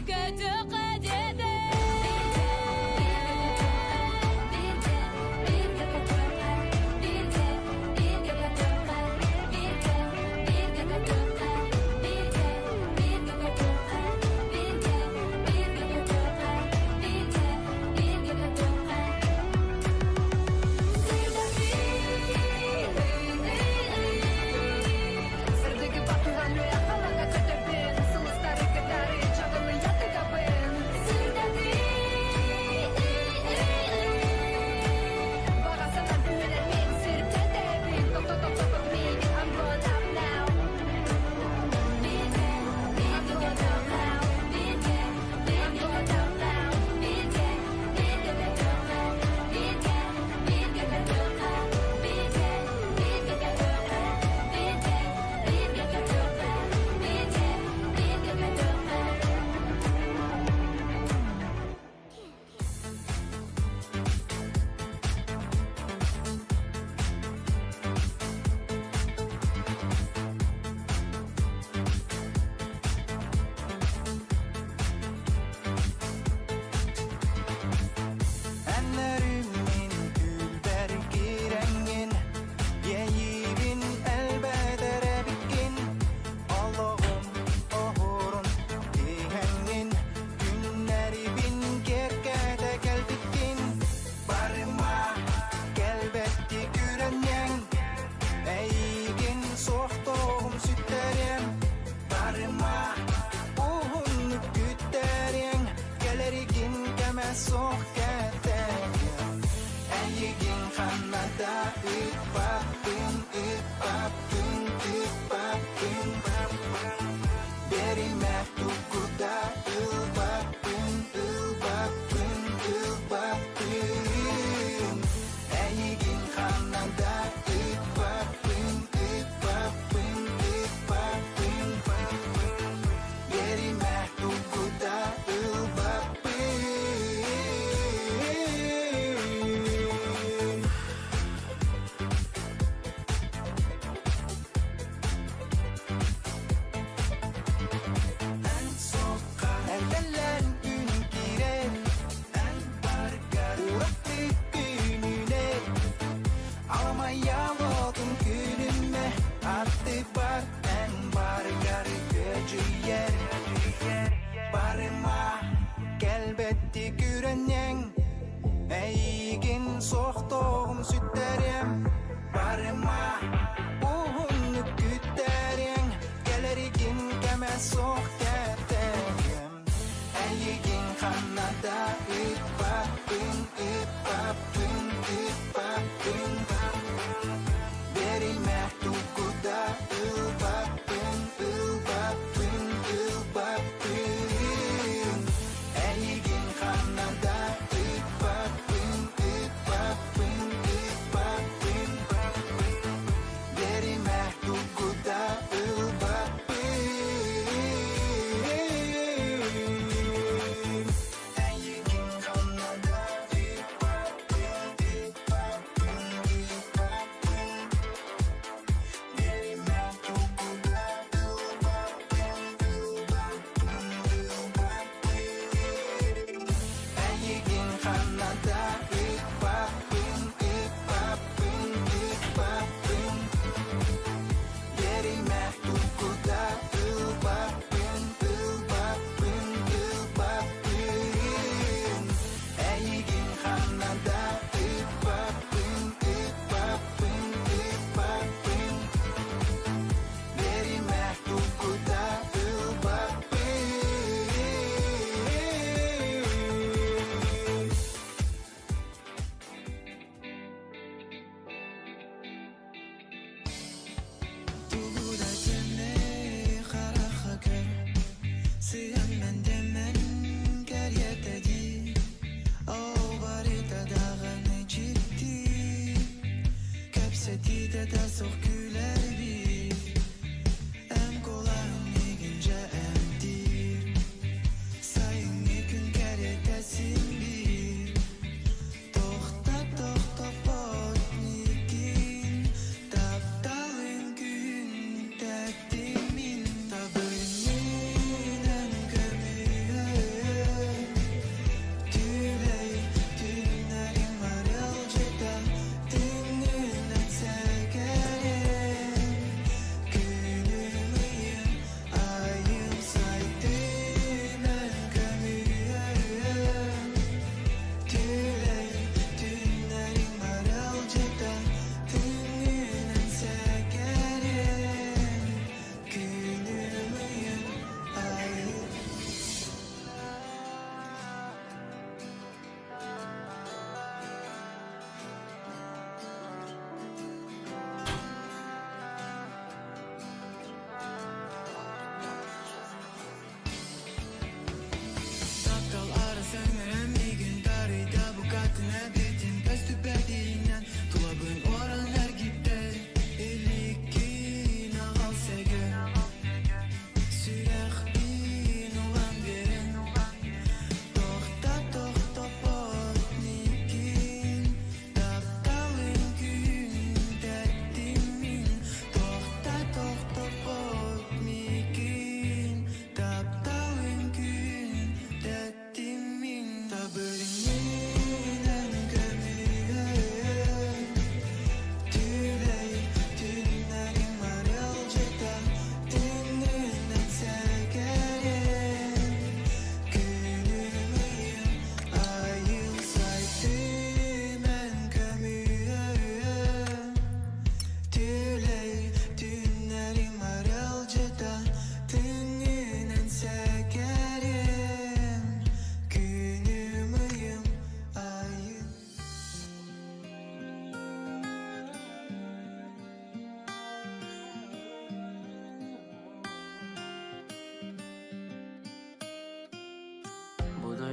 Көтүөххэ диэтэ. Сырдыгы батыһан үөх халаҥа көтөбүн, сулустары кытары чаҕылыйа тыгабын. Баҕа санаам күүһүнэн мин сиртэн тэйэбин, тохто-тохто миигин, I'm going up now. I'm going up now. I'm going up now. Эннэрим мин түүлбэр киирэҥҥин, иэйиибин элбэтэр эбиккин. Олоҕум оһуорун тиһэҥҥин, күннэрибин киэркэтэ кэлбиккин. Барыма кэлбэтти күрэнньэҥ, эйигин суохтуоҕум сүттэриэм. Барыма уһуннук күттэриэҥ, кэлэригин кэмэ суох кэтэһиэм. Эйигин ханна да ыыппаппын, ыыппаппын, ыыппаппын. Беримэ тугу да ылбаппын, ылбаппын, ылбаппын. Эйигин ханна да ыыппаппын, ыыппаппын, ыыппаппын. Беримэ тугу да ылбаппын. Эн суохха эрдэллэн күн киирэр, эн баргар ураты күнүнэр. Аламайаалотун күлүмэ аттыбар эн баргар күөдьүйэр. Барыма кэлбэтти күрэнньэҥ, эйигин суохтуоҕум сүттэриэм. Барыма уһуннук күттэриэҥ, кэлэригин кэмэ суох кэтэһиэм. Эйигин ханна да ыыппаппын, ыыппаппын, ыыппаппын. Беримэ тугу да ылбаппын, ылбаппын, ылбаппын. Эйигин ханна да ыыппаппын, ыыппаппын, ыыппаппын. Беримэ тугу да ылбаппын.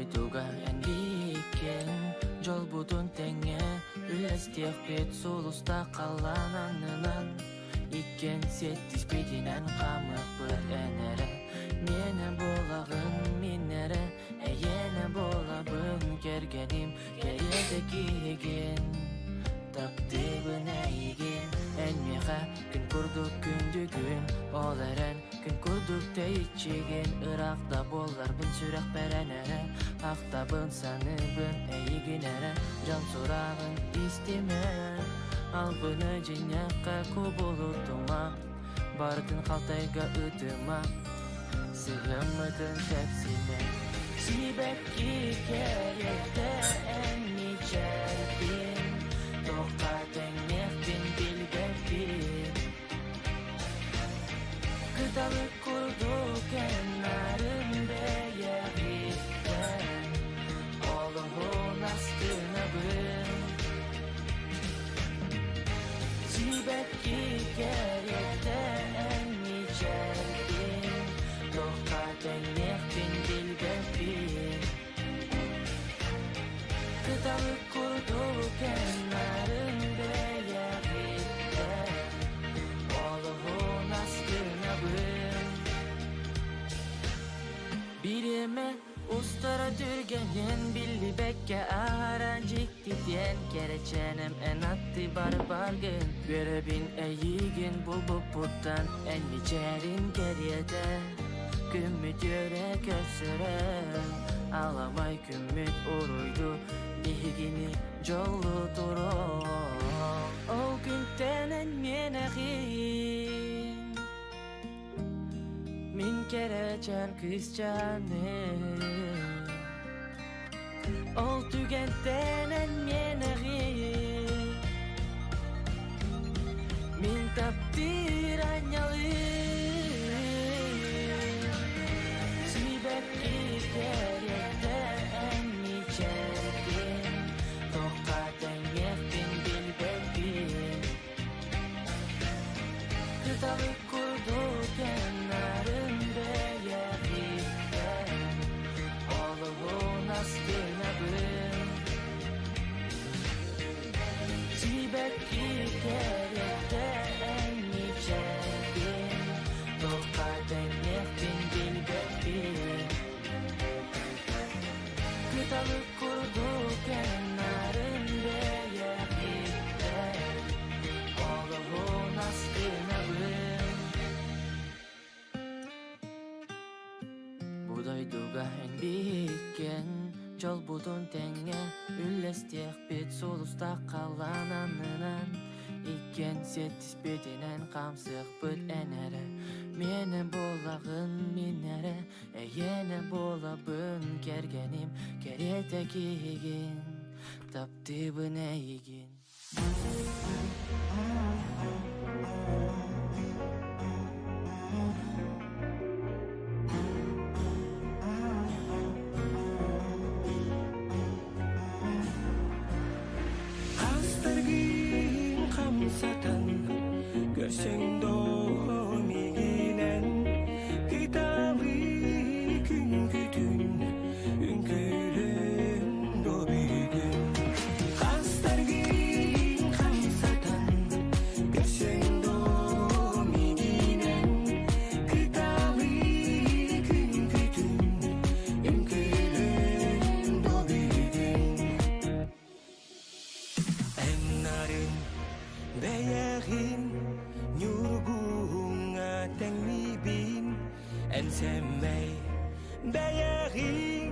дойдуга эн бииккин Дьолбутун тэҥҥэ үллэстиэхпит Сулустаах халлаан аннынан Иккиэн сиэттиспитинэн хаамыахпыт эн эрэ Миэнэ буолаҕын мин эрэ Эйиэнэ буолабын кэргэним Кэриэтэ киһигин Таптыыбын эйигин Эн миэхэ күн курдук күндүгүн Ол эрэн күн курдук тэйиччигин Ыраах да буолларбын сүрэхпэр эн эрэ Ахтабын саныыбын эйигин эрэ Дьон сураҕын истимэ Албыны дьиҥнээххэ кубулутума Барытын халтайга ыытыма Сыһыаммытын тэпсимэ Сибэкки кэриэтэ эн мичээргин Туохха тэҥниэхпин билбэппин Кыталык курдук эн нарын бэйэҕиттэн Олуһун астынабын Сибэкки кэриэтэ эн мичээргин Туохха тэҥниэхпин билбэппин Кыталык курдук эн нарын бэйэҕиттэн Олуһун астынабын Бириэмэ устара түргэнин биллибэккэ аһара дьиктитиэн Кэрэчээнэм эн аттыы барбаргын Үөрэбин эйиигин булбуппуттан эн мичээрин кэриэтэ Күммүт үөрэ көрсөрө Аламай күммүт уруйду биһигини дьоллуу туруо Ол күнтэн эн миэнэҕин Мин кэрэчээн кыысчааным Ол түгэнтэн эн миэнэҕин Мин таптыыр аанньалым Сибэкки кэриэтэ эн мичээргин Туохха тэҥниэхпин билбэппин Кыталык курдук эн нарын бэйэҕиттэн Олуһун астынабын Сибэкки кэриэтэ эн мичээргин Туохха тэҥниэхпин билбэппин Кыталык курдук эн нарын бэйэҕиттэн Олуһун астынабын Бу дойдуга эн биһиккин Дьолбутун тэҥҥэ үллэстиэхпит Сулустаах халлаан аннынан Иккиэн сиэттиспитинэн хаамсыахпыт эн эрэ Миэнэ буолаҕын мин эрэ Эйиэнэ буолабын кэргэним Кэриэтэ киһигин Таптыыбын эйигин Хастаргын хамсатан, көрсөн доо мигинэн, кыталы күнгүтүн, үҥкүүлүн до бүгүн. Хастаргын хамсатан, көрсөн доо мигинэн, кыталы күнгүтүн, үҥкүүлүн до бүгүн. Эн нарын бэйэҕин ньургуһуҥҥа тэҥниибин Эн сэмэй бэйэҕин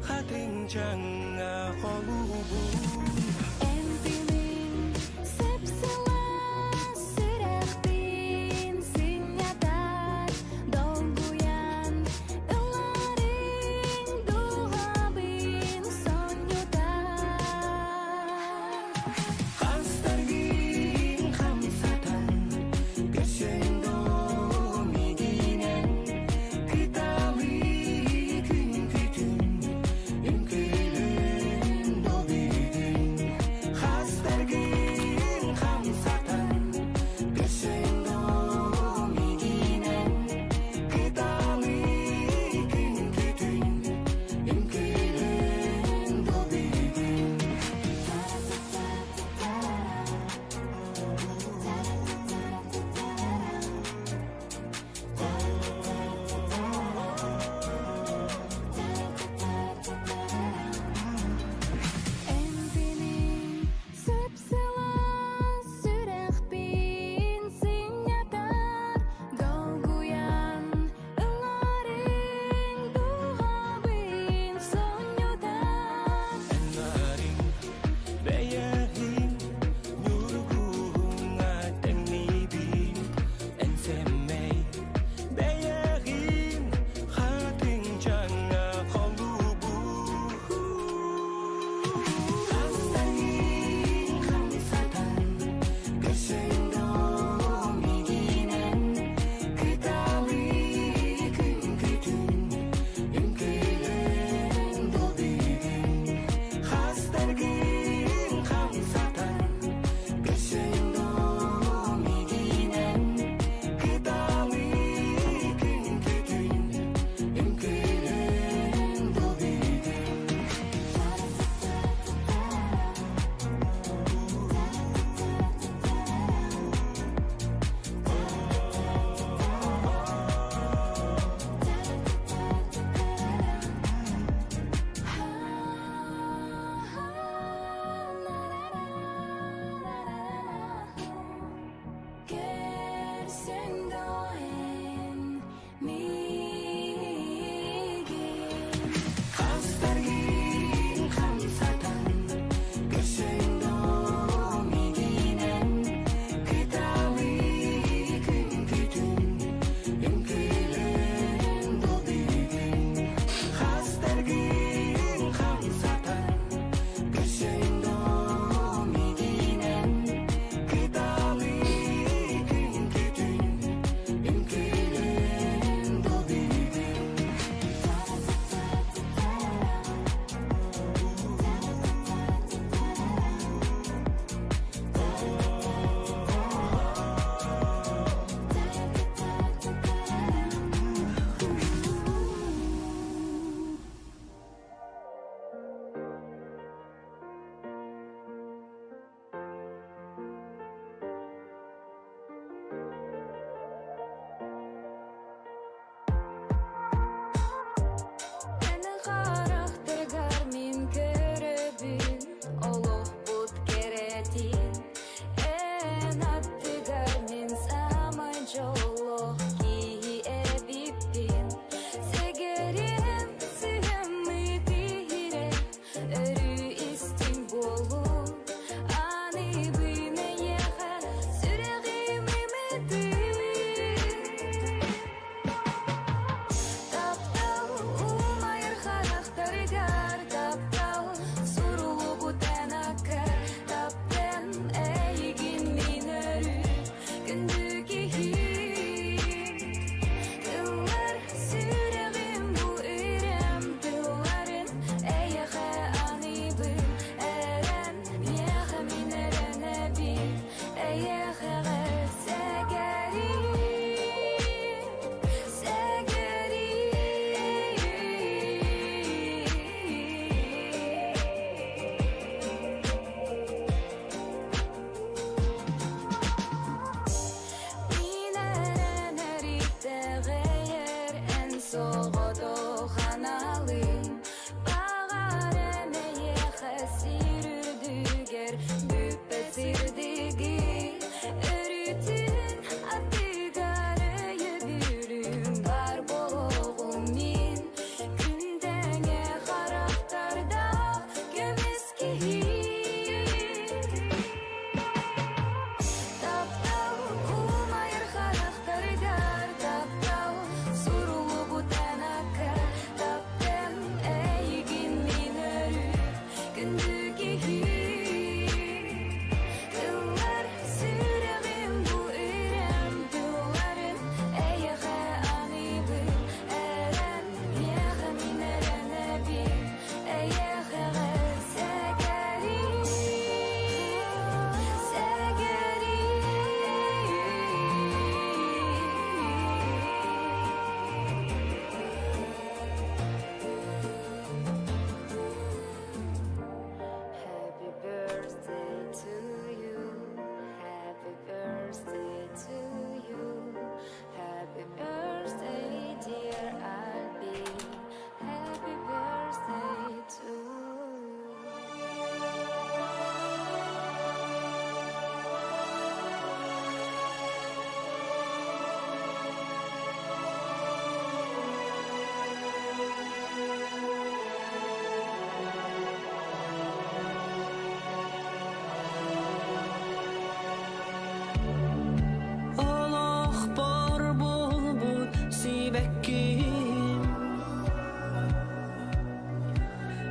хатыҥ чаҥҥа холуубун Эн тыыныҥ сып-сылаас сүрэхпин сынньатар, долгуйан ылларыҥ дууһабын сонньутар. Хастаргын хамсатан, көрсөн доо мигинэн, кыталы күн күтүн, үҥкүүлүн до бүгүн.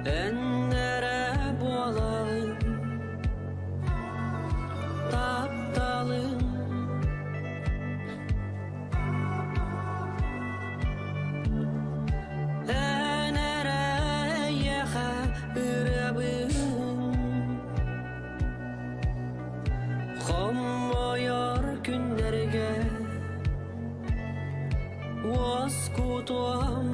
Эн эрэ буолаҕын тапталым. Эн эрэ эйиэхэ ырыабын Хомойор күннэргэ уоскутуом.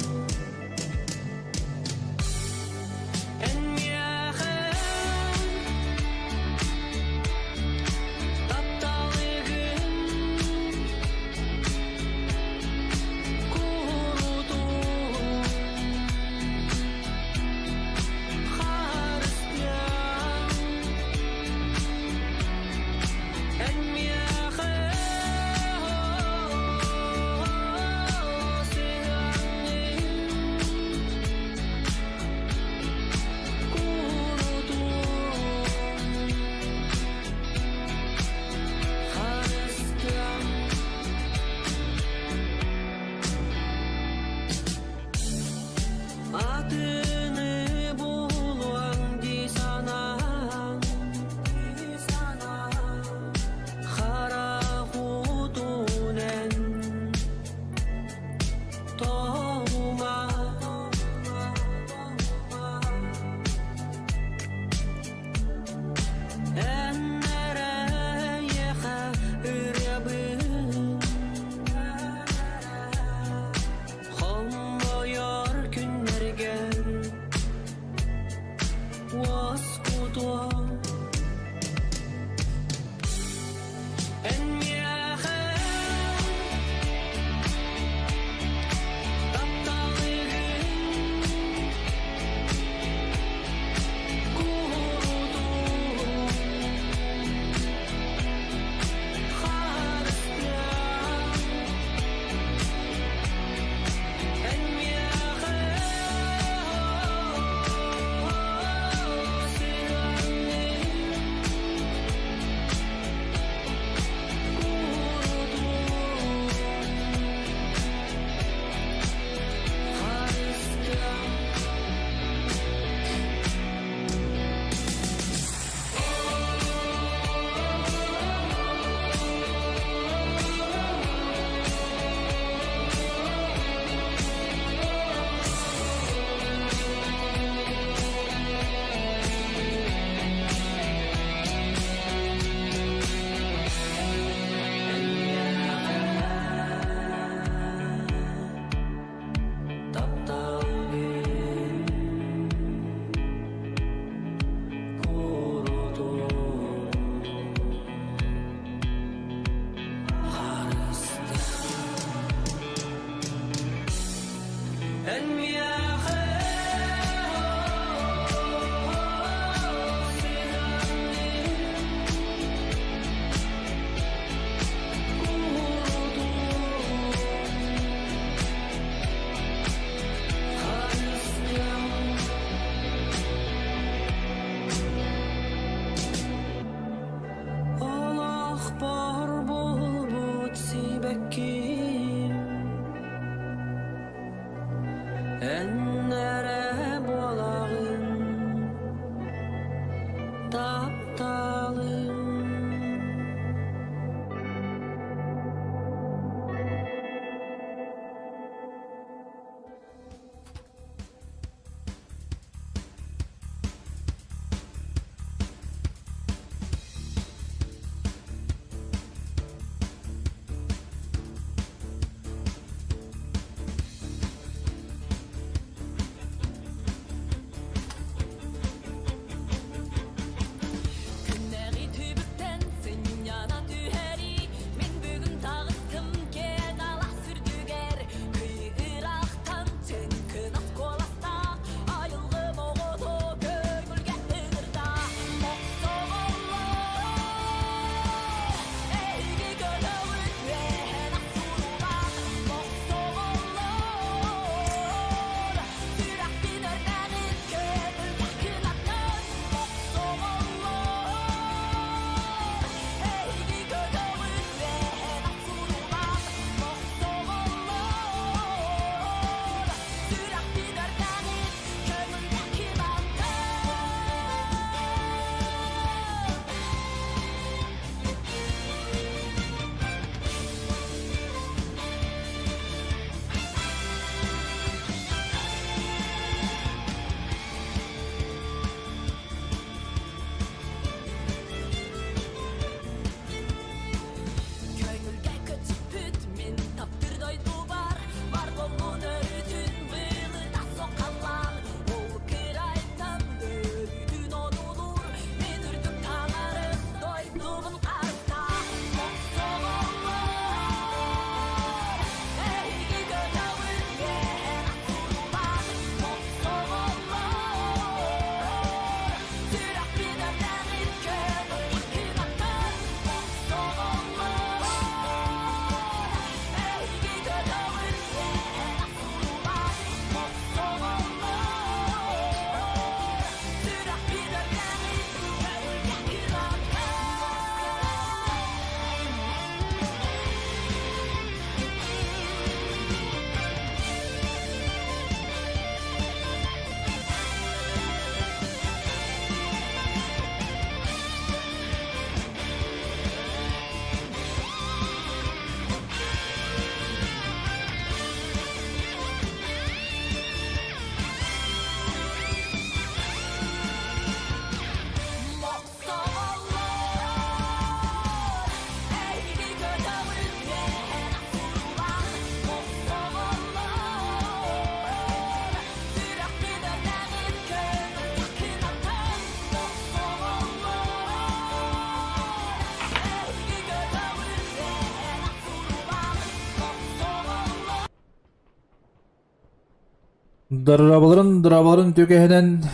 Дорооболорун, дорооболорун үтүөкэһинэн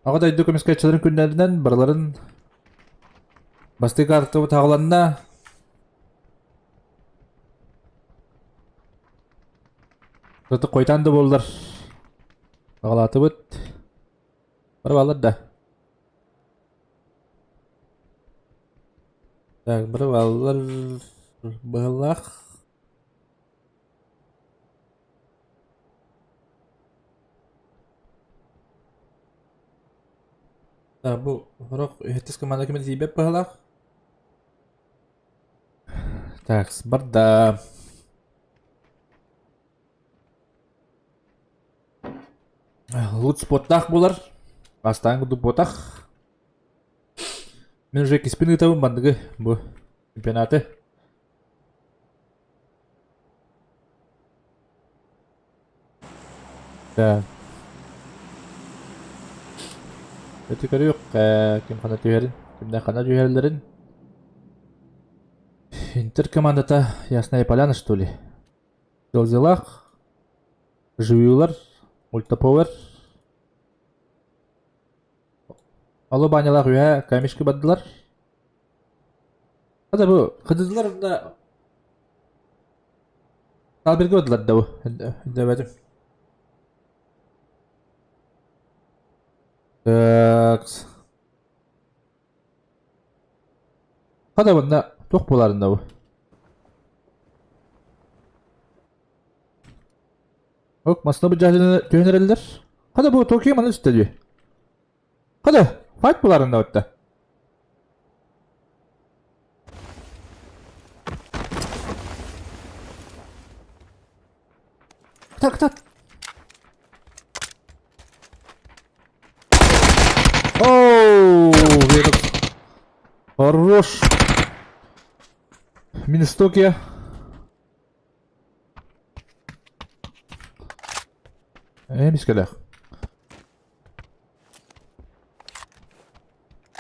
Аҕа дойду көмүскээччилэрин күннэринэн барыларын бастакы картабыт аҕаланна. Зато хойутаан да буоллар аҕалаатыбыт. Бары бааллар да. Так, бары бааллар быһаллаах. Так, бу сорох үһэттис команда кимэ тиийбэт быһалаах. Так, барда. Лут споттаах буолар. Бастаан курдук буотах. Мин уже киспин ыытабын манныгы бу чемпионаты. Да. Өтө көрүөх, ким хана түһэрин, кимнээх хана түһэллэрин. Интер командата Ясная Поляна, что ли? Делзелах, Живилар, Мультаповер. Алло банялаах үһэ камешки бардылар. Хата бу кыдыдылар да Талберге бардылар да бу. Дөбөтүм. Так. Хата bunна туох буоларын да бу. Ок, масына бу түһэн эрэллэр. Хата бу Токио маны үстэ дии. Хата, файт буоларын да отта. Так, так. Оу, этот хорош. Минус Токио. Эмискэлээх.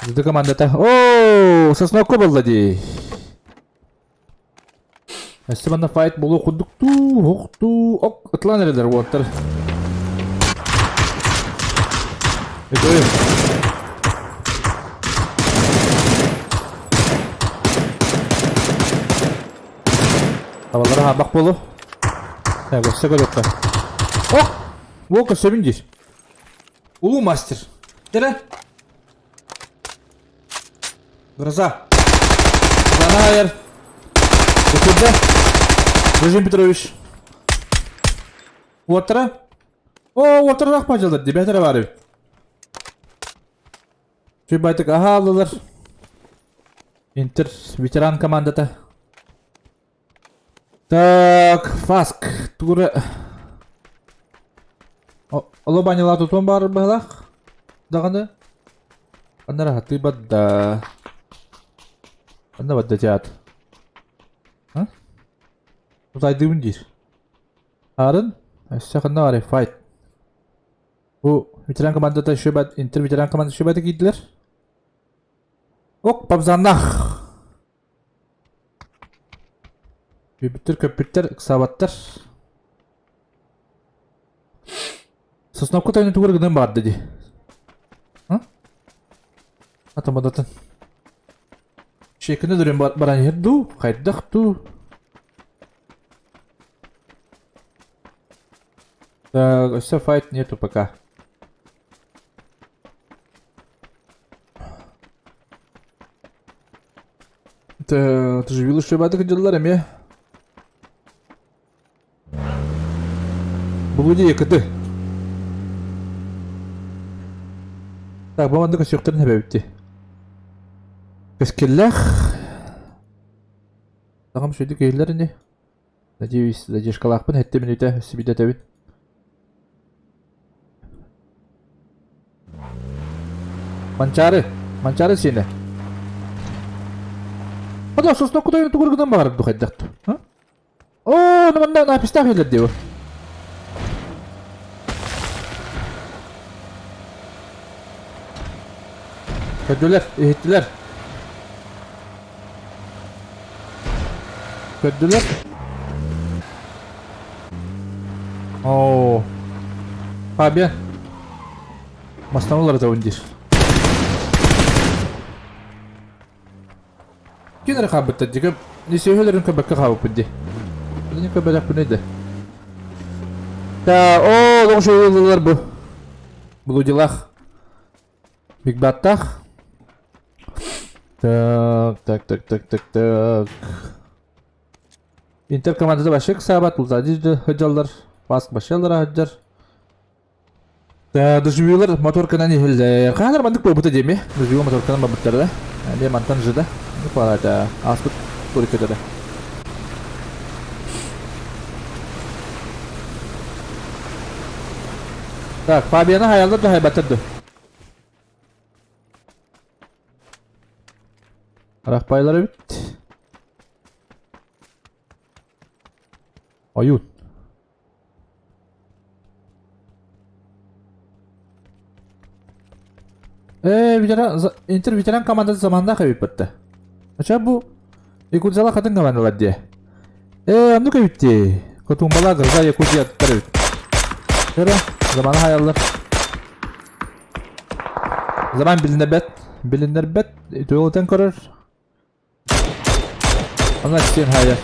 Зды командата. Оо, Сосновка буолла дии. Өссө манна файт буолуох курдук туу, охтуу, ок, ытылан эрэлэр уоттар. Өтөй. Табалара хаабах буолу. Так, өссө көрүөххэ. Ок! Волка сөбүн диир. Улуу мастер. Кэрэ. Гроза. Занайер. Өтүрдэ. Режим Петрович. Уоттара. О, уоттара рахпа дьалдар ди, бэхтэрэ бар эбит. Чуйбайтык аха аллылар. Интер ветеран командата. Так, Фаск, тугура... Оло банялаа тутуон баар быһалаах даҕаны. Аннара хатыы бадда. Анна бадда театр. А? Тутайдыыбын диир. Арын, өссө ханна барай, файт. Бу ветеран командата еще бат, интер ветеран команда еще баты киирдилэр. Ок, пабзаннах. Көппүттэр көппүттэр, ыксаабаттар. Сосновка тойону тугу гынан баҕарда дии. Атамадатын. Шекини дүрен баран иһэр дуу, хайдах дуу? Так, өссө файт нету пока. Ты же видел, что это дьыллар эмиэ. Булуди кыты. Так, бу маннык өсүөхтэрин хэбэбитти. Кэскиллээх. Таҕам шүйдүк иһиллэр ини. Надеюсь, задержкалаахпын хэттэ мүнүүтэ сибидэтэбин. Манчаары, Манчаары сиэнэ. Хата, соснокку тойон тугур гынан баҕарар ду хайдах ту? Оо, ну манна напистаах иһиллэр диэбэ. Көрдүлэр, иһиттилэр. Көрдүлэр. Оо. Фабиан. Мастан уларытабын диир. Ким эрэ хаалбыттар дии, сүөһүлэрин көрбөккө хаалбыппыт дии. Билигин көрбөтөхпүнүй да. Та, оо, тоҕо шоуллар бу. Блудилах. Бигбаттах. Так, так, так, так, так, так. Интер командата вообще ыксаабат, улзадиз сылдьаллар, Паск вообще сылдьар. Доживилар моторканан иһиллэр. Хаһан маннык буолбута диэми. Доживил моторканан барбыттара да. Эмиэ мантан жида. Ну, палата ааспыт туриката да. Так, Фабиана хайаллар да хайбаттар да. Арахпайлар эбит. Ойуун. Ээ, ветеран, Интер ветеран командасы заманнаах эбит бытта. Ача бу Якутзала хатын командалар дии. Ээ, оннук эбит дии. Котумбала Гроза Якутия аттар эбит. Көрө, заманы хайаллар. Заман билинэрбэт, билинэрбэт, үтүөлүтэн көрөр. Она сен хайа.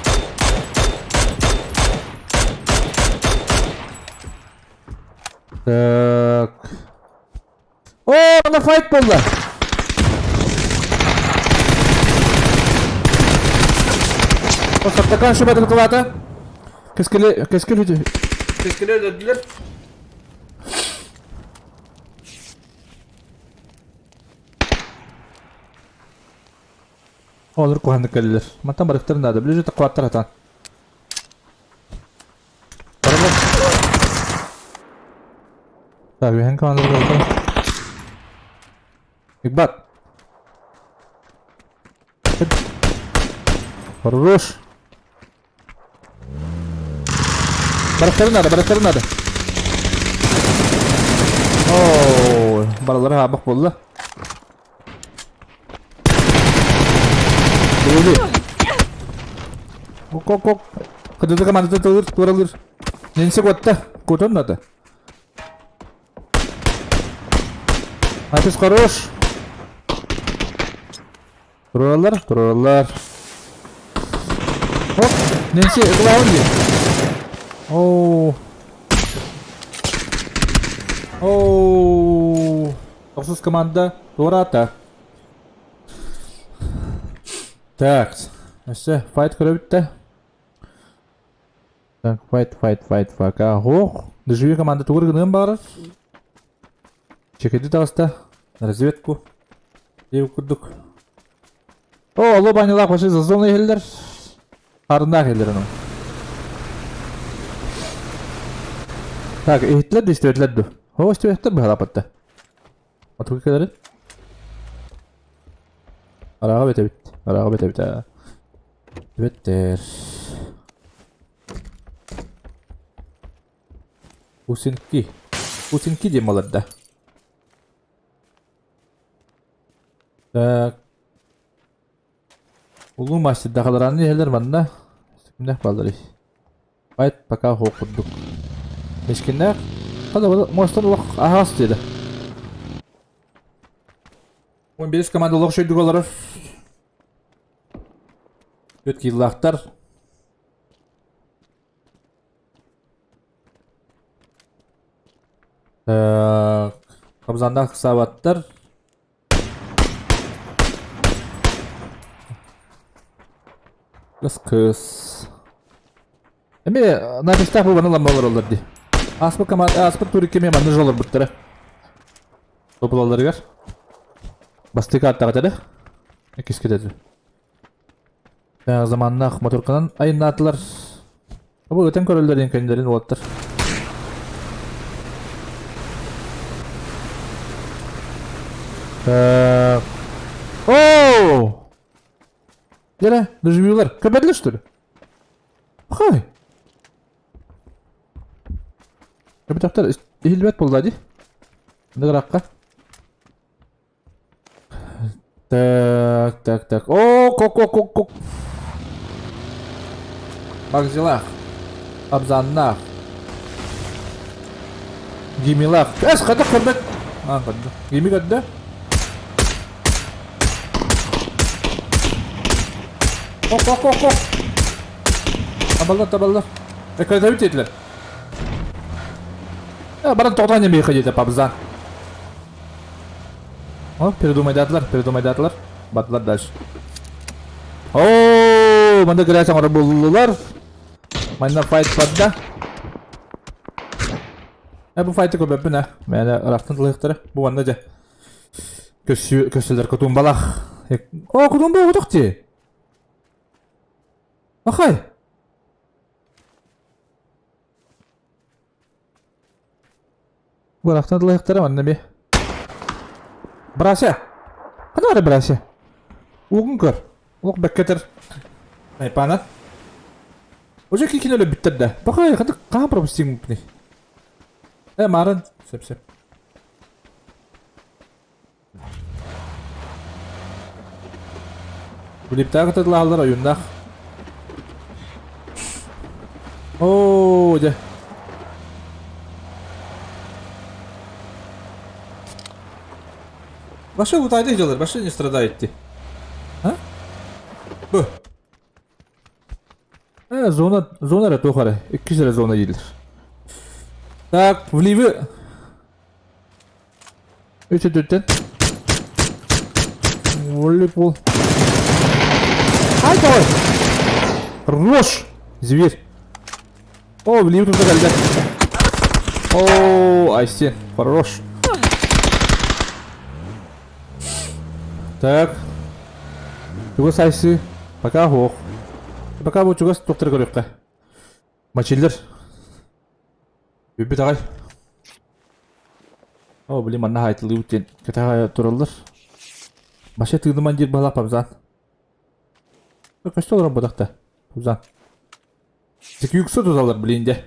Так. О, ана файт буолла. О, Сартакан шубатын кылаата. Кескили, кескили, кескили өлөрдүлэр. Олор куһаннык кэллилэр. Мантан барыктарын наада. Ближе куаттар атаан. Баралар. Так, үһэн командалар баралар. Икбат. Хорош. Барыктарын надо, барыктарын надо. Оо, баралара хаабах буолла. Буолли. Кок кок. Кыдыды командата тылыр, туоралыр. Ненсе куотта. Куотон надо. Атыс хорош. Тураллар, тураллар. Хоп, Нэнси, ыкылаабын дии. Оу. Оу. Тохсус команда туораата. Так, өссө файт көрөбүт да. Так, файт, файт, файт, фака. Ох, дежавю команда тугур гыныан баҕарар. Чекеди таҕыста. Разведку. Диэбит курдук. О, олу банялаах вообще за зону иһэллэр. Арыннаах иһэллэр ону. Так, иһиттилэр да истибэтилэр ду. О, истибэттэр быһалааппатта. Отуга кэлэрин. Арааҕа бэтэбит. Арааҕа бэтэбит. Бэттэр. Усинки. Усинки диэн баларда. Так. Улуу мастердахалараны иһэлэр манна. Кимнээх баалларый? Айт пока хоох курдук. Мискиннээх. Хада мостан олох аһаас диэдэ. 11 команда олох шөйдүк олорор. Өт кииллаахтар. Так. Хабзандаах саабаттар. Кыс кыс. Эми напистаах бу баны ламма олороллор дии. Ааспыт команда ааспыт турикке эмиэ манна же олорбуттара. Топулалларыгар. Бастакы аттаҕа этэ да. Иккискэ этэ. Заманнаах моторканан айаннаатылар. Бу ытан көрөллөр диэн көннөрүн уолаттар. О! Дere, доживилар. Көбөдлөр что ли? Хай. Көбөтөхтөр иһилбэт буолла дии. Ныгыракка. Так, так, так. О, кок, кок, кок, кок. Багзилах. Абзаннах. Гимилаах. Эс, хата көрбөт. Аа, көрдө. Гими көрдө. Ок, ок, ок, ок. Табаллар, табаллар. Экөтөбүт диэтилэр. Э, баран тоҕотон немейхэ диэтэ пабза. О, передумайдаатылар, передумайдаатылар. Бардылар дальше. Оо, манда грязь оҥоро буллулар. Манна файт барда. Э, бу файты көрбөппүн э. Мээнэ ыраахтан тылыахтара. Бу манна дьэ. Көссүү көссөлөр кутумбалах. О, кутумба отох ти. Ахай. Бу ыраахтан тылыахтара манна би. Брася. Хана бары Брася? Угун көр. Ох бэккетер. Айпана. Уже кикин өлө бүттер да. Бакай, хаты каан пропустим мупни. Э, марын. Сөп, сөп. Билиптаах ытылааллар ойуннаах. Оо, дьэ. Вообще лутайды дьалар, вообще не страдает ти. А? Бу. Э, зона, зона эрэ туох эрэ. Иккис эрэ зона дииллэр. Так, вливы. Үс өттүттэн. Волейбол. Ай, давай! Хорош! Зверь. О, влив тут кэллэ. О, Айсен, хорош. Так. Чугас Айсы. Пока ох. Пока бу чугас туктар көрүөххэ. Мачиллер. Бүппүт аҕай. О, блин, манна хайтылыы диэн кэтэҕэ тураллар. Баша тыыныман диир баһылаах пабзан. Көстө олорон бодохта. Пабзан. Секюксу туталлар, блин, дьэ.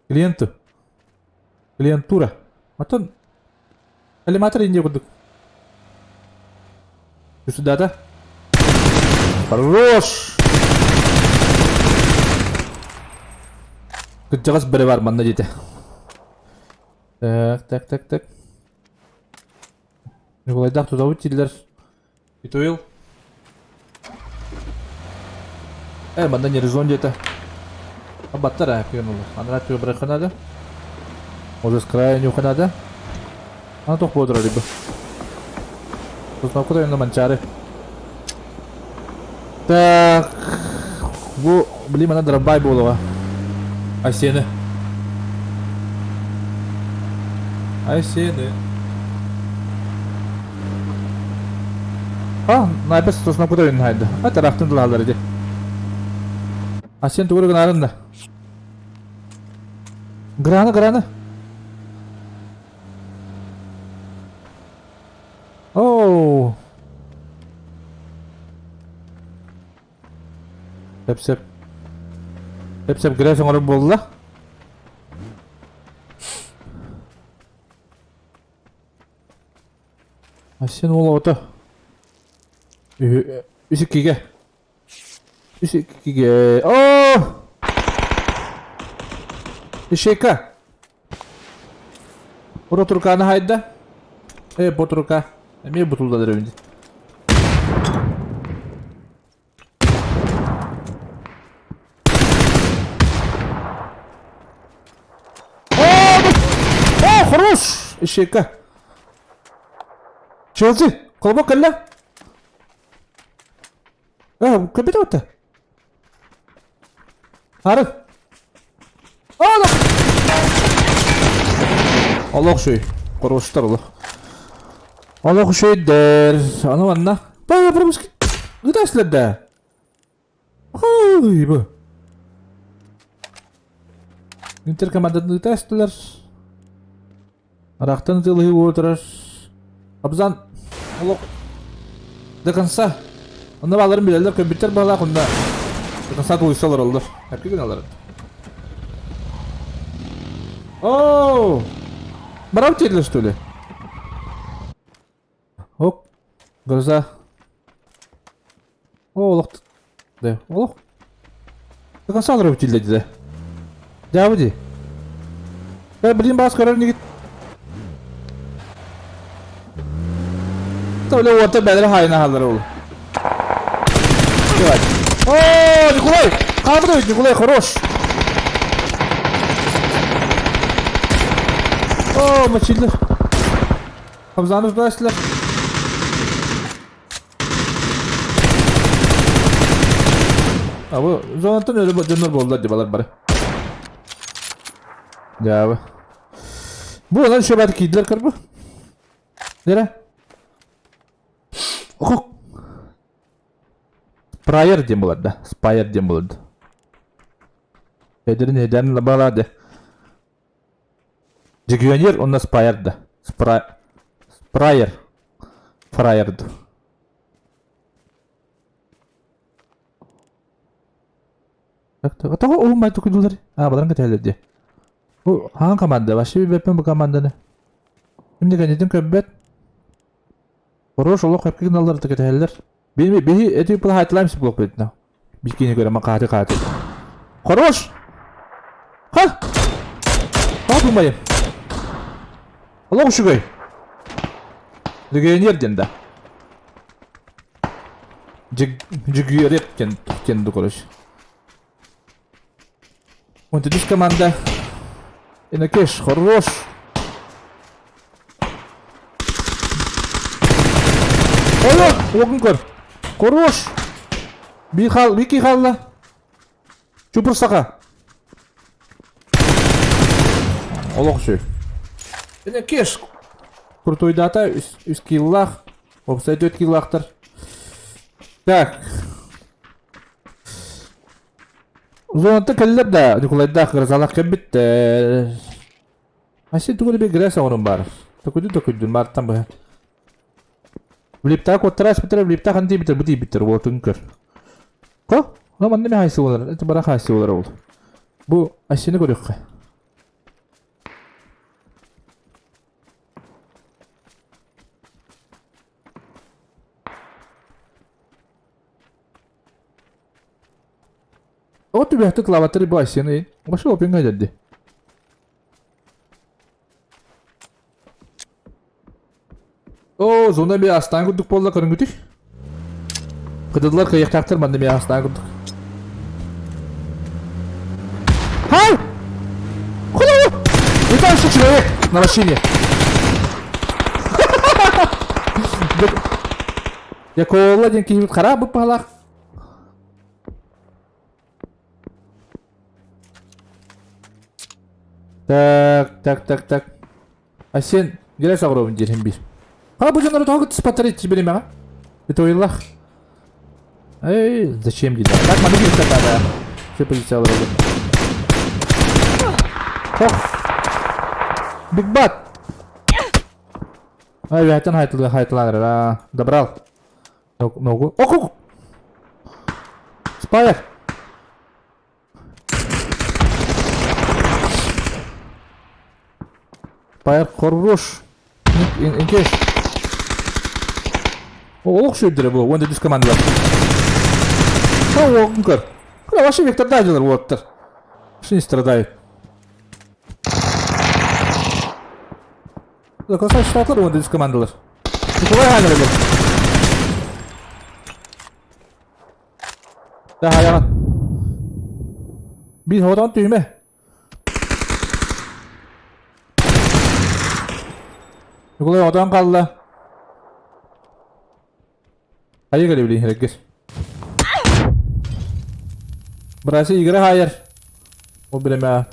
Клиенту. Клиентура. Оттон коллиматор инде курдук. Сюда-да. Хорош! Кырдьаҕас бөрө бар манна диэтэ. Так, так, так, так. Николайдаах тутабыт дииллэр. Итуил. Э, манна не резон диэтэ. Баттар аа, кыанулар. Анараа түгэ барыахха наада. Уже с края нюха наада. Ана туох буолар либо. Сосновка тойонно манчаары. Так, бу, блин, манна дроббай буолуоҕа. Айсены. Айсены. А, найбас сосновка тойонно хайда. А тарафтын тылаалар ити. Асен тугу гынарын да. Грана, грана. Оу. Сөп-сөп. Сөп-сөп грязь оҥорор буолла. Асен уол оҕото. Үс иккигэ. Үс иккигэ. Оо! Ишека. Уротурканы хайда. Э, ботурка. Эмиэ бутулда дөрөбүн. О, хорош! Ишека. Челси, колобок кэллэ. Э, кэбитэ отта. Ары. Олох шүй. Корвуштар олох. Олох шүйдер. Аны манна. Баа, пропуск. Ыта да. Ой, бу. Интер командатын ыта Арахтан ытыалаһыы буола турар. Абзан олох до конца. Онно бааларын билэллэр, көрбүттэр баалаах онно до конца тулуйса олороллор. Хэппи гыналар. Оо! Барам тиэллэр что ли? Оп. Гроза. О, олох. Да, олох. До конца олорор тиэллэр дии. Дьаабы дии. Э, блин, бас көрөр нигит. Толя уота бэлэр хайна халлар ол. Давай. О, Николай! Кабры, Николай, хорош! О, мочили. Хамзаны ждали. А бу зонаттан өлө дьоннор буоллар дии балар бары. Дьаабы. Бу онон шөбәт киирдилэр көр бу. Нere? Охок. Спрайер диэн булар да. Спайер диэн булар да. Эдерин эден лабалады. Легионер онно спайер да. Спра... Спрайер. Фраер да. Тоҕо уһунбай тукуйдулар? А, баларан кэтэллэр дии. Бу хаан команда, вообще билбэппин бу команданы. Ким да кэннитин көрбөт. Хорош олох хөпкө гыналлар да кэтэһэллэр. Биһи биһи эти плахайтылаем блок битна. Бикини көрөмө хааты хааты. Хорош! Ха! Ха думайым. Олох үчүгэй. Легионер диэн да. Жигүөреп диэн диэн короче. Онтудус команда. Инакеш, хорош. Ой, огын көр. Хорош. Бихал, Вики халла. Чупур саха. Олох үчүгэй. Инакеш. Крутойдата үс киллах. Опсай 4 киллахтар. Так. Зоната кэллэр да, Ньукулайдаах грозалаах кэлбиттэр. Аси тугу да грязь оҥорон баар. Токуйду токуйдун баартан быһа. Влиптаах куоттара испиттэр, влиптаах аны тиийбиттэр, бу тиийбиттэр, уотун көр. Ко? Ону манна эмэ хайсы буолар, это бара хайсы буолар ол. Бу Асины көрүөххэ. О түбэһти клаватары бу Асины. Башы опинга дедди. О, зона би астаан курдук буолла көрүҥүтүй. Кыдыллар кыайыахтаахтар манна би астаан курдук. Хай! Куда? Это еще человек на машине. Я кола диэн киһибит хараа быппалаах. Так, так, так, так. А сен грязь оҕоробун диир биир. Ха бу дьоннору тоҕо кыттыспаттар иччи биримэҕэ. Это ойыллах. Эй, зачем дейді. Так, маны кирсен надо. Все полициялар oldu. Хох. Биг Бат. Ай, үһэттэн хайтылы хайтылаан Добрал. Ногу. Ох, Спайер. Спайер хорош. Инкеш. Олох сүүрдэрэ бу, уонна дис командалар. Оҕун көр. Кыра вообще векторда дьылар уоттар. Вообще не страдают. Красавчик штатлар уонна дис командалар. Николай Ханерелер. Таһайаҕын. Биир хотон түһүмэ. Ньукулай хотон хаалла. Хайа кэлэбилин хэрэггэр. Браси игра хайар. Ол билэмэ.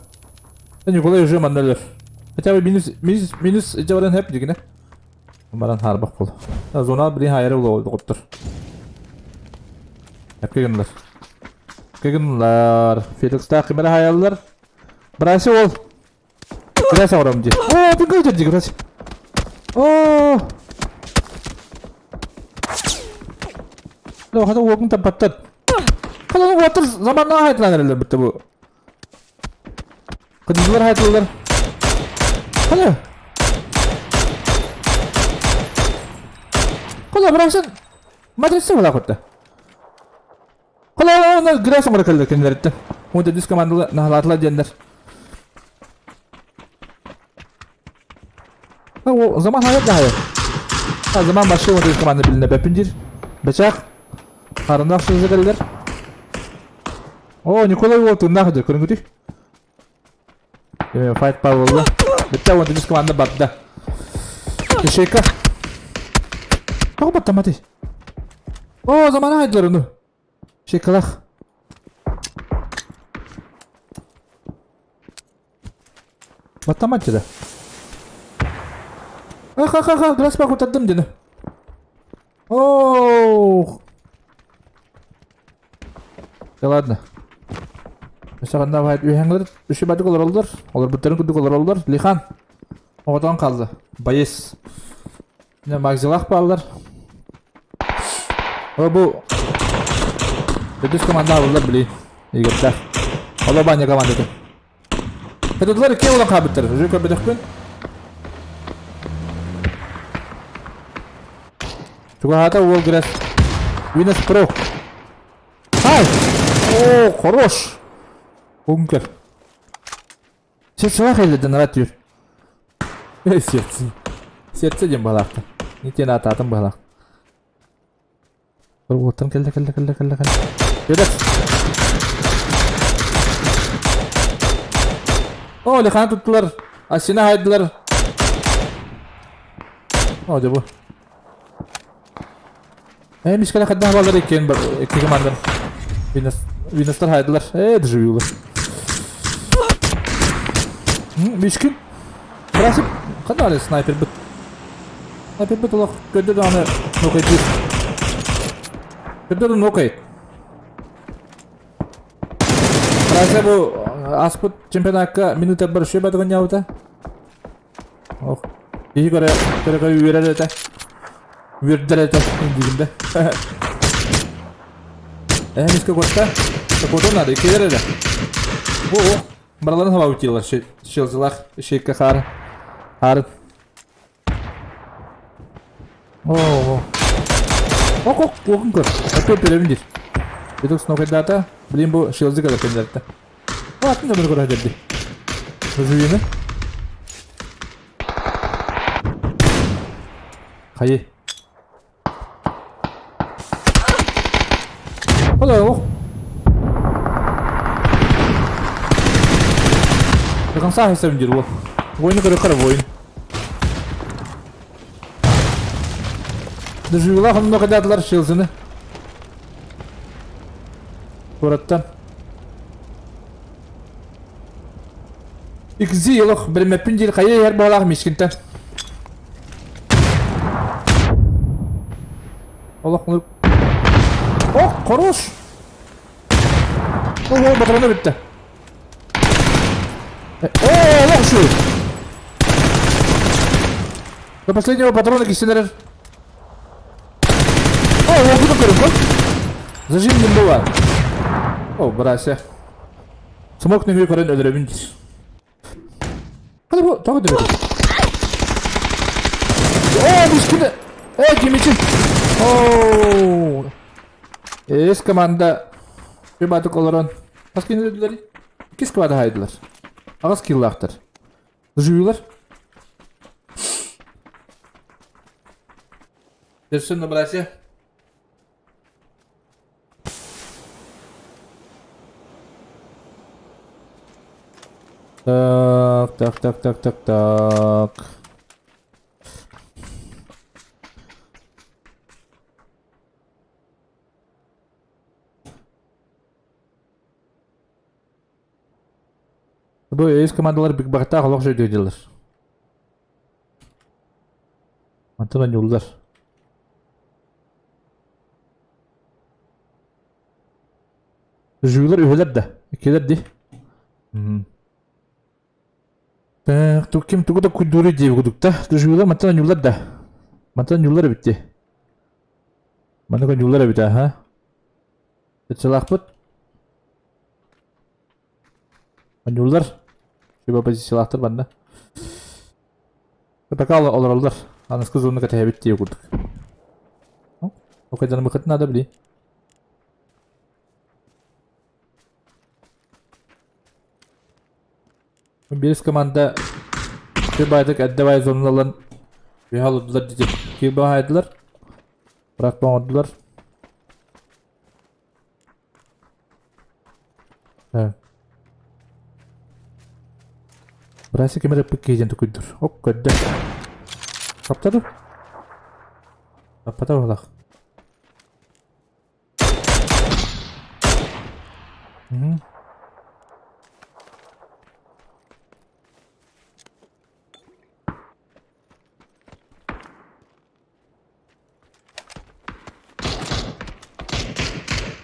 Ньукулай уже манна өлөр. Хотя бы минус минус минус ичэ баран хэп дигинэ. Баран хаарбах буол. Зона билин хайары була доҕоттор. Эпке гыннылар. Эпке гыннылар. Феликстаах кимэрэ хайаллар. Браси ол. Грязь оҕором дии. О, пингой дии грязь. О! Хата уокун таппаттар. Хата уоттар заманна хайтылан эрэллэр битте бу. Кыдылар хайтылар. Хана. Кола бырахсан. Матрица була кутта. Кола она грязь оҥоро кэллэр кинилэриттэн. Уонна дис командала наһалаатылар диэннэр. Заман хайа да хайа. Заман башка вот команда билинэ бэппин диир. Бэчээх. Харындаах сылдьа кэллэр. О, Николай уол тыыннаах дьэ, көрүҥүтүй. Файт Павловна. Бүттэ уон үс команда барда. Ишейка. Тоҕо баттаматый? О, замана хайдылар ону. Шейкалах. Баттамат деді. Ах, ах, ах, граспа кутардым деді. Ох. Да ладно. Өссө ханна үһэҥлэр үсү бадык олороллор. Олорбуттарын курдук олороллор. Лихан оҕотон хаалла. Байыс. Магзилах бааллар. О бу Төрдүс команда абыллар били. Игорьдаах. Оло баня командата. Хатылар икки olan хаабыттар. Уже көрбөтөхпүн. Чугаһаата уол грэс. Винес Про. Ай! О, хорош! Бункер. Сердце элледен рад юр. Эй, сердце. Сердце диэн баһылаахта. Нитен аатаатын баһылаах. Уоттан кэллэ, кэллэ, кэллэ, кэллэ, кэллэ. Кэлэ. О, лиханы туттулар. Асина хайдылар. О, дьэ бу. Э, мискале хаддаах баллар иккиэн икки командан. Виностар хайдылар. Э, доживилар. Мишкин. Брасып, қандай снайпер бит. Снайпер бит олох көрдө даҕаны нокайдыыр. Көрдө да нокайт. Брася бу аспыт чемпионатка минута бір үшө бадыгын яута. Ох, киһи көрө көрө көрө үөрэр этэ. Үөрдэр этэ диигин да. Э, миске куотта. Куотун надо, кэлэр эрэ. О, о, бараларын хаба утилар, шелзылах, шейка хаар. Хаар. О, о. Ок, ок, окун көр. Опять перебин дир. Бедок снокайдата. Блин, бу шелзы кадar кендерді. Атын да бір көрө дерди. Живиме? Хайы. Ода ох. До конца хесем дир вот. Войну көрө кара воин. Доживила хонно кадатылар шилзыны. Куораттан. Икзи олох билиммэппин диир хайа иһэр баҕалаах мишкинтэн. Олох Ох, хорош! Ого, патрона бүттэ. О, олох шу! До последнего патрона кистенерер. О, уопуту көрүҥ Зажим не было. О, брася. Смок нөҥүө көрөн өлөрөбүн диир. Хады бу, тоҕо дөбөтүй? О, мискине! Эй, Кимичи! О! Эс команда Рыбатык олорон. Хас кинилер өлдүлэр? Иккис квада хайдылар. Аҕыс киллаахтар. Жуюлар. Дерсен братья. Так, так, так, так, так, так. Бу өйүс командалар биг бактаах олох дьыллар. Мантан оонньууллар. Жуйлар үһүлэр да, иккилэр дии. Так, тук ким тугу да куйдууруй дии кудук да. Жуйлар мантан оонньууллар да. Мантан оонньууллар эбит дии. Маннык оонньууллар эбит аха. Сылаахпыт. Оонньууллар. Сүбэ позициялаахтар манна. Пока олороллор. Аныскы зону кэтэһэбит дии курдук. Окей, быхыт надо били. Биэс команда Байтык отдавай зоналан. Үһэ олордулар дии. Киир баһаайдылар. Быраат оҥордулар. Э. Бырасы ким эрэ ыппыт киһи диэн тукуйдур. Ок көрдө. Таптады. Таппата быһылаах. Мгм.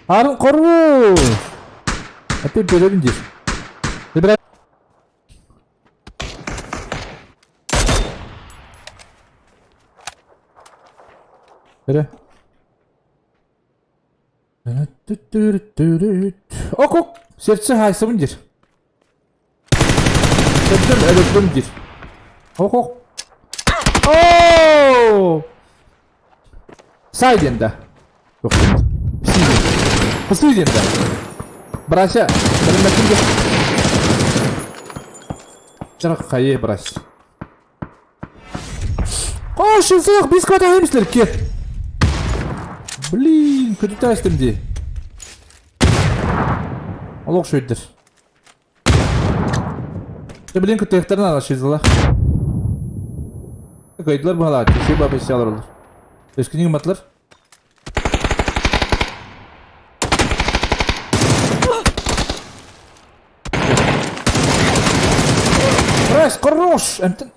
Harun koru! Опять берем здесь. Забирай. Бери. Ок ок! Сердце хайсыбын дир. Сөптөн өлөрдүм дир. Ок ок. Оо! Сай диэн да. Псы диэн да. Брася, бэрмэкин дир. Чарах хайы брась. Қошылсақ, бес квадрат емеслер, кет. Блин, көтүтэ дии. Олох шөйдер. Ты, блин, көтүөхтэрин алашизыла. Кайдылар баһалаат, үшүй бабы олар. Өскүнүң матлар. Раз, хорош! Эмтен...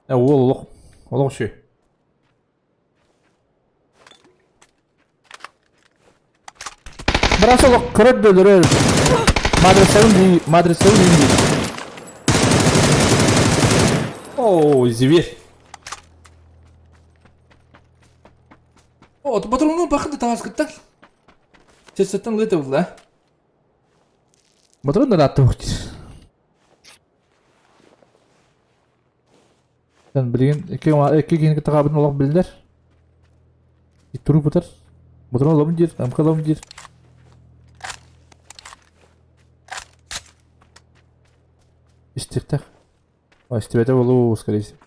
Э, ол олох. Олох үшүй. Бырас олох көрөт да өлөрөр. Мадресабын дии, мадресабын дии. О, зверь. О, патрону бахыды таҥаскыттан. Сессеттен лыты булла. Патрон да аттыбыт. Sen билигин икки икки киһини кытта хаабытын олох биллэр. Турук бутар. Бутар олом диир, амка олом диир. Истиэхтээх. Истибэтэ буолуо, скорее всего.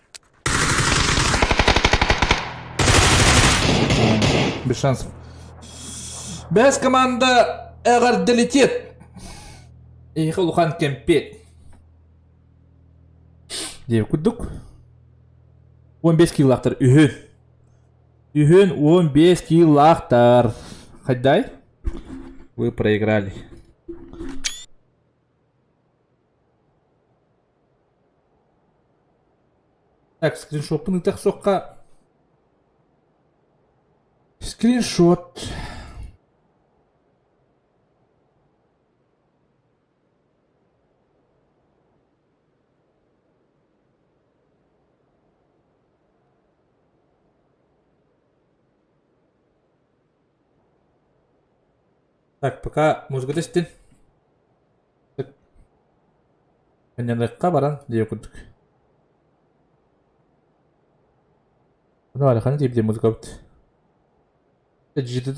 Без шансов. Бэс команда эҕэрдэлитет. Эйиэхэ улахан кэмпиэт. Диэбит курдук. 15 килолаахтар үһү. Үһүн 15 килолаахтар. Хайдай? Вы проиграли. Так, скриншоппун ытах сохха. Скриншот. Так, пока музыка истин. Энньаныахха баран диэ курдук. Ну, ханна тиийбитий музыкабыт? Дьиэтэ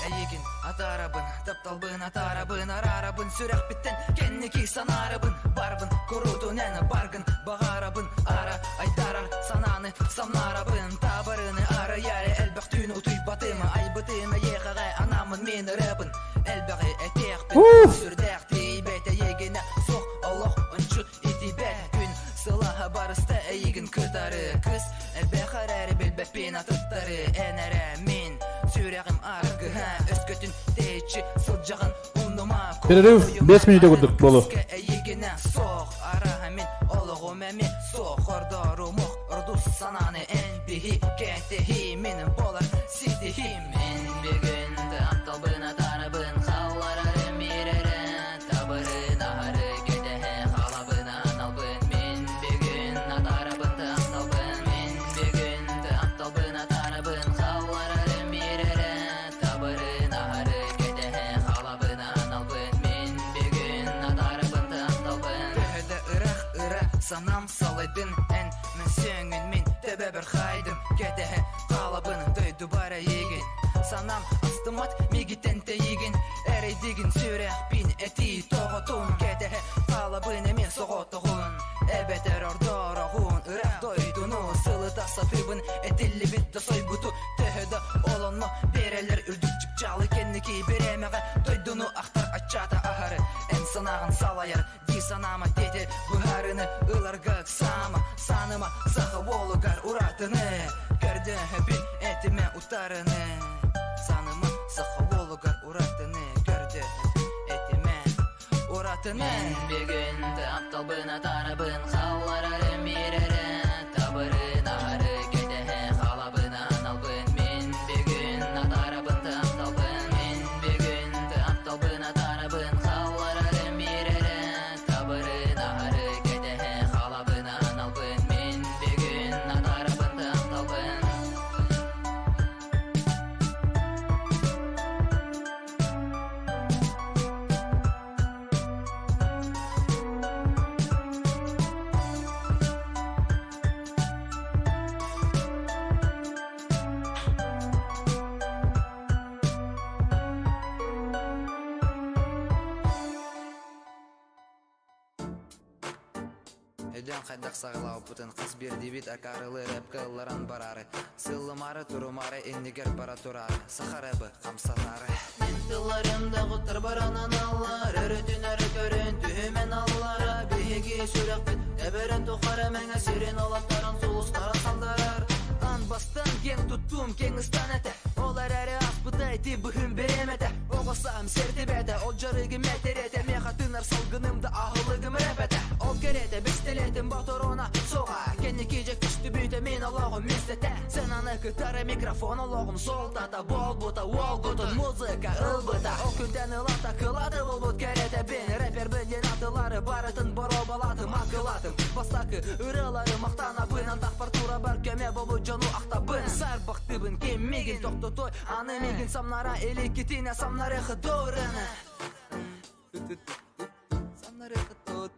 Эйигин атаарабын, тапталбын атаарабын, араарабын сүрэхпиттэн кэнники санаарабын, барбын куруутун эн баргын баҕарабын, ара айдарар санааны самнарабын, табарыны арыйары элбэх түүн утуйбатым, айбытым эйиэхэҕэ анаммын мин ырыабын, элбэҕи этиэхпин, сүрдээх тиийбэт эйигинэ суох олох ончу итийбэт күн сылаһа барыста эйигин кытары кыс элбэх эрээри билбэппин атыттары эн эрэ мин сүрэҕим аргыһа өскөтүн тэйиччи сылдьаҕын умнума Перерыв 5 минут курдук буолуо. эйигинэ суох араһа мин олоҕум эмиэ суох ордорумух ордус санааны эн биһи кэтэһии мин буолар ситиһиим мин бүгүн тапталбын атаарабын халларарым биэрэрэ Табырын аһары кэтэһэ халабын аналбын Мин бүгүн атаарабын тапталбын Мин бүгүн тапталбын атаарабын Халларарым биэрэрэ Табырын аһары кэтэһэ халабын аналбын Мин бүгүн атаарабын. Санам салайдын эн мөссүөҥүн мин төбөбөр хайдым Кэтэһэ хаалабын дойдубар эйигин Санам астыммат миигиттэн тэйигин Эрэйдигин сүрэхпин этии тоҕотун Кэтэһэ хаалабын эмиэ соҕотоҕун Эбэтэр ордороҕун ыраах дойдуну Сылыта сатыыбын этиллибит да сойбуту Төһө да олонно биэрэллэр үрдүк чыпчаалы Кэнники бириэмэҕэ дойдуну ахтар аччаата аһары Эн санааҕын салайар дии санаама диэти Быһаарыны ыларга ыксаама Сааныма саха уолугар уратыны Көрдөһөбүн этимэ утарыны Сааныма саха уолугар уратыны Көрдөһөбүн этимэ уратыны Мин бүгүн тапталбын атаарабын Халларарым биэрэрэ Табырын аһары кэтэһэ Халабын аналбын Мин бүгүн атаарабын тапталбын Мин бүгүн тапталбын атаарабын Халларарым биэрэрэ Табырын аһары кэтэһэ Халабын аналбын Мин бүгүн атаарабын тапталбын Өйдөөн хайдах саҕалаабыппытын хас биэрдиибит акаарылыы рэпкэ ылларан бараары, сыыллымаары турумаары иннигэр бара тураары, саха рэбы хамсатаары. Мин тылларым даҕыттар баранан аллар, өрүтүн өрө көрөн түһүмэн аллара, биһиги сүрэхпит эбэрин тухары мэҥэ сирин олохторун сулустарын сандарар. Ан бастан киэҥ туттуум киэҥ ыстан этэ, ол эрээри ааспыта ити быһыым бириэмэтэ, оҕо саам сэртибэтэ, ол дьарыгым этэрэтэ, миэхэ тыынар салгыным да аһылыгым рэпэтэ, ол кэриэтэ бистэлиэтим боторуна суоҕа, кэнники дьэ көстүбүтэ мин олоҕум миэстэтэ, сценаны кытары микрофон олоҕум суолтата буолбута, уолгутун музыка ылбыта, ол күнтэн ылата кылаты булбут кэриэтэбин, рэпербин диэн атылары барытын боруобалаатым, акылаатым, бастакы ырыалары махтанабын, антахпар турабар көмө болбут дьону ахтабын, сарбахтыыбын, ким миигин тохтотуой, аны миигин самнара иликкитинэ самнарыахы дорыны. Самнарыахы тут.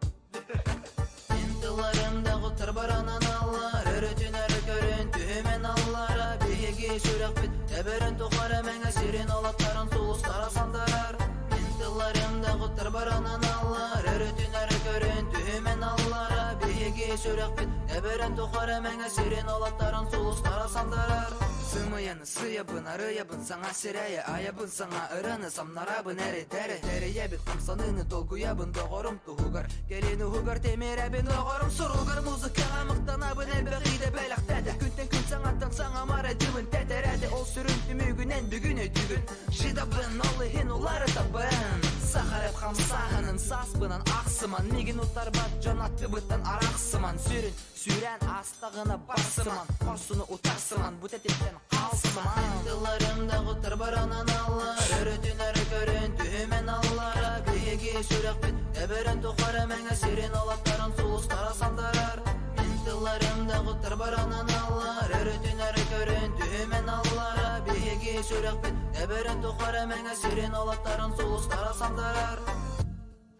Мин тылларым даҕыттар баранан аллар, өрүтүн өрө көрөн түһүмэн аллара, биһиги сүрэхпит эбэрин тухары мэҥэ сирин олохторун сулустара сандарар. Мин тылларым даҕыттар баранан аллар, өрүтүн өрө көрөн түһүмэн аллара, биһиги сүрэхпит эбэрин тухары мэҥэ сирин олохторун сулустара сандарар. Сымыйаны сыйабын, арыйабын, саҥа сирэйи айабын, саҥа ыраны самнарабын, эрэйдэри тэрийэбит, хамсаныыны долгуйабын, доҕорум туһугар, кэлин уһугар тимирэбин, доҕорум суругар музыкаҕа махтанабын, элбэх идэ бэлэхтээтэ, күнтэн күн саҥаттан саҥамар эдибин, тэтэрээти ол сүрүн түмүгүнэн бүгүн өйдүүгүн, жидабын, ол иһин уларытабын, сахарып хамсааһынын сааспынан ахсыман, миигин утарбат дьон аттыбыттан арахсыман, сүрүн Сүүрээн аастаҕына барсыман, хорсуну утарсыман, бу тэтимтэн хаалсыман. Тылларым даҕыттар баранан аллар, өрүтүн өрө көрөн түһүмэн аллара, биһиги сүрэхпит эбэрин тухары мэҥэ сирин олохторун сулустара сандарар. Мин тылларым даҕыттар баранан аллар, өрүтүн өрө көрөн түһүмэн аллара, биһиги сүрэхпит эбэрин тухары мэҥэ сирин олохторун сулустара сандарар.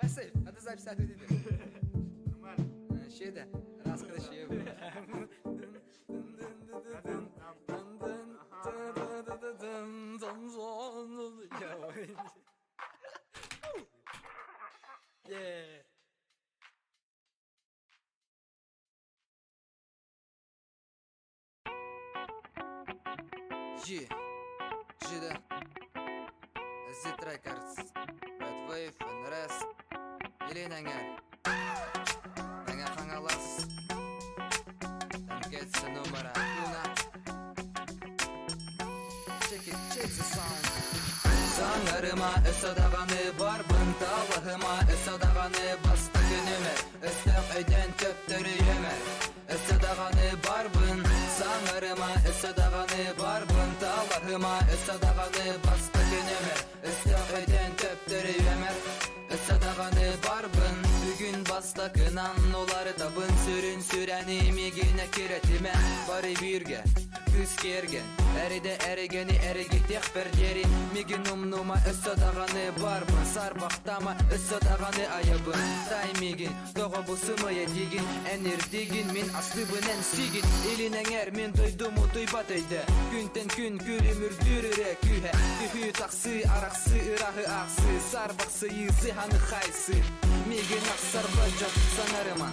Әсел, hadi запись dedi. Нормально. Şeyde, rastgele şey. Yeah. G, G Z Records, Red Wave, NRS, Илин Эҥэр, Мэҥэ Хаҥалас, Танкетса номера Уна. Check it, check the sound. Саҥарыма өссө даҕаны барбын талаһыма өссө даҕаны бастакы нүөмэр Өстөөх өйдөөн төптөрү үөмэр Өссө даҕаны барбын Саҥарыма өссө даҕаны барбын талаһыма өссө даҕаны бастакы нүөмэр Өстөөх өйдөөн төптөрү үөмэр Өссө даҕаны барбын Бүгүн бастакынан уларытабын сүрүн сүрэни миигин эккирэтимэ Бары бииргэ кыыс киэргэн Эридэ эригени эригитиэхпэр диэри Мигин умнума өссө даҕаны барбын Сарбахтама өссө даҕаны айабын Тай мигин тоҕо бу сымыйа диигин Эн ирдиигин мин астыыбын эн сиигин Илин эҥэр мин дойдум утуйбат өйдө Күнтэн күн күлүмүрдүүр өрө күүһэ Түһүү тахсыы арахсыы ырааһы аахсыы Сарбахсыйыы сыһаны хайсыы Мигин ахсарба дьон саҥарыма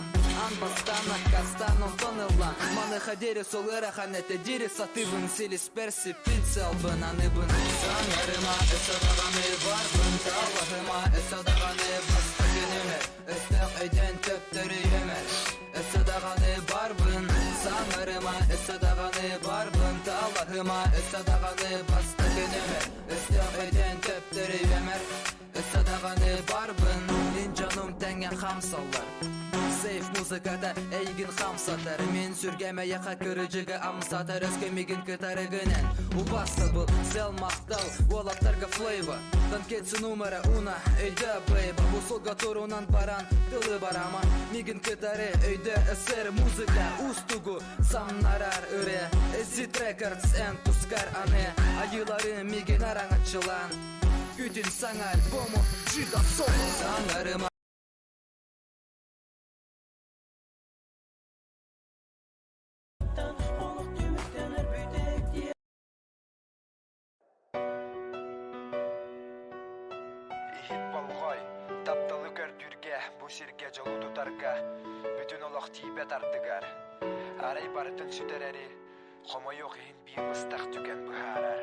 Ан бастаан аккастаан онтон ыллаан Маныха диэри сол ыарахан этэ диэри сатыыбын Силиспэр сиппин сыалбын аныбын Саҥарыма өссө даҕаны барбын Талаһыма өссө даҕаны бастакы нүмэр Өстөөх өйдөөн төптөрү үөмэр Өссө даҕаны барбын Саҥарыма өссө даҕаны барбын Талаһыма өссө даҕаны бастакы нүмэр Өстөөх өйдөөн төптөрү үөмэр Өссө даҕаны барбын Мин дьонум тэҥҥэ хамсаллар Сейф музыката эйигин хамсатар Мин сүргэм эйэхэ кырдьыгы амсатар Өскө мигин кытарыгынан Убастабыл, сэл махтал Уолаттарга флейва Танкетсы номера уна Өйдө бэйба Бу суолга турунан баран Тылы барама Мигин кытары өйдө СССР музыка Устугу самнарар ырыа Эзит Records эн тускар аны Айыылары мигин араҥаччылаан Күтүн саҥа альбому Джига Соло Саҥарыма Иһит болҕой, тапталы көрдүүргэ, бу сиргэ дьолу тутарга, бүтүн олох тиийбэт ардыгар. Арай барытын сүтэрэри, хомойуох иһин биир быстах түгэн быһаарар.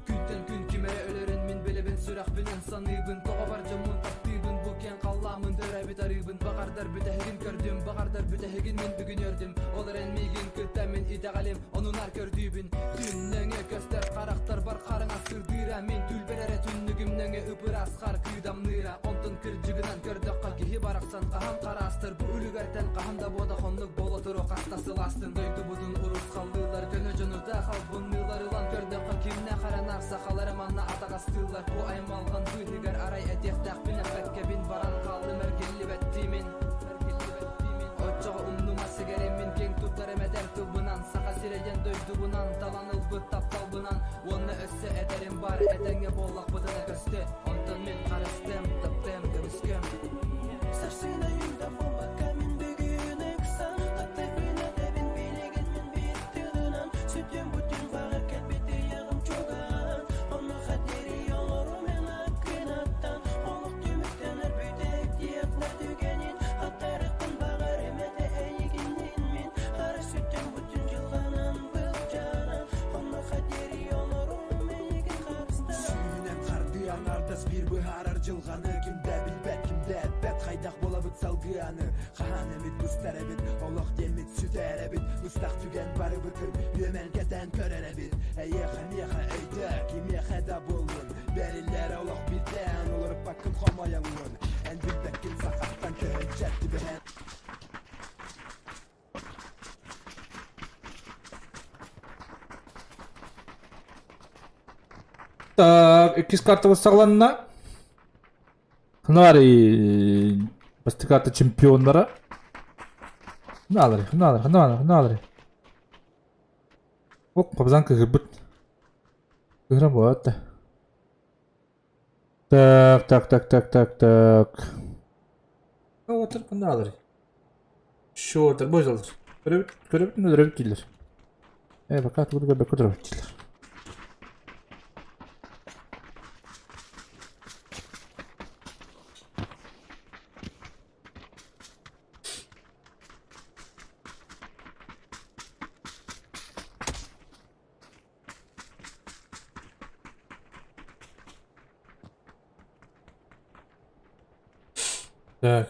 Күнтэн күн ким эрэ өлөрүн мин билэбин сүрэхпинэн саныыбын тоҕо бар дьоммун таптыыбын бу киэҥ халлааммын төрөөбүт арыыбын баҕардар бүтэһигин көрдүм баҕардар бүтэһигин мин бүгүн өрдүм ол эрэн миигин кытта мин итэҕэлим онунар көрдүүбүн Күн нөҥө көстөр харахтарбар хараҥа сырдыыра мин түлбэр эрэ түннүгүм нөҥө ып-ыраас хар кыыдамныыра онтон кырдьыгынан көрдөххө киһи барахсан хаһан хараастар бу үлүгэртэн хаһан да буода хоннук буола туруо хаста сылаастын дойдубутун урусхаллыыллар көнө дьону да халбынныылар ылан көрдөххө кимнэ харанар сахалары манна атаҕастыыллар бу аймалҕан быыһыгар арай этиэхтээхпин эппэккэбин баран хааллым эргиллибэттиимин Оччоҕо умнума сигэриммин киэҥ туттарым этэр тылбынан Саха сирэ диэн дойдубунан талан ылбыт тапталбынан Уонна өссө этэрим бар этэҥҥэ буоллахпытына көстө Онтон мин харыстыам, таптыам, көмүскүөм Сарсыына үйдө буолбакка мин бүгүн ыксан Таптыырбын этэбин билигин мин биир тылынан Сүтүм бүтүн баҕар кэлбит ыйаҕым чугаһаан Онуоха диэри олорум эн аккынаттан Олох түмүктэнэр бүтэһик диэх түгэнин Аттарыахпын баҕар эмэтэ эйигинниин мин Хара сүтүм бүтүн дьылҕанан былдьанан Онуоха диэри олорум эйигин харыстаан Сүүнэн хардыы аҥаардас биир быһаарар дьылҕаны Кимдэ билбэт, кимдэ эппэт Хайдах буолабыт салгыы аны Хаһан эмит быстар эбит Олох диэммит сүтэр эбит Быстах түгэн барыбытын Үөмэн кэтээн көрөр эбит Эйиэхэ миэхэ өйдөө Кимиэхэ да буоллун Бэриллэр олох биирдээн Уларыппаккын хомойоҥҥун Эн билбэккин сахаттан көһөнчө түбэһэн Так, иккис картабыт саҕаланна. Хнари бастакы карта чемпионнара. Хнаалары, хнаалары, хнаалары, хнаалары. Оп, кобзан кыһырбыт. Кыһыра буолла. Так, так, так, так, так, так. Отыр хнаалары. Шотер, божалар. Көрөбүт, көрөбүт, өлөрөбүт дииллэр. Э, пока тугу да көрбөккө турабыт дииллэр. Так.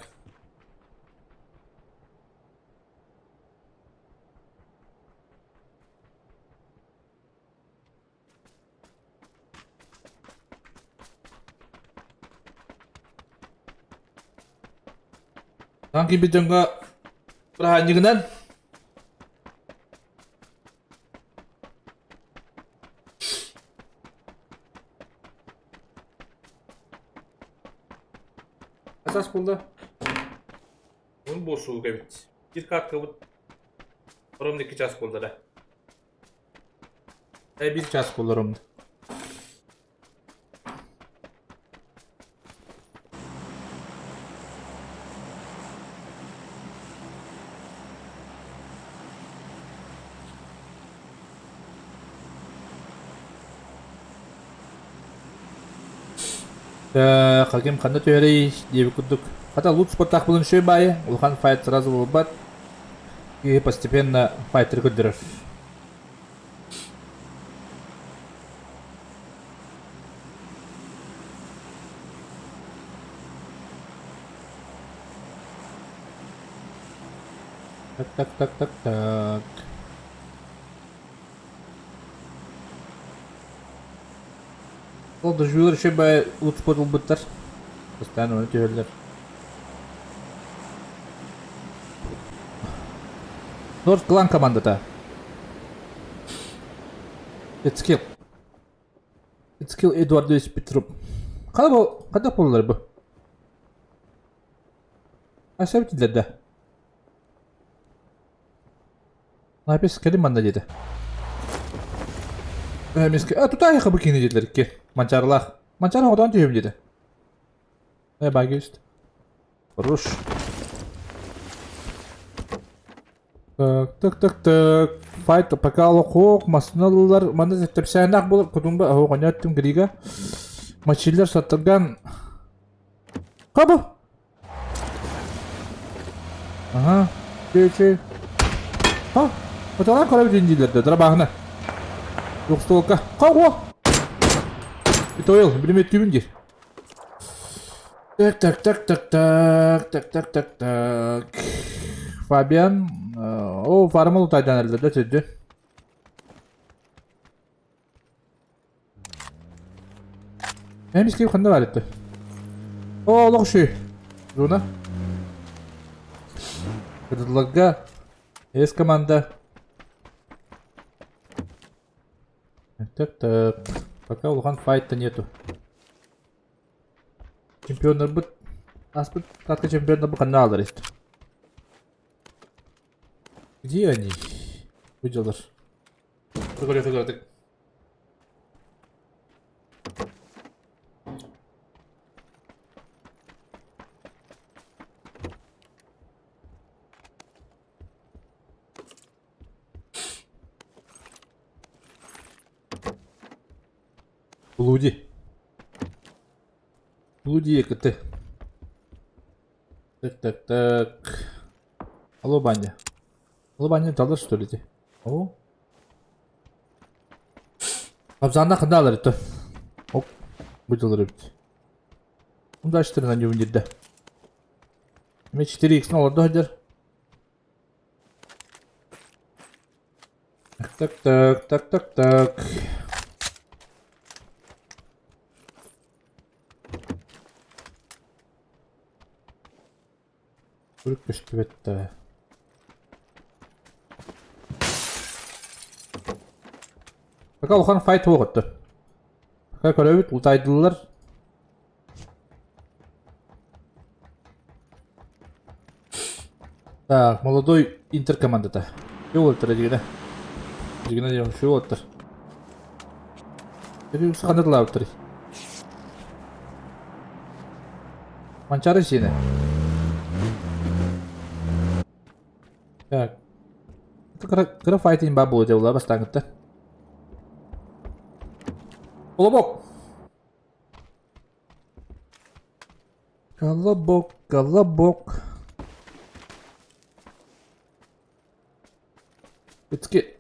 Таҥ киирбит дьоҥҥо бырааһынньыгынан Хас буолла? Уон буолсууга эбит. Биир кааткабыт ровно 2 час буолла да. Э, 1 час буолла ровно. Хаким ханна түһэрий диэбит курдук. Хата лут спортаах булан үчүгэй баайы, улахан файт сразу буолбат. Киһи постепенно файтеры көрдөрөр. Так, так, так, так, так. Ол дождьулар еще бай лутспот ылбыттар. Постоянно оны түһэллэр. Норд Клан командата. It's kill. It's kill Эдуардович Петров. Қада бұл, қада болалар бұл? Аса бітілер да. Напис кэлин манна диэтэ. Эмискэ а тутаайха бу киһини диэтилэр икки. Манчаарылаах. Манчаары хотоон түһүм диэтэ. Э багист. Руш. Так, так, так, так. Файт пока олохуох, массыналар манна тэпсээннээх буолар кутумба оһох оньоттум грига. Мачиллер саттырган Хабы! Аһа, чү-чү. Ха, оталаан көрөбүт дииллэр да, драбааһына. Двухстволка. Ха, Итойл, билиметтүүбүн диир. Так, так, так, так, так, так, так, так, так. Фабиан, о, фармал утайдан эрэллэр да төрдү. Эмискэ ханна баар этэ? Оо, олох үчүгэй. Зона. Кытылларга С команда. Так, так. Пока улахан файта нету. Чемпионнарбыт ааспыт катка чемпионнарбыт ханна аалар ист. Где они? Выделар. Көрө Блуди. Блуди КТ. Так, так, так. Алло, Баня. Алло, Баня, далыр что ли ты? О. Абзаана ханна алар это? Оп, бу дьыллар эбит. Удачтарынан дьүһүннэрдэ. Эмиэ 4x олордо сылдьар. Так, так, так, так, так. Үрүт көстүбэт да. Пока улахан файт суох өттө. Пока көрөбүт, утайдылар. Так, молодой Интер командата. Şu уолаттар дьигинэ. Дьигинэ диэн şu уолаттар. Ханна Манчаары сиэнэ. Так. Кыра, кыра файтинг баар буолуо дьэ бастааҥҥыттан. Колобок! Колобок, колобок. Let's get.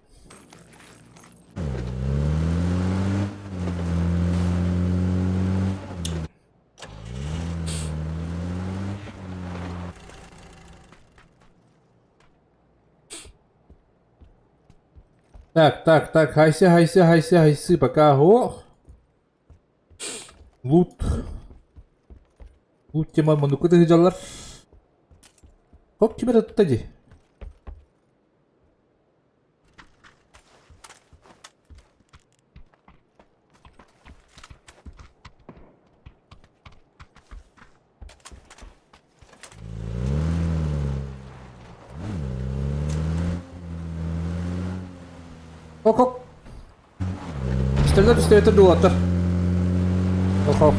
Так, так, так, хайсы, хайсы, хайсы, хайсы, пока. Ох. Лут. Лут тема муннукка тыһыдьаллар. Хоп ким эрэ тутта дии. Hok hok. Пистолет пистолеттер дуолаттар. Хок хок.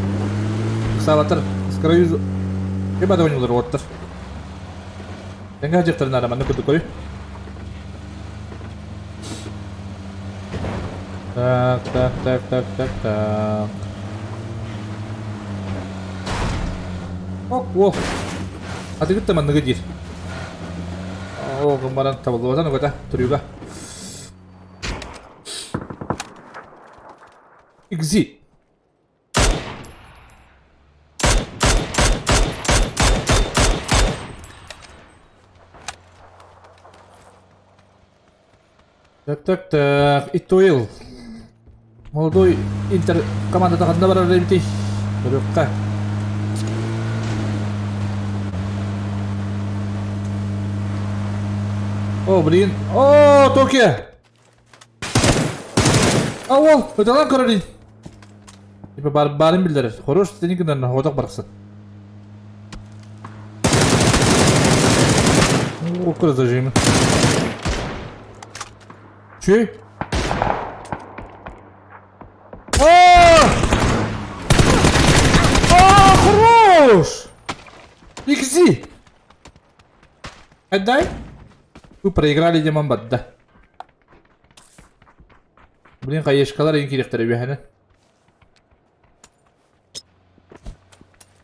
Саалаттар. Скрою. Ким ада ойнулар уоттар. Тэҥҥэ сылдьыахтарын наада маннык курдук көрүй. Так, так, так, так, так, так. Ок, уол. Атыгыт да манныгы диир. Ол гын баран табыллыбатан угата туруга. Игзи. Так, так, так. Итуил. Молодой Интер командата ханна барар эбитий? Көрүөххэ. О, блин. О, Токио! А уол, ыталан көрөрүй. Типа бар барын биллэрэр. Хорош сени гынан хоҕотох барахсан. О, зажимы. Чүй? О! О, хорош! Икси! Отдай. Вы проиграли Димон Бадда. Блин, хаешкалар ең керектер үөһэни.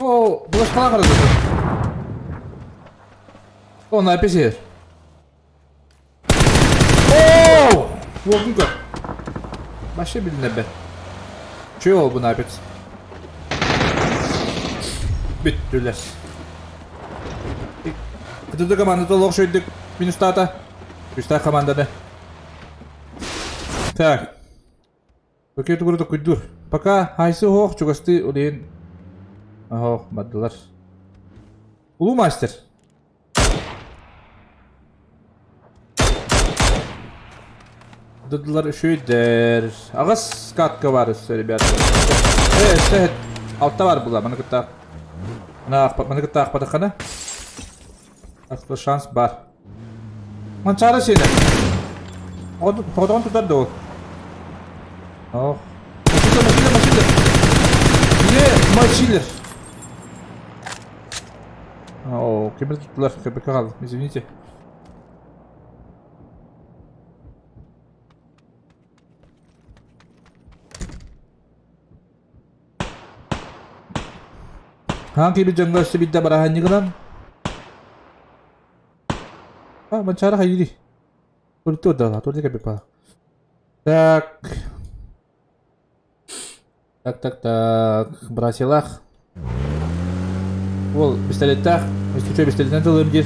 О, булашкалар қарады. О, напись ер. О! Уолгун көр. Вообще билинэрбэт. Чүө ол бу напись. Бүттүлэр. Кытыды командата олох шөйдүк минустаата. Үстээх команданы. Так. Көкө тугура токуйдуур. Пока хайсы оһох чугастыы улейин оһох бардылар. Улуу мастер. Дыдылар үчүгүйдэр. Аҕыс катка бар өссө, ребята. Э, өссө алта бар була. Маны кытта маны кытта аахпатаххына. Аслы шанс бар. Манчаары сиэнэ. Хотоҕун тутар да ол. Ох. Мочилер, мочилер, мочилер. Не, мочилер. О, кемер туттулар, КПК қалды, извините. Хаан киирбит дьоҥҥо өссө биирдэ бараһанньыгынан А, Манчаары хайыырый? Тур да, тур кэппит Так. Так, так, так. Братьялаах. Уол пистолеттаах. Үстүчэ пистолетинэн тылым диир.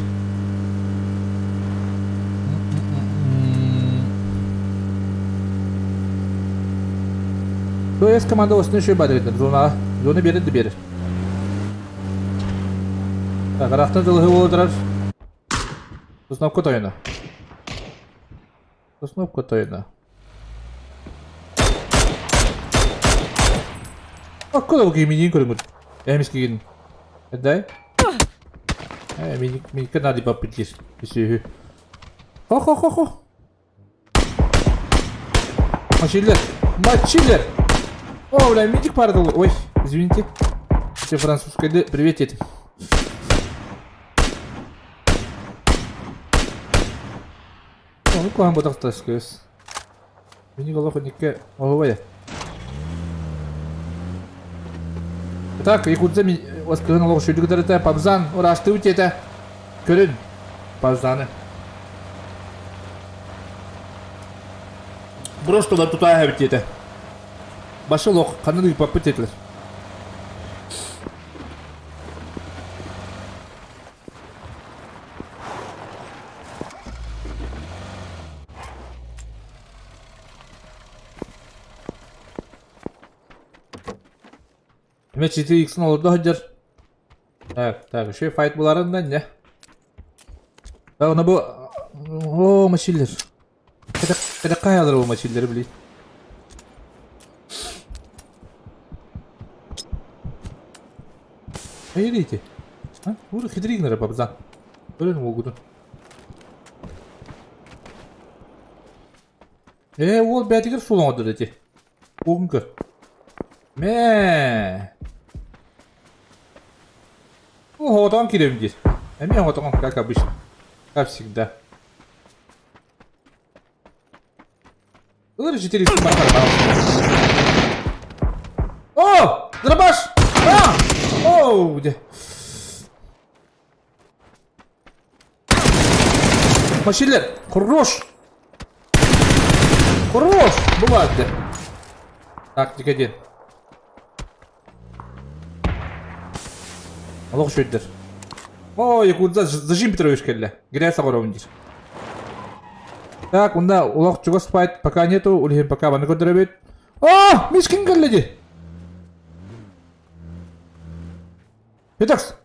БС команда осыны еще бар эбит зонаҕа. Зона биэрэр да биэрэр. Так, арахтан тылыһы буолар. Сосновка тойоно. Сосновка тойоно. Откуда вы именин көрүҥүт? Эмискигин. Дай. Э, миникка надо попытись. Хо-хо-хо-хо. Мочилер! Мочилер! О, бля, митик пардал. Ой, извините. Все французская привет этим. Ону куһаан ботахтас кыыс. Мини олох никке оһубай. Так, Якутза оскырын олох шүйдүк дарыта Пабзан урашты утета. Көрүн. Пабзаны. Просто да тутаа эбит диэтэ. Башы лох ханна ыыппаппыт диэтилэр. Эмэ 4 иксин олордо сылдьар. Так, так, еще файт буларын да не. Аны бу оо мачиллер. Кэтэххэ хайалар ол мачиллеры били. Эйрите. А? Ур хитригнere бабзан. Көрөн уолгутун. Ээ, уол бээтигэр суол оҥордо ити. Уолгун көр. Мээ. Оһоҕотоон киирэбин диир. Эмиэ оһоҕотоон, как обычно. Как всегда. Ылыр 4 О! Дробаш! А! Оу, где? Машилер, хорош! Хорош! Бывает. Так, тикадин. Олох үчүгэйдэр. О, Якудза Зажим Петрович кэллэ. Грязь оҕоробун диир. Так, онда олох чугас файт пока нету, улиһин пока маны көрдөрөбүт. О, Мишкин кэллэ дии. Петакс!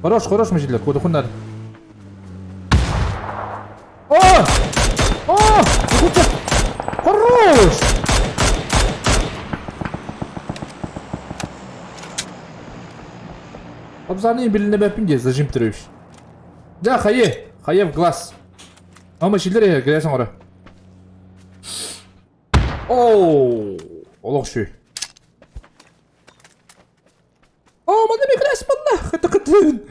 Хорош, хорош мөчүлэр, куотухун надо. О! О! Якутя! Хорош! Абзаны билинебеппин дии, Зажим Петрович. Да, хайе, хайе в глаз. Ама мөчүлэр грязь оҥоро. Оу, олох үчүгэй. Оо, манна микрес манна. Хата кытын.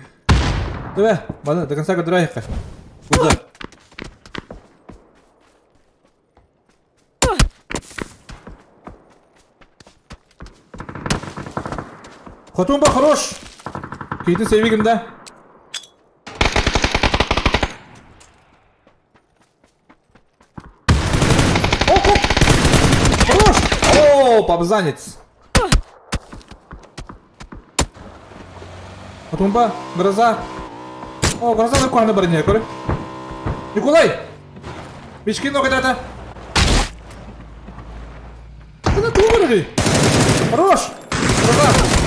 Давай, манна до конца көрдөрөйөххэ. Куда? Хотун ба хорош. Киһитин сэбигин да. Оп, оп. Хорош! О, попзанец. Хотунба, гроза. О, гроза на барыня, көрө. Николай! Мишкин ногата. Это ты вырви! Хорош! Гроза!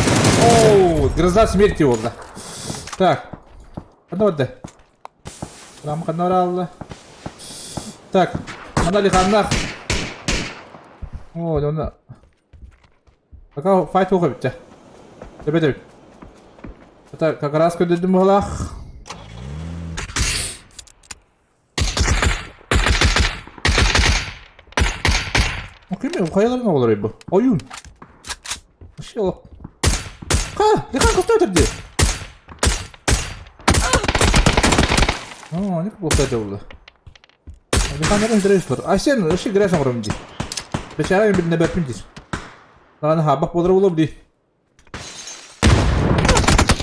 О, гроза смерти уолла. Так. Ханна барда? Рам ханна бараалла? Так, манна лиханнах. О, онно. Пока файт уха бүттэ. Төбө төбө. Это как раз көрдөрдүм быһалаах. Кими хайаларын оҕолорой бу? Ойуун. Вообще олох. Ха, лихан костой өтөрдү. О, не болса болду. Лиханнарын интерес бар. А сен вообще грязь оҥором дии. Бечара мен билинэ бэрпин диир. Даҕаны хаабах буолар буолуо дии.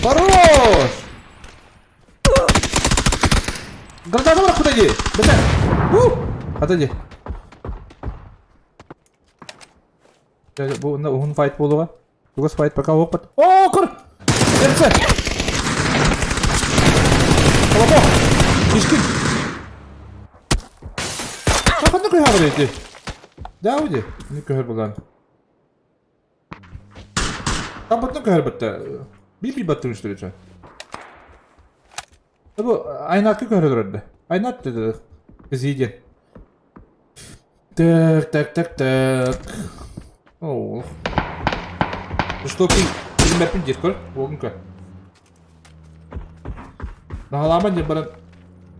Хорош! Граната бар куда ди? Бете. У! Ата ди. Бу уһун файт буолуға. Тугас файт пока опыт. О, көр! Сердце! Колобок! Кишкин! Ханна көһөр эти? Дауди, не көһөр булан. Табытны көһөрбүттэ. Биир баттын үстүрүчө. Бу Айнатка көһөрөлөр Айнат dedi. Кызиди. Так, так, так, так. О. Что ты? Билбэппин диир көр. Уогун көр. Наһалаама диэн баран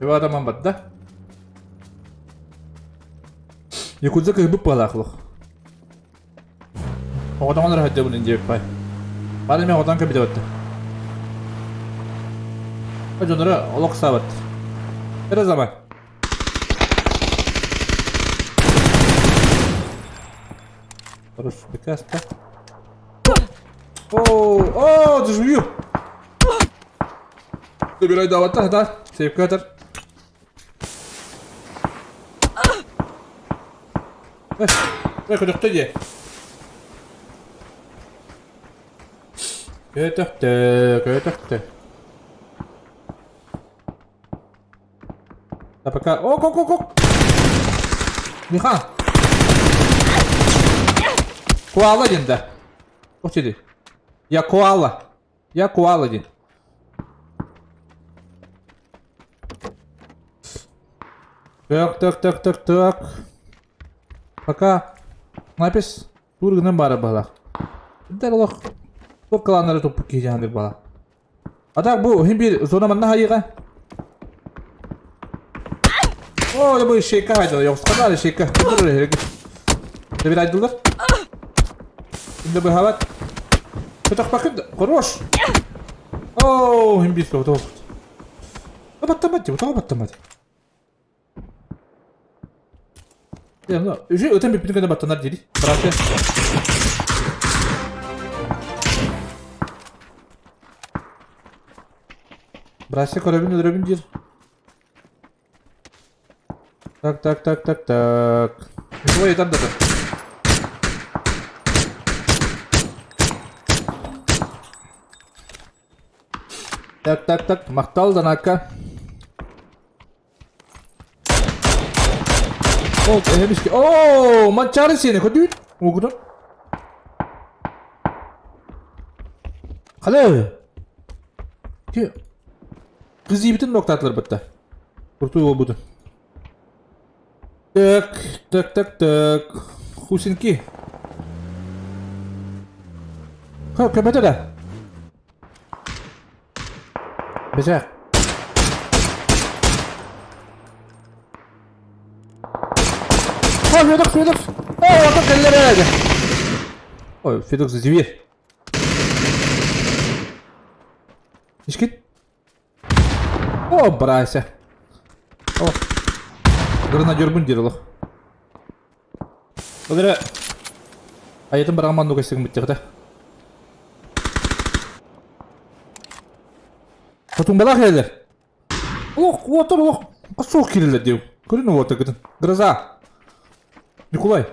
Эбэ адаман барда. Якудза кыһбыт баалаах олох. Оҕотоҥон эрэ сылдьабын диэбиппай. Бары эмиэ оҕотон кэбитэ барда. Дьонноро олох саабат. Эрэ замай. Хорош, прекрасно. О, о, доживью. Забирай давата, да, сейфкатор. Э, көтөхтө дии. Көтөхтө, көтөхтө. А пока... О, ок, ок, ок! Миха! Куала диэн да. Ох, диди. Я коала. Я коала диэн. Так, так, так, так, так. Пока напис тур гынан баара баһылаах. Дэр олох туох кылааннары туппут киһи дьаһаныр бала. А так бу иһин биир зона манна хайыга. О, я бу шейка хайдылар. Йоқсқанар шейка. Дебир айдылар. Инде быһабат. Көтөхпәкин хорош. О, иһин биир тоҕо. Баттамат, тоҕо баттамат. Үһү ытан бүппүтүн кэннэ баттанар дири. Братья. Братья көрөбүн өлөрөбүн диир. Так, так, так, так, так. Ой, там да. Так, так, так. Махтал, Данака. Ол эһэмискэ Оо, манчаары сиэнэ көтүүт. Угутун. Хале. Ки Кызыйбытын ноктаатылар бытта. Куртуй буолбутун. Так, так, так, так. Хусинки. Ха, көмөтө да. Бэсээх. О, Федор, Федор! О, ото кэллэр Ой, Федор зверь. Искит? О, брайся. О. Гранадербун диир олох. Ол эрэ айытын бараҕан маннык өссө Хотуҥбалаах иһэллэр. Олох, уоттар олох суох киирэллэр диэм. Көрүн уоттаргытын. Гроза. Николай.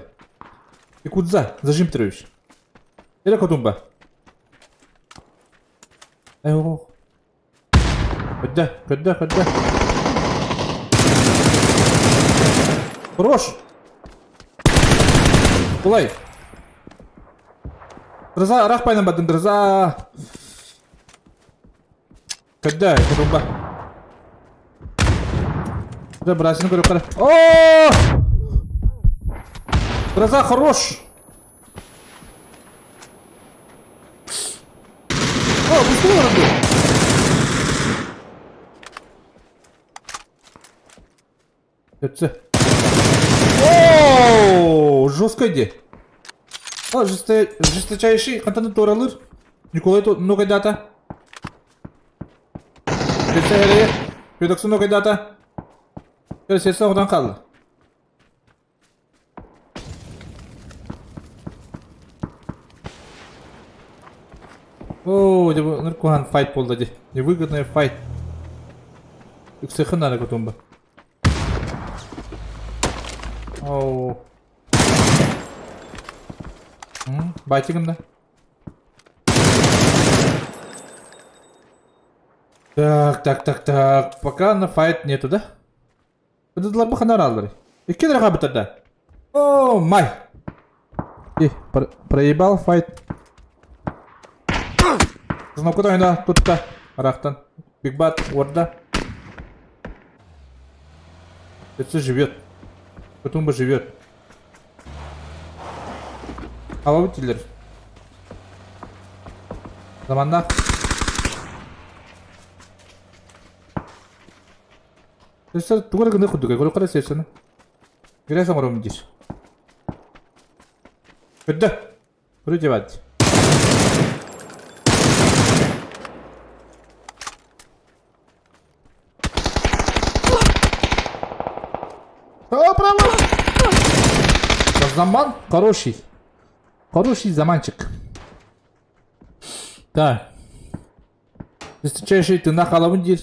Якудза, Зажим Петрович. Эрэ хотуҥба. Эй, ох. Көрдө, көрдө, көрдө. Хорош! Кулай. Гроза, ыраах байынан бардым, гроза. Көрдө, курумба. Да, брасин көрүп кара. О! Гроза хорош! О, быстрее баран Өтсе. О, жестко иди. О, жесточайший хантан туоралыр. Николай ногайдата. Өтсе эрэ. Педоксы ногайдата. Сессе оҕдан хаалла. Оо, дьэ бу наркохан файт буолла дии. Невыгодный файт. Үксэхин наада кутумба. Оу. Байтигин да. Так, так, так, так. Пока на файт нету, да? Ыдыдылар бу ханар аллары. Икки эрэ хаабыттар да. О, май! И, проебал файт. Кнопка тойна тутта. Арахтан. Биг Бат, Орда. Это живет. Кутумба живет. Хава битилер. Заманда. Сесер тугу эрэ гыныах курдук көрүөххэ эрэ сессияны. Грязь оҥоробун диир. Көрдө. Көрү дьабаат. О, право! Заман хороший. Хороший заманчик. Так. Встречающий тына халабын диир.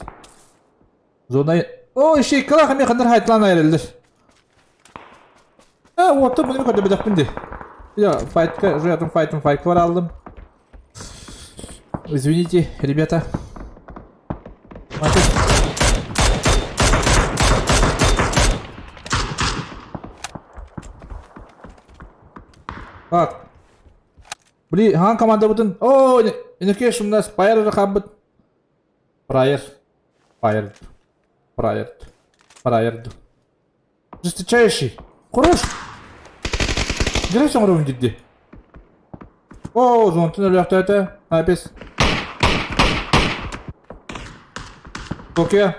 Зона... О, ищейкалаах эмиэ ханнар хайтлаан айрыллар. А, уоттан бұны көрдө бедәхпин ди. Я файтка, жуятым файтым файтка бар алдым. Извините, ребята. Так. Били хаан командабытын оо Инекеш у нас Пайер хаалбыт. Прайер. Пайер. Прайер. Прайер. Жесточайший. Хорош. Дирек соңоробун дидди. Оо, зонтун өлөөхтөөтө. Апис. Токио.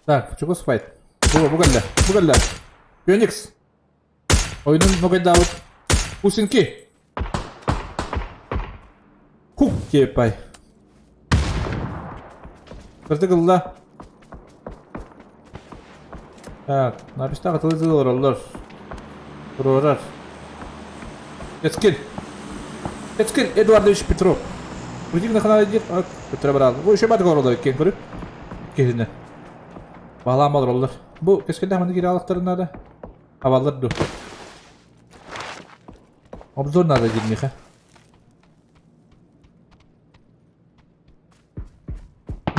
Так, чугас файт. Бу, бу кэллэ. Бу кэллэ. Феникс. Ойунун ногайдаабыт. Усинки. Хук диэппай. Кырдык ылла. Так, напистаах тылы олороллор. Туруорар. Эскил. Эскил Эдуардович Петров. Придик на канал диир. Петро барал. Бу еще бат городо иккен көрүп. Киһини. Баалаан олороллор. Бу кэскилдээх маннык киирэ алахтарын наада. Абаллар ду. Обзор надо диир миэхэ.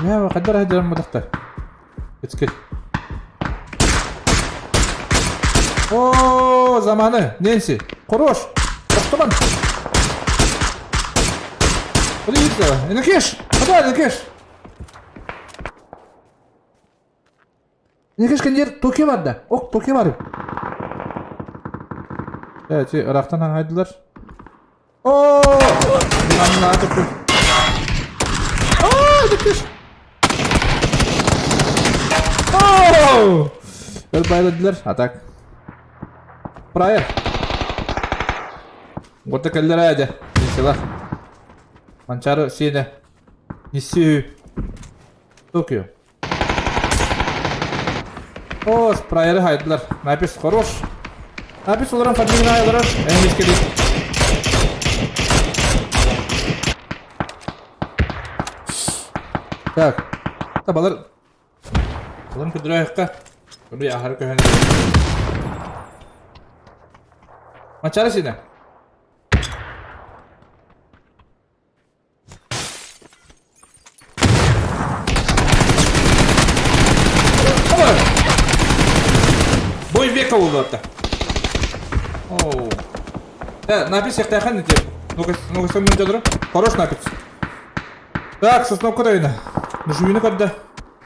Мэ хайдах эрэ дьарамматахтар. Эскил. О, заманы, Нэнси, хорош, Тохтоман. Подивіться, Енекеш, куда Енекеш? Енекеш кендер Токио барда. Ок, Токио бар. Evet, Irak'tan haydılar. О! Оо, Енекеш. Оо! Өлбайладылар. А так. Прайер. Уота кэллэр ээ дьэ. Нисила. Манчары сиэнэ. Нисүү. Токио. О, спрайеры хайдылар. Напис хорош. Напис олорон фармигин олорор. Эмискеди. Так. Табалар. Баларым көдүрөөһүккэ. Били аһары көһөн. Манчары сиэнэ. Бой века буолла. Оу. Э, напис яктайхан эти. Ну-ка, ну-ка, сен мен Хорош напис. Так, сосновка тойна. Нажуйны көрдө.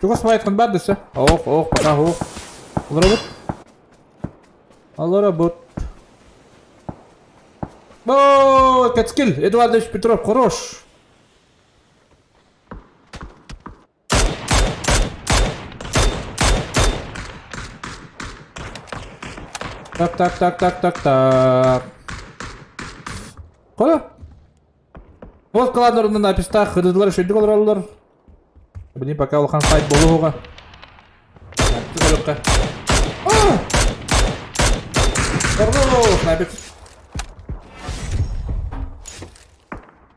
Чугас байткан бар десе. Ох, ох, пока ох. Олоробут. Олоробут. О, Кацкил, Эдуардович Петров, хорош. Так, так, так, так, так, так. Кола. Вот каланнарынан напистаах ырыдылар үчүгдүк олороллор. Билин пока улахан сайт буолуоҕа. Хорош, набит.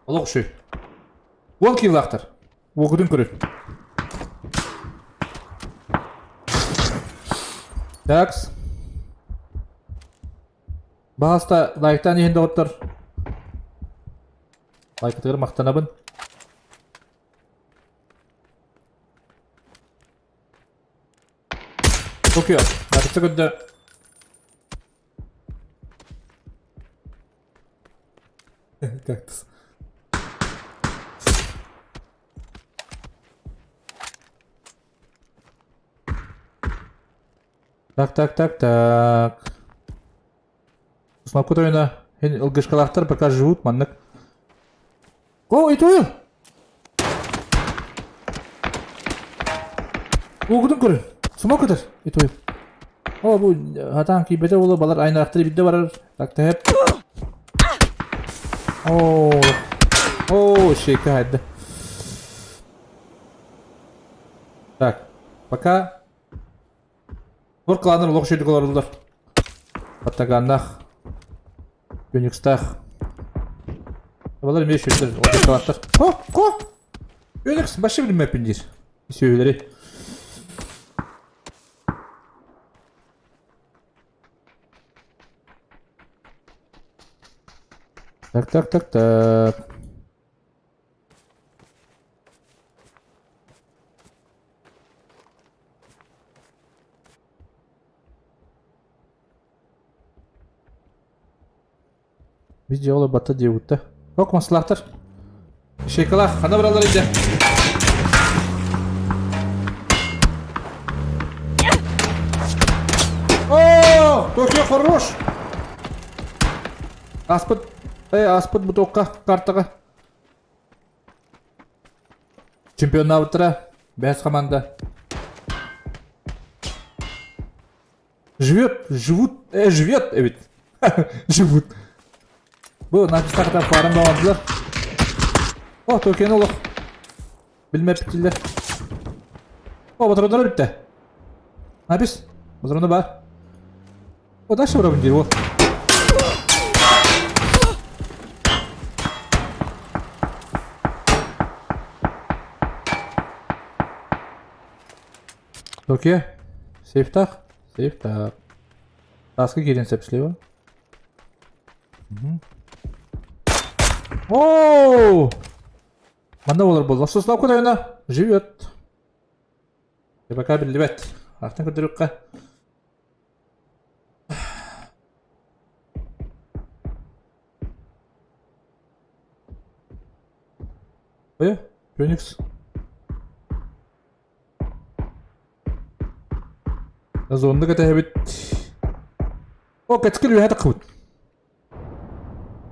Олох үчүгэй. Уол киилаахтар. Уокутун көрөр. Такс. Баһаста лайктаан иһин доҕоттор. Лайкытыгар махтанабын. Токио. Атыца көрдө. Кактус. Так, так, так, так. Смопка тойуна. Ылгышкалаахтар пока живут маннык. О, итуйу! Угутун көрүн. Смок ытыр. Итуйу. О, бу хатаан киирбэтэ буолуо балар айнаахтары бирдэ барар. Так, тэһэп. О, о, шейка хайда. Так, пока Тур кланнар олох үчүгдүк олороллор. Баттагааннаах, Феникстаах. Балар эмиэ үчүгдэр, олохтоохтор. Хо, хо! Феникс вообще билиммэппин диир. Сүөһүлэри. Так, так, так, так. Биир дьиэ олорбатта диэбиттэ. Ок, маслаахтар. Шейкалаах, ханна бараллар идэ? О, Токио хорош! Аспыт, эй, аспыт бутылка картаға. Чемпионнаабыттара, бэс команда. Живет, живут, живет эбит. Живут. Бу написахтан фарам баҕардылар. О, Токион олох. Билмэппитиллэр. О, батроннара бүттэ. Напис, батрону бар. О, дальше барабын диир, вот. Токио, сейфтах, сейфтах. Таска киирэн сөп слева. Оу! Манна буолар буолла. Суславка тойоно живет. Пока биллибэт. Артын көрдөрүөххэ. Ой, Феникс. Зонны кэтэһэбит. О, кэскил үөһэ таххыбыт.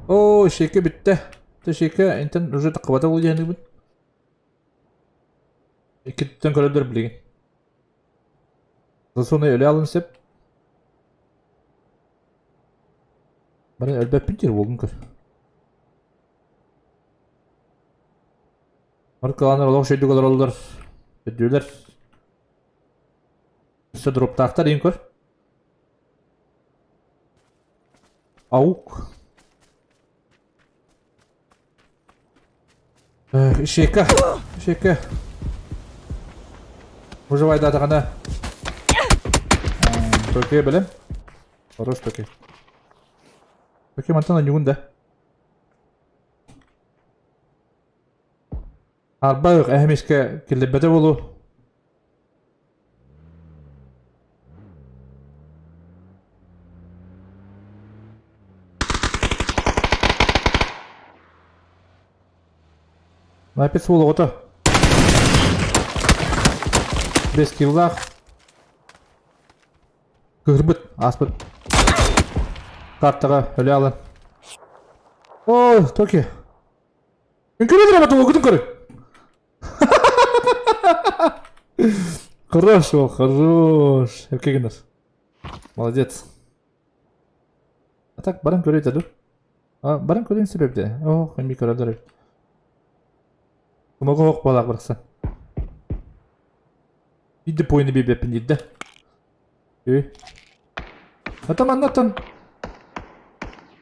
О, шейке бүттэ. Те шейке интен уже таххыбата ол диэхинибин. Иккиттэн көрөлдөр билигин. Засуны өлө алын сеп. Бары өлбөппүн диир буолгун көр. Аркаланар олох шөйдүк олороллор. Өйдүүлэр. Өссө дроптаахтар иин көр. Аук. Ишека. Ишека. Выживайдатаҕына. Төке билем. Хорош төке. Төке мантан аньугун да. Арба эһэмискэ киллэрбэтэ буолуо. Напис суол оҕото. Бес киллаах. Кыһырбыт, ааспыт. Картаҕа өлө алан. Ой, Токи. Үҥкүрэ тура угутун көрү. Хорош, ол, хорош. Эрке гынар. Молодец. А так баран көрөйдө ду. А, баран көрөйүн себепте. Ох, эми көрөлдөр. Кумага ох балак барса. Бидде пойны бибеппин дидде. Үй. Атам аннаттан.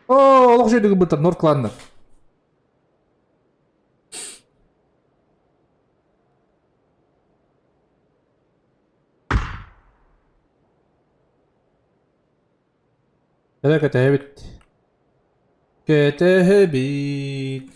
О, олох жөйдүгү бытар Норд кланнар. Эрэ кэтэһэбит. Кэтэһэбит.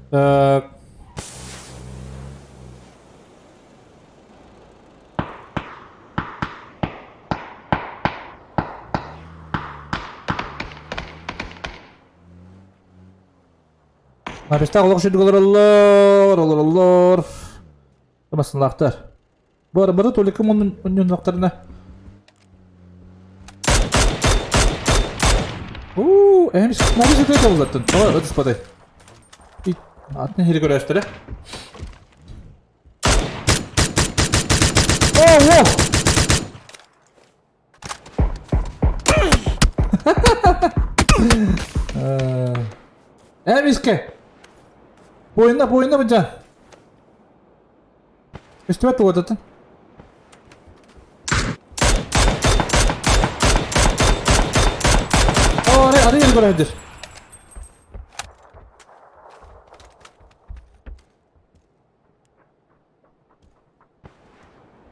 Так. Арыстаах олох сүрдүк олороллор, олороллор. Басынлаахтар. Бу бары только мунньуннахтарына. Уу, эһэм смогу сытыы табыллаттын. Тоҕо ытыспатай. Атын хири көрөөстөрө. О, о! Эмиске! Буойунна, буойунна быдьа. Көстүбэт уотатын. О, ары, ары көрөдүр.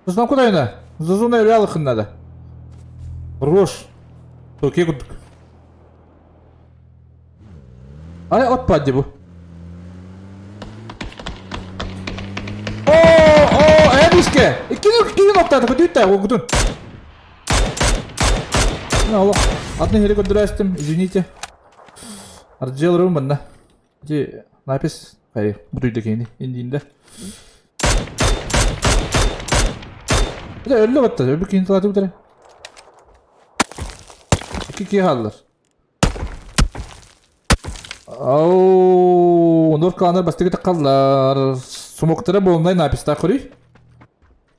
Зузан куда юна? Зузуна өлө алыхын надо. Хорош. Токио курдук. Ай, от падди бу. О, о, эбиске! Иккини иккини ноктаата көтүүттэ, угутун. Ну, алло. Атын хери көрдөрөөстүм, извините. Арджел манна. Ди напис хай бутуйда кини индиинде. Это өллө батта, өбү кини тылаты бүтэрэ. Икки киһи хааллар. Ау, норкаланар бастыгы таққаллар. Сумоктара болнай написта көрүй.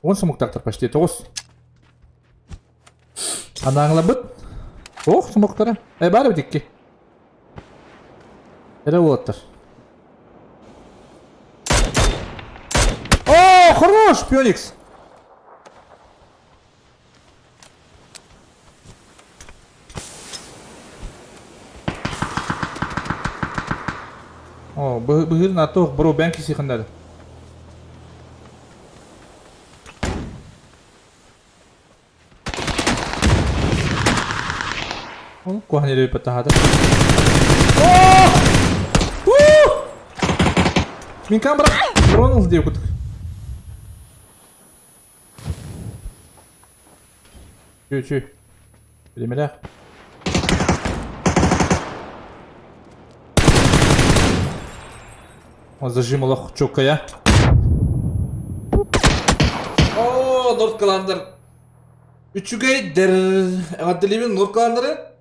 Он сумоктактар почти тоғыз. Анааңлабыт. Ох, сумоктара. Э, бары бит икки. Эрэ уолаттар. О, хорош, Пионикс! О, быһыырын аты бро бэн кисихыннары. Ол куһаҕан эрэ таһаата. Мин камера дрон диye кутук. Чү чү. Билимелер. О, зажим олох чоккая. О, Нордкаландар. Үчүгэйдэр. Эҕэрдэлиибин Нордкаландары.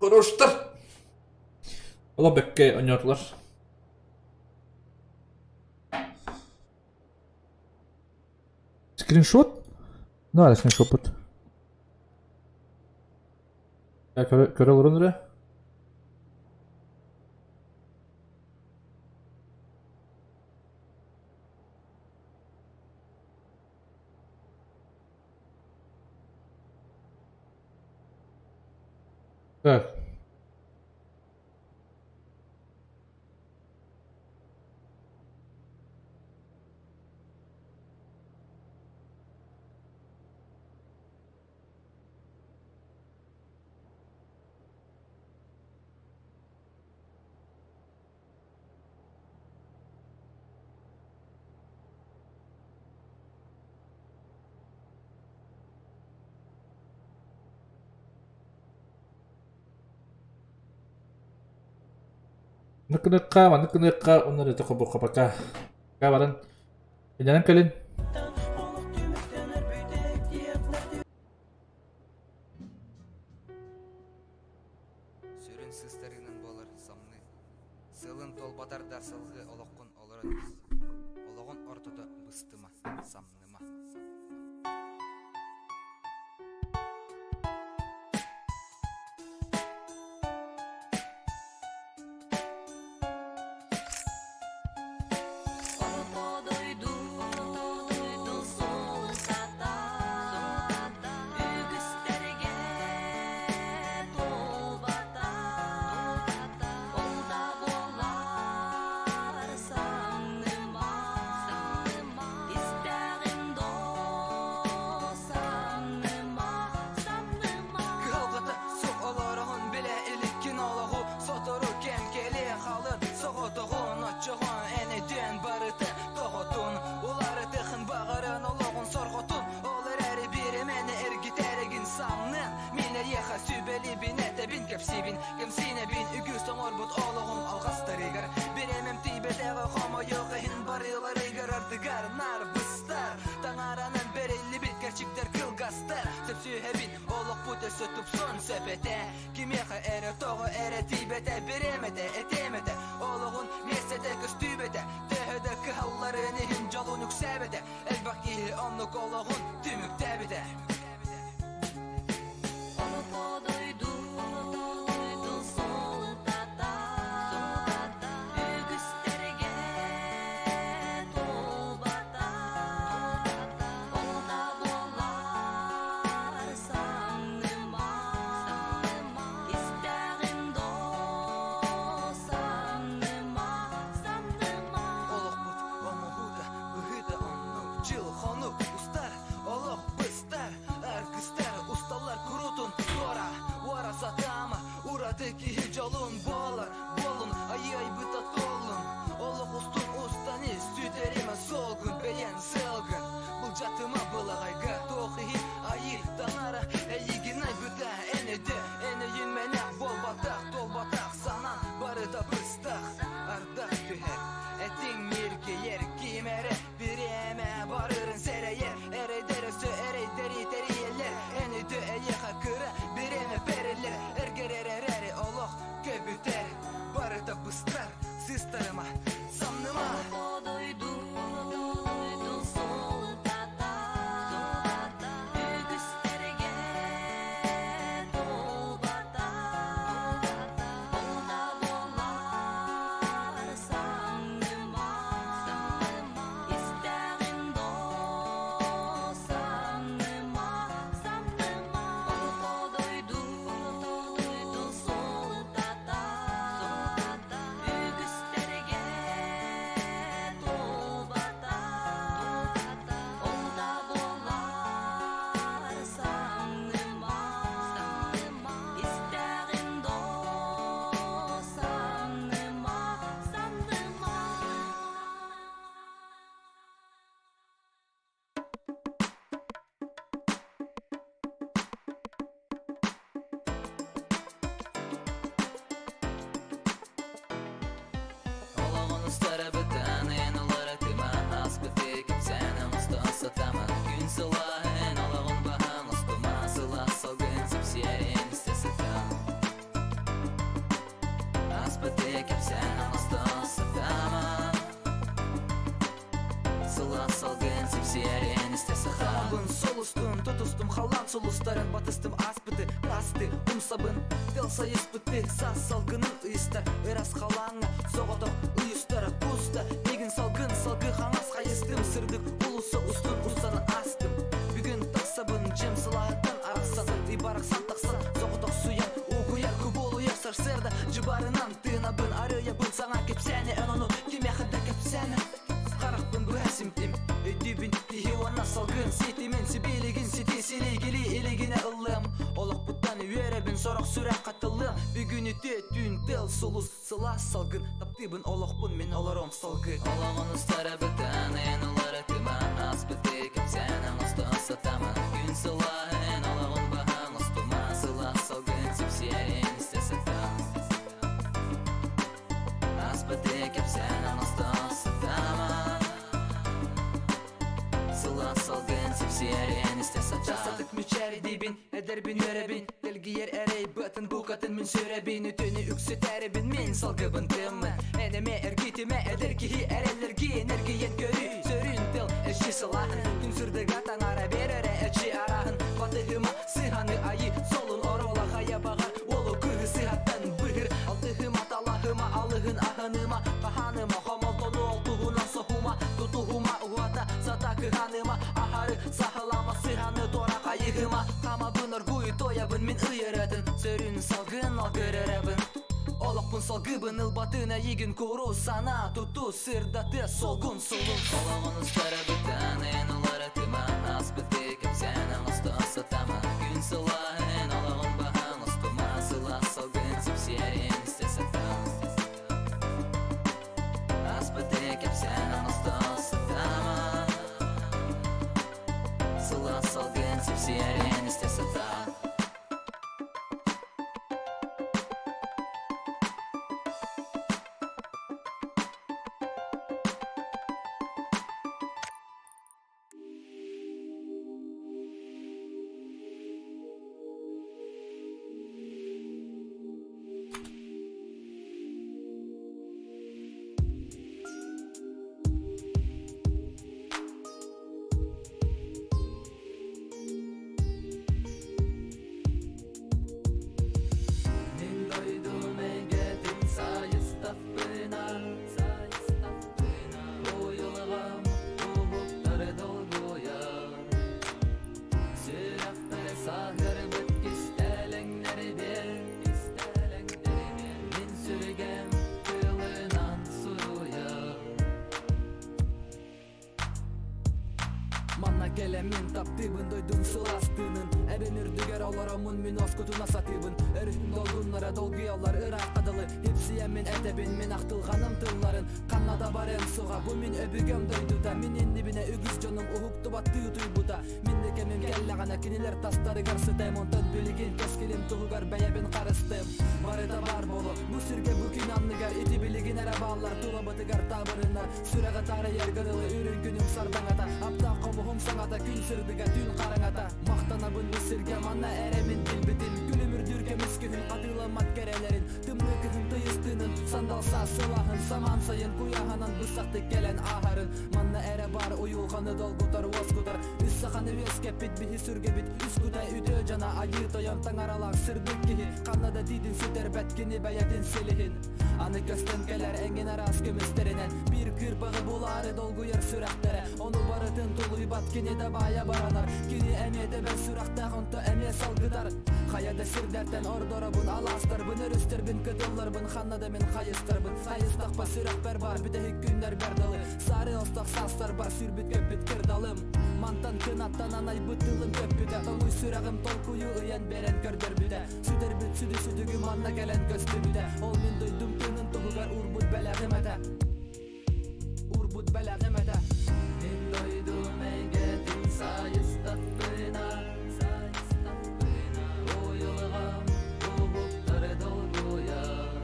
Хороштар. Ола бэккэ ойнотулар. Скриншот? Ну, скриншот. Көрө олорон эрэ. Так. Ныкыныкка, маныкыныкка, оннор это хобокка пока. Баран. Инанан кэлин. Сүрүн сыыстарыынан буолар самныы. Сылын туолбатар да сылгы олоххун олорон ис. Олоҕун ортото быстыма, самныма. Орто дойду суолтата үгүстэргэ туолбата ол да буоллар санныма истэҕин доо санныма санныма Кыһалҕата суох олороҕун билэ иликкин олоҕу Сотору кэм кэлиэ халыт соҕотоҕун Оччоҕо эн өйдүөн барыта тоҕотун Уларытыхын баҕарын олоҕун сорҕотун Ол эрээри биэримэни эргитэригин самнын Мин эйиэхэ сүбэлиибин этэбин кэпсиибин Кэмсинэбин үгүс оҥорбут олоҕум алҕастарыгар Бириэмэм тиийбэтэҕэ хомойуох иһин барыыларыгар ардыгар наар быстар Таҥаранан бэриллибит кэрчиктэр кылгастар Сөпсүһэбин олохпут өссө тупсуон сөп этэ Кимиэхэ эрэ тоҕо эрэ тиийбэтэ бириэмэтэ этиэмэтэ Олоҕун миэстэтэ көстүүбэтэ Төһө да кыһалларын иһин дьолун үксээбэтэ Элбэх киһи оннук олоҕун түмүктээбитэ Орто дойду суолтата үгүстэргэ туолбата ол да буоллар санныма истэҕин доо санныма. Сылаас салгын сипсиэрин истэ сытан Хамабын солустун, тутустум халлаан сулустарын Батыстым ааспыты, таасты, умсабын Тыл сайыспыты, саас салгынын ыйыстар Ырас халааҥҥа соҕотох ыйыстара куста Миигин салгын салгыы хаҥас хайыстым Сырдык уулусса устун устан аастым Бүгүн тахсабын дьиэм сылааһыттан арахсан Ый барахсан тахсан соҕотох суйан Угуйар кубулуйар сарсыарда Дьыбарынан тыынабын арыйабын Саҥа кэпсээни эн ону кимиэхэ да кэпсээмэ Харахпын быһа симтим Өйдүүбүн киһи уонна салгын Ситимин сибилигин сити силигили илигинэ ыллыам Олохпуттан үөрэбин сорох сүрэх хатыллыам Бүгүн үтүө түүн тыал сулус сылаас салгын Таптыыбын олохпун мин олоруом салгыы Олоҕун устара бытаан эн уларытыма Ааспыты кэпсээн оҥосто сатама Күн сылааһын олоҕун баһан устума Сылаас салгын сипсиэрин истэ сатам Ааспыты кэпсээн оҥосто сатама Сылаас салгын сипсиэрин истэ сатам Часатык мүчээрдиибин, эдэрбин үөрэбин Тэлгийэр эрэй быатын букатын мин сүрэбин Үтүөнү үксүтээрибин мин салгыбын тыаммын Эн эмиэ эргитимэ эдэр киһи эрэллэргин Эргийэн көрүй сөрүүн тыл эчи сылааһын Күн сырдыга таҥара биэрэрэ эчи арааһын Батыһыма сыһаны айыы солун оруола хайа баҕар Уолу кыыһы сыһаттан быһыр Алтыһыма талаһыма алыһын аһыныма Хаһааныма хомолтону ол туһунан соһума Тутуһума уһата сата кыһаныма Аһары саһылама сыһаны туора хайыһыма Хамабын оргуй туойабын мин ыйыратын Сөрүн салгын алгырырабын Олохпун салгыбын ылбатын эйигин куру санаа туту сырдатыа солгун сулус Олоҕун устара бытаан эн уларытыма Ааспыты кэпсээн оҥосто сатама Күн сылааһын олоҕун баһан устума Сылаас салгын сипсиэрин истэ сатам Ааспыты кэпсээн оҥосто сатама Сылаас салгын сипсиэрин истэ сатам Мин дойдум эйгэтин сайыстахпына, Уйулҕам уһуктары долгуйар. Сүрэхпэр саһарбыт кистэлэҥнэрбин, Мин сүргэм тылынан суруйар. Манна кэлэммин таптыыбын дойдум сылаас тыынын Эбэм үрдүгэр олороммун мин оскутуна сатыыбын Өрүһүм долгуннара долгуйаллар ыраахха дылы Ипсийэммин этэбин мин ахтылҕаным тылларын Ханна да барыам суоҕа бу мин өбүгэм дойдута Мин иннибинэ үгүс дьонум уһуктубаттыы утуйбута Мин да кэмим кэллэҕинэ кинилэр тастарыгар сытыам Онтон билигин кэскилим туһугар бэйэбин харыстыам Барыта баар буолуо бу сиргэ бу күн анныгар Ити билигин эрэ бааллар тулабытыгар таабырыннар Сүрэҕи таарыйарга дылы үрүҥ күнүм сардаҥата, Аптаах хомуһум саҥата, күн сырдыга, түүн хараҥата. Махтанабын бу сиргэ, манна эрэ мин билбитим. Күлүмүрдүүр көмүс күһүн хатыыламмат кэрэлэрин, Тымныы кыһын тыйыс тыынын, сандал саас сылааһын, Самаан сайын куйааһынан быстахтык кэлэн ааһарын. Манна эрэ баар уйулҕаны долгутар, уоскутар, Үс саханы үөскэппит биһи сүргэбит, Үс кута үтүө дьоно айыы тойон таҥаралаах сырдык киһи, Ханна да тиийдин сүтэрбэт кини бэйэтин силиһин. Аны көстөн кэлэр эҥин араас көмүстэринэн Биир кыырпаҕы булаары долгуйар сүрэхтэрэ Ону барытын тулуйбат кини да баайа баранар Кини эмиэ тэбэр сүрэхтээх онто эмиэ салгытар Хайа да сирдэртэн ордоробун алаастарбын Өрүстэрбин кытылларбын ханна да мин хайыстарбын Хайыстахпа сүрэхпэр бар бүтэһик күннэрбэр дылы Сары остох саастарбар сүүрбүт көппүт кырдалым Мантан кынаттанан айбыт тылым көппүтэ Тоҥуй сүрэҕим толкуйу ыйан бэрэн көрдөрбүтэ Сүтэрбит сүдү сүтүгү манна кэлэн көстүбүтэ Ол мин дойдум тыынын туһугар уурбут бэлэҕим этэ Уурбут бэлэҕим этэ Мин дойдум эйгэтин сайыстахпына, Уйулҕам уһуктары долгуйар.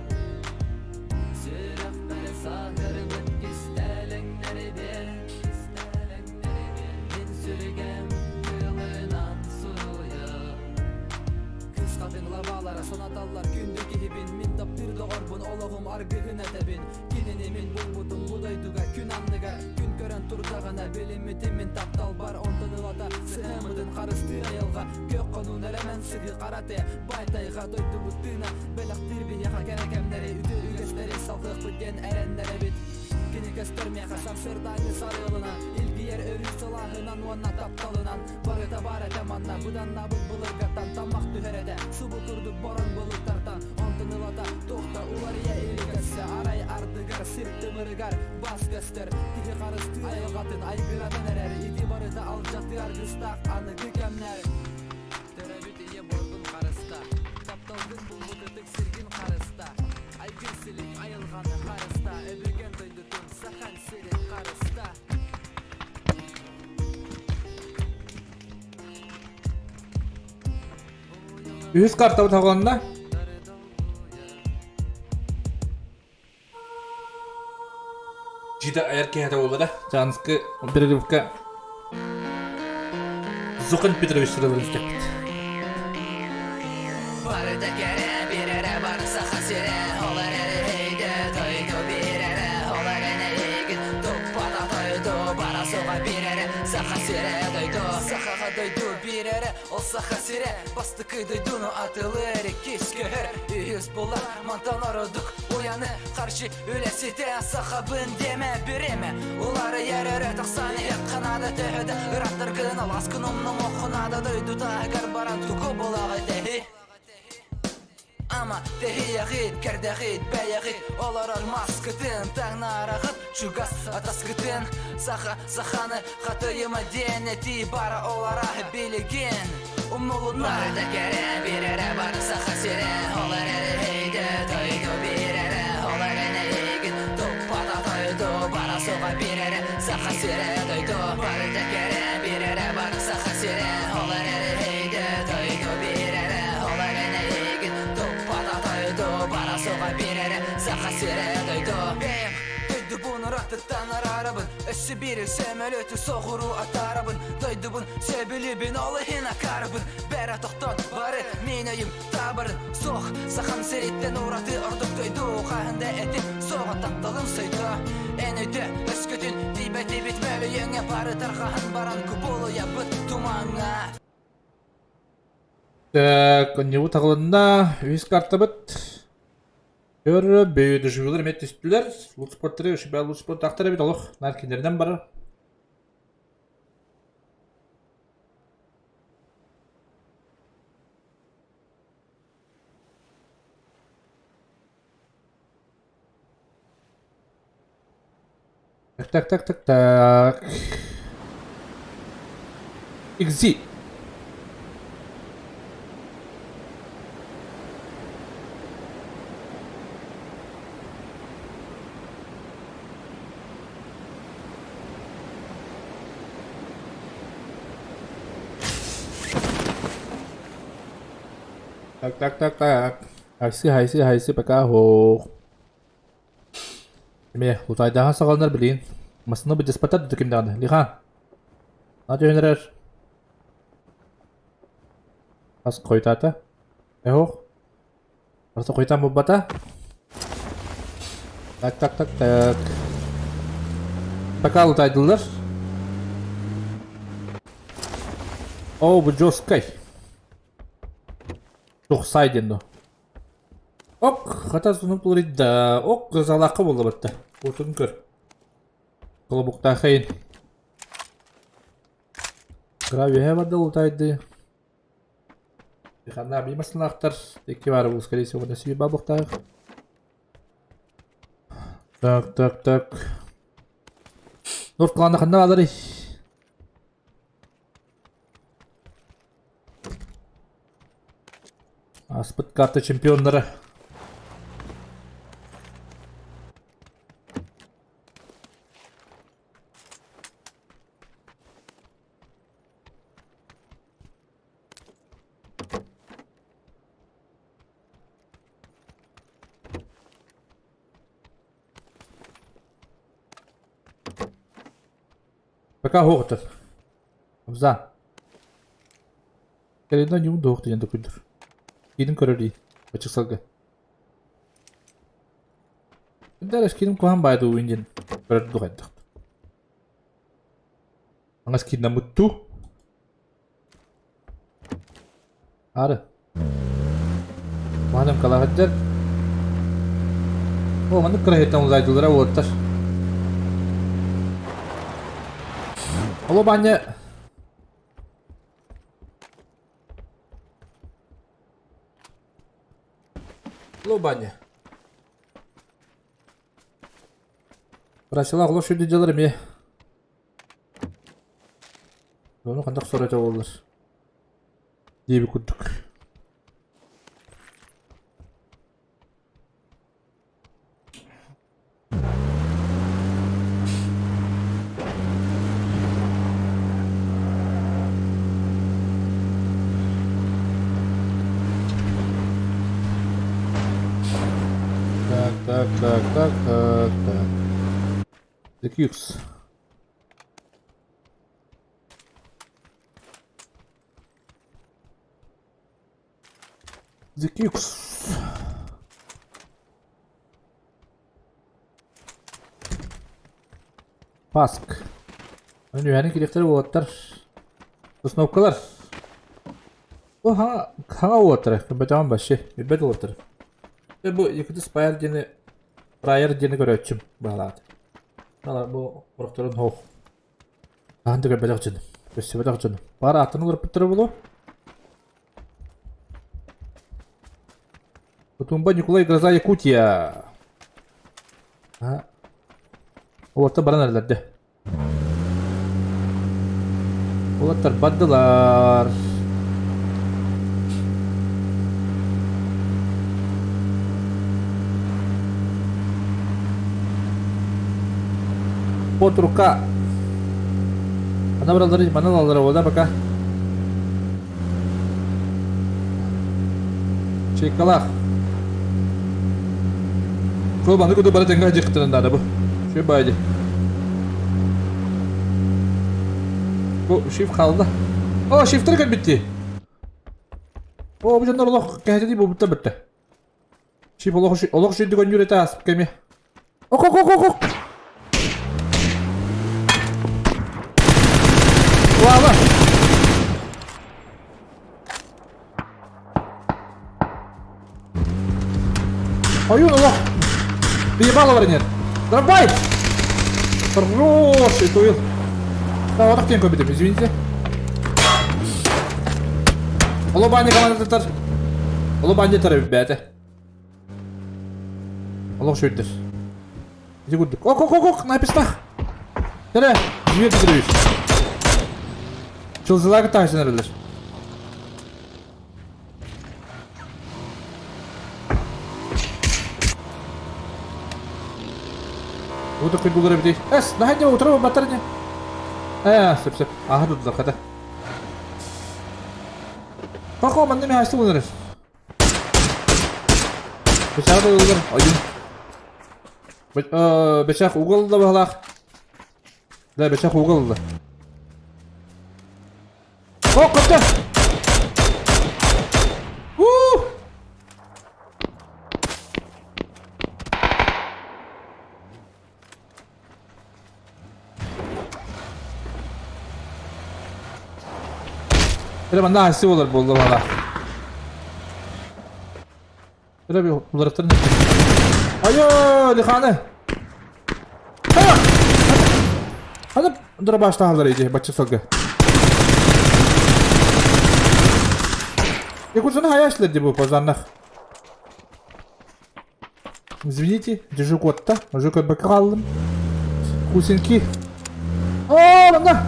Сүрэхпэр саһарбыт кистэлэҥнэрбин, Мин сүргэм тылынан суруйар. Кыыс хатыҥ лабаалара санаталлар күндү киһибин Мин таптыыр доҕорбун олоҕум аргыһын этэбин Кинини мин булбутум бу дойдуга күн анныгар Күн көрөн турдаҕына билим сыһыы хара тыа Баай тайҕа дойдубут тыына Бэлэхтиир биһиэхэ кэрэ кэмнэри Үтүө үгэстэри салҕыахпыт диэн эрэннэрэбит Кини көстөр миэхэ сарсыардааҥҥы сарыалынан Илгийэр өрүү сылааһынан уонна тапталынан Барыта баар этэ манна быданнаабыт былыргаттан Таммах түһэр этэ субу курдук борон былыттартан Онтон ылата туох да уларыйа илик өссө Арай ардыгар сир тымырыгар бас көстөр Киһи харыстыыр айылҕатын айгыратан эрэр Ити барыта алдьатыы аргыстаах аныгы кэмнэр Төрөөбүт ийэ буоргун харыста Тапталгын булбут ытык сиргин харыста Айгыр силик айылҕаны харыста Өбүгэн дойдутун сахан сирин харыста Үһүс картабыт хаҕыланна. Жида айар киһитэ буолла да. Чаанскы перерывка Зухан Петрович сыраларын истэппит. Барыта кэрэ биэрэрэ бар саха сирэ Ол эрээри эйгэ дойду биэрэрэ Ол эрэн эйигин туппата дойду Бара суоҕа биэрэрэ Саха сирэ дойду Сахаҕа дойду биэрэрэ Ол саха сирэ бастакы дойдуну атылыр Иккис көһөр үһүс булар Мантан ордук уйаны харчы үлэситэ Сахабын диэмэ бириэмэ Уларыйар өрө тахсан иһиэххэ наада Төһө да ырааттаргын алааскын умнумуохха наада Дойду таһыгар баран тугу булаҕыт эһи Ама тэһийэҕит, кэрдэҕит, бэйэҕит Олорор маскытын таҥнараҕыт Чугас атаскытын Саха саханы хатыйыма диэн этии бара олара билигин Умнулунна Барыта кэрэ биэрэрэ бар саха сирэ Ол эрээри эйгэ дойду биэрэрэ Ол эрэн эйигин туппата дойду Бара суоҕа биэрэрэ саха сирэ дойду Барыта кэрэ биэрэрэ бар саха сирэ Ол эрээри эйгэ дойду биэрэрэ Ол эрэн эйигин туппата дойду Бара суоҕа биэрэрэ саха сирэ дойду Бэйэм дойдубун уратыттан араарабын Өссө биир сөмөлүөтү соҕуруу атаарабын Дойдубун сөбүлүүбүн ол иһин акаарыбын Бэрэ тохтон бары мин өйүм таабырын Суох сахам сириттэн ураты ордук дойду Хаһан да этим суоҕа тапталым сойдо Эн өйдө өскөтүн тиийбэтибит мөлүйүөҥҥэ Бары тарҕаһан баран кубулуйабыт тумаҥҥа Так, онньубут аҕылынна. Үһүс картабыт. Өр бөйүдүжүлэр эмиэ түстүлэр. Лутспорттары үшүбэ лутспорттаахтар эбит олох наар кинилэринэн барар. Так, так, так, так, так. XZ. Так, так, так, так. Хайсы, хайсы, хайсы, пока хоох. Эмиэ утайдааһын саҕаланар билигин. Массыына быдьаспатар да ким даҕаны. Лихан. На түһэн эрэр. Ас хойутаата. Эһох. Просто хойутаан булбата. Так, так, так, так. Пока утайдылар. О, бу жесткай. Тохсай диэн дуо? Ок, хата сонун да. Ок, кызалаахха буолла батта. Отун көр. Колобуктаахайын. Кыра үөһэ барда утайды. Ханна бии массыналаахтар. Икки баары бу, скорее всего, на себе бабыктаах. Так, так, так. Норт клана ханна бааларый? Ааспыт карта чемпионнара. Пока хоҕутар. Абза. Кэлинэ ньуун дуох диэн докуйдур. Киинин көрөр дии. Ачыксалга. Дәрес киинин куһан баайды уин диэн көрөр дуҕайдах. Аңас кииннаммыт ту. Ары. Маһын калаһыттар. О, маннык кыраһыттан улайдылара уоттар. Оло баня Оло баня. Просила оло шүдү дьалар эмиэ. Ону хантах сорото боллар. Диэбит курдук. Так, так, так, так, так, так. The Cubes. The Cubes. Паск. Үһэни кириэхтэрэ уолаттар. Сосновкалар. Бу хаҥа хаҥа уолаттара. Көрбөтөҕүм вообще. Билбэт уолаттар. Э, бу Якутия Спайер диэни Прайер диэни көрөөччүм баһылаат. Бу урохторун хоох. Хаһан да көрбөтөх дьону, көрсүбэтэх дьону. Баар ааттан уларыппыттара буолуо. Тутумба Ньукулай Гроза Якутия. А. Уолаттар баран эрэллэр дэ. Уолаттар бардылар. Вот рука. Она брала манал вода пока. Чайкалах. Шо баны куду бары тенга жыктырын да бу. Шо байди. Бу шиф қалды. О, шифтер кэлбитти. О, бу дьоннор олох кэһэтии буолбуттар бүттэ. Шиф олох олох шүйдүк өннүүр этэ ааспыт кэми. Ок ок ок ок ок. Слава! Ойуун олох. Приебало бар нет. Дробай! Хороший туил. Да, вот так көбүтүм, извините. Оло баанньа командатар. Оло баанньа тарабит бэйэтэ. Олох шүйдер. Ити курдук. Ок, ок, ок, ок, написано. Кэлэ, Дмитрий Петрович. Чылзылаага таһысан эрэллэр. Бу да куйдулар эбитий. Эс, наһаа дьэ утары баттар ини. Ээ, сөп сөп. Аха тутулар хата. Хо-хо, манна миһаасты булар. Бычаҕы да ылар, ойун. Бычах угол да баһалаах. Да, бычах угол да. О, көттө! Уу! Эрэ манна аһасы буолар буолла баҕа. Эрэ bir уларыттарын Айо, лиханы! Аны дробаштаалар иди, бачча сылгы. Якутсаны хаяшлар ди бу пожарных. Извините, держу код-то. Уже как бы краллым. Кусинки. О, манна!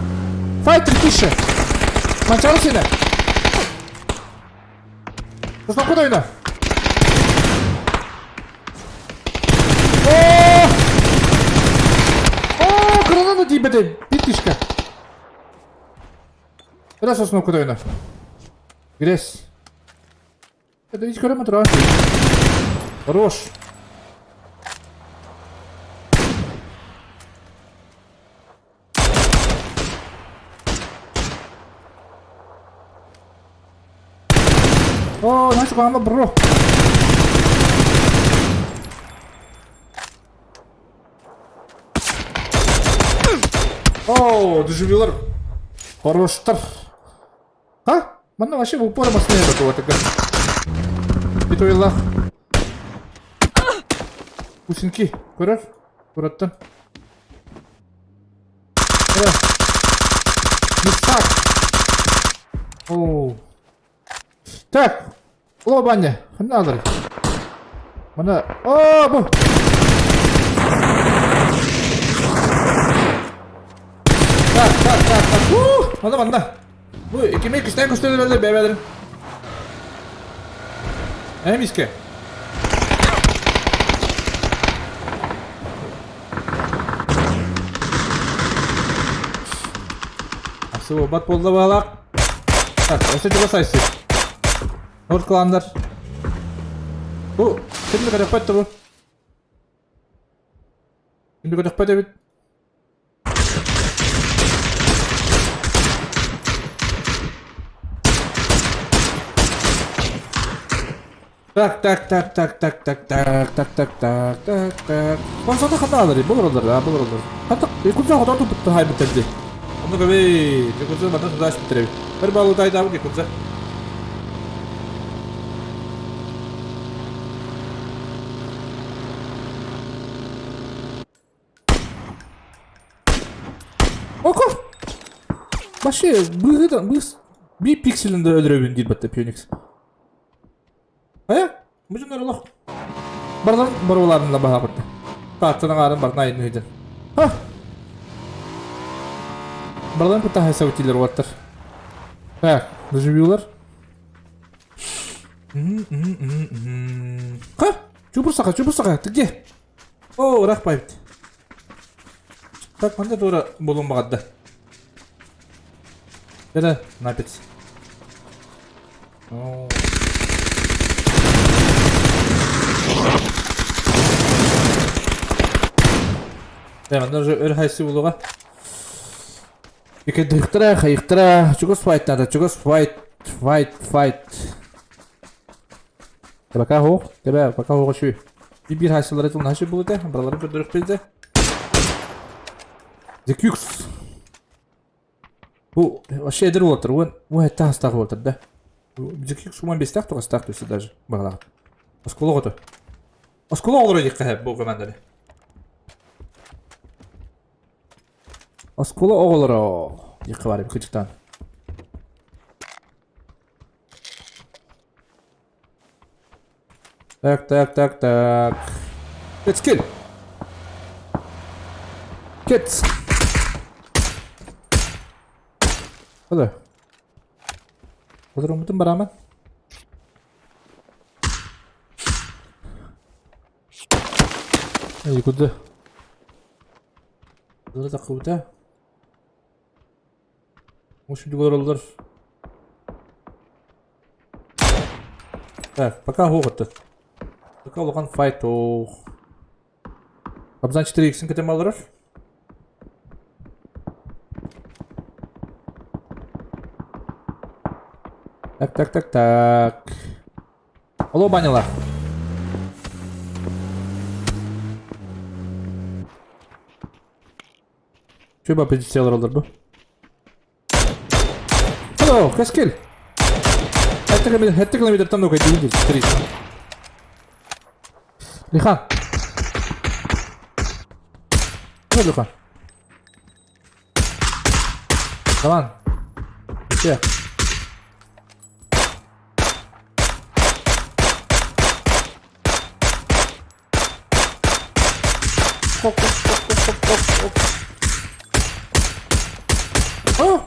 Файтер тише! Манчары сені! Сосын куда ойна? О! О, граната тиийбэтэ, биир Раз сосын куда ойна? Грязь. Это ведь көрөмө турар. Хорош. О, значит, ама бро. О, дежурилар. Хороштар. А? Манна вообще в упор баснее какого-то. Битойлах. Усинки, көрөр? Көрөттөн. Мисак. Оу. Так, О, Баня, ханна алар. Мана, о, бу. Так, так, так, так. Уу, мана манна. Бу икими кистээн көстөлөр бэбэлэрин. Эмиске. Асыл бат болла балак. Так, өсө чугас айсы. Норд кландар. Бу кимди көрөкпөт бу? Кимди көрөкпөт эбит? Так, так, так, так, так, так, так, так, так, так, так, так. Консота хата алар, бұл олар, а, бұл олар. Хата, якудза хотор туппут хай биттерди. Онну көбей, якудза манна тудаш биттереби. Бір балу тайдабы якудза. Око! Вообще, быһыдан, быс, би пикселин да өлөрөбүн диир батта Пhoenix. Хайа, бу дьоннор олох барыларын боруолаарын да баһаабытта. Тааттан аҥаарын барытын айын ыһыдьан. Ха! Барыларын кытта хайсабытилер уолаттар. Так, доживюлар. Ха! Чупур саха, чупур саха, ты где? О, ыраах байбыт. Так, манна туора буолуон баҕарда. Дьэ, напец. Оо. Дэ, манна уже өр хайсы булуга. Иккидыхтара, хайыхтара, чугас файт надо, чугас файт, файт, файт. Пока хоох, тебе пока хоох үчүгэй. Биир хайсылары тылын хашы булута, бараларын көрдөрөх билде. The Cukes. Бу вообще эдэр уолаттар, уон уон этте хастаах уолаттар да. The Cukes уон бестаах тоҕустаах төсө даже баҕалаах. Оскуола оҕото. Оскуола оҕолоро диэххэ сөп бу команданы. Оскуола оҕолоро диэххэ баар эбит кырдьыктаан. Так, так, так, так. Let's kill. Kids. Hadi. Олороммутун бараман. Эй, куда? Куда такуда? Мушунчук олороллор. Так, пока оҕотто. Пока улахан файт ох. Абзан 4x-ин кэтэн олорор. Так, так, так, так. Алло, банялар. Чуба позициялар олор бу. Hello, Каскель. Хэтте километртан нука дии 3. Лихан. Лихан. Давай. Все. Хоп, хоп, хоп, хоп, хоп, хоп. О!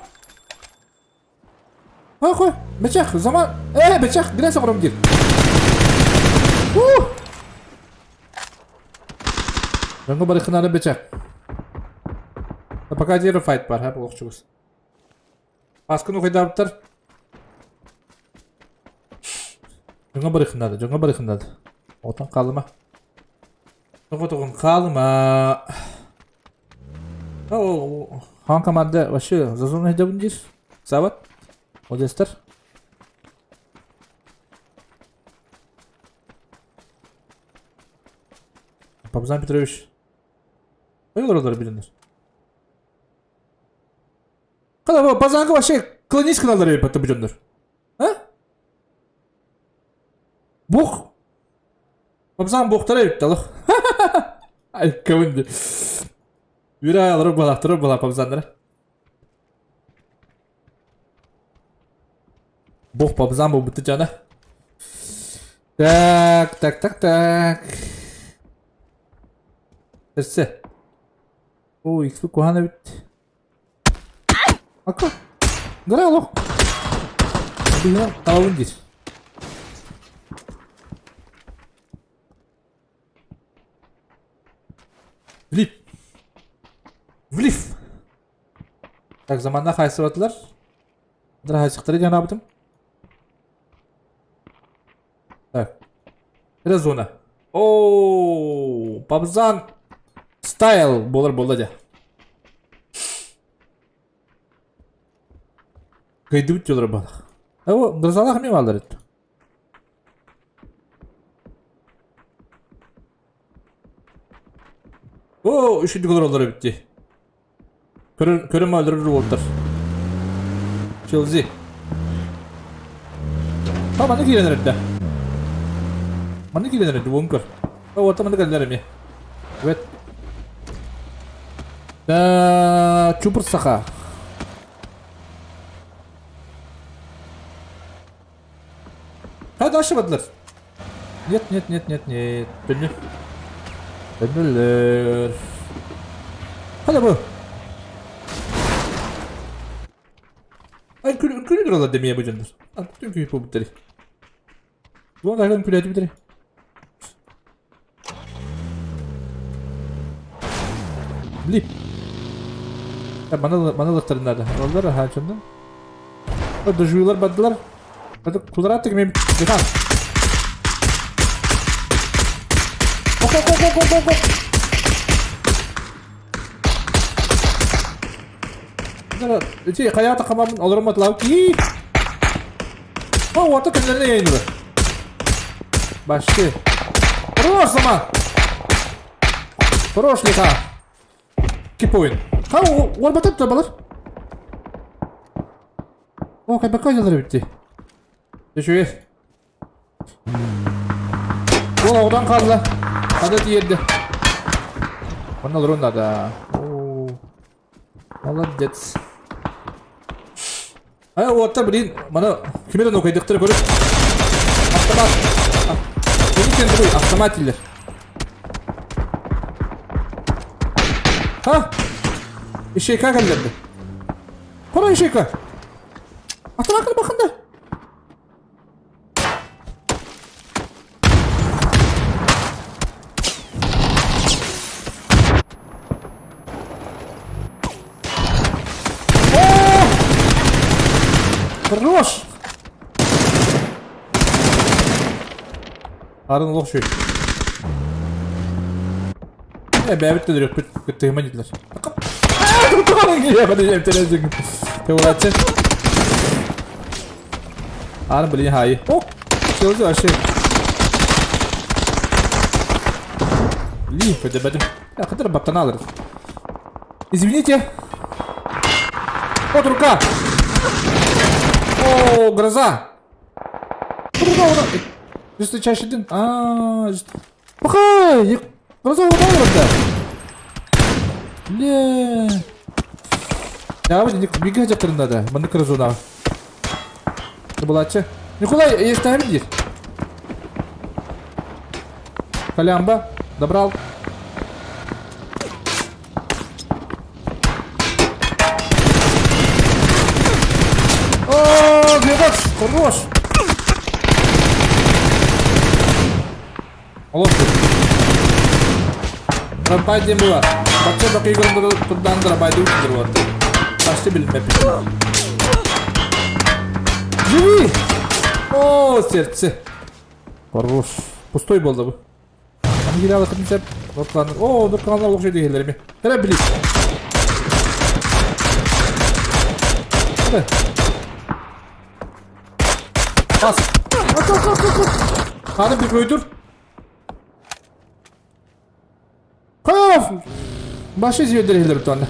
Охо, бычах, заман. Э, бычах, грязь оҕором диир. У! Дьоҥҥо барыхынаары бычах. Пока диэри файт бар, ха, олохчугус. Паскын ухайдаабыттар. Дьоҥҥо барыхыннаады, дьоҥҥо барыхыннаады. Отон хаалыма. Тоҕотоҕун хаалыма. Ол хаан команда вообще за зону идем диир. Сабат. Одестер. Пабзан Петрович. Ой, билинер. Хата базанга вообще клонись гыналлар эбит бу дьоннор. Бух! Бабзан буохтара эбит алых. Айкабын ди. Үрэ аялары балахтары бала пабзаннара. Бух пабзан бу бутты жана. Так, так, так, так. Өссө. О, икси куһаан эбит. Ака. Гара олох. Быһынан талабын диир. Влип. Влив. Так, заманна хайсыбатылар. Хайсыктары диэн аабытым. Так. Это зона. О, Пабзан стайл болар болды де. Кыйдыбыт жолор балах. О, грозалах ми балдар ет. О, үшінші олар олар бітті. Көрім өлдірір болдыр. Челзи. Та маны киирэн эрдэ. Маны киирэн эрдэ буон көр. О, ота маны кэллэр эмиэ. Evet. Да, чупур саха. Ха, дальше бардылар. Нет, нет, нет, нет, нет. Төннү. Төннүллэр. Hadi bu. Ay күл күлү туралар демeye bu candır. Bütün köyü bu bitleri. Bu arada күләти bitleri. Блип. Мана маналыктарында Олар ха чынды. Дожуйлар бардылар. Кулар мен Дихан. Ок ок ок ок ок ок. Ити хаята камамын олорум атлау ки. О, орта кемлерine yayınlıyor. Başlı. Хорош zaman. Хорош лиха. Кип ойын. Ха, орбатып табалар. О, кайбакка жазыр бітті. Düşüyor. Ол оғдан қалды. Hadi тиерді. Онна лрунда да. О. Молодец. Ай, ота блин, мана кимерен окайдыктыр көрүп. Автомат. Bunu kendi автомат илер. Ha? Ишейка келдерди. Кора ишейка. Автомат bakın da. Хорош! Арын лох шүй. Э, бәбит тедер күт күттігіме дейлер. Арын блин хай. О! Сөзі вообще. Блин, көдебедім. Я қыдыр баттан алырыз. Извините. Вот рука. О, гроза. Рука, ура. Жүзді чашидин. А, Бақай, гроза одан ұрды. Ле. Я вот биге жактырында да. Мында грозуна. Булачы. Николай, есть там здесь. Колямба, добрал. О, Глебоц, хорош. Олох. Рабай диэн була. Бачча бакыйгын турдан рабайды учтыр вот. Почти билмеп. Живи! О, сердце. Хорош. Пустой болды bu. Аны кире алып сеп. Нұрқанның. О, Нұрқанлар оқшайды келерме. Тәрә билик. Hadi. Bas. At at at at. Hadi bir öldür. Kaf! Başı izliyor bir tane.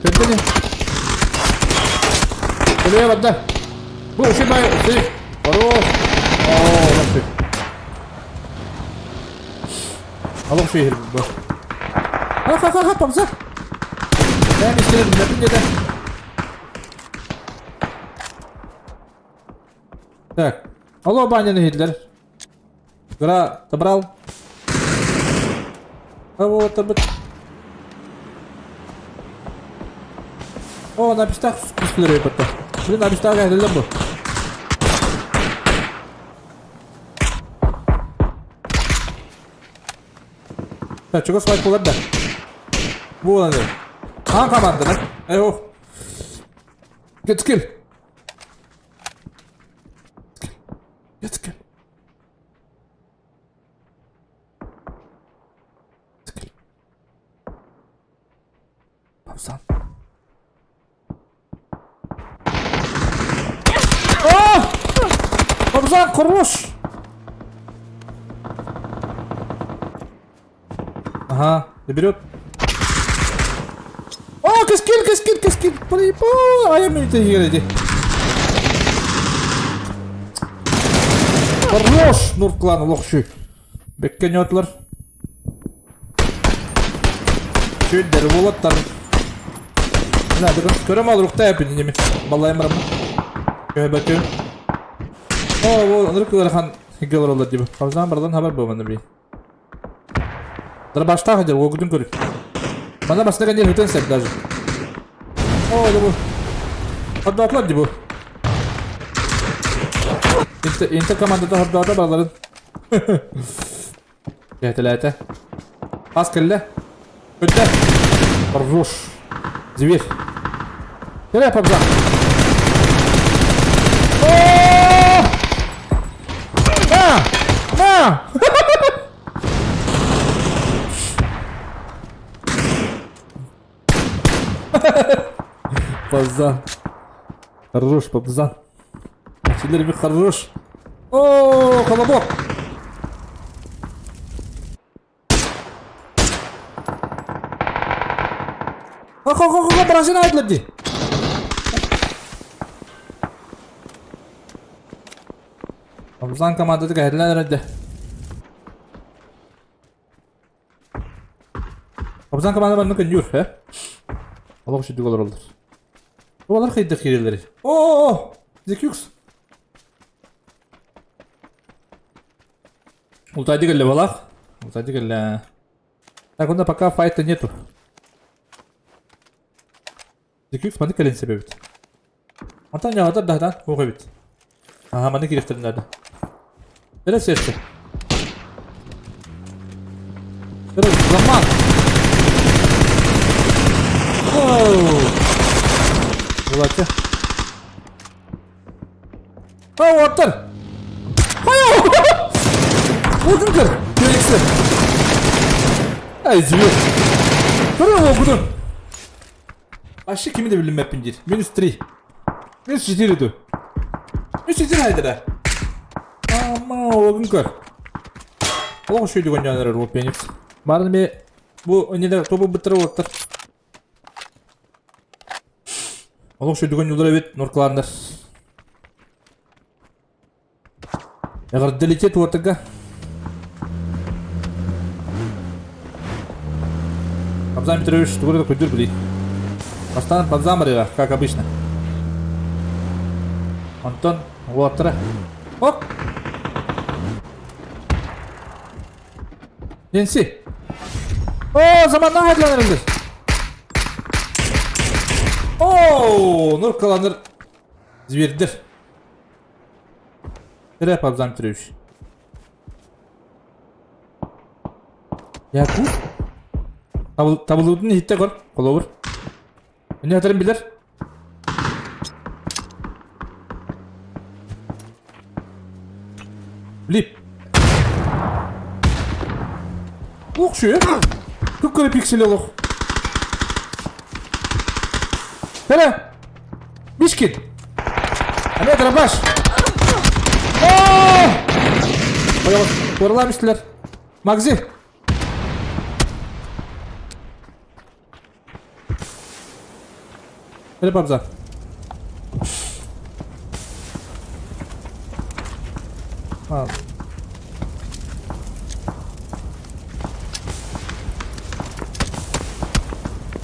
Kötü. Buraya bak da. Bu şu bay. Хорош. Оо, олох Олох шүйер бу. Ха ха ха ха памса. Ben istedim, ne dedi. Так. Алло, баня Гитлер. Гра, забрал. А вот, а О, на пистах күстүлэр эбит. Блин, на пистах кэллэ бу. Так, чего свайп булар да? Бу аны. Аан команданы. Эй, ох. Get kill. Get kill. Get kill. Папсан. О! Папсан, хорош! Ага, доберет. О, каскил, каскил, каскил. А я мне это играть. Хорош, Нурклан, лохши. Беккенетлер. Чүйдер болаттар. Мына бүгін көрем ал рухта әпін неме. Балайым барамын. Көбәкө. О, ол ынырык ыарахан хигелер олар диби. Хабзан бардан хабар болманы би. Дырбашта хадер, огудун көрүк. Мана басына кәнер хүтен сәп даже. О, да бу. Хаддатлар диби. Инте, инте командада хаддата баларын. Кэһэтэлээтэ. Ас кэллэ. Көттө. Хорош. Зверь. Кэлэ, пабза. На! На! Пабза. Хорош, пабза. Силер хорош. О, колобок. Хо-хо-хо-хо, бразина айдлар дии. Абзан командаты кэһэллэн эрэрдэ. Абзан команда манна көннүүр, э? Олох үчүгэй олороллор. Олар хайдах киирэллэрий? О-о-о! Зекюкс. Ултайды кэллэ балах. Ултайды кэллэ. Так, онно пока файта нету. Зекюкс маны кэлин себебит. Антон ньаҕатар даһатан уох эбит. Аха, маны кириэхтэрин наада. Эрэ сердце. Эрэ заман. Оу! Булача. Ау, аттар! Ау! Уотун көр! Феликсі! Ай, зверь! Көрө ол Вообще кими да билинмэппин диир. Минус 3. Минус 4 ду. Минус 4 хайдара. Ама олугун көр. Олох үчүгэй гонньоон эрэр ол Феникс. Барын эми бу иннилэр тобу быттара уолаттар. Олох үчүгэй гонньуулар эбит норкалааннар. Эҕэрдэлитэ туортарга. Абзам Петрович тугу да көйдүр билий. Бастаан бальзам барыга, как обычно. Онтон уолаттара. Оп! Ненси! О, заманна хайдланырылды. О, нуркаланыр звердер. Эрэ Абзам Петрович. Якут? Табылуутун иһиттэ көр, холобур. Эмне атарын билэр? Блип. Ох, шүе. Күп пиксель олох. Кэрэ! Мишкин! Эмиэ дробаш! Туоралаан истилэр. Магзи! Эрэ пабза. А.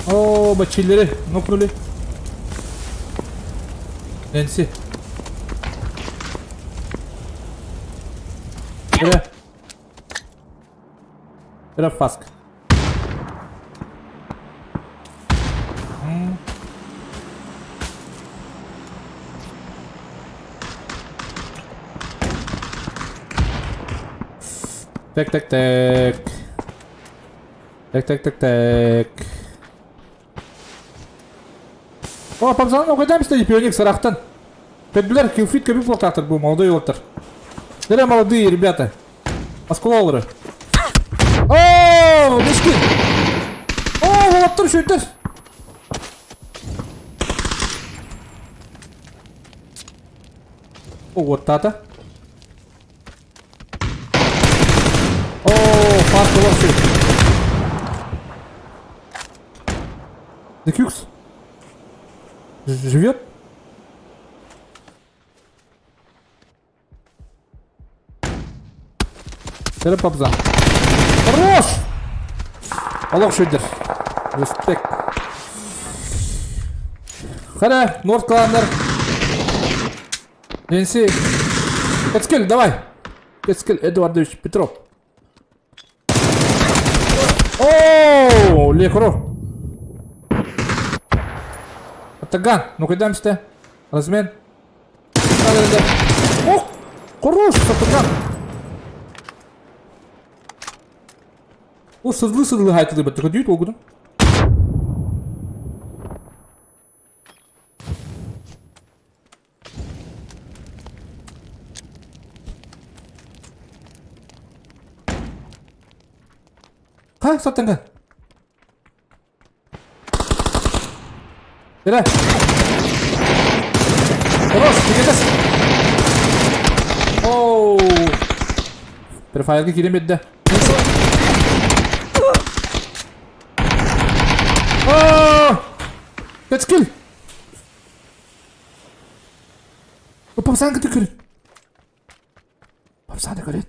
О, бачиллери нокнули. Нэнси. Эрэ. Эрэ фаск. Так, так, так. Так, так, так, так. О, папзанын оқайдам стоит пионик сарахтан. Көдбүлэр килфит көбү буолтаахтар бу молодой уолаттар. Дэрэ молодые ребята. Осколалары. О, мискин. О, уолаттар үчүгдэр. О, уоттаата. О, фарт олох Декюкс. Живет? Эрэ папза. Хорош! Олох шүдер. Респект. Хара, Норд кланнар. Нэнси. Кецкель, давай. Кецкель Эдуардович Петров. О, Лекро. Атаган, ну-ка дамсте. Размен. Ох, хорош, Атаган. О, сыдлы-сыдлы хайтылы баттыка дүйт олгудun. Ха, саттанга. Эрэ. Хорош, тигетес. Оу. Префайрга киирэн биэрдэ. Оо! Кэскил! Папсаан кыты көрүн. Папсааны көрүн.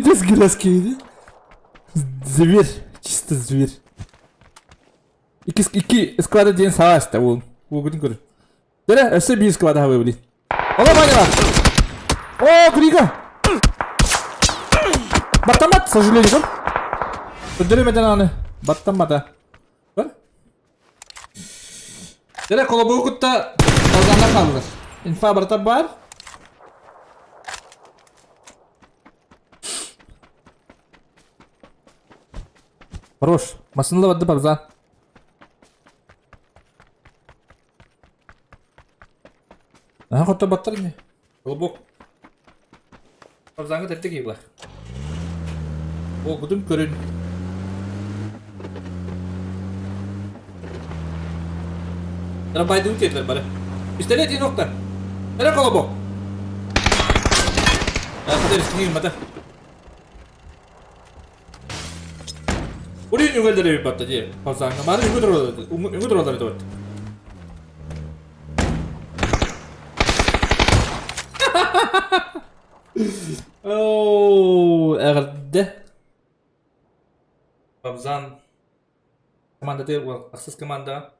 Десгиласки. Зверь. Чисто зверь. Икки, икки склада диэн саҕа аста уол. Уолгутун көрүн. Дэрэ, өссө биир склада хабы блин. Ола Ваня! О, Грига! Баттамат, к сожалению, көр. Өндөрөмөтөн аны. Баттаммата. Көр. Дэрэ, колобугу кытта талганна хааллар. Инфа барыта бар. Хорош. Масынла барды парзан. Аха хотто баттар ини. Колобок. Парзаҥҥа тэртэ киһи Ол көрүн. Рабайды диэтилэр бары. Пистолет иин охта. Эрэ колобок. Хата рискни гыммата. Урин үгэлдер эбит батта дии. Парзаҥҥа. Маны үҥү туралар. Үҥү туралар этэ Оо, эҕэрдэ. Бабзан командата ахсыс команда.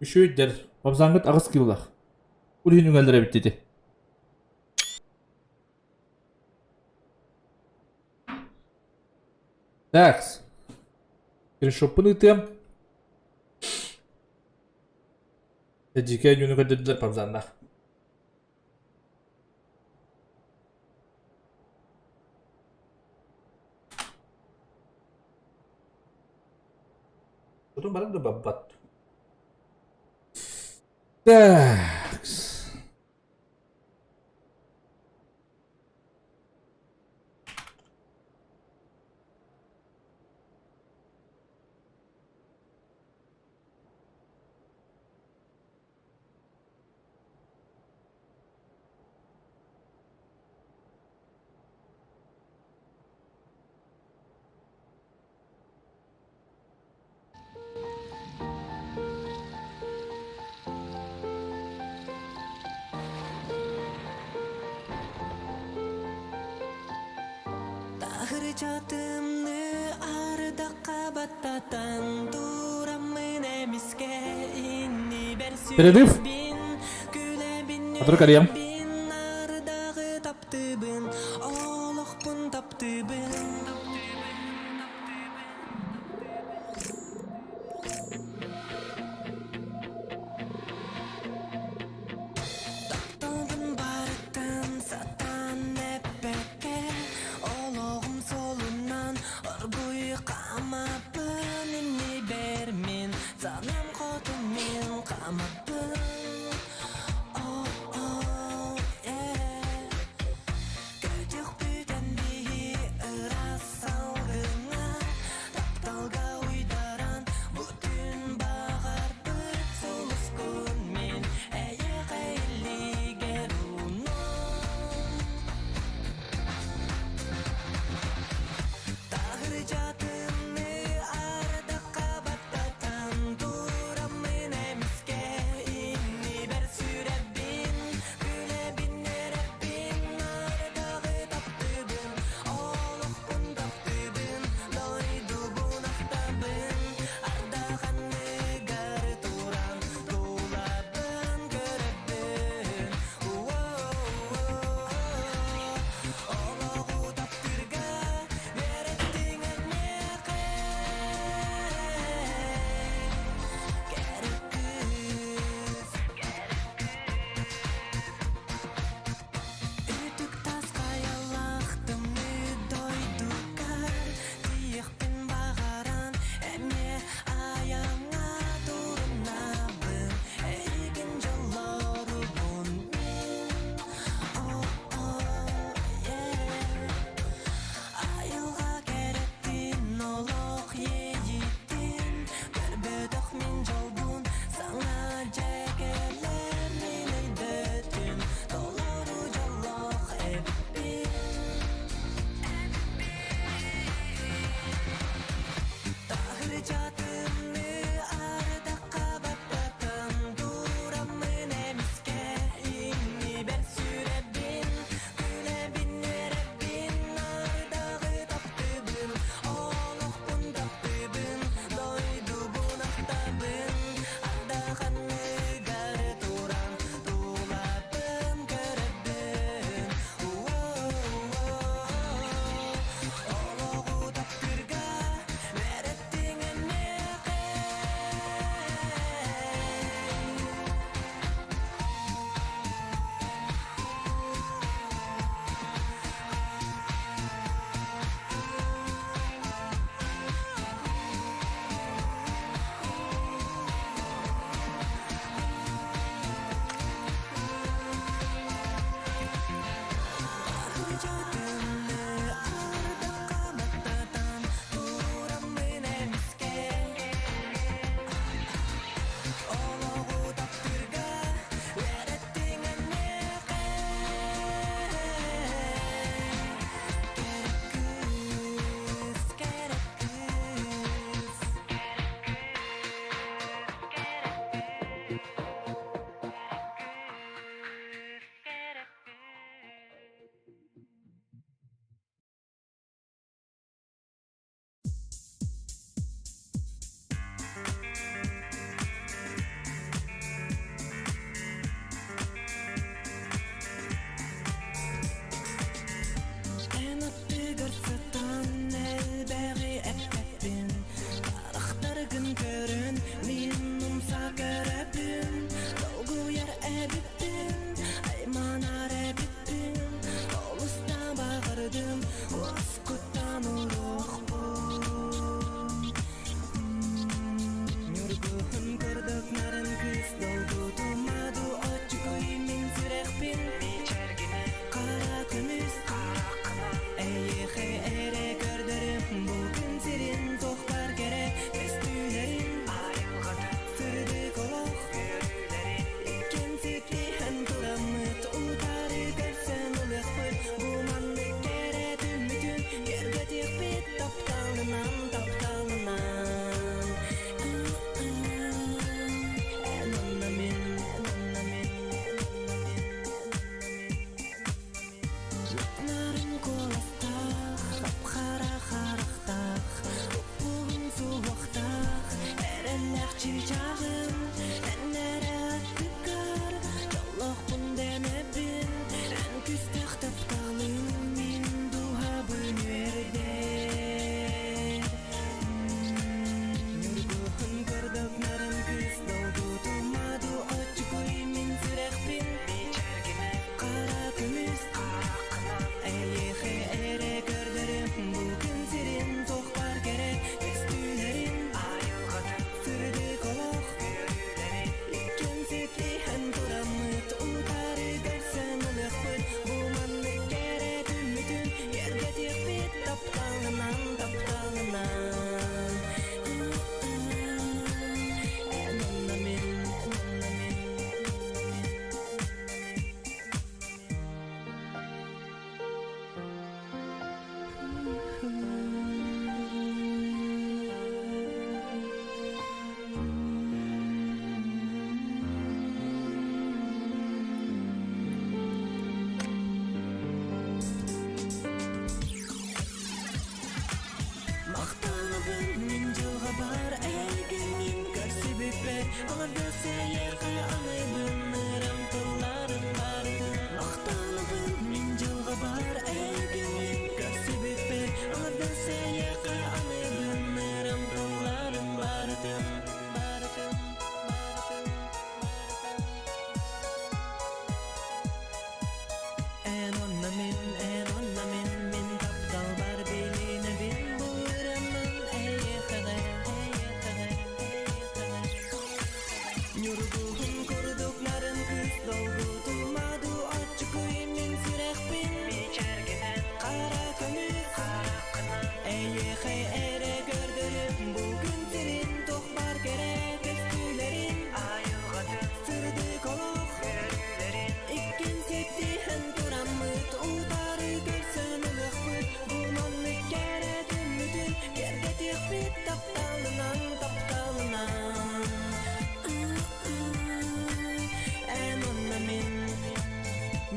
Үчүгүйдэр. Бабзаҥҥыт аҕыс килолаах. Ол иһин үҥэллэр эбит ити. Так. Скриншоппун ыытыам. Дьикэй дьону көрдөрдүлэр Пабзаннаах. Потом баран да баббат. Так. Кырдьатымны ардахха баттатан тураммын эмискэ иннибэр Перерыв. сүрэхпин күлэбин Адры карьем. үөрэбин ардаҕы таптыыбын олохпун таптыыбын Тапталбын барытын сатаан эппэккэ Олоҕум суолунан оргууй хаамаппын Иннибэр мин санаам хоту мин хаамаппын.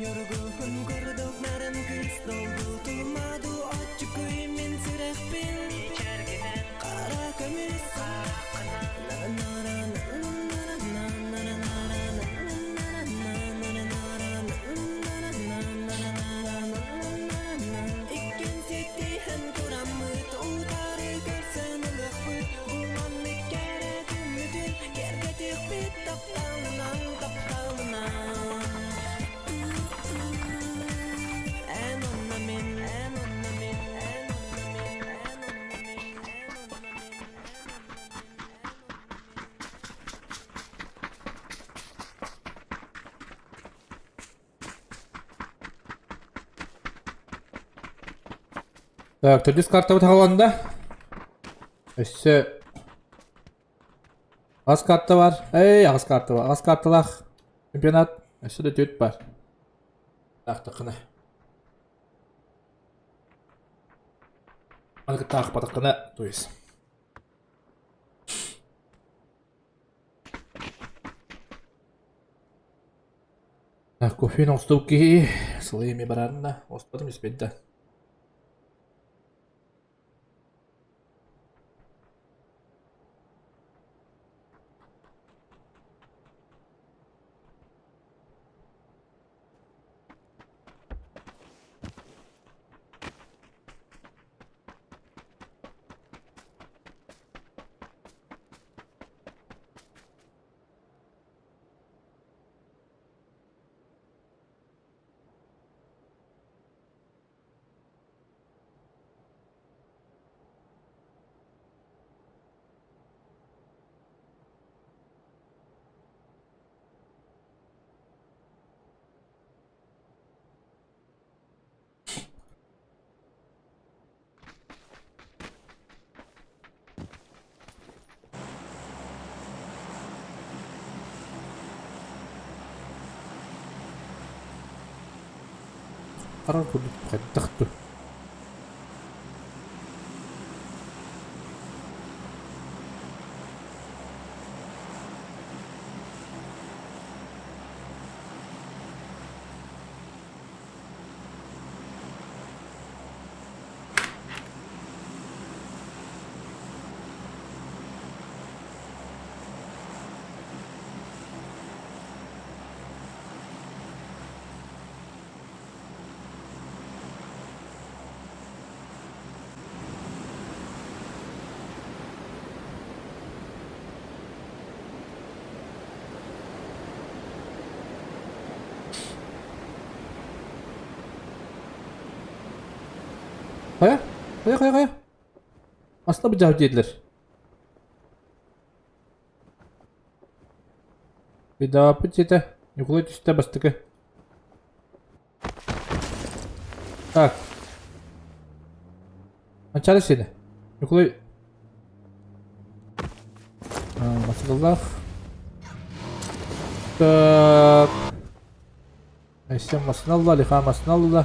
Ньургуһун курдук нарын кыыс долгутума дуу Оччукуй мин сүрэхпин Хара көмүс Иккин ситиһэн тураммыт Утары көрсөн ылыахпыт Бу маннык кэрэ күммүтүн Кэргэтиэхпит тапталынан, тапталынан Эн онно мин, эн онно мин, эн онно мин, эн онно мин, эн онно мин, эн онно мин, эн онно мин. Так, төрдүс картабыт хааланда. Өссө Ас карта бар. Эй, аҕыс карта бар. Аҕыс карталаах чемпионат. Өссө да түөрт бар. Таахтаххына. Аны кытта аахпатаххына, то есть. Так, кофены оҥостубут киһи сылы эмиэ барарына, оспотум испэт да. Харар курдук хайдах да Хайа? Хайа, хайа, хайа? Аста быдьаһ диэтилэр. Бедааппыт сиэтэ. Ньукулай түстэ бастакы. Так. Манчаары сиэнэ. Ньукулай Матсыгыллаах. Так. Эссе масыналла, лиха масыналла.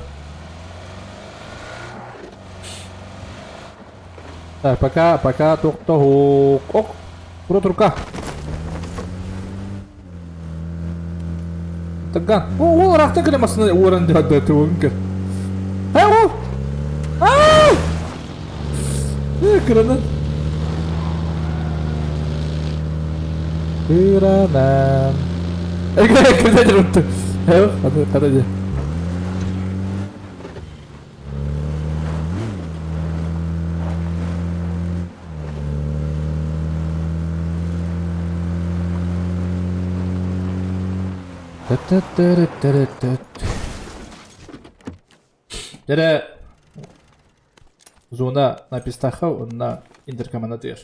Так, пока, пока тохтоһук. Ок, ура турка. Таган. О, ол ыраахтан кэлэ массыына уоран диһадда тугун көр. Эй, ол! Аа! Э, кыранан. Кыранан. Эй, кыранан жүрүптү. Эй, хата, хата дии. Дэрэ зона на пистаха онна Интер командатыгар.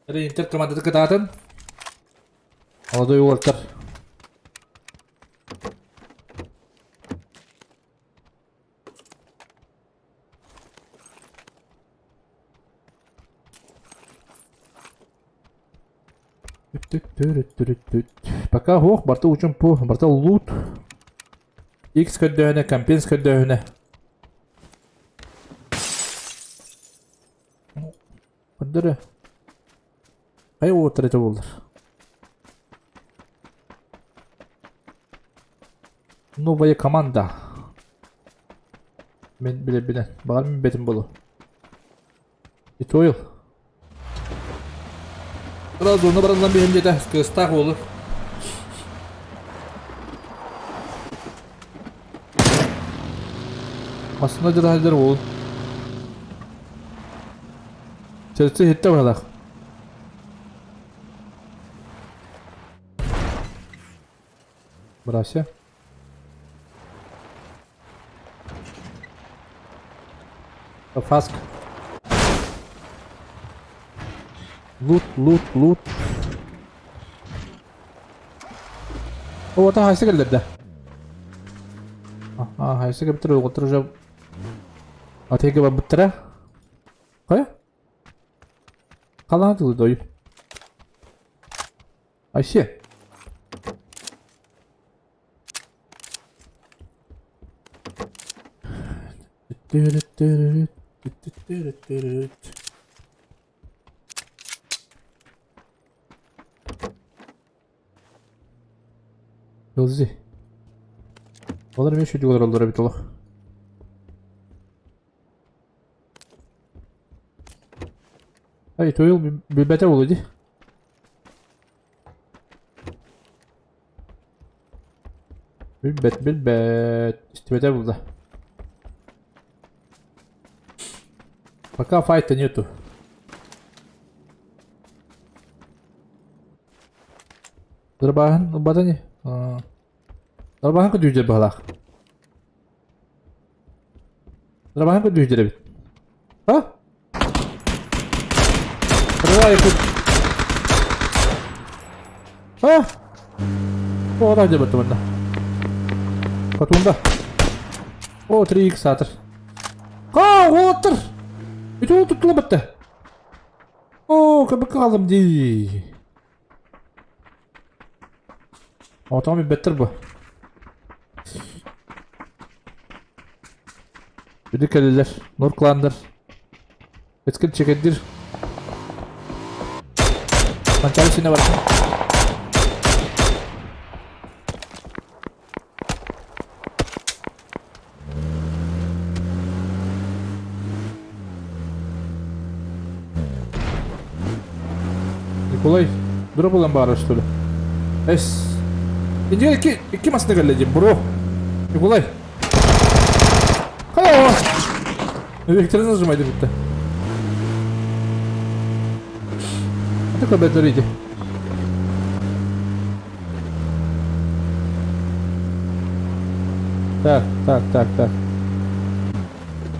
Дэрэ Интер командаты кытаатын. Молодой уолтар. Пока ох, барта учумпу, барта лут. X көрдөһүнэ, компенс көрдөһүнэ. Көрдөрө. Хайа уоттар это боллар. Новая команда. Мин билэбинэн. Баҕар мин бэтим болу. Итойл. Сразу онно баран биһим диэтэ кыыстаах уолу. Массына дьараһайдар уол. Чэрчи иһиттэ быһалаах. Брася. Фаск. Лут, лут, лут. О, это хайсы келлерде. Ага, хайсы кептер, оҕотор уже атеге барбыттара. Хайа? Халаан тылы дойу. Айсе. Подожди. Олар эмиэ шүдүк олороллор эбит олох. Ай, туйул билбэтэ буолуо дии. Билбэт, билбэт. Истибэтэ булла. Пока файта нету. Дырбааһын ылбата ини. Дырбааһын көдүүдэр баһылаах. Дырбааһын көдүүдэр эбит. А? Открывай тут. А! О, да, где бы Хотунда. О, 3х сатыр. Ха, отыр! Ити ол туттула бітті. О, көбік қалдым дей. Отоҕум билбэттэр бу. Бүдү кэлэллэр, Нур кланнар. Эскил чекэддир. Манчаары синэ бар. Николай, дроп ылан баара что ли? Эс. Индия икки, икки масына кэллэ дии, бро. Николай. Хайа! Викторы нажимай деп А такой бэдэр иди. Так, так, так, так.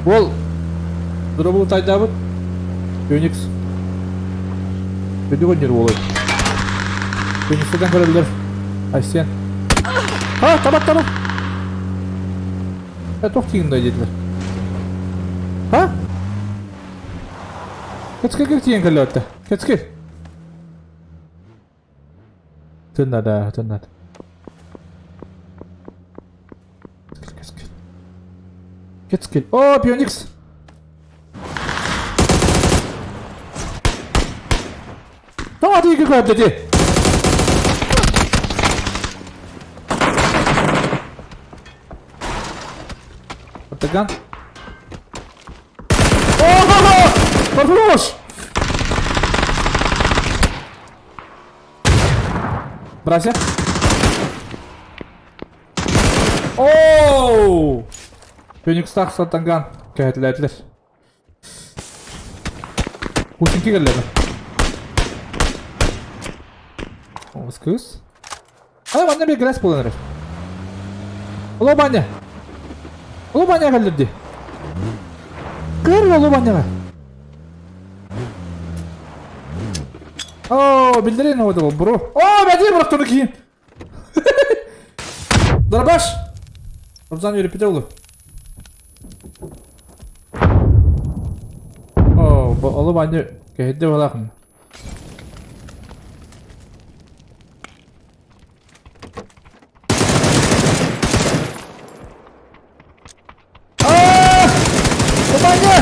Ол дробул тайдаабыт. Феникс. Бүдүгөн жер болой. Феникстен көрөллөр. Айсен. А, табат, табат. Э, туох тиийин диэтилэр. А? Кэцкэ тиийэн кэллэбэттэ. Кэцкэ. Тыннада, тыннада. Кэцкэ. Кэцкэ. О, Пионикс! Тоҕо тиийгэ көрдө дии? Атаган. О, Хорош! Братья. Оу! Феникс тахсан танган. Кэһэтилээтилэр. Путинки кэллэбэ. Оҕус кыыс. Ай, манна bir грязь буолан эрэр. Оло баня. Оло баня кэллэрди. Көр оло баняга. О, биллэрин оҕо бро. О, бәдиэ бырахтыны киин. Дробаш! Рамзан үөрэппитэ олу. О, олу банню кэһидде балаахын. Баня!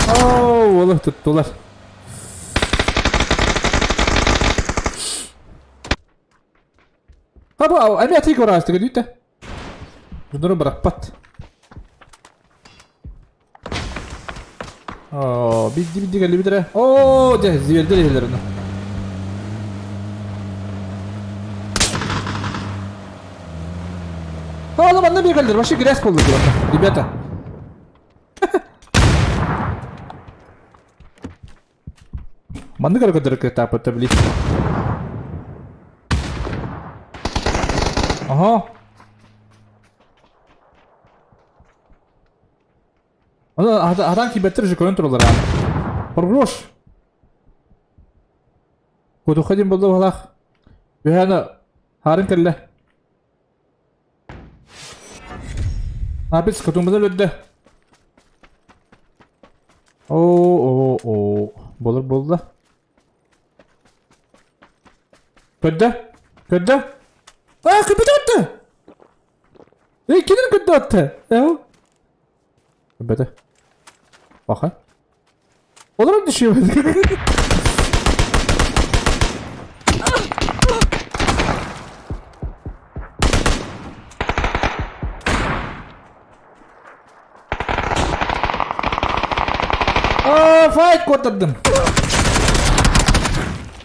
О, олу туттулар. Бу эмиэ атыы көрөөстүгү дүүтэ. Дьоннору бырахпат. Оо, бидди бидди кэллибит эрэ. Оо, дьэ, звердэр иһэллэр онно. Ола манна биир кэллэр, вообще грязь буолла ребята. Маннык эрэ көрдөрөр кыахтаахпыт да, блин. Ага. Аны атаан киирбэттэр уже көрөн тураллар ааны. Хорош. Кутухха диэн буолла баһылаах. Үһээнэ хаарын кэллэ. Апец кутумбун өлөрдө. Оо, оо, оо. Болор буолла. Көрдө? Көрдө? Аа, көпөтө атты! Эй, кинин көрдө атты? Эу. Көпөтө. Баха. Олорон düşüyor. Аа, файт куоттардым.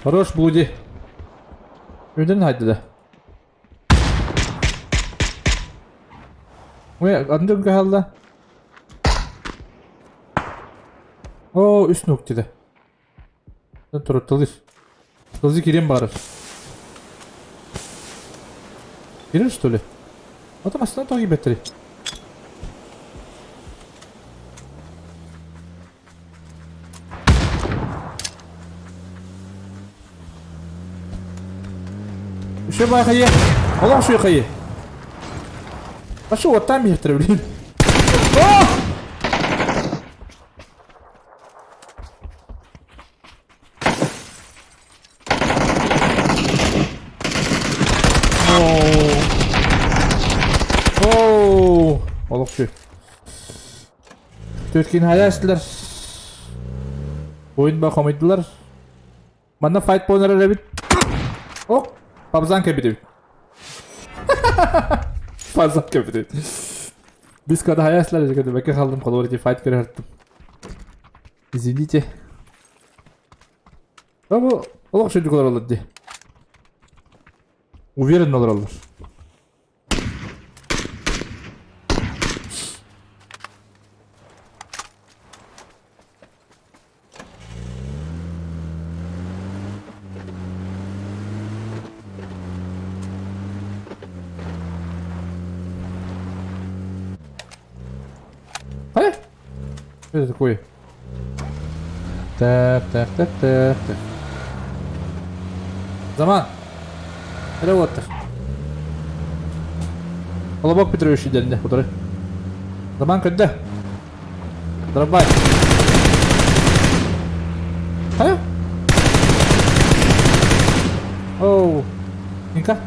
Хорош, Блуди. Өйдөн хайды да. Ой, атын дьон кыһалла. Оо, үс нук деді. Турутталыр. Тылзы кирен барыр. Кирер, что ли? Ата астына тоғы беттери. Үшө бай хайы. Олох үшө хайы. Ашы оттан биһиттер блин. О! Оу! Олох үчүгэй. Төркин хайа эстилэр. Ойун ба хомойдулар. Манна файт буолан эрэр эбит. О, пабзан кэлбит эбит. Пабзан кэлбит эбит. Biz kada хайа эстилэр эжекеде бэкэ халдым холобур ити файт көрө Извините. Бу олох үчүгэй олороллор дии. Уверен олороллор. Хайа? Что это такое? Так, так, так, так, так. Заман. Эрэ уоттар. Колобок Петрович идэлинэ утары. Заман көрдө. Дробай. Хайа? Оу. Ника.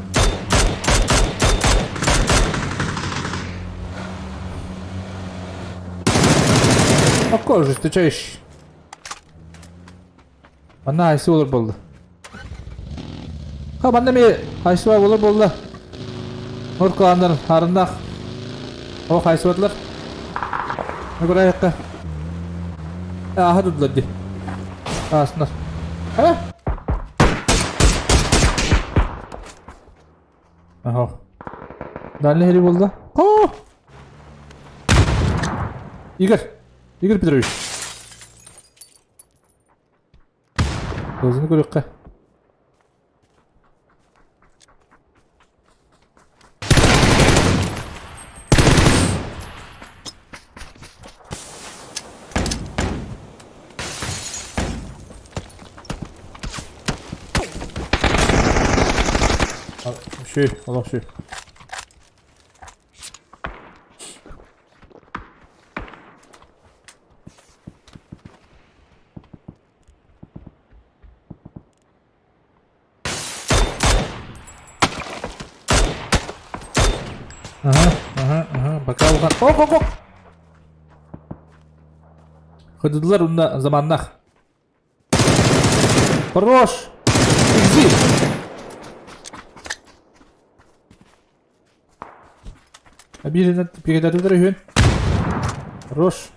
Окко жесточайший. Манна хайсы олор буолла? Ха, манна ми хайсы олор буолла? Нор кланнар харыннах. О хайсы бардылар. Нагурайыққа. Аха дудулар ди. Аасынар. А? Аха. Дальний хери буолла. О! Игорь! Игорь Петрович. Көзүнү көрүөххэ. Үчүгэй, олох үчүгэй. Ага, ага, ага, пока улахан. Ок, ок, ок! Ходилар унна заманнах. Хорош! Иди! Бииринэн пикетатыылар үһүн. Хорош.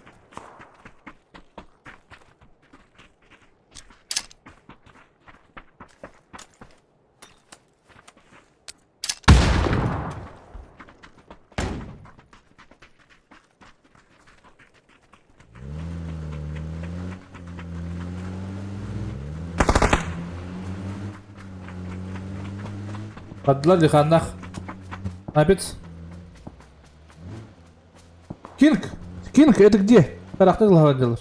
Бардылар диханнах. Напец. Кинг! Кинг, это где? Тарахты делар.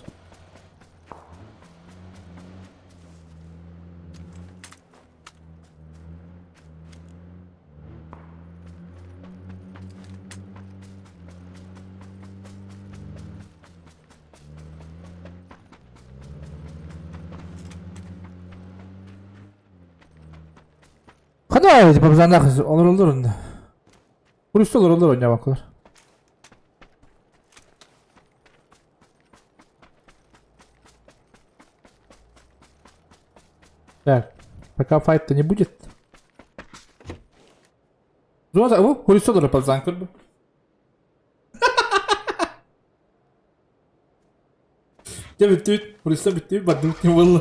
Хана типа олороллор онно. Курста олороллор ойнабаккалар. Так, пока файта не будет. Зона, о, курса олорор пацан көрдүм. Дьэ бүттүбүт, курса бүттүбүт, бардыбыт не буолла.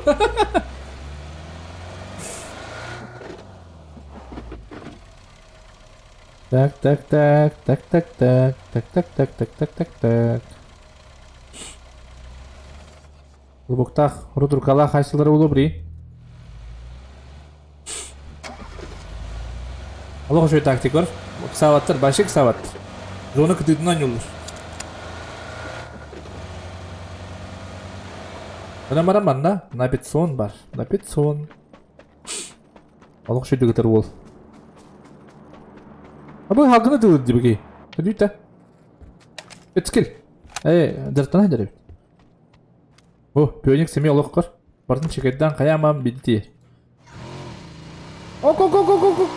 Так, так, так, так, так, так, так, так, так, так, так, так, так. Лубуктаах, рудуркалаах хайсылары улубри. Олох үчүгэй тактик бар. Ыксаабаттар, вообще ыксаабаттар. Зона кытыытынан анньыллар. Онон баран манна напитсон бар. Напитсон. Олох үчүгэйдик ытар уол. А бу халгыны тылыр дибики. Өдүйті. Эцкил. Эй, дыртана деребит. О, пионик семей олохкор. Бартын чекайдан хаямам бидти. Ок, ок, ок, ок, ок, ок.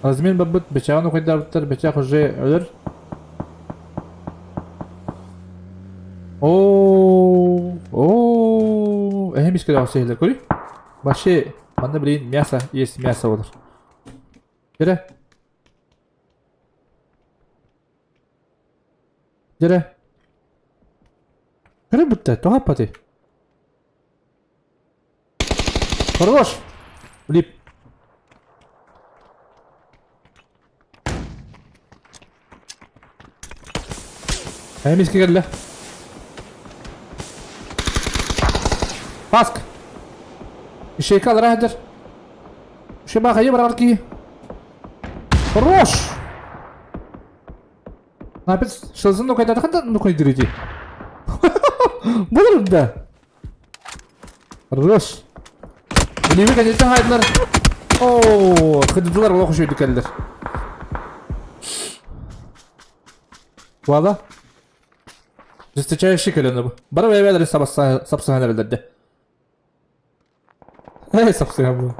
Размен барбыт, бечаҕын ухайдаабыттар, бечах уже өлөр. Оо, оо, эһэм искэ даҕа сиһилэр көрүй. Вообще, манна блин, мясо есть, мясо болар. Кэрэ. Дьэрэ. Кэрэ бүттэ, тоҕо аппатый? Хорош! Влип. Эмискэ кэллэ. Паск! Ишейка алара сылдьар. Ишейба хайы барар киһи. Хорош! Напец шылзын нукайдатахан да нукайдырыти. Булыр да. Хорош. Билиби кэнниттэн хаайдылар. Оо, кыдыдылар олох үчүгэй кэллэр. Вала. Жесточайший кэлэн бу. Бары бэйбэлэри сапсыһан эрэллэрдэ. Эй, сапсыһан бу.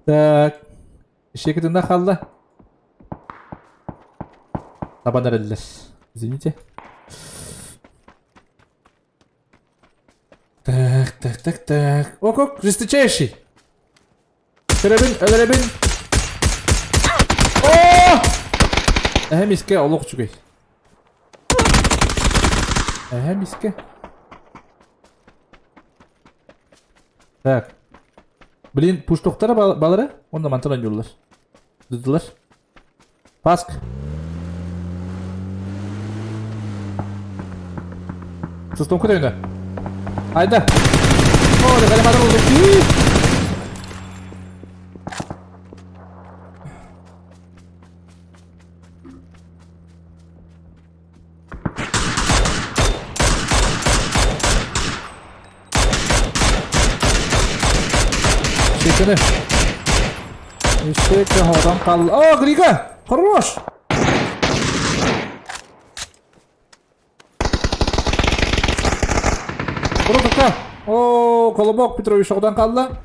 Так. Ишекитинна хаалла. Табан эрэллэр. Извините. Так, так, так, так. Ок, ок, жесточайший. Өлөрөбүн, өлөрөбүн. О! Эһэм искэ олох үчүгэй. Эһэм искэ. Так. Блин, пуштуктара балары, онно мантан ойнууллар. Дыдылар. Паск. Сустум көтөйүнэ. Айда. О, реаниматор болду. Шекені. Ишекке ходан қал. О, Грига! Хорош! Курутукка. О, Колобок Петрович оҕдан хаалла.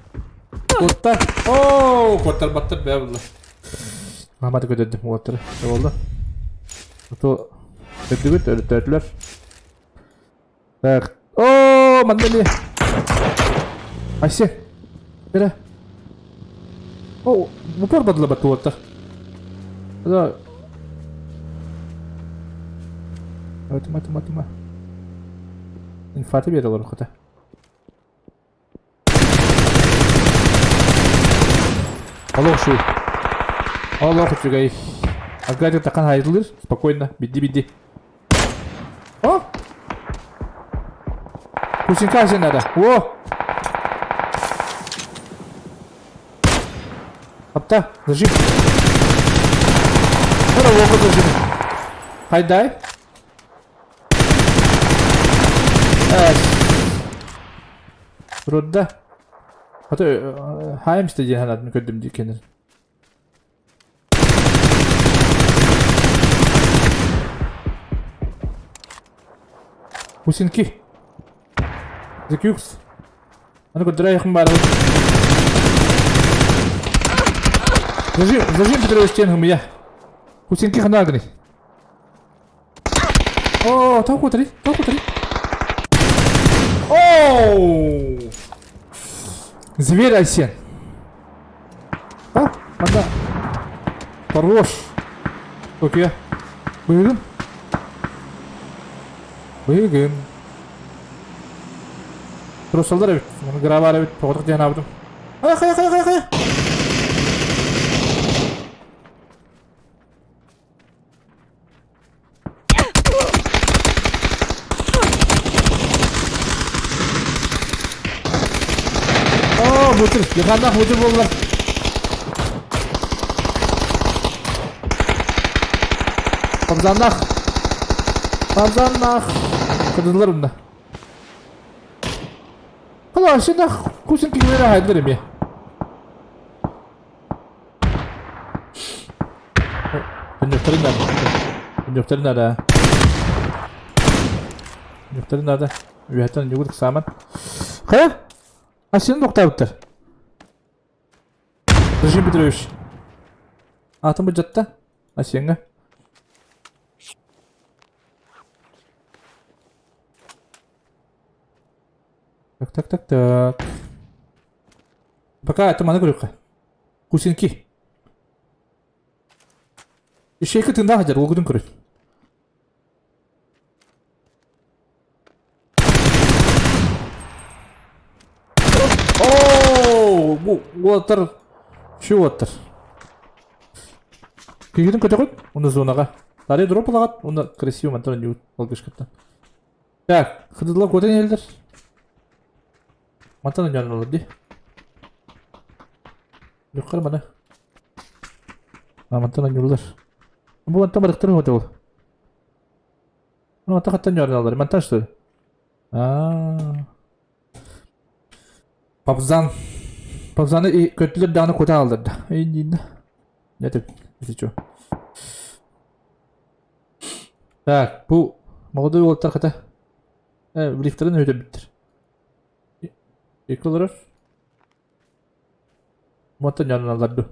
Кутта. О, куоттарбаттар бээ булла. Мааматы көтөрдүм уоттары. Буолла. Ото төрдүгүт өлөттөөтүлэр. Так. О, манна эмиэ. Айсе. Эрэ. О, упор бадлабат уоттар. Да. Тыма, тыма, тыма. Инфаты бере олор хата. Олох үчүгэй. Олох үчүгэй. Аркадий такан хайдылыр. Спокойно. Бидди-бидди. О! Кусинка сен надо. О! Апта, зажим. Ora локо зажим. Хайдай. Рудда. Ата хайм диэн санаатын көрдүм дии кэнэр. Усинки. Закюкс. Аны көрдөрө баар. Зажим, зажим Петрович тен хымыя. Усинки ханагны. О, тоқу три, тоқу три. Оу! Зверь Айсен. А, манда. Хорош. Окей. Быгым. Быгым. Тросалдар эбит. Гра бар эбит. Тоғытық диэн абытым. Хая, хая, хая, хая, хая. Оо, бутыр, Йоханнаах бутыр буолла. Хамзаннаах. Хамзаннаах. Кыдылар унна. Хала, сенах кусин кигмера хайдыр эме. Өннөктөрүн надо. Өннөктөрүн надо. Өннөктөрүн надо. Үөһэттэн ньугур сааман. Хайа? А сен тоқтабыттар. Режим Петрович. Атым быдьатта. Асенга. Так, так, так, так. Пока это маны көрүөххэ. Кусинки. Ишейки тындаах дьар, уолгутун көрүн. Оо, бу уолаттар, şu уолаттар. Киһитин көтөҕүт, уонна зонаҕа. Тарый дроп ылаҕыт, уонна красиво мантан ойнуубут алгышкыттан. Так, хыдылла куотан иһэллэр. Мантан ойноон олор дии. Юққар маны. А, мантан ойнуулар. Бу мантан барыктар уһута ол. Ну, мантан хаттан ойноллар. Мантан что ли? А. Папзан. Папзаны көттүлэр даҕаны кута алдырда. Эй, диин. Не деп, если чё. Так, бу молодой уолаттар хата. Э, лифтерин өтө бүттэр. Екі олорор. Мантан дьонуналлар дуу.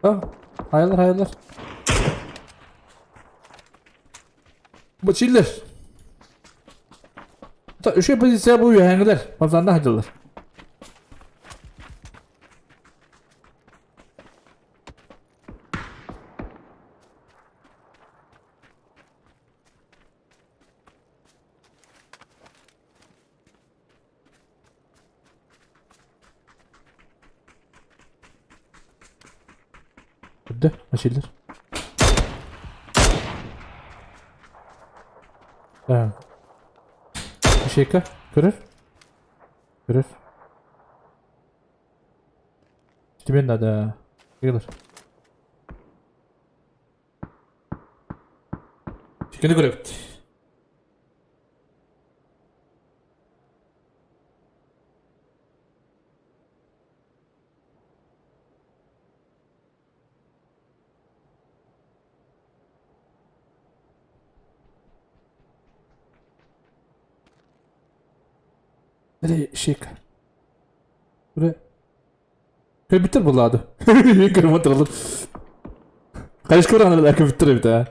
А, хайалар, хайалар. Бачиллер. Үчүгэй позиция бу үөһээҥилэр. Мазанна сылдьаллар. Үрдэ, мачиллер. Так. Ищейка, көрөр? Көрөр. Тебе надо. Игнор. Чикени көрөбүт. Эрэ ищейка. Эрэ Көбүттэр булаады. Көрүм отыралар. Хайышка баран көбүттэр эбит аа.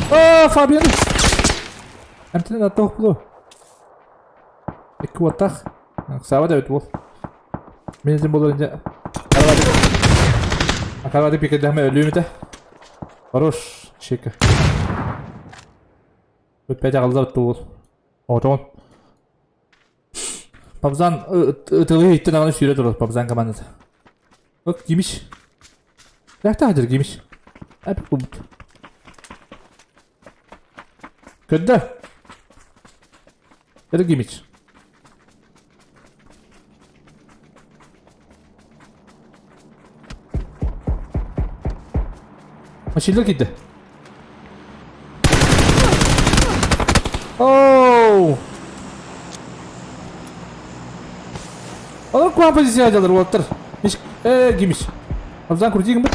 Аа, Фабиан. Эмтэнэн аттаах буолуо. Икки уоттаах. Саабат эбит буол. Мин этим буолар инде. Акарбаты пикердэхме өлүөм этэ. Хорош, чека. Опять аҕалла туул. Отон. Пабзан ытылыы иттен аҕаны сүүрэ турар Пабзан командата. Ок, кимиш. Ләхтә хәзер кимиш. Әп бут. Көрдө. Эрэ кимич. Машина киирдэ. Оу! Олор куһаҕан позиция дьалар уолаттар. Миш, э, гимиш. Абзан крутигин бит.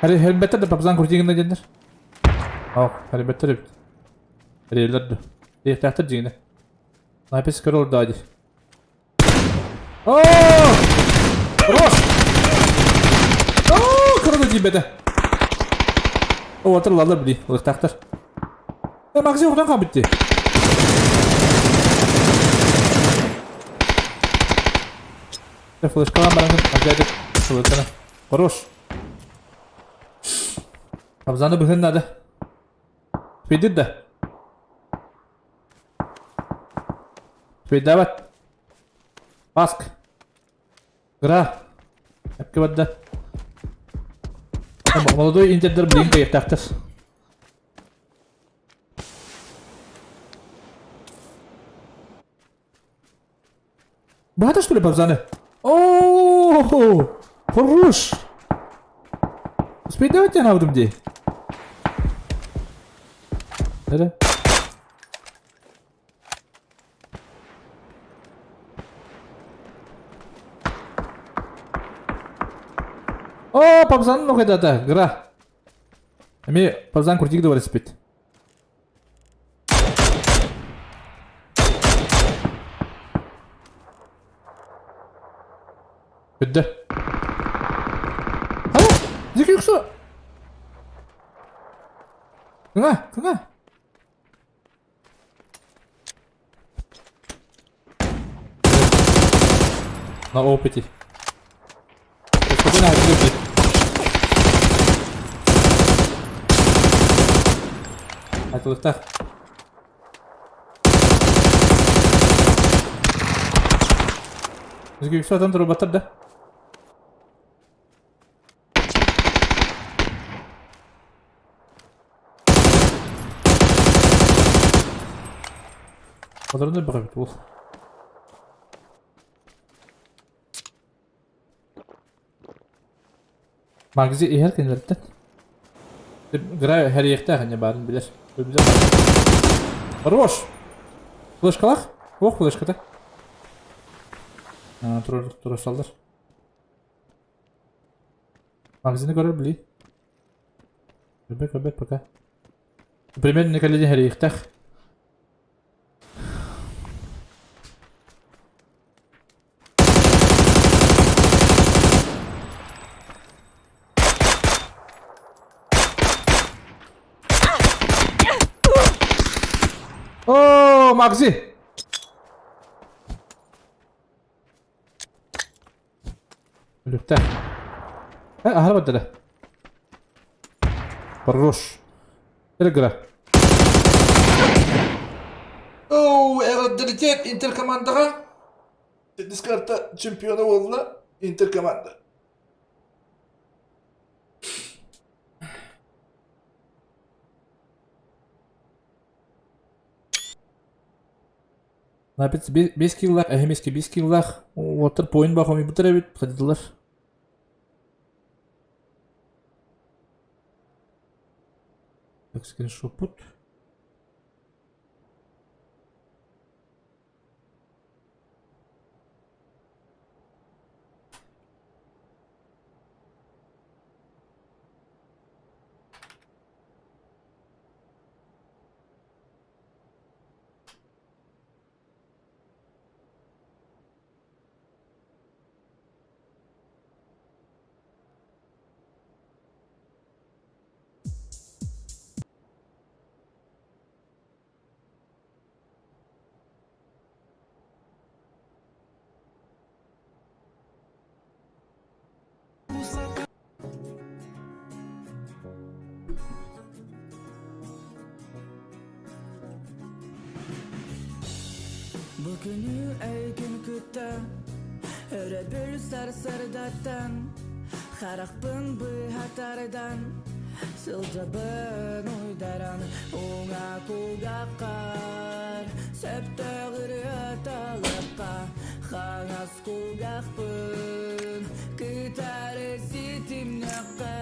Хәрбәттер да папзан крутигин да диэннэр. Ох, хәрбәттер эбит. Релер да. Диэхтээхтэр дьиҥинэ. Напис көрө олордоо дии. Оо! Хорош! Оо, кыра да тиийбэтэ. Уотар ылаллар били, ылыктаахтар. Э, Максим хотон хаалбыт дии. Флешкалаан баран опять сылыктана. Хорош. Абзаны быһын надо. Пидит да. Пидават. Паск. Гра. Эпке барда. Молодой интердер билин кайыктаахтар. Баата что ли пацаны? О, хорош! Успейдавайте на дии. Эрэ. О, папзан ну когда-то, гра. Эми папзан крутик да барыспит. Бүттэ. Ало, зеки уксу. Кыңа, кыңа. На опыте. Спокойно, отсюда. Айтылыктар. Бизге үксү адам туруп баттар да. Олорун бөҕөбүт уол. Магзи иһэр кинилэртэн. Гра хэриэхтээх инньэ баарын билэр. Билэр. Хорош! Флешкалах? Ох, флешката. Турар, турасаллар. Магазины көрөр били. Көрбөт, көрбөт пока. Примерно кэллиги хэриэхтээх. О, Макси! Өлүктэ. Э, аһара бардара. Хорош. Эрэ Оу, эҕэрдэлитиэт Интер командаҕа. Дискарта чемпиона буолла Интер команда. Напец 5 киллах, эһэмиски 5 киллах. Уоттар поин бахом бутар эбит, хадылар. Так, скриншот. Бу күнү өйгүн кытта Өрөбүл сарсыардаттан Харахпын быһатардан Сылдьабын уйдаран Уҥа кулгааххар Сөптөөх ырыаталыахха Хаҥас кулгаахпын Кытары ситимнэххэ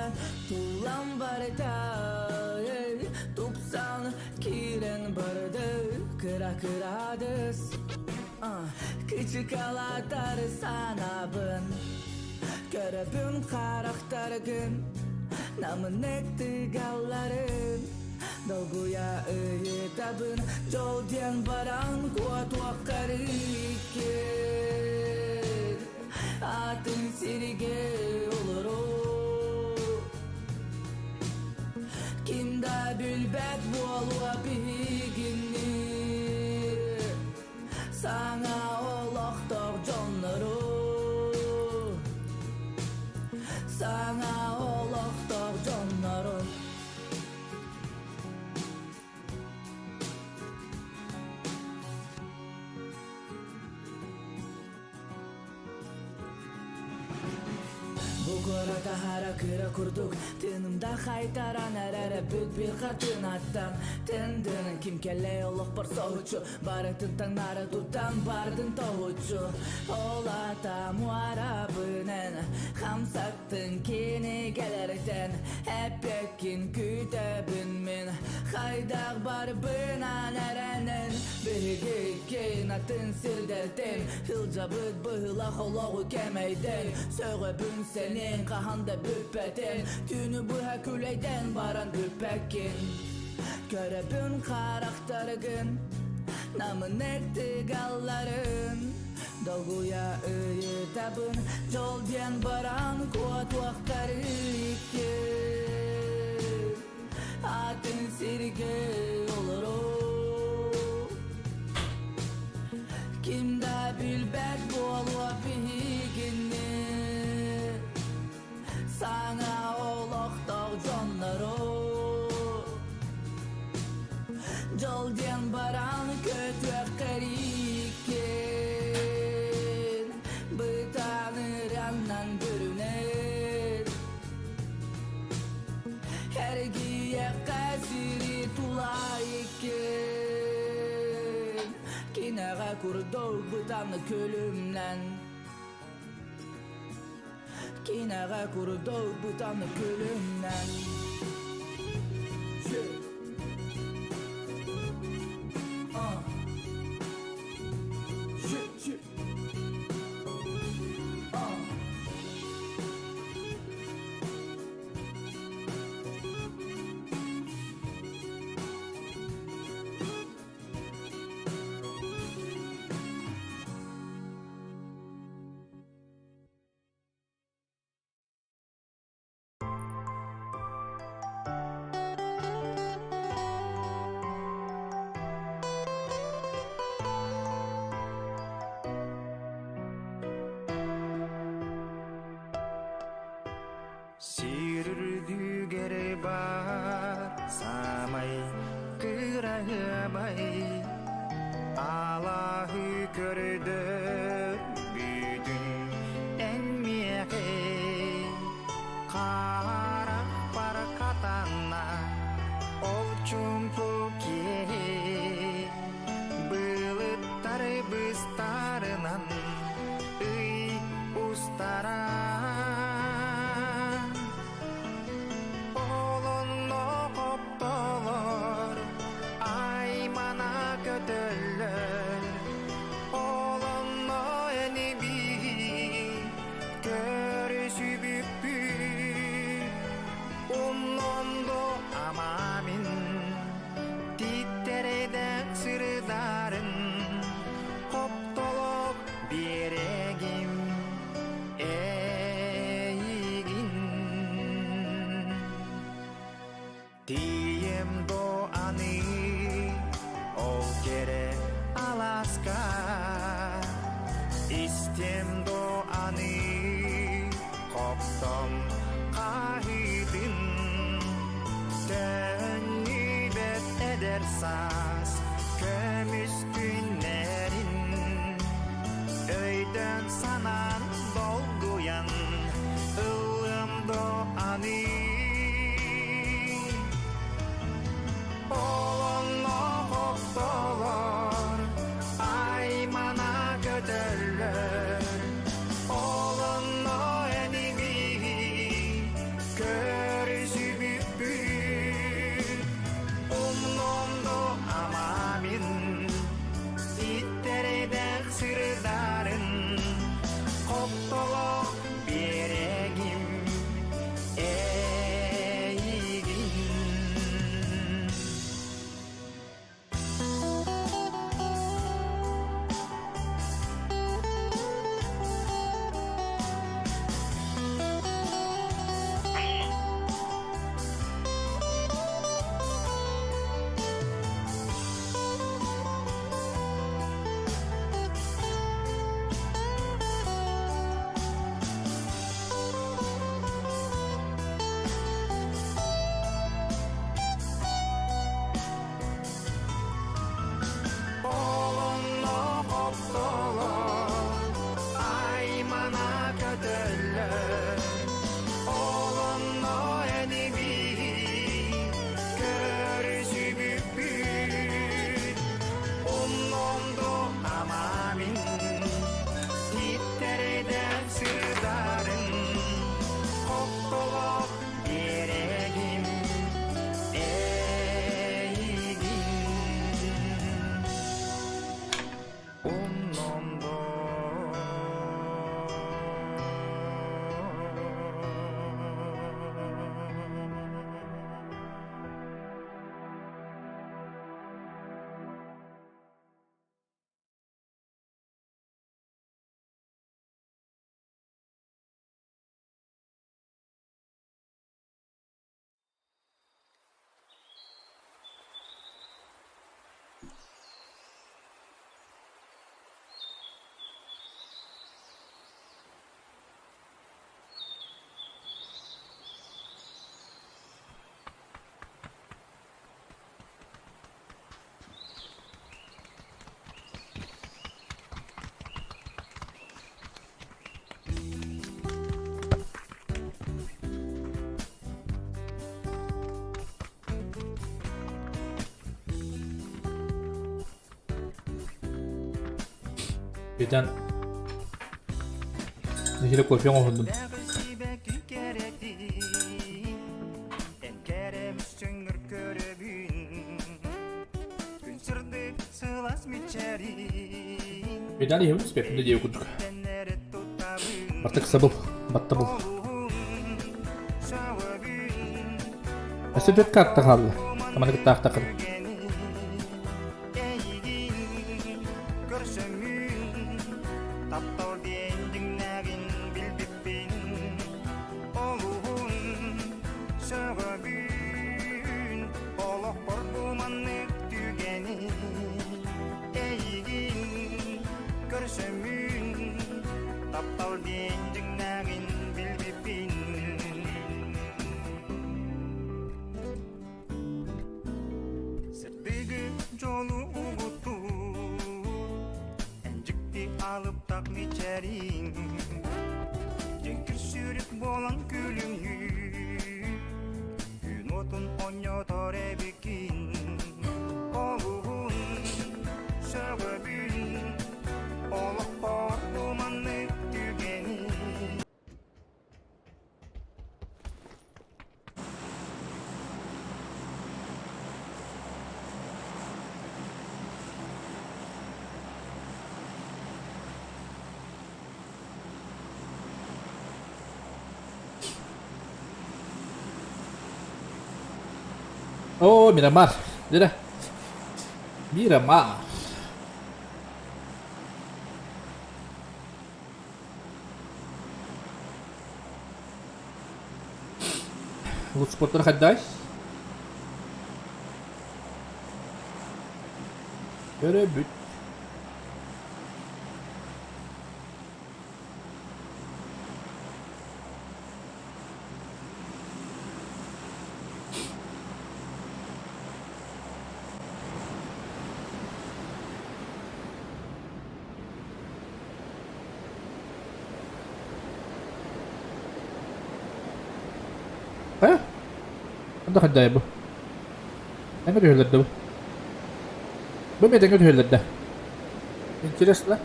Тулам барыта Тупсан киирэн барды Кыра кырадыс Кычыкалатар санаабын Көрөбүн харахтаргын Намынык тыгалларын Долгуйа ыйытабын Дьол диэн баран куотуоххар иккин Атын сиргэ олорор Ким да билбэт буолуо биһигини Саҥа олохтоох дьоннору Саҥа олохтоох дьоннору Бу куорат аһара кыра курдук Тыынымда хайтаран эрэрэ бүт бир хартыынаттан Тындын ким кэллэй олохпор соһуччу Барытын таҥнары тутан бардын тоһуччу Ол ата муарабынан Хамсаттын кинигэлэртэн Эппеккин күүтэбин мин Хайдах барбынан эрэнэн Биһиги иккиэн атын сирдэртэн Сылдьабыт быһыылаах олоҕу кэмэйдэн Сөҕөбүн сэнин хаһан да бүппэтин Түүнү быһа күлэйдэн баран бүппэккин Көрөбүн харахтаргын Намын тыгалларын Долгуйа ыйытабын Дьол диэн баран куотуохтары иккин Атын сиргэ олорор Ким да билбэт буолуо биһигини Саҥа олохтоох дьоннору Дьол диэн баран көтүөххэр иккиэн Бытаныраннан бүрүнэр Эргийиэххэ сири тула иккиэн Кинэҕэ курдук бытаны күлүмнэн Кинэҕэ курдук бытаны күлүмнэн Yeah. Yeah, yeah. Сир үрдүгэр баар саамай кыраһыабай алаһы көрдөр бүтүн эн миэхэ харахпар хатанна ол чуумпу киэһэ былыттар быстарынан ый устара Олонно хоптолор аймана көтөллөр Олонно эниби көрүсүбүппүт Умнондо амамин титтередек сырдарын Хоптолок биэрэгим эйигин Тиийэм до аны ол кэрэ алааска Истиэм до аны хоптом хаһыытын Төннүбэт эдэр саас көмүс күннэрин. Бүтэн нэһиилэ кофе оҥоһуннум. Видали иһэбин испэппин да диэбит курдук. Бартык сабыл, баттабыл. Өссө түөрт карта хаалла. Таманы кыттаахтахын. О, Мирамар. Дere. Мирамар. Лутспорттар хайдай. Көрөбүт. Э? Ханна хайдай бу? Эҥэ түһэллэр да бу? Бу эмиэ тэҥҥэ түһэллэр да? Интересно.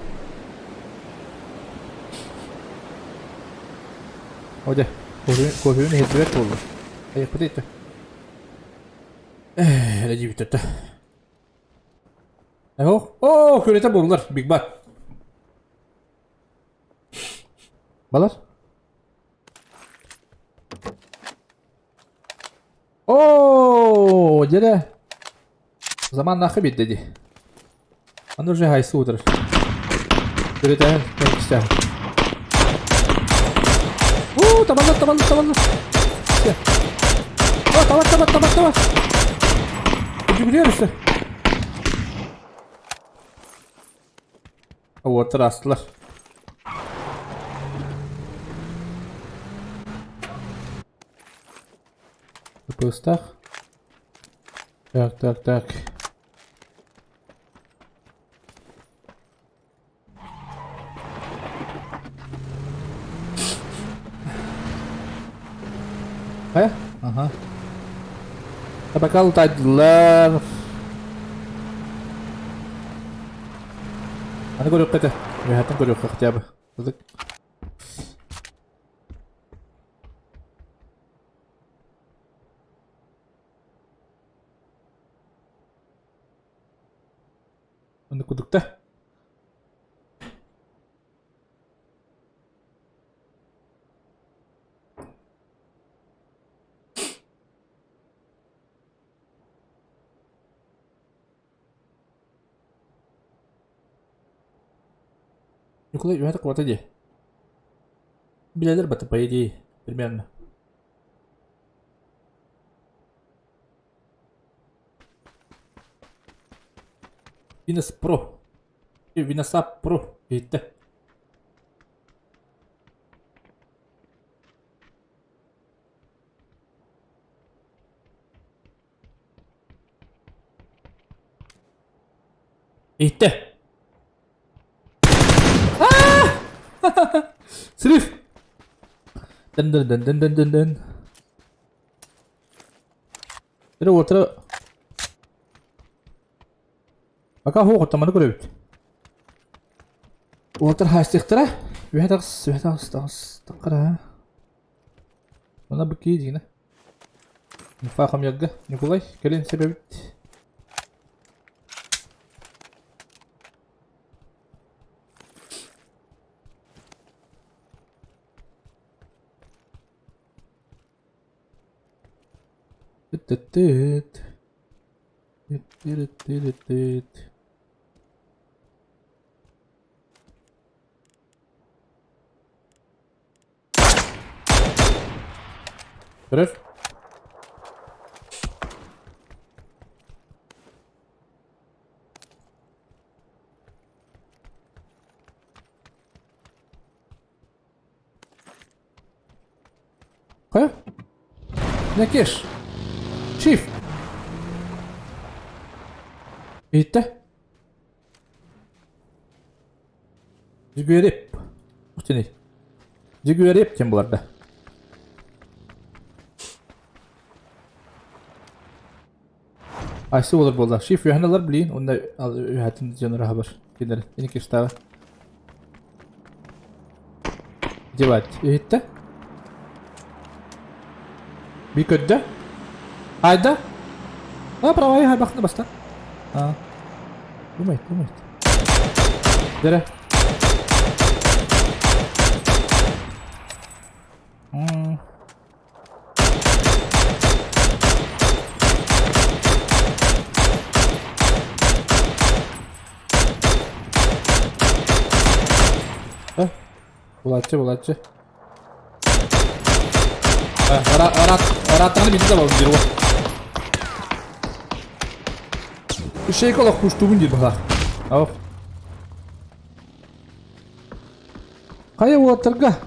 О дьэ, кофены иһэрдибэт буолла. Айахпыт иттэ. Ээ, эрэ дьиибиттэр Оо, оо, күрэтэ буоллар, Биг Бат. Балар? Оо, дьэрэ. Заман нахы биэрдэ дии. Аны уже хайсы утарар. Күрэтэ, кистээх. Уу, табаллар, табаллар, табаллар. О, таба, таба, таба, таба. Үдүгүрүөр өссө. Уоттар астылар. Ыпыстах. Так, так, так. Э? Ага. Пока лутайдылар. Аны көрүөххэ этэ. Үөһэттэн көрүөххэ хотя бы. Оннук курдук да. Ньукулай үөһэ куота дии. Билэлэр бата по идее примерно. Винос Про. Виносап Про иһиттэ. Иһиттэ. Срыв! Дын дын дын дын дын дын дын. Эрэ уотара Пока хуох оттоманы көрөбүт. Уолаттар хаастыахтара. Үһэ таҕыс, үһэ таҕыс, таҕыс, таххара. Мана бу кии дигинэ. Нуфа хомуйарга Ньукулай кэлин сөбөбүт. Тыт-тыт. Тыт-тырыт-тырыт-тыт. Көрөр. Хайа? Накеш. Chief. Иһиттэ. Дьүгүөрэп. Туох Дьүгүөрэп диэн буларда. Айсы болар буолла. Шиф үөһэн ылар блин, онно үөһэтин дьон ыраһабар. Кинилэр иники штаба. Девать. Иһиттэ. Би көрдө. Айда. А, правая хайбахны баста. А. Думает, думает. Дere. Булааччы, булааччы. Арааттаҕына биирдэ табабын диир уол. Ишейк олох куштуубун диир баһаах. Ау. Хайа уолаттарга?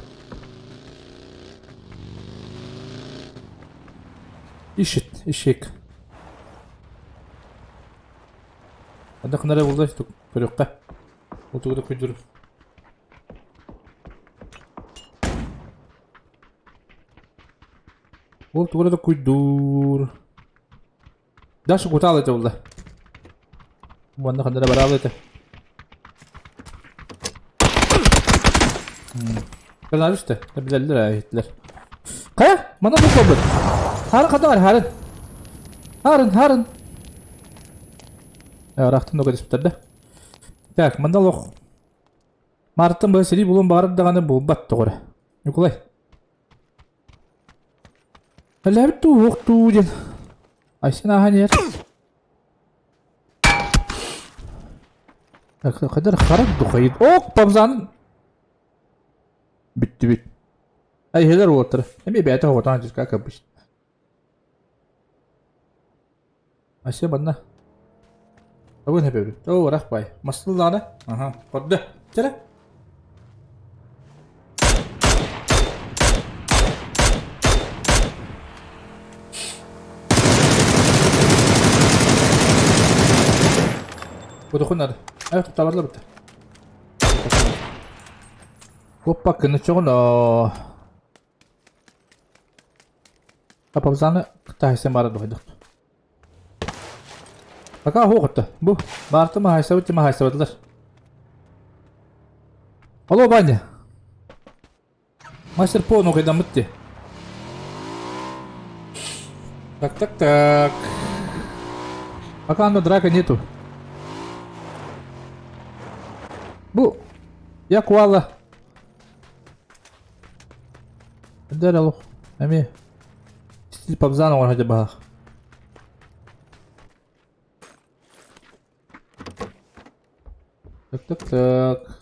Ищет, ишек. Анда кынара булда көрүөххэ. Отугу да күйдүр. Ол тугу да куйдуур. Даша кутаал этэ булла. Уонна ханна да бараал этэ. Каларышты. Билэллэр иһиттилэр. Хайа, мана бу болбут. Харын хата бар, харын. Харын, харын. Рахтын нога диспиттер да. Так, манда лох. Мартын бу сири булун баҕарар даҕаны булбат тоҕо эрэ. Ньукулай. Элээбит дуу, уох дуу диэн. Айсен ааһан иһэр. Хайдар харах духайыт. Ок, памзанын. Бүттүбүт. Айһылар уолаттар. Эмиэ бэйэтэ оҕотоон как обычно. Ася манна. Табын хэпэбит. Оо, ырах бай. Мастыллаана. Аха, көрдө. Чэрэ. Кутухунар. Ай, туттабарлар битте. Оппа, кыны чоҕуно. Апабзаны кытта бара дуһайдах. Пока хуохутта. Бу баарты маһайсабыт маһайсабытлар. Алло, Ваня. Мастер по ну кайдамыт ти. Так, так, так. Пока анда драка нету. Бу. Я куала. Эдэр олох эмиэ стиль пабзан оҥоро баһах. Так, так, так.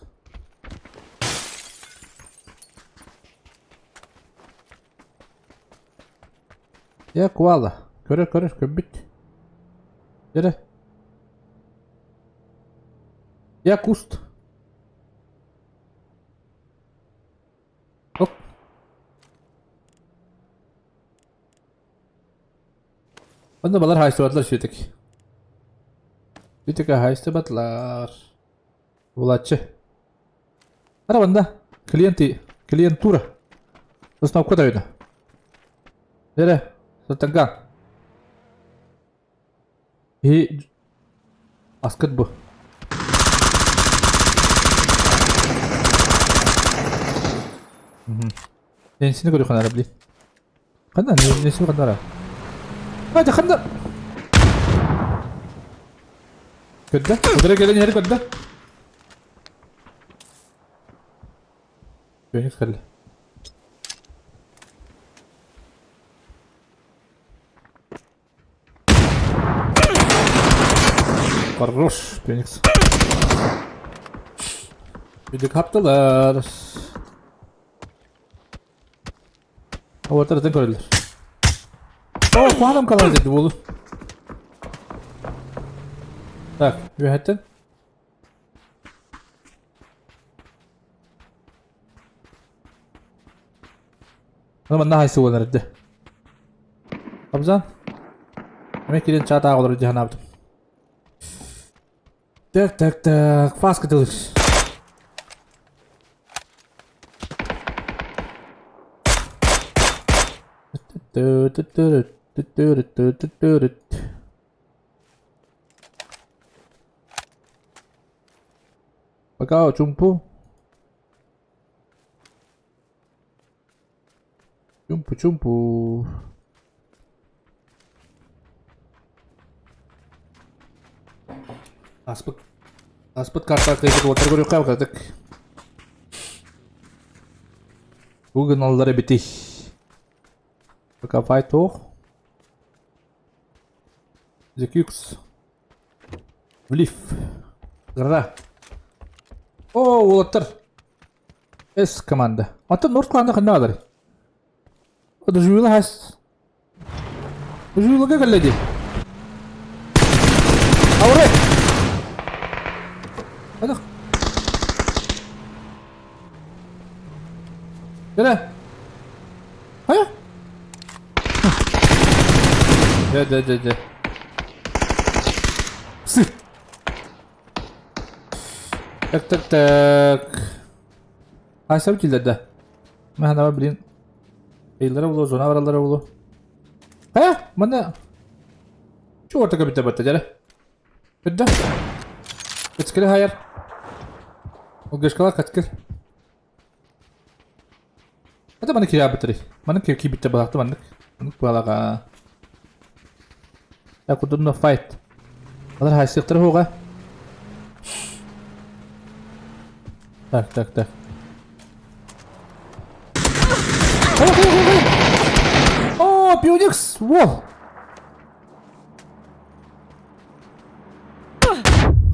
Я куала. Көрөр, көрөр, көрбүт. Дere. Я куст. Оп. Онно балар хаайыстыбатылар сүөтүк. Сүөтүк хаайыстыбатылар. Булааччы. Ара банда клиенты клиентура. Установка тойда. Нере? Сатанган. И аскыт бу. Нэнсини көрүөххэ наада блин. Ханна Нэнси ханна ара? Ханна ханна? Көрдө? Удара кэлэн иһэр көрдө? Феникс кэллэ. Хорош, Феникс. Биди хаптылар. Оҕотор ытын көрөллөр. О, куһаҕан калар деді буолу. Так, үөһэттэн. Аны манна хайсы буолан эрдэ. Абзан. Эме кирен чат ааҕа олорор дии санаабытым. Так, так, так, фаска тылыр. Пока чумпу. Чумпу-чумпу. Аспыт аспыт карта кыйбыт уоттар көрүөххэ кытык. Бу гыналлар эбитий. Пока файт туох. Зекюкс. Влив. Гра. О, уолаттар. С команда. Оттон Норд клана ханна баалар? Дожуйла хас. Дожуйлага кэллэ дии. Ауре! Ана. Кэлэ. Хайа? Дэ дэ дэ дэ. Псы. Так, так, так. Айсам киллэрдэ. Маханаба блин. Ыйлара булу, зона бараллара булу. Э, манна Чего ортака бүтэ батта дьэрэ. Бүтдэ. Кэцкили хайар. Улгашкалар кэцкил. Это маны киря битери. Маны кир кибитте балакты маннык. Маннык балага. Я кудунна файт. Алар хайсыктыр хуга. Так, так, так. О, Пионикс! Во!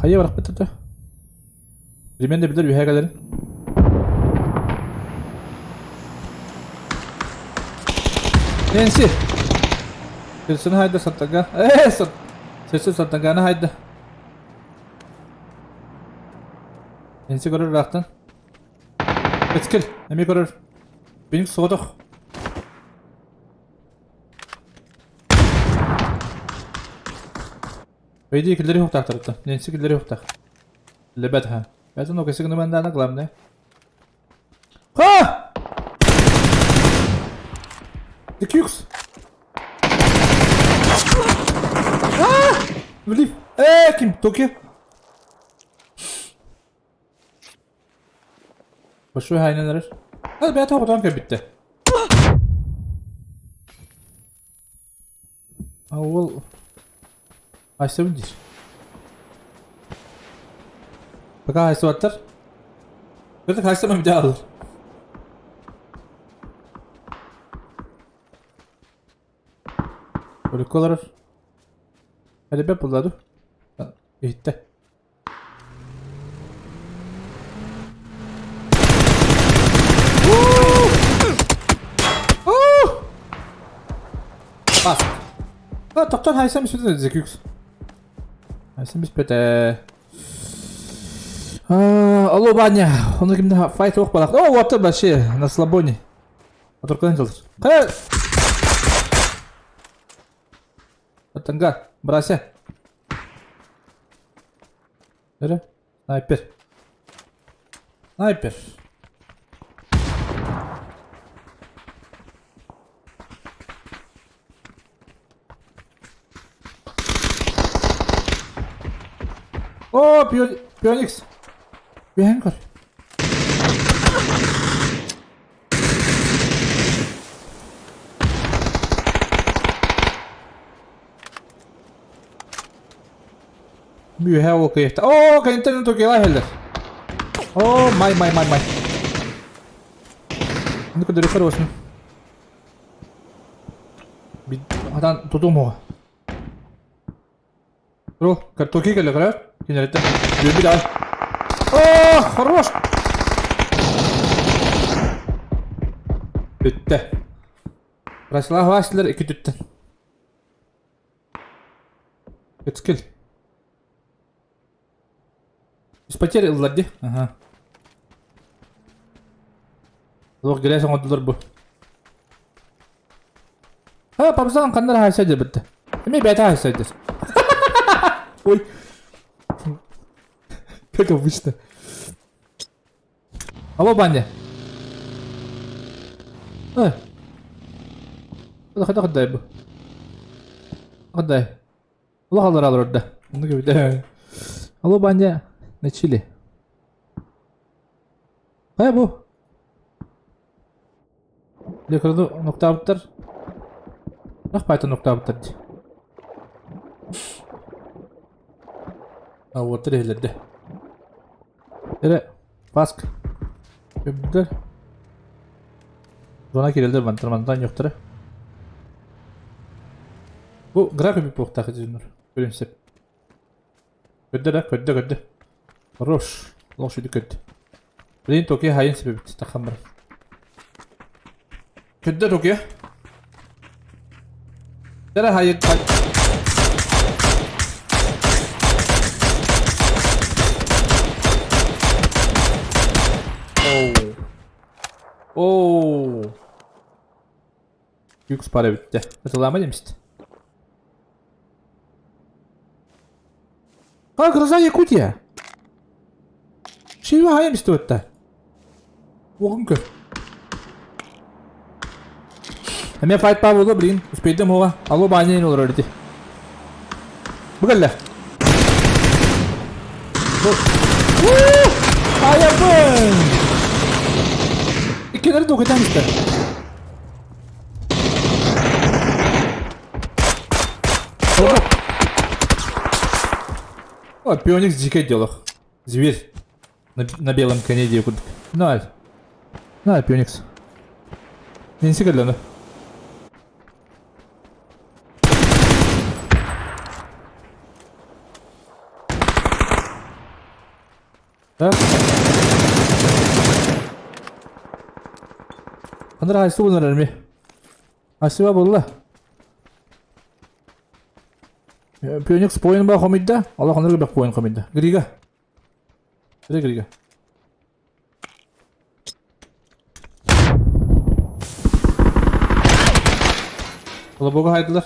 Хайа барахпыт это? Ремень де билер үһэ кэлэрин. Нэнси! Сирсин хайда саттага. Ээ, сат. Сирсин саттаганы хайда. Нэнси көрөр ыраахтан. Эскил, эмиэ көрөр. Бинг соҕотох. Өйдүү киллэри хуктаахтарыттан. Нэнси киллэри хуктаах. Лебет ха. Это ну кэсик нымандана главное. Ха! The Cukes! А! Влив! Э, ким? Токи? Большой хайнан эрэр. А, бэйэтэ оҕотоон кэлбиттэ. А уол Айсабын диир. Пока айсыбаттар. Кытык айсамам дьэ алыр. Өлүккэ олорор. Элбэ булла ду. Иһиттэ. Бас. А, тохтон хайсам испэтэ Зекюкс. Хайсам испэтэ. Алло, Ваня, он кимде файт ох балак. О, вот вообще на слабоне. Оторкан жылдыр. Кая? Атанга, брася. Нere? Снайпер. Снайпер. О, Пион... Пионикс. Үһэн көр. Үөһэ ол кыйахта. Оо, кэнниттэн Токиоҕа иһэллэр. Оо, май, май, май, май. Ну көрдөрүөххэ эрэ осун. Хатан тутум оҕо. Ру, Токио кэллэ көрөр. Кинилэртэн. Үөрбүт аҕай. Оо, хорош! Бүттэ. Рашла Васлер икки түттэн. Ыцкил. Без потерь ыллар дии. Аха. Олох грязь оҥордулар бу. Ha, папсан ханна эрэ хаайса дьэбитте. Эмиэ бэйэтэ хаайса дьэр. Ой. Как обычно. Алло, Баня. Эй. Хата хата бу. Хата. Алло халар алар орда. Онну көбүтэ. Алло, Баня. Начали. Хайа бу? Лекарду нуктаабыттар. Ах пайтан нуктаабыттар дии. А уоттар иһиллэрдэ. Эрэ, Паск. Көбүттэр. Зона кирелдер мантан мантан йохтара. Бу гра көбүт буохтаах дьоннор. Көрүн сеп. Көрдө да, көрдө, көрдө. Хорош. Лошади көрдө. Блин, Токио хайын себебит тахан бар. Көрдө Токио. Тара хайын Оу. Оу. Юкс пара бүттэ. Атылаама демист. А, гроза Якутия! Шива хайым истибэтта. Уоҕун көр. Эмиэ файт паа буолуо билигин. Успейдым уоҕа. Алло баанньа олорор ити. Бу кэллэ. Бу. Айабын! Иккилэри докетан истэр. О, пионик дикое дело. Зверь. На, на белом коне диye курдук. На. На, пионикс. Ненси кэллэ Так. Хандар хайсы булар эрми. Асыба булла. Пионикс поин ба хомидда. Алла хандар бек поин хомидда. Грига. Грига. Лобога хайдылар.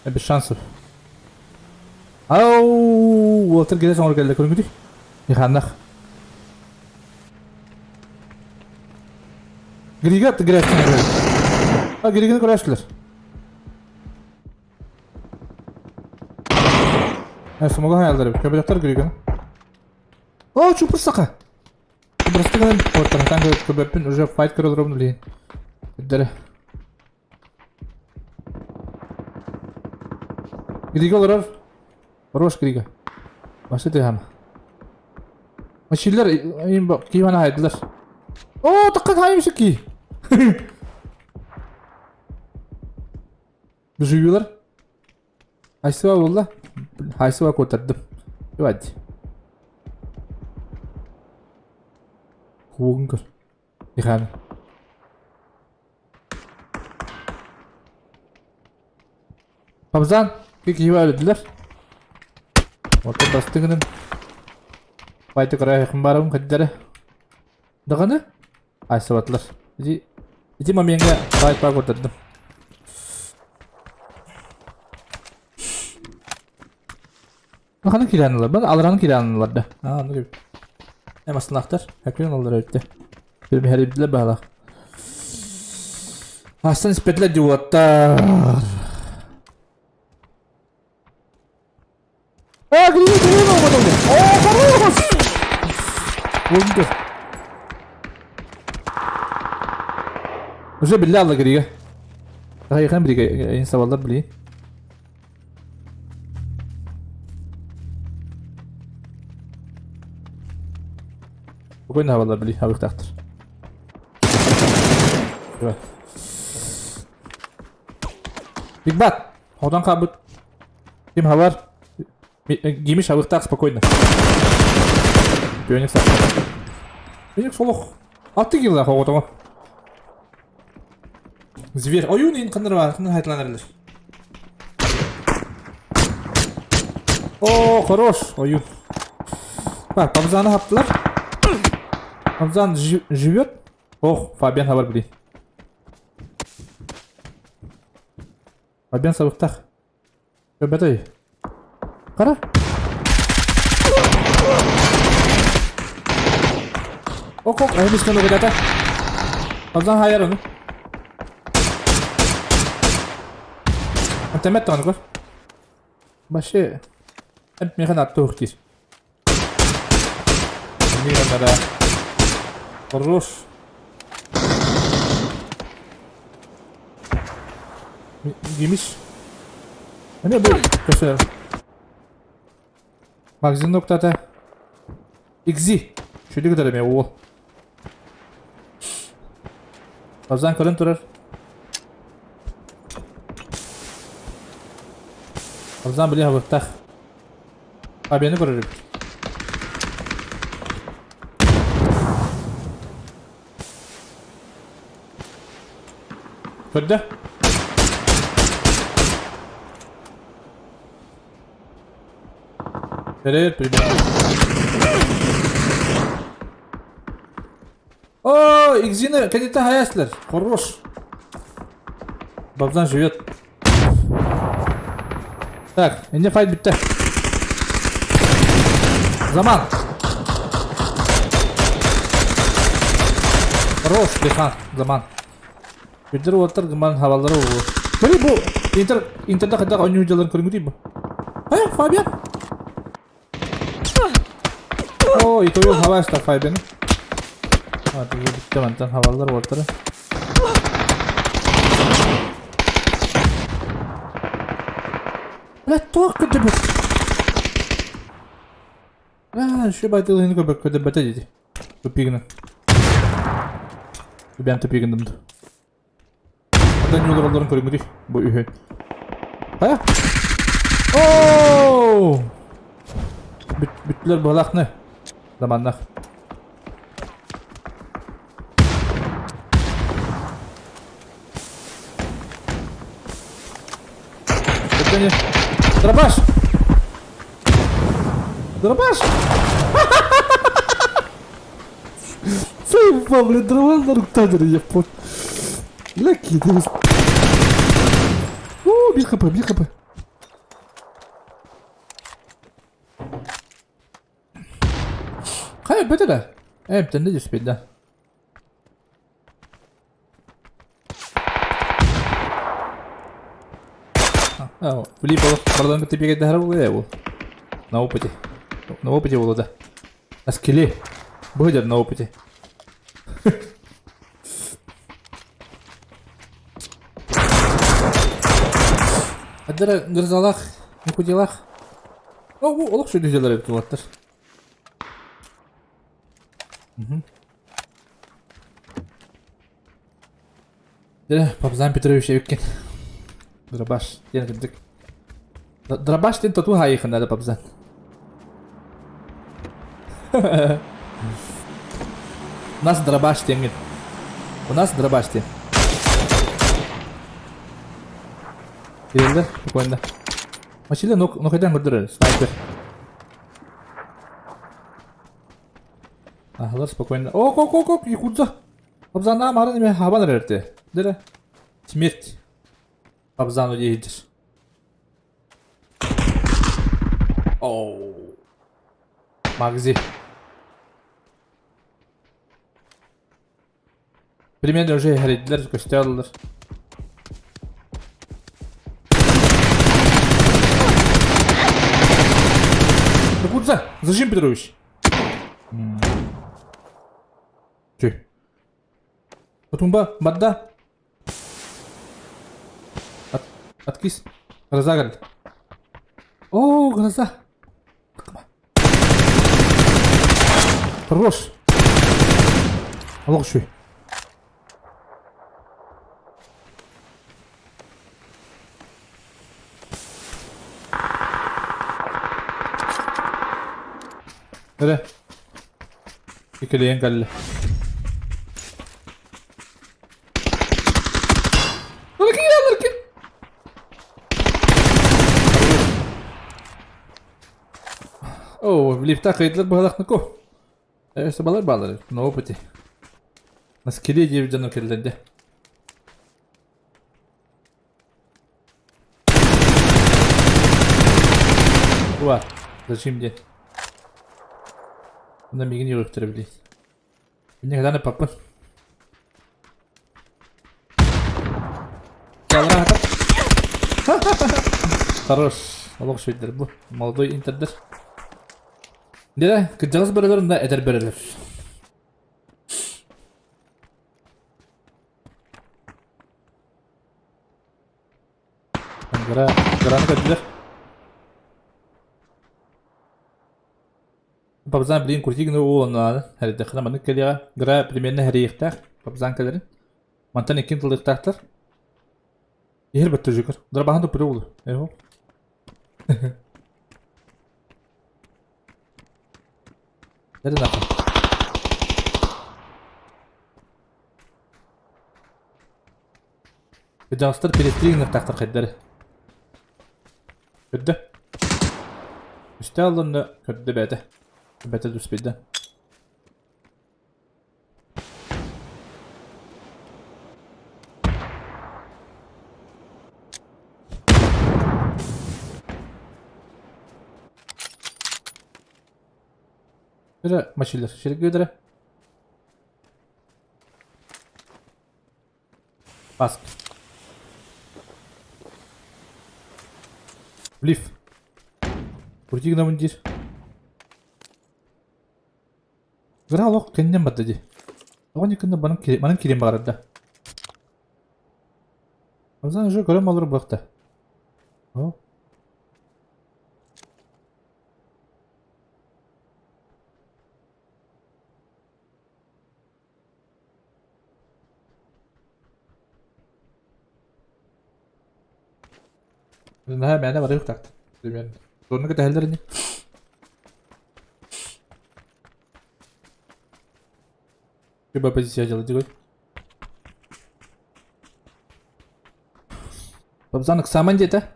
Без шансов. Ау, Уолтер келе соңыр келді көріңгідей. Иханнах. Грига грязь. А, Григаны көрәштілер. Ә, смога хаялдар. Көбелектер Григаны. О, чупыр сақа. Просто гынан ортаратан көбөппүн уже файт көрө олоробун билигин. Өйдөрө. Грига олорор. Хорош Грига. Башы тыһам. Машилер им киймана хайдылар. О, такка хайым ки. Бужуйлар. Айсыба буолла. Айсыба куоттардым. Ивать. Куугун көр. Иханы. Пабзан, киһи өлдүлэр. Орто бастыгынан. Байты кыра барабын каддары. Даҕаны айсыбатылар. Ити ити момеҥҥа баай көрдөрдүм. Ханан киирэн ылар? Бан алараны киирэн ылар да. Аа, аны кебит. Эм астынахтар. Хэкпин ылар өттө. Bir бэһэрибдилэр баалах. Астан испетлер дьуоттар. А, грин, грин, оҕотолло. О, хорош! Oldu. Уже биллэ алла грига. Хайхан биригэ ин сабаллар били. Спокойно хабаллар били хабыктаахтар. Бигбат! Хотон хаалбыт. Ким хабар? Гимиш хабыктаах спокойно. Пионик саппа. Пионик солох. Аты килла хоҕотоҕо. Зверь. Ойуун иин ханнар бар, ханнар хайтыланар О, хорош, ойуун. Так, Пабзаны хаптылар. Пабзан живет. Ох, Фабиан хабар били. Фабиан сабыктах. Көбөтөй. Кара. Ок, ок, эмис көмө кедата. Пабзан хайар ону. Антемет тону көр. Башы. Эп механ атты ухтир. Миганнара. Хорош. Гимиш. Эмиэ бу көсөр. Магазин ноктата. Игзи. Шүдү кытары эмиэ уол. Базан көрөн турар. Базан били хабыктах. Абияны көрөр эбит. Көрдө? Тэрээр примерно. О, Игзина, кадета хаяслар. Хорош. Бабзан живет. Так, инде файт битте. Заман. Хорош, Бехан, заман. Бүддер уолаттар гыман хабаллара буолуо. Көрүй бу интер интерде хайдах оонньуу дьаларын көрүҥүтүй бу. Хайа, Фабиан. О, итою хабаста Фабиан. А, ты бүттэ мантан хабаллар уолаттары. Бля, туох көрдөбүт? А, еще байтылыһыны көбөк көдөбөтө диди. Тупигына. Бэм тупигындым. Ата ньулар олорон көрүҥүтүй бу үһү. Хайа? Оо! Бүттүлэр быһалаахны. Заманнах. Это Дробаш! Дробаш! Заебал, блин, дробаш на руктадер, я понял. Бля, кидаюсь. О, бир хп, бир хп. Хайа, бөтө да. Э, тэннэ түспүт да. Филипп бардан кытта биэрдэһэрэ буолуо ээ На опыте. На опыте буолуо да. На скилле. Быһыдьар на опыте. Адара гырзалах, никудилах. О, олох сүдү эбит уолаттар. Дьэ, Папзан Петрович эбиккин. Дробаш диэн кырдьык. Дробаш диэн тотуу хаайыахын наада Папзан. У нас дробаш диэҥҥин. У нас дробаш диэн. Киирэллэр, спокойно. Машина нокайдан көрдөрөр, снайпер. Ахлар спокойно. Ок, ок, ок, ок, якудза. Абзанаа марын эме хабан эрэрти. Дere. Смерть. Абзану диэһидир. Оу. Магзи. Примерно уже хэрийдилэр, көстө Якудза, зажим Петрович. Чүй. Тумба, бадда. От, откис. Гроза говорит. О, гроза. Хорош. Олох үчүгэй. Эрэ. Иккилэйэн кэллэ. О, лифта кыйдылар быһалахныку. Өссө балар баалар, на опыте. На скеле диэбит дьоно кэллэрдэ. Уа, зачем диэн. Онно миигин үөҕүөхтэрэ билии. Инньэ паппын. Хорош. Олох үчүгэйдэр бу. Молодой интердер. Дьэ, кырдьаҕас бөрөлөр да эдэр бөрөлөр. Гра, граны көрдүлэр. Пабзан билигин Куртигины уолунаан хэрийдэххинэ маннык кэлиэҕэ. Гра примерно хэрийиэхтээх Пабзан кэлэрин. Мантан иккин тылыахтаахтар. Иһэр баттыжыгар. Дарбаһан туппута уолу. Эһо. Nerede нахуй? Кырдьаҕастар перестригнер гыныахтаахтар хайдары. Көрдө. Үстэ алланна көрдө бэйэтэ. Бэйэтэ түспүйдэ. Эрэ мачилер, шергөдөрө. Баск. Лиф. Крути гынабын диир. Кыра олох кэннинэн барда дии. Тоҕо никынна манан манан киириэн баҕарар да. Рамзан уже көрөн олорор буолта. О. Наһаа мээнэ барыахтаахтар. Примерно. Сонно кэтэһэллэр ини. Люба позиция дьала дигой. Бабзан ыксааман диэтэ.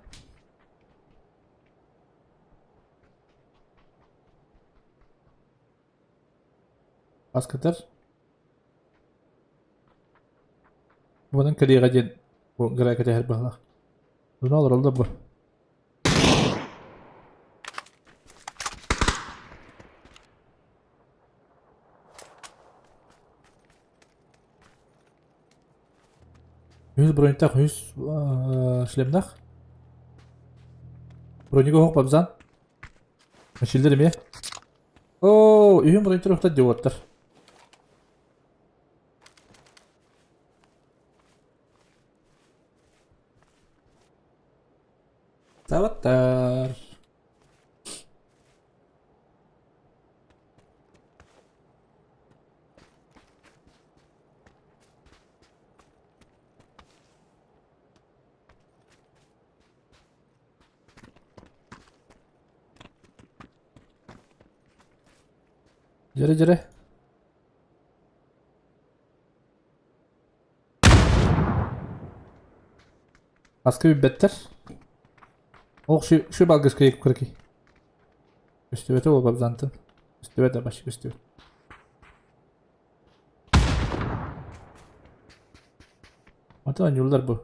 Аскытар. Бунан кэлиэҕэ диэн бу гра кэтэһэр быһалаах. Дуна олороллор бу. Үһүс броньтаах үһүс шлемнах. Бронига оһох бабзан. Мачилдер эмиэ. Оо, үһүн броньтар охтар диоттар. Таваттар. Дьэрэ дьэрэ. Аска билбэттэр. Ох, ши ши балгыска кырки. Көстүбэтэ ол бабзантын. Көстүбэт башы көстүбэт. Ата аньуллар бу.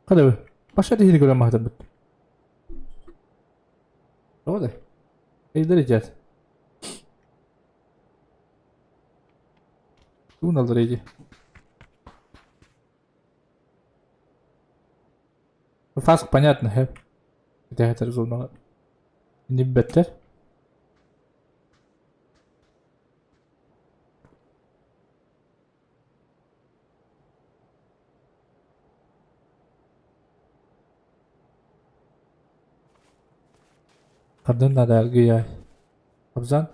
Хада баша диһини көрөн маһатарбыт. Тоҕо да? Эйдер ижат. Туун алдар эйди. Фаск понятно, хэ. Итэ зонаҕа. Ниббэттэр. Хардын надо аргыйай. Абзан?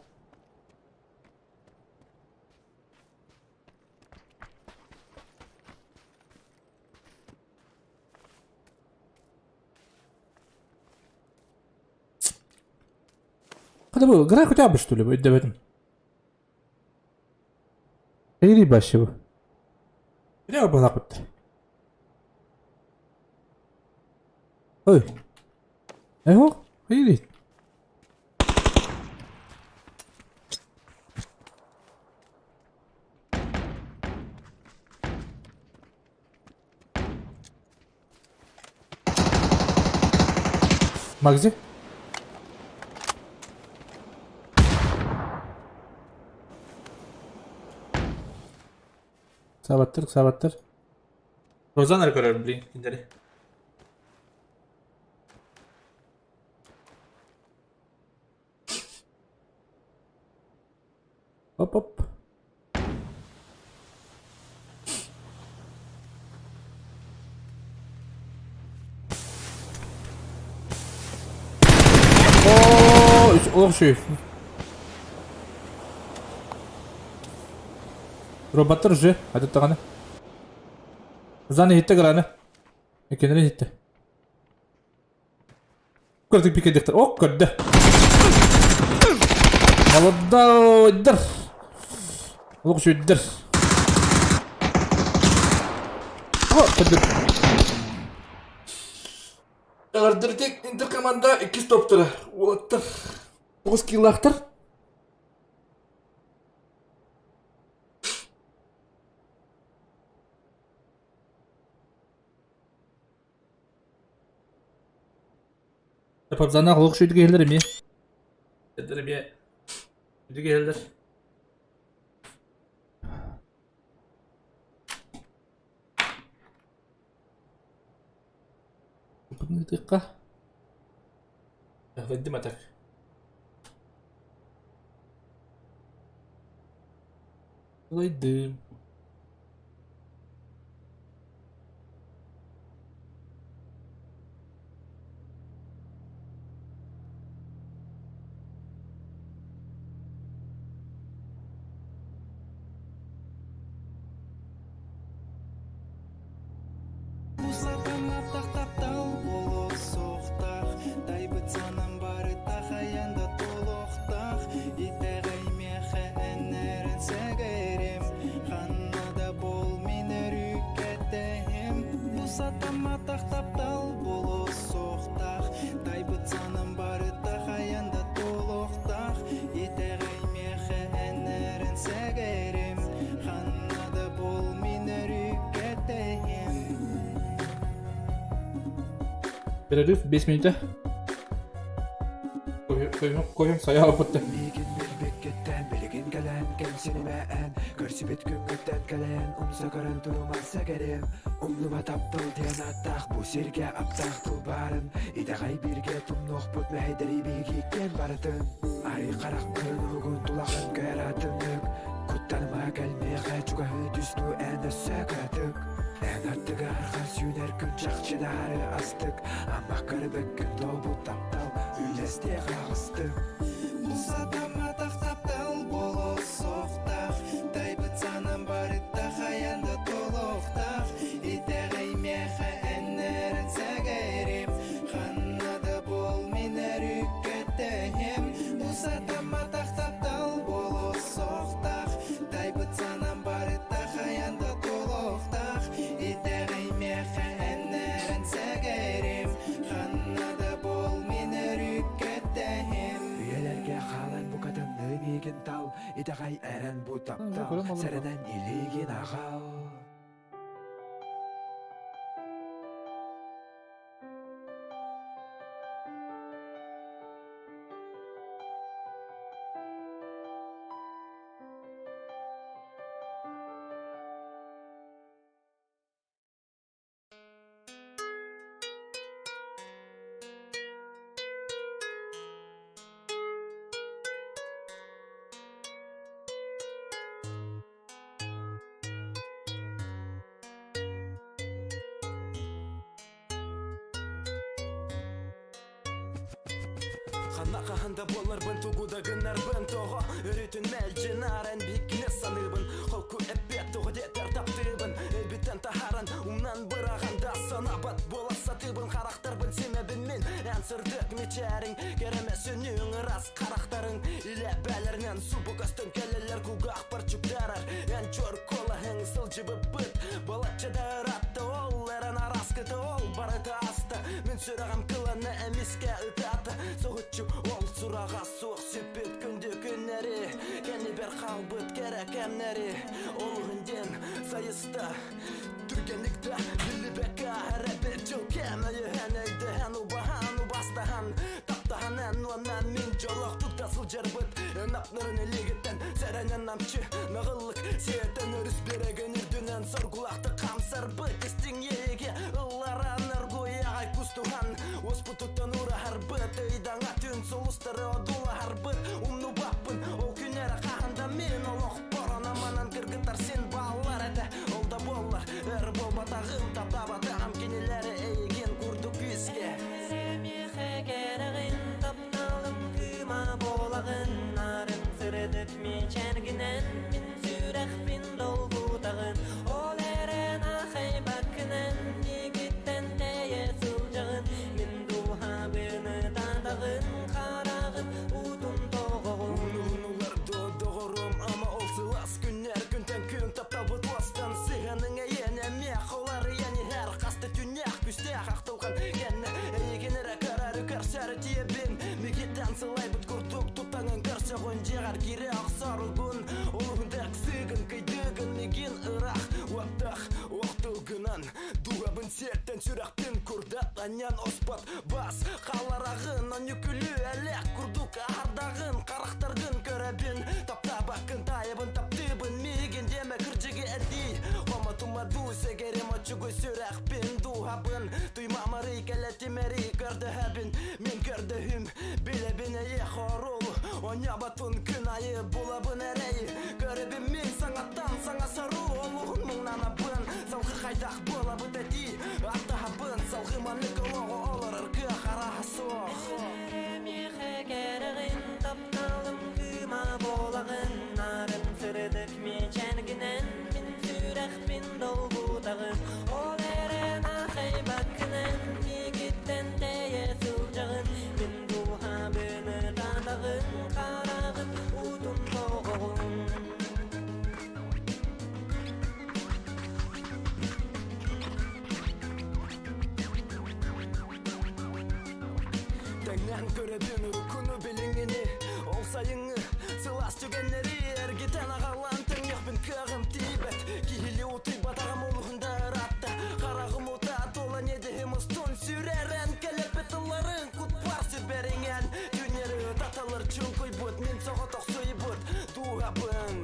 Hadi bu гра хотя бы что ли өйдөбөтүм. Эйри башы бу. Бile бана кутты. Ой. Эho, эйри. Магзи? Сабаттыр, сабаттыр. Розанар көрөр, блин, киндери. Оп-оп. О, олох үчүгэй. Роботтар уже, аты даҕаны. Заны иһиттэ граны. Экенери иһиттэ. Көрдүк пикедиктер. О, көрдө. Молодойдар. Олох үчүгүйдэр. О, көрдүк. Эҕэрдэлитик интеркоманда иккис топтара. Уолаттар. Тоҕус килаахтар. Папзанаах олох үчүгэй киһилэр эмиэ. Эдэр эмиэ үчүгэй киһилэр. Ыытыахха. Эҕэрдим атак. Ылайдым. Перерыв 5 минут. Кофе, кофе, кофе, сайа опытты. Миигин билбиккиттэн билигин кэлэн кэмсинимэ эн Көрсүбүт күҥҥүттэн кэлэн умса көрөн турума сэгэрим Умнума таптал диэн ааттаах бу сиргэ аптаах тыл баарын Итэҕэй бииргэ тумнуохпут мэһэйдэри биһигииккэн барытын Арый хараххын уһугун тулаҕын көр атыннык Куттаныма кэлмиэхэ чугаһыы түстүү эн өссө кыратык Эн аттыгар хас үүнэр күн чахчыдаары астык Амма көрбөккүн туолбут таптал үллэстиэх аҕыстык Бу сатамматах таптал болосуохтаах Тайбыт санам барыта хайан да толуохтаах Итэҕэй миэхэ эннэрин сэгэрим Ханна да бол мин өрүккэтэһим Бу сатамматах таптал болосуохтаах Тайбыт санам барыта хайан да толуохтаах Итэҕэй миэхэ эннэрин сэгэрим Ханна да бол мин өрүккэтэһим Үйэлэргэ хаалан букатынныы миигин тал Итэҕэй эрэн бу таптал Сэрэнэн илиигин аҕал Ханна хаһан да буоларбын тугу да гынарбын Тоҕо өрүтүн мэлдьи наран биһиккини саныыбын Холку эппиэт тоҕо диэтэр таптыыбын Өйбүттэн таһааран умнан быраҕан да санаабат буола сатыыбын Харахтарбын симэбин мин эн сырдык мичээриҥ Кэрэмэ сүнньүҥ ыраас харахтарыҥ Илэ бээлэринэн субу көстөн кэлэллэр Кулгаахпар чугдаарар эн чуор куолаһыҥ Сылдьыбыппыт балачча да ыраатта Ол эрэн араскыта ол барыта ааста Мин сүрэҕим кылана эмискэ ытаата Соһуччу ол сураҕа суох сүппүт күндү күннэри Кэннибэр хаалбыт кэрэ кэмнэри Олуһун диэн сайыста Түргэнник да биллибэккэ эрэбит дьыл кэм Өйөһөн өйдөһөн убаһан убастаһан Таптаһан эн уонна мин дьоллоохтук да сылдьарбыт Ынапнарын илиигиттэн сэрэнэн намчы Наҕыллык сиэтэн өрүс биэрэгин үрдүнэн Соргулаахтык хамсарбыт истиҥ иэйиигэ ылларан Оргуйаҕай кустуһан уоспутуттан ураһарбыт Ыйдаҥа түн сулустары одуулаһарбыт Умнубаппын ол күн эрэ хаһан да мин олохпор Онон-манан кыргыттар син бааллар этэ Ол да буоллар өр буолбатаҕым Таптаабатаҕым кинилэри эйигин курдук күүскэ Миэхэ кэрэҕин тапталым кыыма буолаҕын Нарын сырдык мичээргинэн мин сүрэхпин долгутаҕын Ол эрэн аахайбаккынан миигиттэн тэйэ сылдьаҕын Мин дууһабын ытатаҕын хараҕым уутун тоҕоҕун Унулар доҕорум ама ол сылаас күннэр күнтэн күн тапталбыт уостан сыһыаның эйиэнэ эмиэ холарыйан иһэр хаста түннээх күстээх ахтылҕан кэннэ эйигин эрэ көрөрү көрсөрү тиийэбин мигиттэн сылайбыт курдук туттаҥын көрсөҕүн дьиэҕэр киирэ охсоругун олуһун тэксыгын кыйдыгын мигин ыраах уоттах охтугунан дууһабын сиэртэн сүрэхпин курдат анньан оспот бас хаалараҕын онньукүлүү элэх курдук аһардаҕын харахтаргын көрөбүн таптаабаккын таайабын таптыыбын миигин диэмэ кырдьыгы этии хомотума дуу сэгэрим оччугуй сүрэхпин дууһабын туймаамарый кэлэтимэри көрдөһөбүн мин көрдөһүм билэбин эйиэхэ оруол онньоботун күн айы булабын эрэй көрөбүн мин саҥаттан саҥа саруу олуһун муҥнанабын салгы хайдах буолабыт этии аттаһабын салгы маннык олоҕу олорор кыах арааһа суох Миэхэ кэрэҕин тапталым кыыма буолаҕын Нарын сырдык мичээргинэн мин сүрэхпин долгутаҕын Ол эрэн аахайбаккынан миигиттэн тэйэ сылдьаҕын Мин дууһабын ытатаҕын хараҕым уутун тоҕоҕун Тэҥнээн көрөбүн уруккуну билиҥҥини Ол сайыҥҥы сылаас түгэннэри Эргитэн аҕалан тэҥнэхпин кыаҕым тиийбэт Киһилии утуйбатаҕым олуһун да ыраатта Хараҕым ута туола ньэдьэһим устун Сүрэрэн кэлэппит тылларын кутпар сүбэриҥэн Түүннэри ытаталар чуҥкуйбут Мин соҕотохсуйбут дууһабын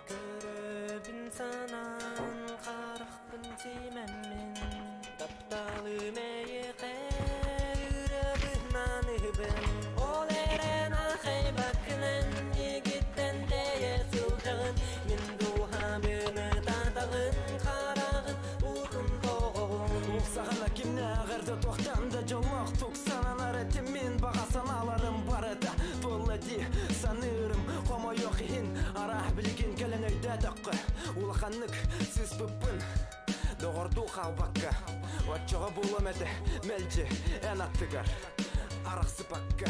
Көрөбүн санаан харахпын симэммин Тапталым эйиэхэ ырыабынан ыһыбын Ол эрэн аахайбаккынан миигиттэн тэйэ сылдьаҕын Мин дууһабын ытатаҕын хараҕын уутун тоҕоҕун Ол саҕана кимнээҕэр да туохтан да дьоллоохтук сананар этим мин баҕа санааларым барыта туолла дии саныырым хомойуох иһин араах билигин кэлэн өйдөөтөххө улаханнык сыыспыппын доҕордуу хаалбакка оччоҕо буолуом этэ мэлдьи эн аттыгар арахсыпакка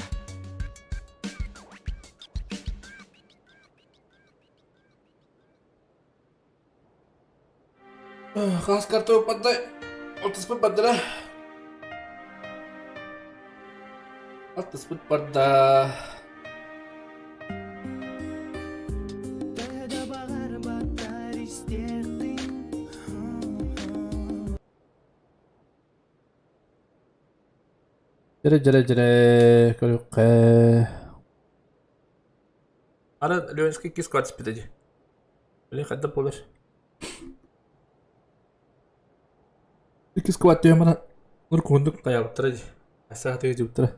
Хас карту паддай? Алтыспыт бардара. Алтыспыт барда. Төһө да баҕарбаттар истиэхтин Дьэрэ дьэрэ дьэрэ көрүөххэ. Ара Ленский кис квартира дии. Блин, хайдах буолар? Иккис квартира баран нур куһундук тайаабыттара дии. Асаатыга дьыбыттара.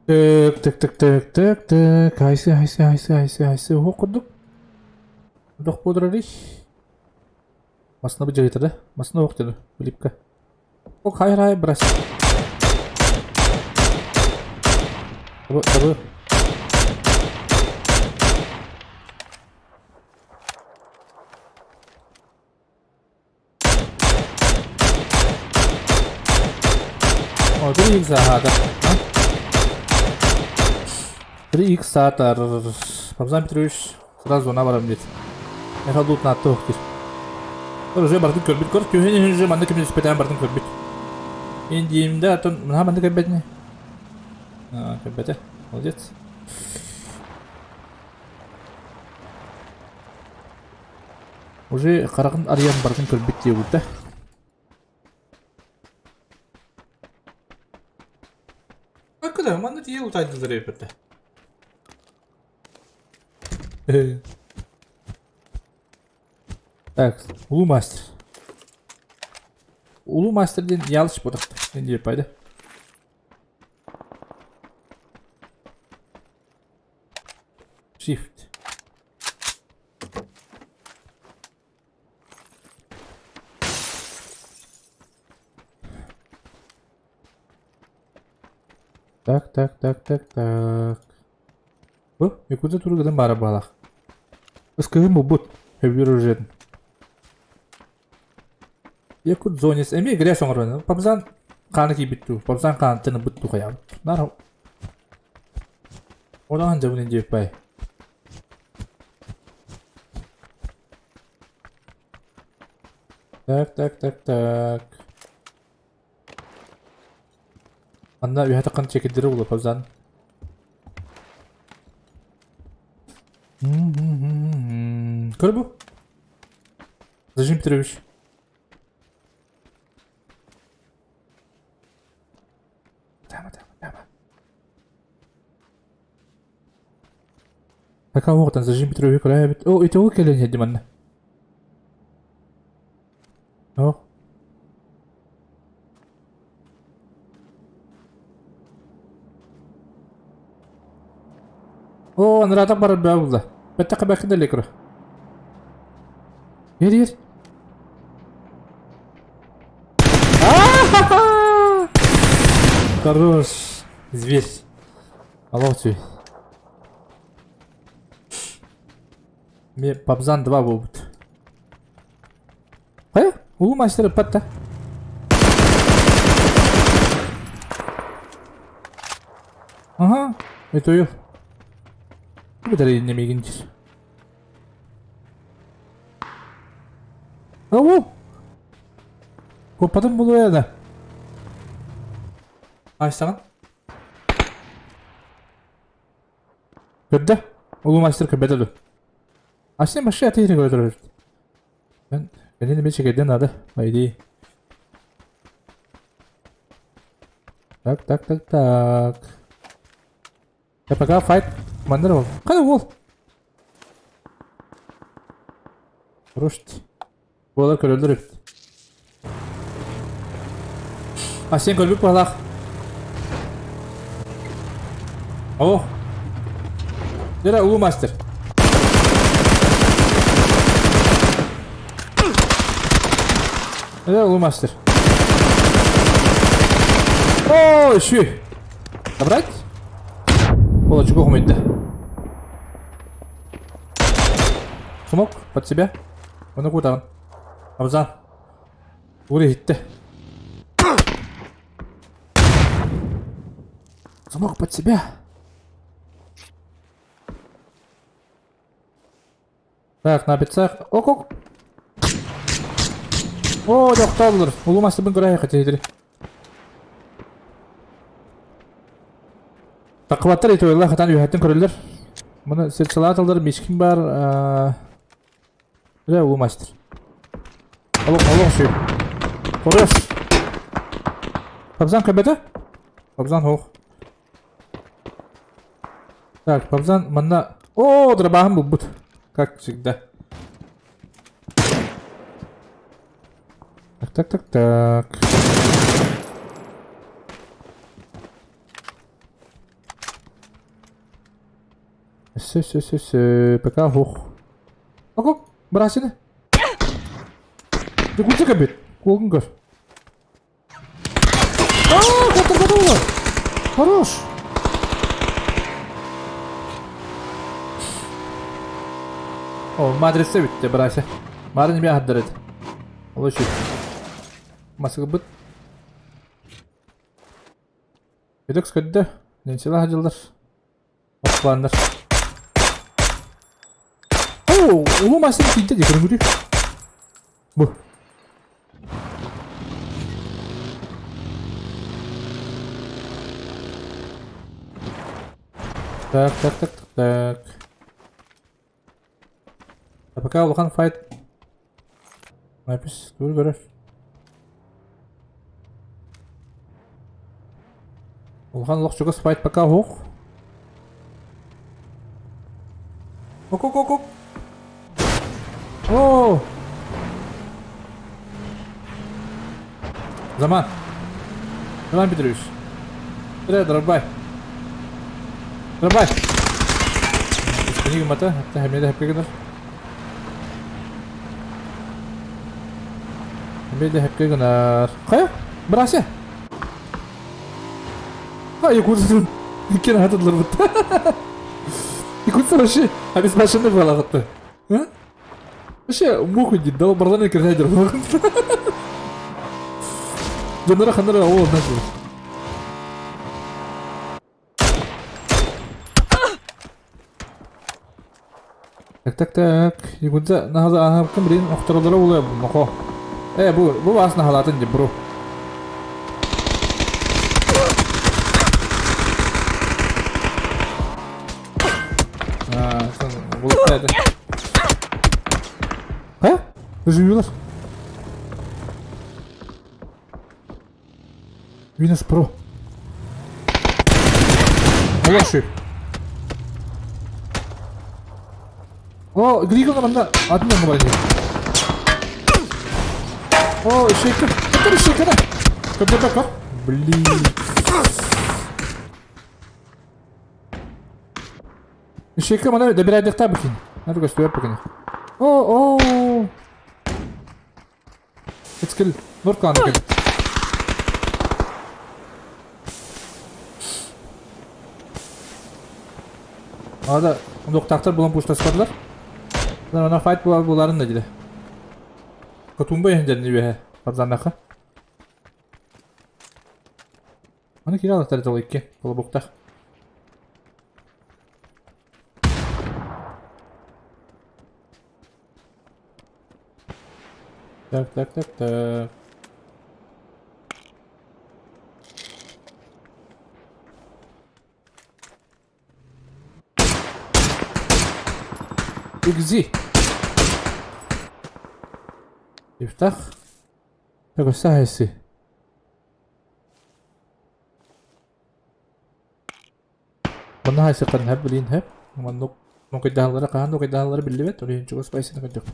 Так, так, так, так, так, так. Хайсы, хайсы, хайсы, хайсы, хайсы. Уһук курдук. Дох буолар Масына бу да? Масына уох деді. Билипка. Ок, хай хай, брось. Табы, табы. О, 3х ага, 3х саатар. Павзан Петрович сразу на барам диет. Михаил Дут на туох диир. Уже бардын көрбүт көр. Түһүн уже манна ким түспэтэн бардын көрбүт. Индиимдэ атын мына манна көрбөтүнэ. Көрбөтө. Молодец. Уже хараҕын арыйан барытын көрбүт диэбитэ. Hakikaten манна тиийэ утайдылар эбит. Так, улуу мастер. Улуу мастер диэн ялыш буолуохта. Мен диэп пайда. Shift. Так, так, так, так, так. Бу, Якутия туругудан баара баалаах. Ыскыһым булбут, өбүр оружиетын. Якут зонис эмиэ грязь оҥорон. Пабзан хааны киирбит дуу, Пабзан хаантын ылбыт дуу хайаабыт. Нар Одан дьабын диэппай. Так, так, так, так. Анна үһэ таххан чекирдире буолуо Пабзан. Көр бу. Зажим Петрович. Тама, тама, тама. Пока уоҕутан Зажим Петрович көрөөбүт. О, ити ол кэлэн иһэрди манна. О. О, анараатах барар баа булла. Бэттэхэ бэккин да лекро. Ер, ер. Хорош. Зверь. Алло, тебе. Мне Пабзан 2 буолбут. Хайа, улуу мастер ыппат да. Ага, это ее. Бітәрейін немеген жер. Ау! Коппатын булуя да. Айсаған. Көрдө. Улуу мастер көрбөтө ду. Асен башка атыйры көрдөрөр. Мен кэнин эме чекерден надо, по идее. Так, так, так, так. Я пока файт маннар ол. Қана ол? Хорош. Буолар көрөллөр эбит. А сен көрбүт баһылаах. О! Дера улуу мастер. Дера улуу мастер. О, үшүй. Забрать? Ол очко хомойда. Смок под себя. Оны кутаҕын. Абзан. Ура иһиттэ. Смок под себя. Так, на пиццах. Ок, ок. О, дьохтооллар. Улуу мастыбын көрө хотели. Такыбаттар итойлар хатан үһәттен көрөллөр. Муну сельсалаталар мишкин бар. Бля, улуу мастер. Алло, алло, шүй. Хорош. Пабзан көбөтө? Пабзан хоох. Так, Пабзан манна... О, дробаһын булбут. Как всегда. Так, так, так, так. Сө, сө, сө, пока хух. Окок, брасины. Декулса кэбит, куолгун көр. Аа, котор Хорош. О, матрица бүттэ, брася. Марын эмиэ аһардар этэ. Ол үчүгэй. Масыгыбыт. Эдекс көрдө. Ненсила дьыллар. Планнар. О, улуу мастер тиийдэ дии көрүҥүрүү. Бу. Так, так, так, так, так. А пока улахан файт. Напис, тур көрөр. Улахан олох чугас файт пока уһук. Ок, ок, ок, ок. О! Заман. Иван Петрович. Привет, дорогой. Дорогой. Книга мата, это хамеда хапкагынар. Хамеда хапкагынар. Кая? Брася. А, якутсун. Иккен хатыдлар бутта. Якутсун вообще обезбашенный балагытты. А? Вообще, муху дейді, дал барларына кірген Донора ханара ол начал. Так, так, так. Якудза нахаза аха ким билин охторолоро буолуо нохо. Э, бу бу баас наһалаатын дии, бро. Аа, булуктаа этэ. Ха? Живилар. Windows Pro. Молодший. О, Григон манна атын оҥо баран О, шейка. Это шейка да. Көрдөрбөккө. Блин. Шейка мана добирайдыктаа бикин. Надо көстүбэт бикин. О, о. Эцкил Нуркан кел. Ада доктактар булан пуштаспадылар. Ана файт була буларын да диде. Катумба иһин үөһэ Фарзанаха. Аны кире алыктар жол икки колобуктах. Так, так, так, так. Игзи. Ифтах. Так, сахайсы. Манна хайсыахтарын сөп билиин сөп. Маннык нукайдаһаллара хаһан нукайдаһаллара биллибэт, ол иһин чугас спайсыны көрдөх.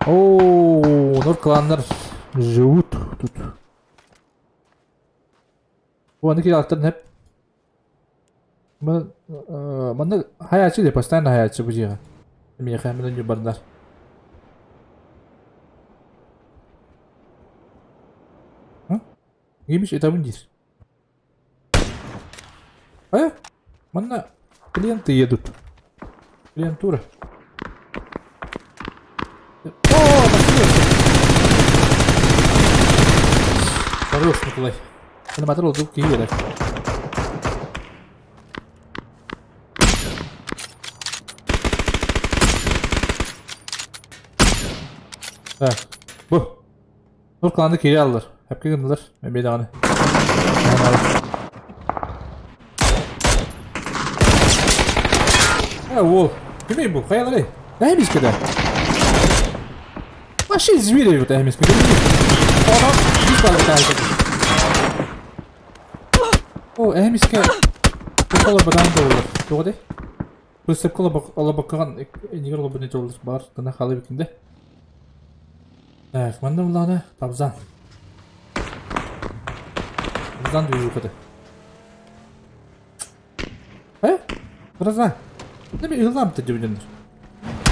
Оо, нор кланнар живут тут. Бу аны кириалыктарын сөп. Манна хайааччы де постоянно хайааччы бу дьиэҕэ. Миэхэ мин ньурбардар. Гимиш этабын диир. Э, манна клиенты едут. Клиентура. О, Хорош, Николай. Аниматор ол киһи керек. Так, бу. Нуркаланды кире аллар. Әпке гыннылар. Мен даҕаны. Э, уол. Кимий бу? Хайаларый? Эһэмискэ да. Вообще звери вот эһэмискэ. Онон биир балыктаах О, эһэмискэ Коколо бадан доллар. Тоҕо дей? Бу сөпкө олобоккаҕан инигэр олобун доллар бар гына хаалыы бикинде. Так, манна буллаҕына Табзан. Табзан движухата. Э? Гроза. Ne bir hızlan bitti dibindir.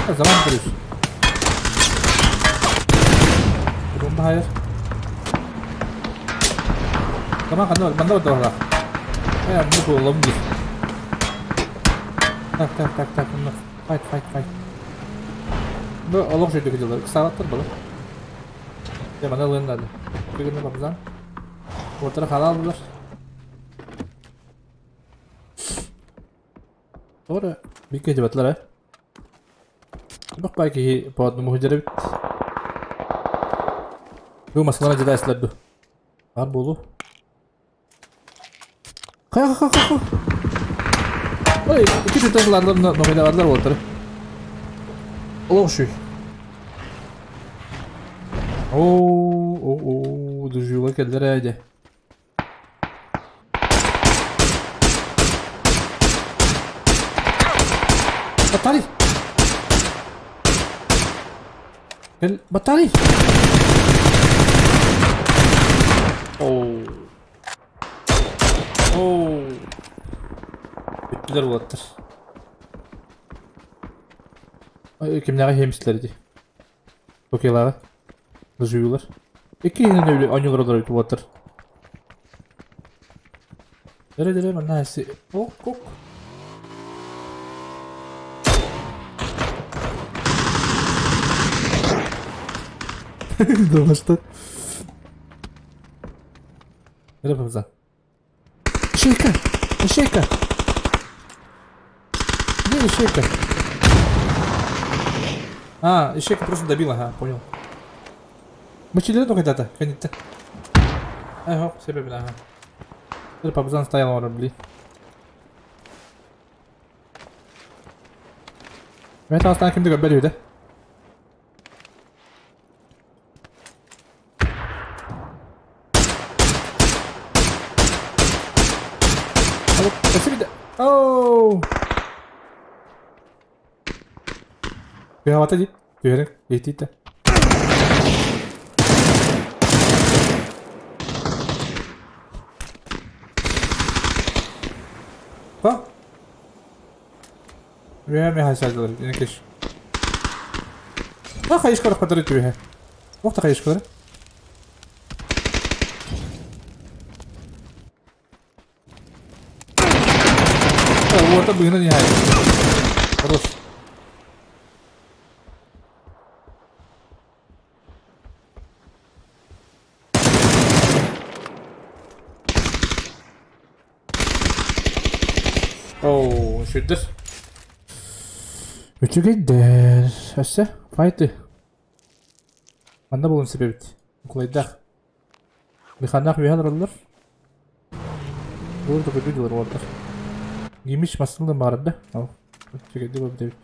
Zaman duruyorsun. Bomba hayır. Tamam kanka bende var var. Ya bu oğlum değil. Так так так так bunlar. Fight fight fight. Bu олох жүйдүк дьыллар. Ыксаабаттар балар. Дьэ маны ылыан наада. Бүгүн бабзан. Уотара хаалаллар. Тоҕо бииргэ дьыбатылар ээ. Бах баай киһи по одному сылдьар эбит. Бу маскалана дьадаайсылар дуу. Баар буолуо. Хайа хайа хайа. Ой, икки түтэн сылаарлар нохойдаварлар уолаттары. Олох үчүгэй. Оо, оо, оо, дежура кэллэр ээ дьэ. Батарей! Кэл, батарей! Оо. Оо. Бүттүлэр уолаттар. Кимнээҕи хемистэр дии. Токиолааҕы. Доживилар. Икки иһинэн өлө оонньуулар олорор уолаттар. Дэрэ дэрэ манна си ок ок. Думаешь, Эрэ папза. Ищейка! Ищейка! Где ищейка? А, ищейка просто добил, ага, понял. Мочили только когда-то, конечно. Ага, себе бина, ага. Эрэ папзан стоял, блин. Мин таастаан ким да көрбөт үһү да. Оу! Кыһабата дии. Түһэрин иһитиитэ. Па? Үөһэ миэхэ саадылар инекеш. А хайышкалар катары түһэ. Ох та хайышкалар. Уота быһынан иһэ. Хорош. Оо, сүрдэр. Үчүгэйдэр. Өссө файты. Манна булун себебит. Кулайдаах. Миханнаах үөһэ олороллор. Буор да көрдүү дьылар уолаттар. Гимич массыына баарда. Ол. Үчүгэйдик буолбут эбит.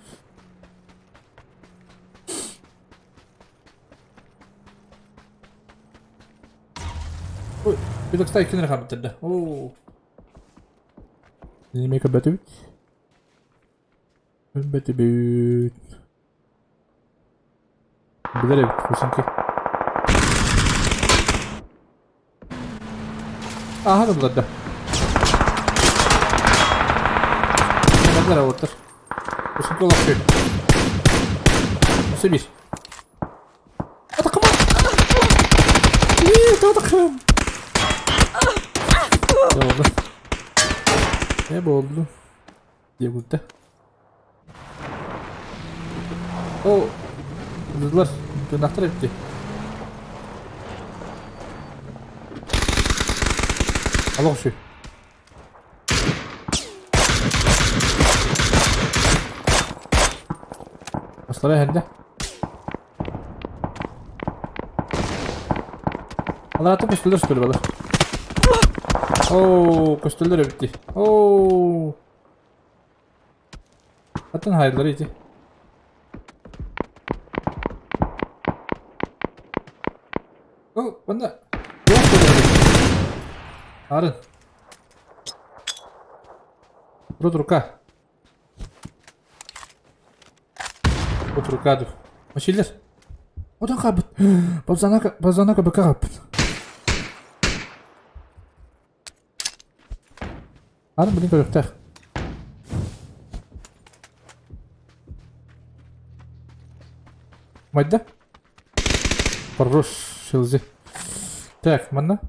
Ой, Билокстай кинер хаамыттарда. Оо. Неме көрбөтүбүт. Көрбөтүбүт. Билэр эбит, Хусинки. Ааһа да буларда. Булардар уоттар. Хусинки олох Өссө биир. Атакыма! Ии, атакым! Не болду? Не болду? Диэбитэ. О, дылар, тыынахтар эбит дии. Олох үчүгэй. Бастара иһэрдэ. Аларата көстөллөр что ли балар? Оо, көстөллөр эбит дии. Оо. Атын хайдылар ити. Ол, манна Арын. Рот рука. Рот рука дух. Машилер. Одан кабыт. Базанака, базанака быка каппыт. Арын билин көрүөхтээх. Майда? Хорош, шилзи. Так, манна?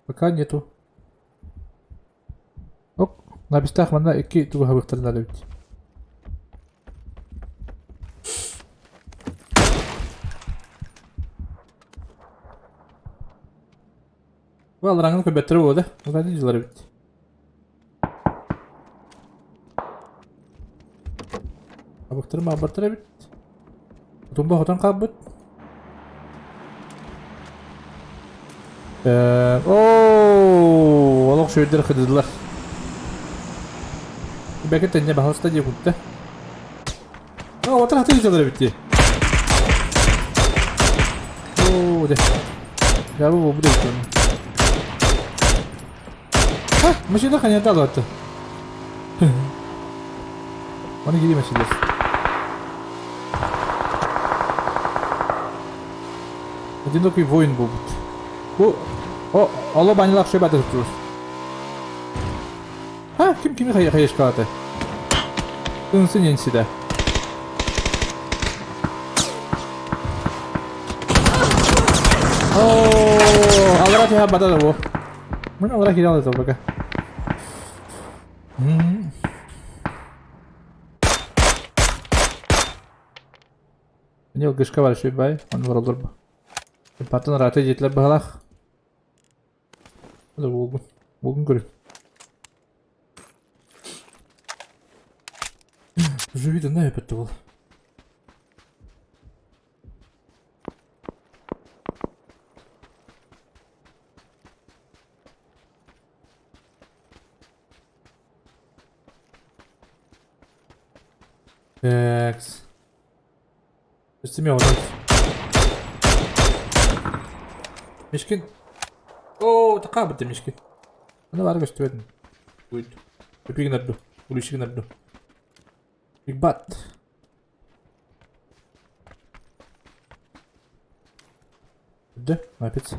Пока нету. Оп, набистах манна икки тугу хабыктарын надо бит. Бу алларааҥҥын көрбөттөрө буолуо да? Ол дьылар эбит. Абыктарым аабаттар эбит. Тумба хотон хаалбыт. Э, оо, олох шөйдөр кыдыдылар. Бэкэ тэнне баһылыста диye кутта. О, отыр хаты дьылар эбит дии. Оо, де. Я бу бу деп. Ха, машина ханята алатты. Оны кири машина. Одинокий воин буолбут. Бу о оло банилах шөй бата тур. Ха, ким кими хайышкалаты? Ынсы ненсиде. О, алара тиха бата да бу. Мына алара кире алады пока. Мне гышка бар шөй бай, он бар бу. Паттан раты жетилер баһалах. Болгун. Болгун көрүн. Живи да өпөттү бол. Такс. Үстүмө онон. Мишкин. Оо, такаабыт Мишкин. Аны бары көстүбэтин. Уйд. Өпүгүн орду. Улүшүгүн орду. Big butt. Үрдө, опять.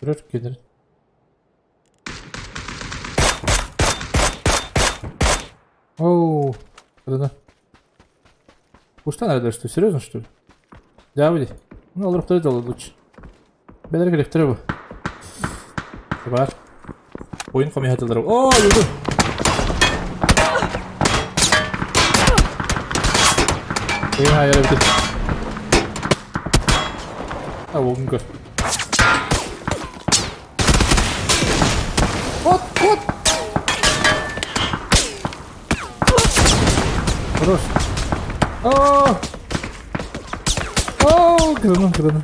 Көрөр кедер. Оу, да Пуста надо, что? Серьезно, что ли? Да, выйди. Ну, алыр второй дал лучше. Бәлер керек бу. Бар. Ойын қомай хатылар. О, юду. Ойын хайыр бит. А, оғын көр. Вот, вот. Хорош. О! О, кырынан, кырынан.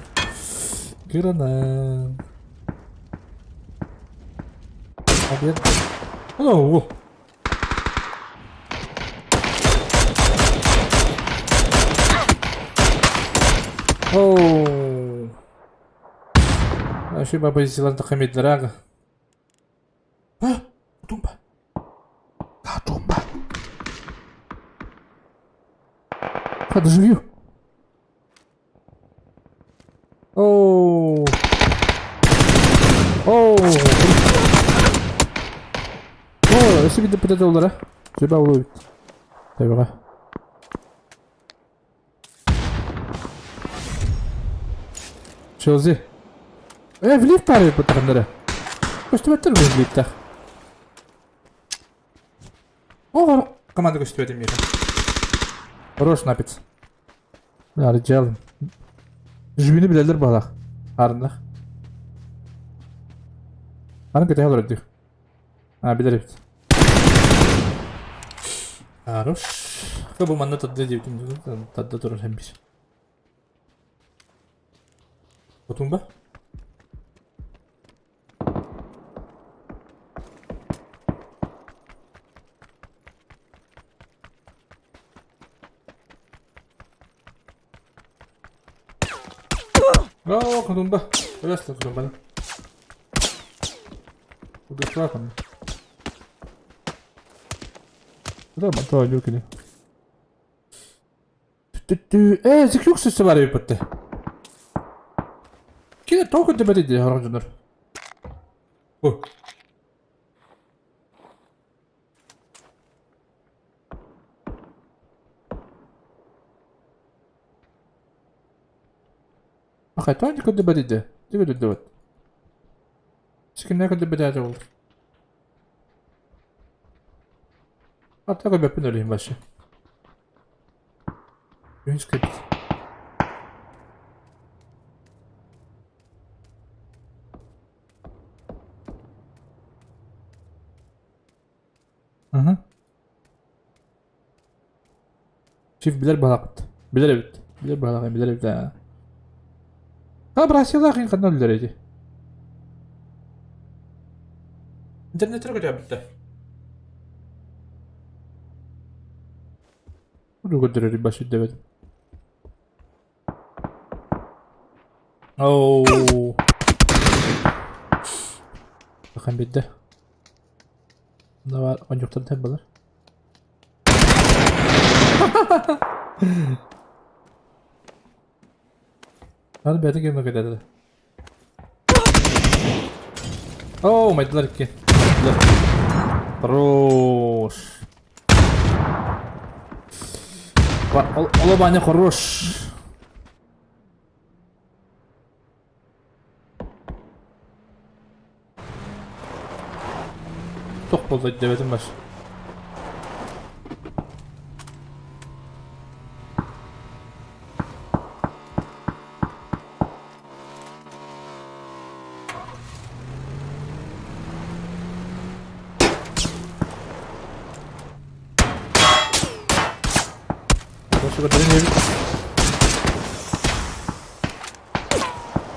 Кырынан. Обед. О, о. Оу. Вообще позицияларын тақамеділер ағы. А, тумба. А, тумба. А, доживью. Оу. Оу. О, өсө бидде пытата олара. Жеба улу бит. Табига. Чози. Э, влив пары бутахандара. Көстүбэттер бу влиптах. О, команда көстүбэт эмиэ. Хорош напец. Арыджалым. Жүбүнү билэллэр баалаах. Арыннах. Аны көтөһө олорор дии. А, билэр эбит. Хорош. Бу манна тадда диэбитим. Тадда турар хэмбис. Отуҥ ба? Оо, кутумба. Өлөстө кутумбаны. Кудушла кон. Да, мато люкини. Тү э, зикюк сөсө бар эбит. Кире току дебети ди хорон жонор. О. Хайтан көрдөбөт иде. Ти көрдөбөт. Сикинне көрдөбөт ата ол. Ата көрбөппүн өлейін башы. Үһүс кэбит. Аха. Чиф билэр баһаахпыт. Билэр эбит. Билэр баһаах билэр эбит аа. А брассилаах ин ханна үллэр эти. Интернеттер көтөбүттэ. Бу көрдөрөр бас үрдэбет. Оу. Бахан бидде. Мына бар онжуктар балар. Hadi бәті кемі кетеді. Оу, майдылар икки. Хорош. Ола баня хорош. Тох болды дебетим бар.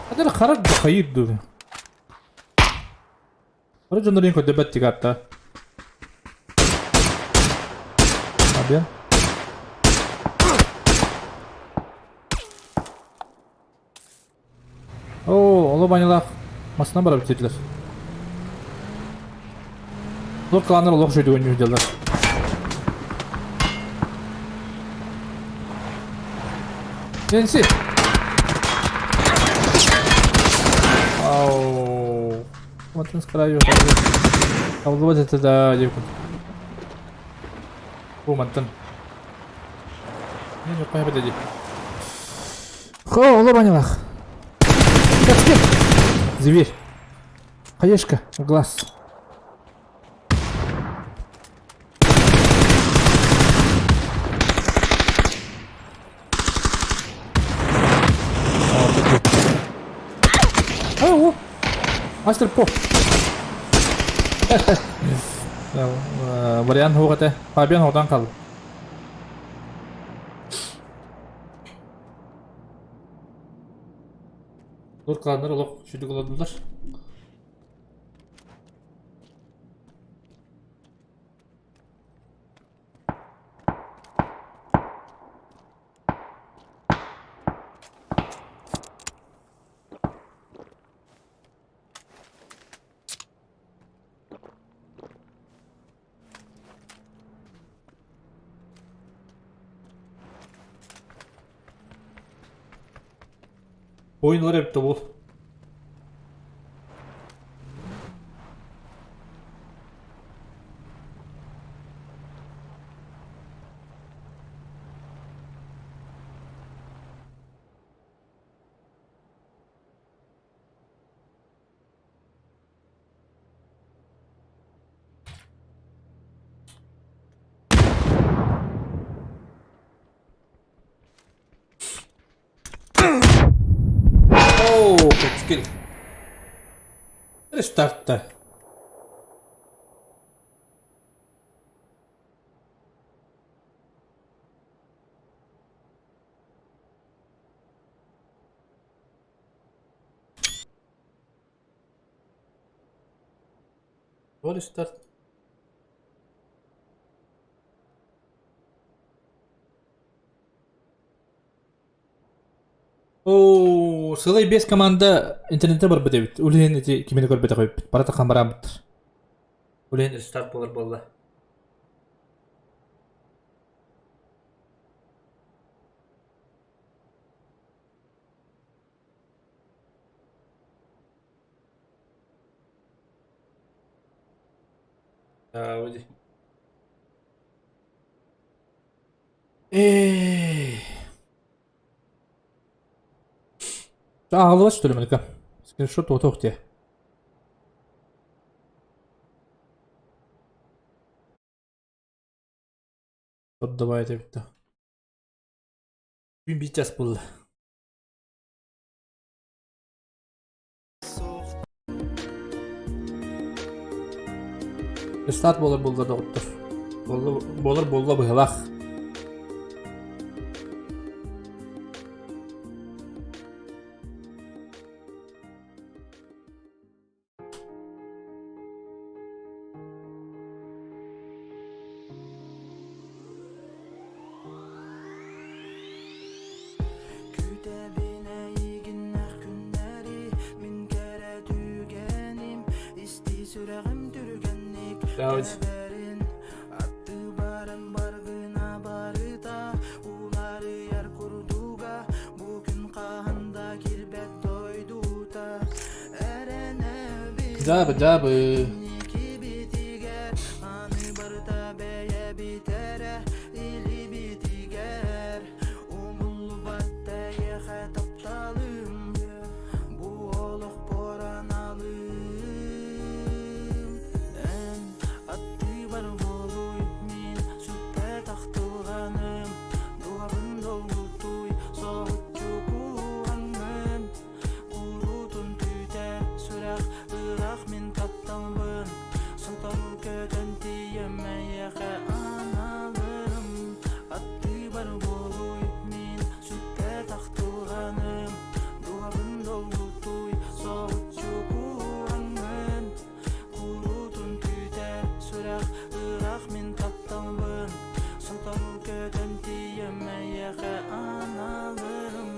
Хата харак хайыр ду. Бары дьоннорун көрдөбөт тигаатта. Абиан. Оо, оло банялаах масынан барап бүтүдүлэр. Олор кланнар олох үчүгэй ойнуур Нэнси! Ау. Мантан с краю. Табыллыбат этэ да диэбиккин. Бу мантан. Не хайа дии. Хо, оло банялах. Зверь. Хаешка, глаз. О, мастер по. Вариант хук этэ. Фабиан одан кал. Тур кланнар олох сүдүк олордулар. Oyunlar hep de bu. Оо, кэскил. Рестартта. Restart. Оо, сылай бес команда интернетте барбыт эбит. Улиһин ити кимини көрбөтөх эбиппит. Бара тахан бараабыттар. Улиһин рестарт буолар буолла. Ауди. Эй. Ааҕыллыбат что ли манныка? Скриншот уотуох диэ. Давай эбит да. Күн биир час буолла. Старт буолар буолла доҕоттор. Буолар буолла быһылаах. Күүтэбин эйигиннэх күннэри мин кэрэ түгэним истии сүрэҕим түргэнник тэбэрин аттыы баран баргына барыта уларыйар курдуга бу күн хаһан да киирбэт дойдута эрэнэбин Дьаабы, дьаабы. Кибитигэр аны барыта бэйэбит эрэ илибитигэр умуллубат эйиэхэ тапталым бу олохпор аналым эн аттыбар буолуй мин сүппэт ахтылҕаным дууһабын долгутуй соһуччу кууһаҥҥын Куруутун күүтэр сүрэх ыраах мин тапталбын Сотору көтөн тиийэм эйиэхэ аналым Аттыбар буолуй мин сүппэт ахтылҕаным Дууһабын долгутуй соһуччу кууһаҥҥын Куруутун күүтэр сүрэх ыраах мин тапталбын Сотору көтөн тиийэм эйиэхэ аналым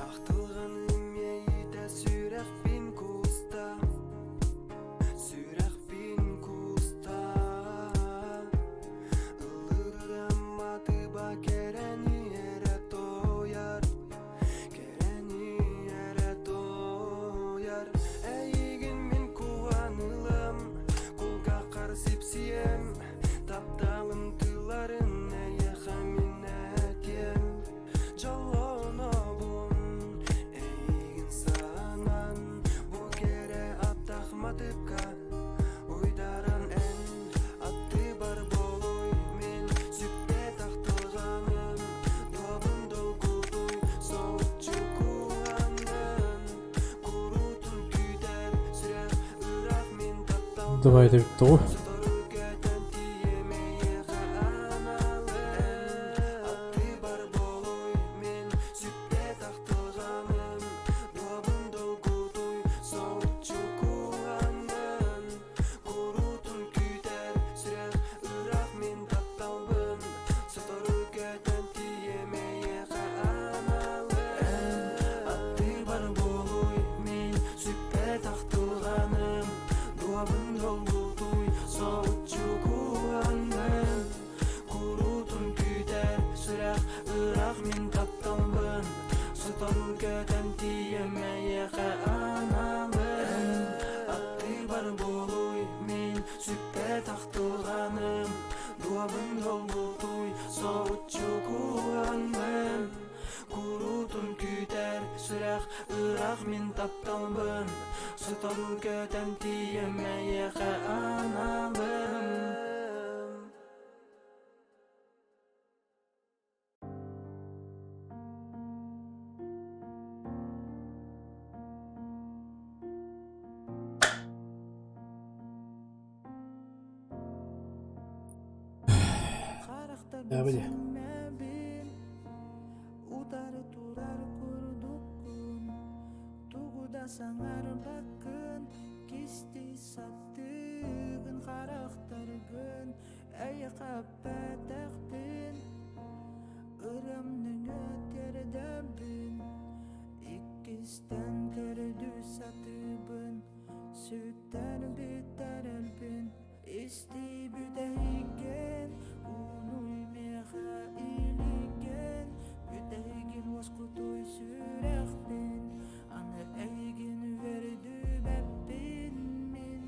Ахтылҕаным иэйиитэ сүрэхпин кууста, сүрэхпин кууста. Ыллыырым матыба кэрэни эрэ туойар, кэрэни эрэ туойар. Эйигин мин куһаанылым, кулгааххар сипсиэм, тапталым тылларын эйиэхэ мин этиэм. Дьоллонобун эйигин санаан, бу кэрэ аптах матыпка уйдаран эн аттыбар буолуй мин сүппэт ахтылҕаным дуобун долгутуй соһуччу кууһаҥҥын куруутун күүтэр сүрэх ыраах мин тапталбын Давай это тоҕо? сотору көтөн тиийиэм эйиэхэ аналым аттыбар буолуй мин сүппэт ахтылҕаным дуобун долгутуй соһуччу кууһаҥҥын Куруутун күүтэр сүрэх ыраах мин тапталбын Сотору көтөн тиийиэм эйиэхэ аналым Аттыбар буолуй мин сүппэт ахтылҕаным Дууһабын долгутуй соһуччу кууһаҥҥын Куруутун күүтэр сүрэх ыраах мин тапталбын Сотору көтөн тиийэм эйиэхэ аналым Аттыбар буолуй мин сүппэт ахтылҕаным Дууһабын долгутуй соһуччу кууһаҥҥын Куруутун күүтэр сүрэх ыраах мин тапталбын Сотору көтөн тиийэм эйиэхэ аналым Дьаабы дии. Утары турар курдуккун Тугу да саҥарбаккын Кистии сатыыгын харахтаргын Эйиэхэ эппэтэхпин Ырыам нөҥүө тиэрдэбин Иккистэн көрдүү сатыыбын Сүтэр бүтэрэлбин Истии бүтэһигин Уунуй миэхэ илигин Бүтэһигин уоскутуй сүрэхпин Аны эйигин үөрдүбэппин мин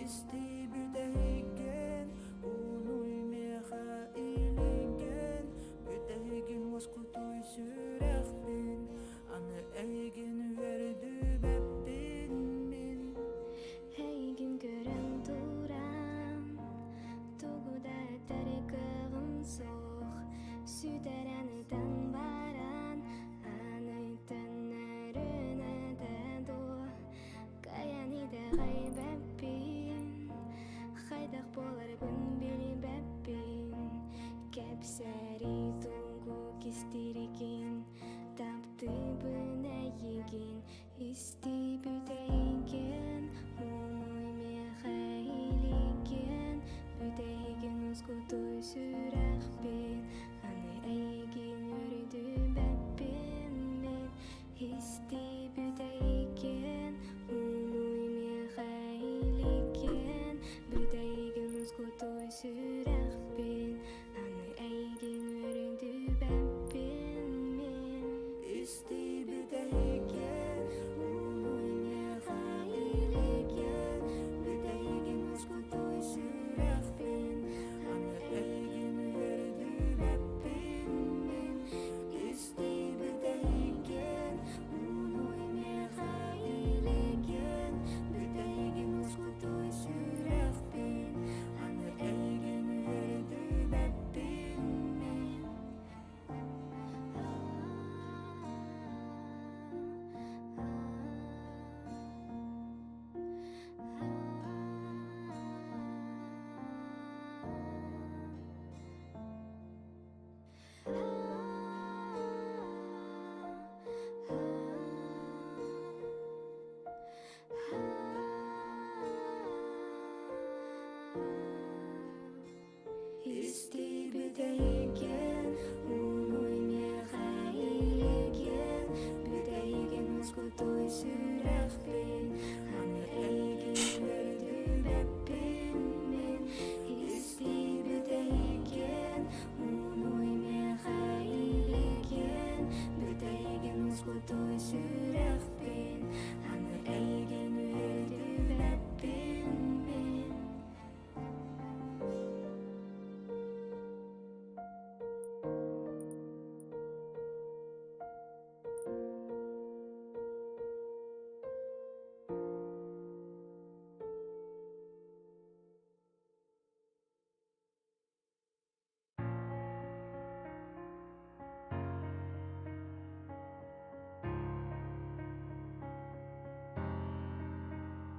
Истии бүтэһигин. сүрэхпин Аны эйигин үөрдүбэппин мин Истибит эйигин Уунуй миэхэ илигин Бүтэйигин ускутуй сүрэхпин Аны эйигин үөрдүбэппин мин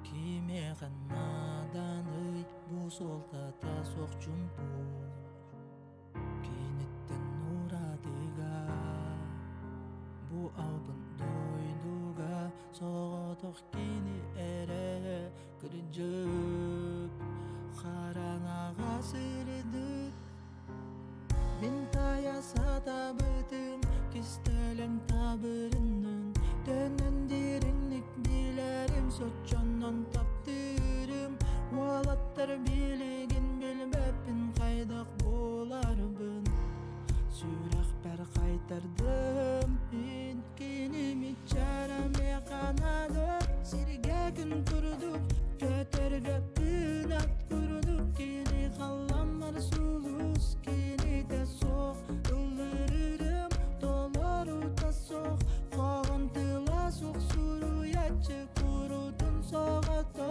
Кимиэхэ нааданый бу суолтата суох чумпу Киниттэн уратыга бу албын дойдуга соҕотох кини эрэ кырдьык хараҥаҕа сырдык Мин таайа сатаабытым кистэлэҥ табырыннын Төннөн дириҥник билэрим соччонон таптыырым Уолаттар билигин билбэппин хайдах буоларбын Сүрэхпэр хайтардым мин киними чарамеханады Сиргэ күн курдук көтөргө кынат курдук Кини халламмар сулус кинитэ суох Ыллырырым толорута суох Хоһун тыла суох суруйаччы курутун соҕото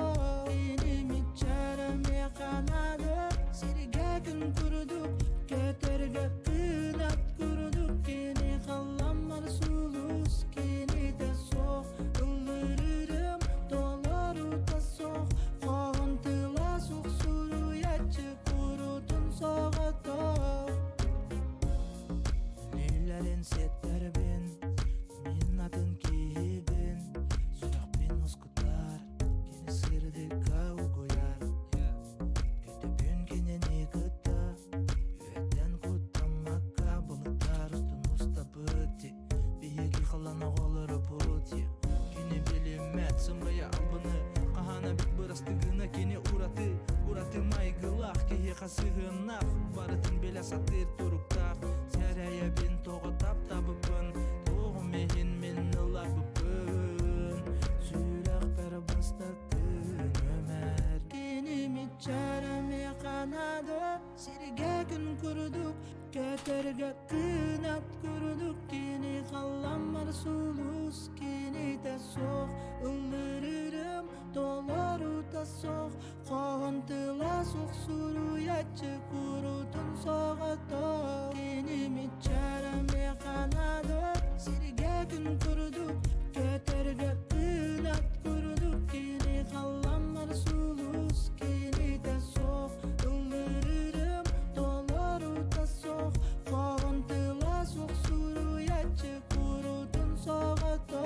Киними чарамеханады Сиргэ күн курдук көтөргө кынат курдук Кини халламмар сулус кинитэ суох Ыллырырым толорута суох Хоһун тыла суох суруйаччы курутун соҕото Үлэлэрин сиэттэрбин, мин атын киһибин, сүрэхпин ускутар, кини сырдыкка угуйар. Көтөбүн кинини кытта, үөттэн куттаммакка былыттар устун устабыт биһиги халан оҕолоробут Кини билиммэт сымыйа албыны, хаһаана бит бырастыгына кини ураты, ураты майгылаах киһиэхэ сыһыаннаах, барытын билэ сатыыр туруктаах. Сэрэйэбин тоҕо таптабыппын, туоҕум иһин мин ыларбыппын. Сүрэхпэр бастакы нүөмэр Киними чарамеханады сиргэ күн курдук көтөргө кынат курдук кини халламмар сулус кинитэ суох ыллырырым толорута суох хоһун тыла суох суруйаччы курутун соҕото Киними чарамеханады сиргэ күн курдук көтөргө кынат курдук кини халламмар сулус кинитэ суох ыллырырым толорута суох хоһун тыла суох суруйаччы курутун соҕото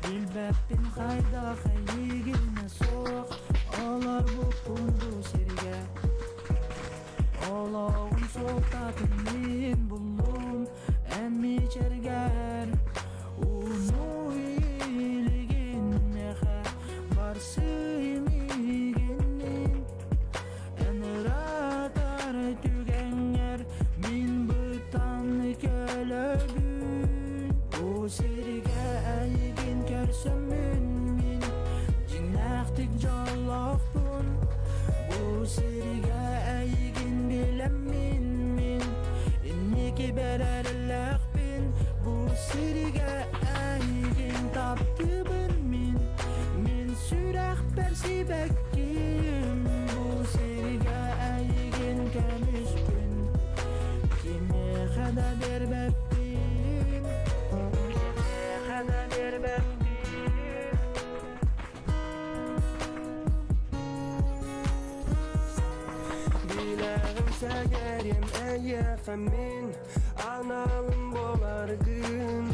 Билбэппин хайдах эйигинэ суох олорбуппун бу сиргэ Олоҕум суолтатын мин буллум эн мичэргэр Ууну илигин миэхэ барсыы миигиннин Эн ыраатар түгэҥҥэр мин бытан көлөбүн Бу сиргэ эйигин көрсөммүн мин дьиҥнээхтик дьоллоохпун Бу сиргэ эйигин билэммин мин инники бэрэрэлээхпин Бу сиргэ эйигин таптыыбын мин мин сүрэхпэр сибэкким Бу сиргэ эйигин көмүспүн. да биэрбэппин Кимиэхэ да биэрбэппин Билэҕим сэгэриэм эйиэхэ мин аналым буоларгын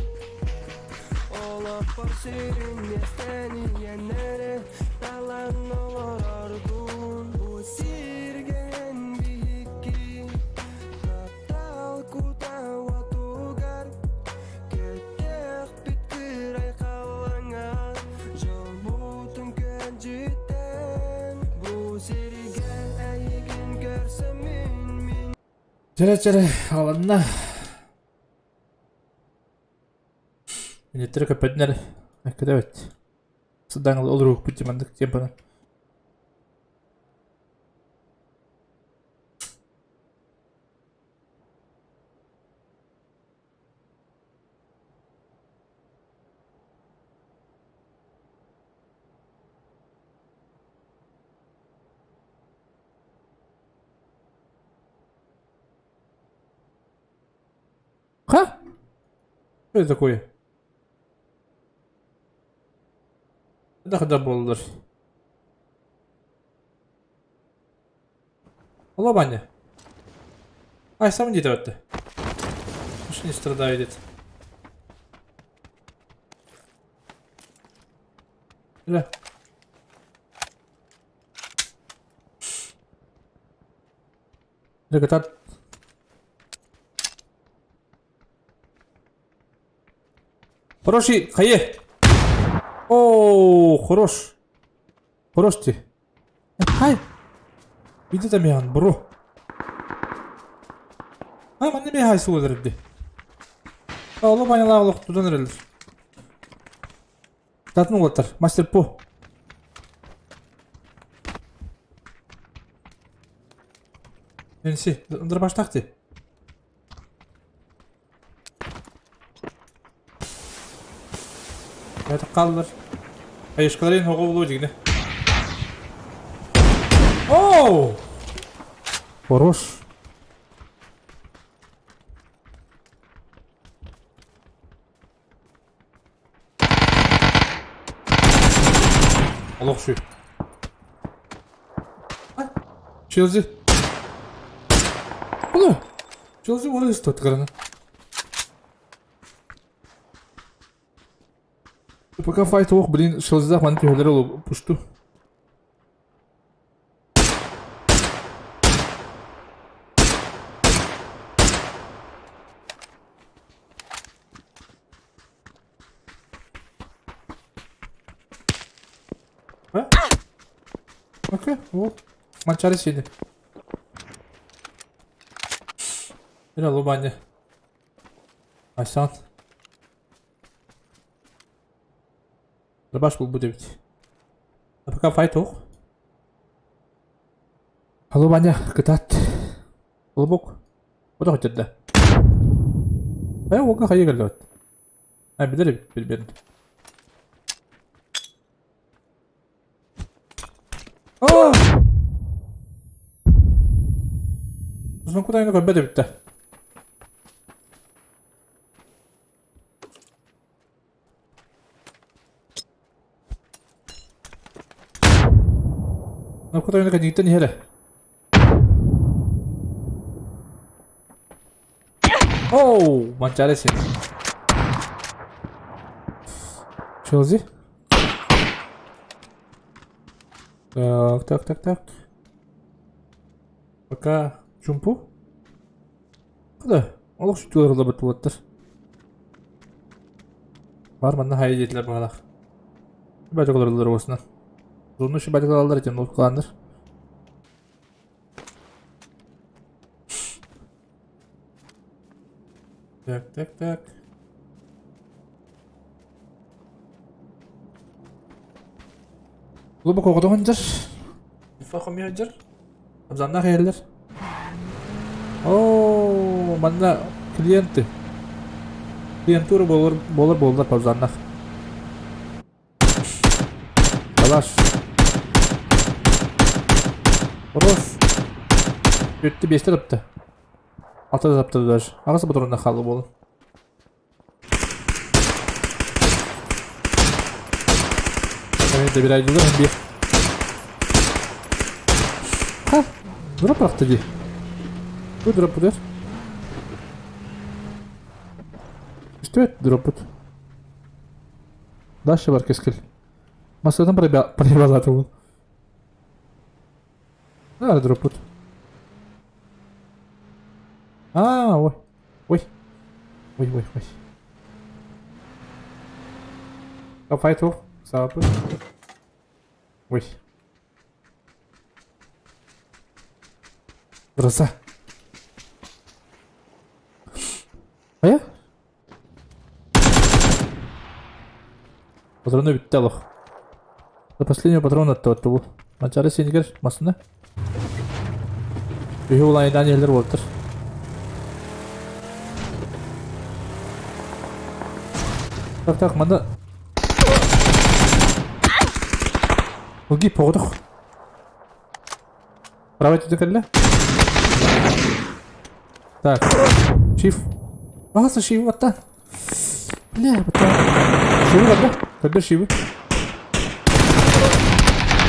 Олохпор сүрүн миэстэни иэннэри талан олороргун Бу сиргэ эн биһикки таптал кута уотугар Көттөхпүт кырай халлаҥа дьолбутун күөдьүтэн Бу сиргэ эйигин көрсөммүн мин Чэрэ-чэрэ, аҕаланна. Иннеттэрэ көппөтүн эрэ. Эккэтэ эбит. Сыдаҥ олоруохпут дии маннык темпанан. Ха? Что это такое? Это когда буоллар? Алло, Ваня. Ай, сам где ты? Уж не страдаю, дед. Бля. Бля, Хороший, хайе! О, хорош. Хорош ти. Хай. Иди там ян, бро. А, манна мен хай суолар ди. Олу банялаа олох тутан эрэллэр. Татын уолаттар, мастер по. Энси, дробаштах ти. Это қаллар. Айышкаларын хоҕо булуо дигинэ. Оу! Хорош. Олох şu. Челзи. Ола. Челзи оны истотгарна. Пока файт ох, блин, Челзида маны түһэлэр ол пушту. А? Окей, вот. Манчары сиди. Бля, лубаня. Айсан. Дробаш булбут эбит. А пока файт ох. Алло, Ваня, кытаат. Лобок. Ота хотирда. Э, ока хайа келлебет. А, билер эбит, билберин. Аа! Uzun кутайны көрбөт эбит да. Кутайны кэнниттэн иһэрэ. Оу, манчаары син. Челзи. Так, так, так, так. Пока чумпу. Да, олох сүтүгэр ылабыт буолаттар. Бар манна хайа диэтилэр баҕалаах. Бача олороллор уосунан. Зону ши бача алаллар этим луткаланнар. Так, так, так. Глубоко оҕотоҕун дьар. Инфа хомуйа дьар. Абзаннаах иһэллэр. Оо, манна клиенты. Клиентура буолар буолар буоллар абзаннаах. Калаш. Хорош. Өттү биэстэ тапта. Алта таптады даже. Аҕыс патронна хаалла буолан. Добирайдылар бир. Ха, дроп бырахта дии. Бу дроп бутер. Что дроп бут? Дальше бар кескил. Массадан проебалаты ол. А, дроп бут. А, ой. Ой. Ой, ой, ой. Файт Сапы. Ой. Гроза. Хайа? Патроны бүттэ олох. До последнего патрона оттубут бу. Манчары синигер масына. Үһү улайдан иһэллэр буолтар. Так, так, манна Лги, поҕотох. Правый өттүнэн кэллэ. Так, шиф. Ага, шиф батта. Бля, батта. Шивы барда. Көрдөр шивы.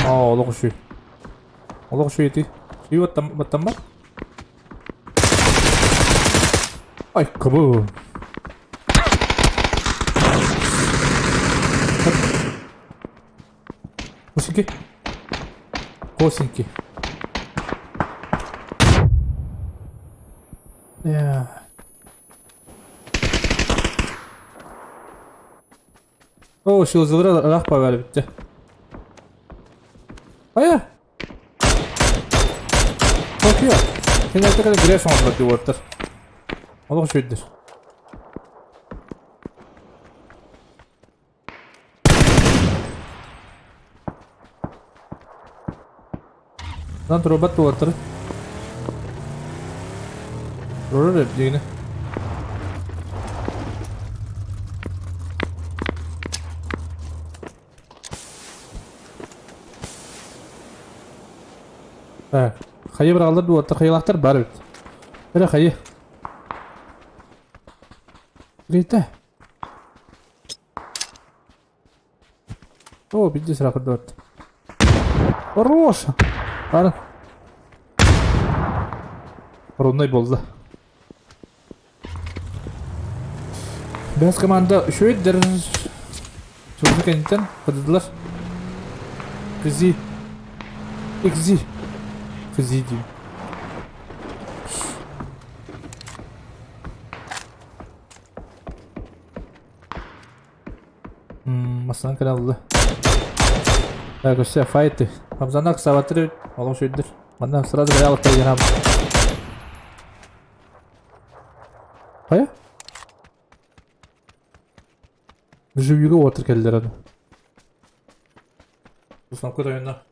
Аа, олох үчүгэй. Олох үчүгэй ити. Шивы баттам, баттаммат. Ай, кыбы. Косинки. Косинки. Yeah. Оо, шилзылара ыраах баҕар эбит Хайа? Токио. Кинилэргэ кэлэн грязь оҥордулар дии уолаттар. Олох үчүгэйдэр. Lan турбат уолаттары. Турар эбит дигини. Так, хайы быраҕаллар дуоттар хайылаахтар баар эбит. Эрэ хайы. Рита. О, биди сыра көрдөт. Хорош! Бары. Ровной болды. Бэс команда үчүгэйдэр. Чулуну кэнниттэн кыдыдылар. Кзи. Кзи. Кзи диим. Массынан кэлэн ылла. Так, все, файты. Хамзанак сабатыр, олох үчүгэйдэр. Манна сразу бэйэ алыктар Хайа? Живьюга уотыр кэллэр аны. Установка тойонно.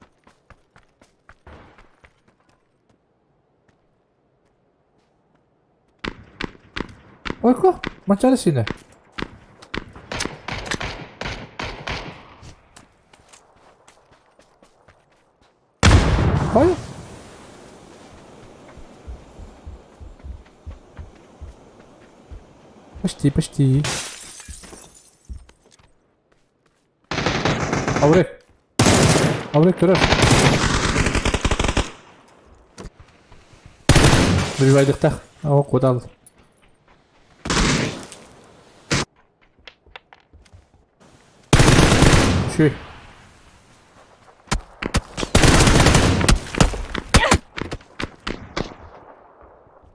Ойко, мачары сине. Хайа? Почти, почти. Аурек. Аурек көрөр. Добивайдыктах. О, кудал. Үчүгэй.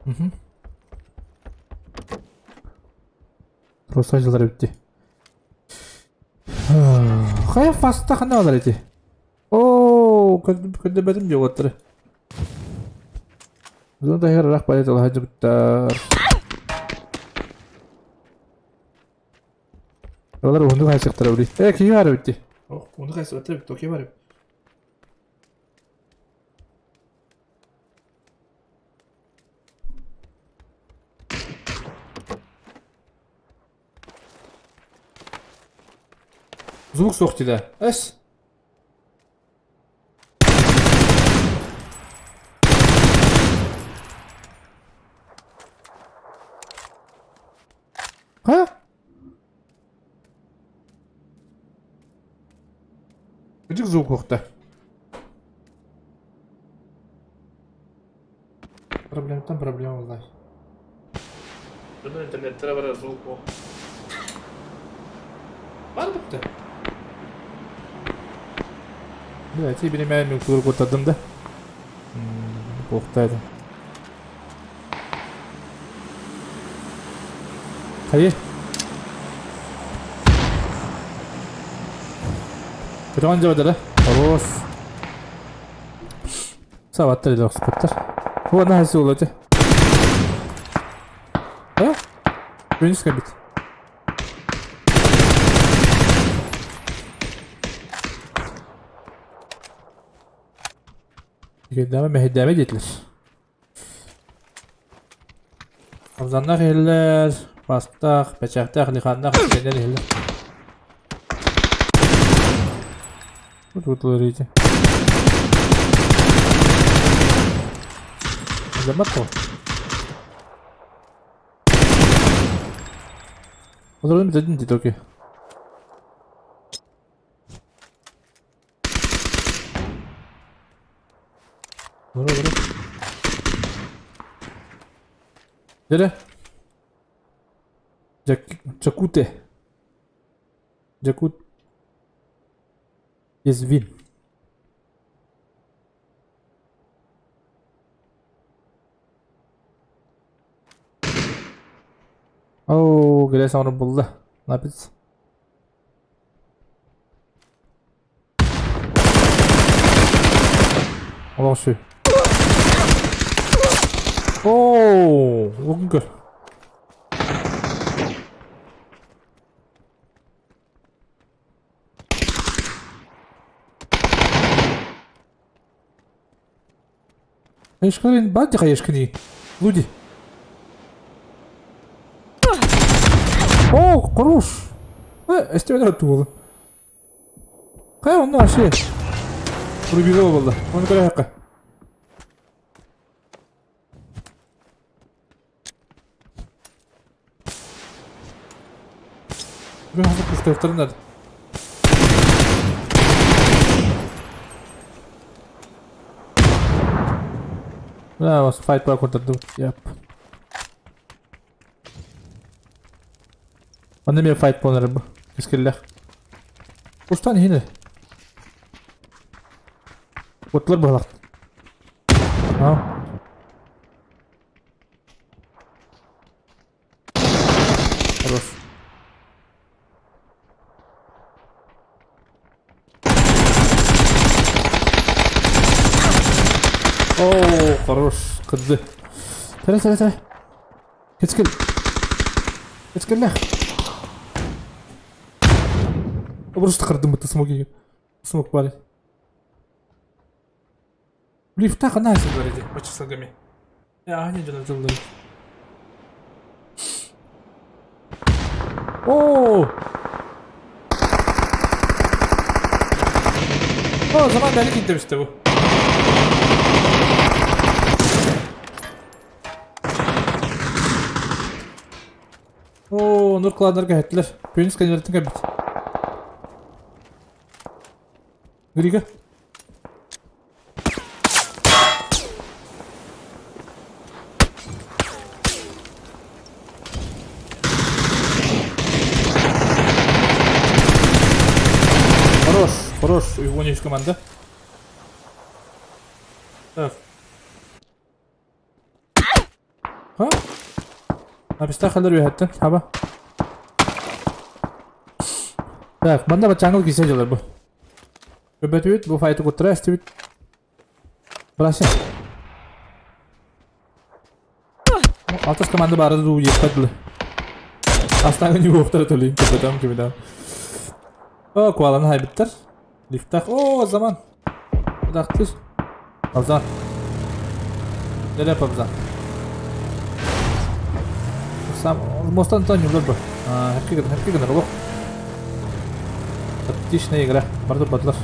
Мгм. Просто дьыллар эбит дии. Хайа фаста ханна балар ити? Оо, көрдөбөтүм дии уолаттары. Зона таһыгар ыраах баайа талаһа дьыбыттар. Олар уһуннук хайсыктара били. Э, киһи баар эбит дии. Ох, уһуннук хайсыбаттар эбит, окей бар эбит. Звук суох дии Эс. звук уохта. Проблемтан проблема буллай. Дьоннор интернеттэрэ барар звук буо. Бар бутта. Бля, эти биримэ мүлтүгөр куттардым да. Туохта это. Хайы. Көтөҕөн дьабадара. Орос. Сабаттар илэ охсуппуттар. О, наһаа суол этэ. А? Күнүс кэлбит. Үгэйдээмэ мэһэйдээмэ диэтилэр. Абзаннаах иһиллэр, маастаах, бэчээхтээх, лиханнаах искэннэр иһиллэр. Тут говорите. Заматто. Олорун бүтөдүн дитоки. Бара бара. Дere. Jakute. Jakut. Извин. Оу, грязь оҥорор булла. Напис. Олох үчүгэй. Оо, угун көр. Хайышкарын бади хайышкыни. Луди. О, хорош. Эстебелер туолу. Хайа онно вообще. Рубилова буолла. Оны көрө Бүгүн пустуохтарын надо. Да, вас файт по курдурдубут. Yep. Онно эмиэ файт буолар бу. Кэскиллээх. Кустан иһин Отлар быһалах. А? Хорош. О, хорош. Кырды. Тәрә, тәрә, тәрә. Кэскил. Кэскиллээх. Просто кырдым бытты смоги. Смог парень. Лифта хана сылдьар ити баччасагами. Аһани дьоно дьыллар. Оо! О, заман бәли киттебисте бу. Оо, нур кылааннарга эһэттилэр. Пүнүс кэннилэриттэн кэлбит. Грига. Хорош, хорош, Ивонич команда. Так. Ха? Абистахалар үөһэттэн, хаба. Так, манна баччааҥҥы кисе дьылар бу. Көбөтүбүт, бу файты куттара эстибит. Брася. Алтыс команда баара дуу диэххэ дылы. Астааҥы ньугуохтара төлөйүн көбөтөм кимидам. О, куаланы хайбыттар. Лифтах. О, заман. Удахтыр. Абзан. Нелеп Абзан. Сам мостан Антонио бу. Хепки гынар, хепки гынар олох. Тактичная игра. Барды батлар.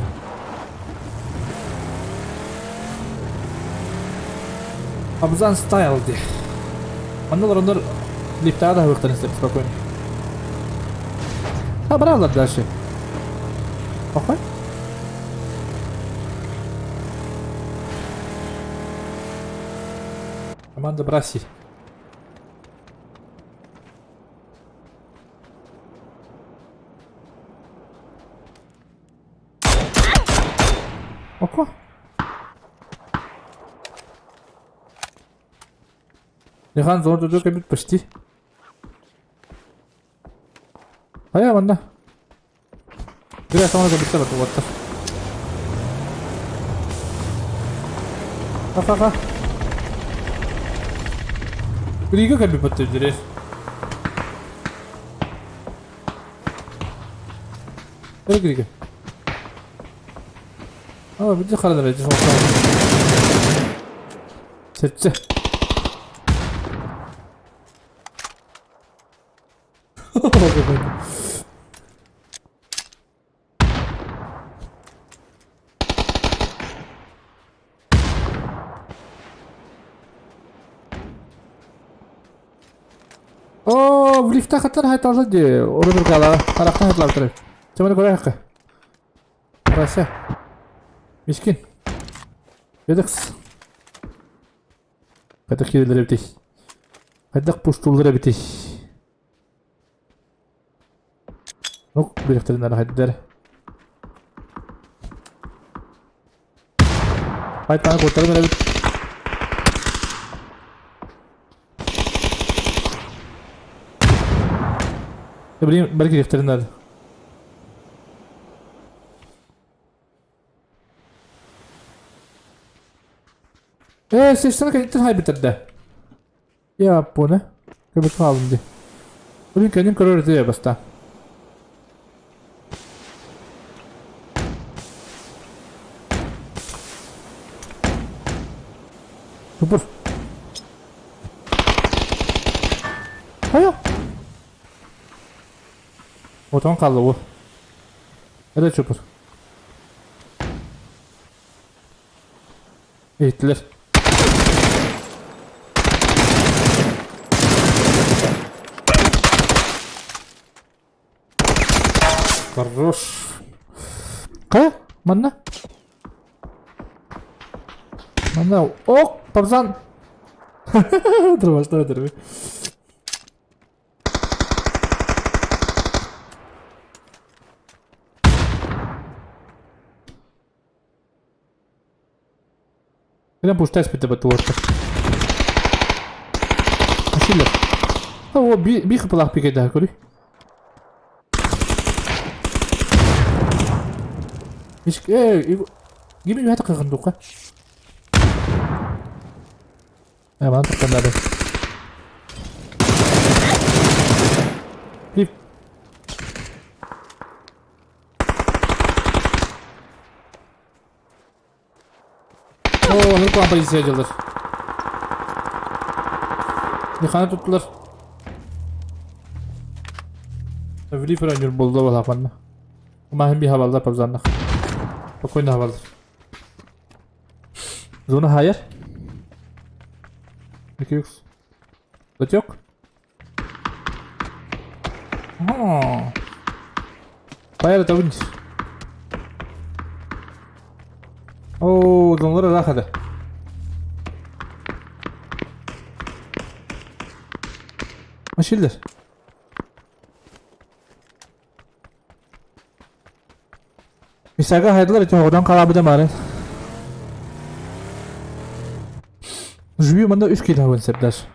Абзан стайл ди. Манна олороннор лифтаҕа да аһыахтарын сөп спокойно. А, бараллар дальше. Похуй. Команда Браси. Око. Лихан зона туту кэбит почти. Хайа манна. Бирэ саҥа кэбиттэ бар уоттар. Ха-ха-ха. Рига кэлбит баттыр Рига. А, види харада бэйди Сетсе. Оо, в лифтах хаттан хайталла дии. Урут-уркала, харахтан хатылаабыттар. Чаманы көрө Вася. Мискин. Ведекс. Хайдах киирэллэр эбитий? Хайдах пуштууллар эбитий? Ну, бириэхтэрин хайдар. Хайтаан куттарым эрэбит. Блин, бары кириэхтэрин наада. Ээ, сестра кэнниттэн хайбыттар Я понял. Көбүт хаалым дии. Блин, кэннин көрөр этэ баста. Супер. Хайа. Отон қалды ол. Это чупыр. Иһиттилэр. Хорош. Хайа, манна. Манна. Ок, Тарзан. Дробашта өтөрбү. Кэлэн пустая испитэ баттылыахтар. Ашиллер. О, би би хыпылаах пикэйдэһэ көрүй. Мишк, э, гими үһэ тахыгын дука. Э, маны тахтан Лип. Оо, ныркуан полиция дьыллар. Механа туттулар. Влифер ойнуур буолла балаапанна. Маһын би хабаллар пабзаннах. Спокойно хабаллар. Зона хайар. Екиюкс. Затек. Ага. Хайа да вниз. Оо, донлар ыраах этэ. Машиллер. Мисага хайдылар ити оҕодон халаабыта маарын. Жуи манна үс киһи таһыбын сэрдаш.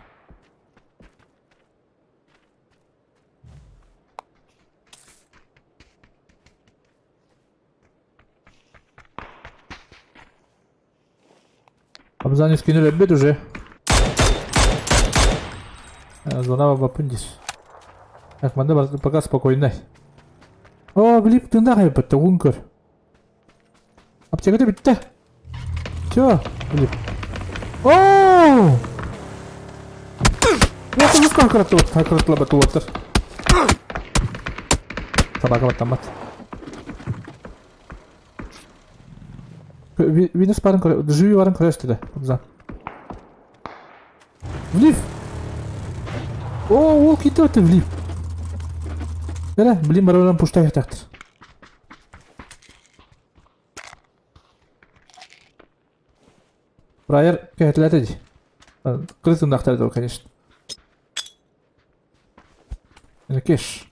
Абзан үскүнү өлбүт уже. Зона бапындис. Так, манна пока спокойно. О, блип, тында хайбытта, уун көр. Аптеката бүттэ. Все, блип. О! Хакыраттыбат, Собака баттаммат. Винус барын көрө, жуй барын көрөстү да. Абзан. Влив! О, ол кетіп өтті влив. Бәрі, блин, барабан пушта ятақтыр. Фраер кәһәтләтә ди. Кырытыннахтар да, конечно. Кеш.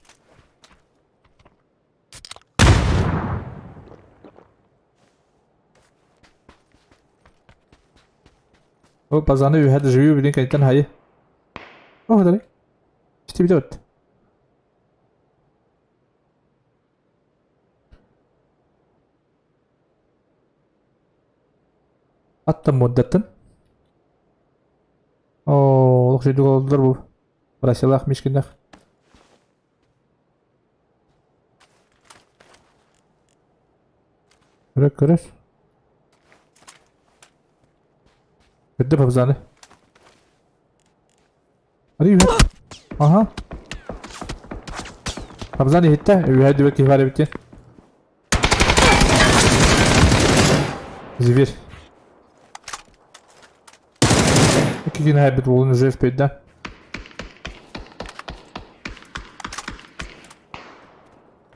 О, пазаны үһэ живи билин кэнниттэн хайы. О, дали. Истибитэ бат. Аттан муоддаттан. Оо, олох жүйдүк олдулар бу. Россиялаах Мишкиннах. Көрөр, көрөр. Көрдө Пабзаны. Hadi yürü. Aha. Пабзан иһиттэ. Үһэ дүбэ киһи бар эбит Зверь. Икки хайбит уолун уже успейда.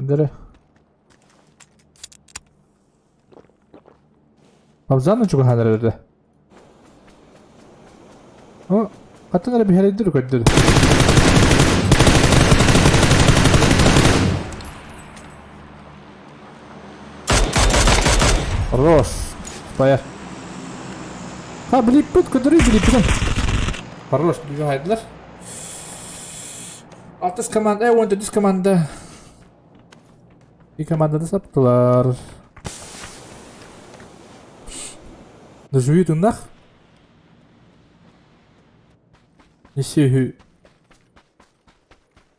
Дere. Абзан чугаһаан эрэрэ. О, хаттан эрэ биһэрийдир көрдүр. Хорош. Стояр. Ха, билиппит, көтөрүй билиппитин. Хорош, хайдылар. Алтыс команда, 14 команда. И команданы саптылар. Доживи тыннах. Несеһү.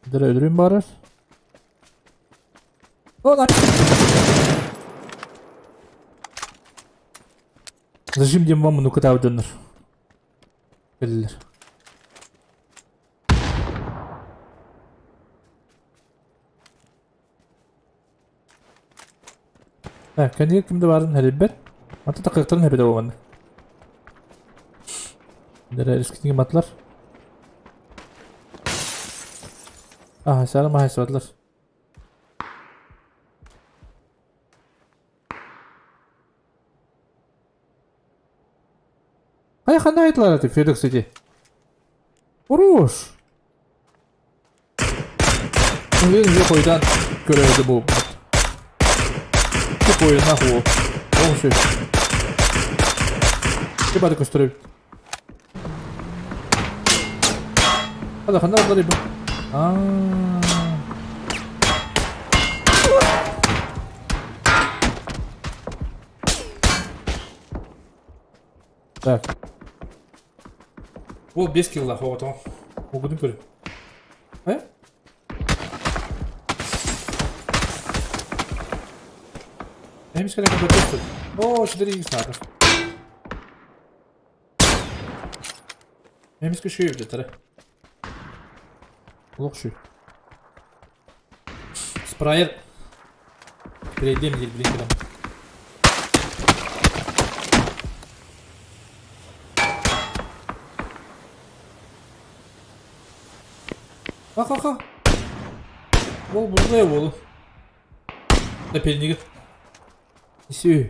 Дere öldüreyim bari. О, на. Зажим дем вам ну кытаа дьоннор. Кэллилэр. Так, кэннигэр ким да баарын хэрийбэт. Ата такыктарын хэбэтэ буолбанна. Дere рискини матылар. Аха, сары маһайсыбатылар. Хайа ханна айтылар ати Федекс ити? Хорош! Блин, уже хойдан көрөдө бу. Тупой нахуй. Ол все. Типа көстөрөбүт. Хада ханна бардыр бу? Аа. Так. Ол 5 килла хоҕотоҕо. Огудун көрү. Э? Эмис кэлэн көрдөстүр. Оо, 4 икс надо. Эмис көшөйүп жатыр. Олох шүй. Спрайер. Перейдем диир билин кэлэн. Ха-ха-ха. Ол бұлдай ол. Напернигі. Несеу.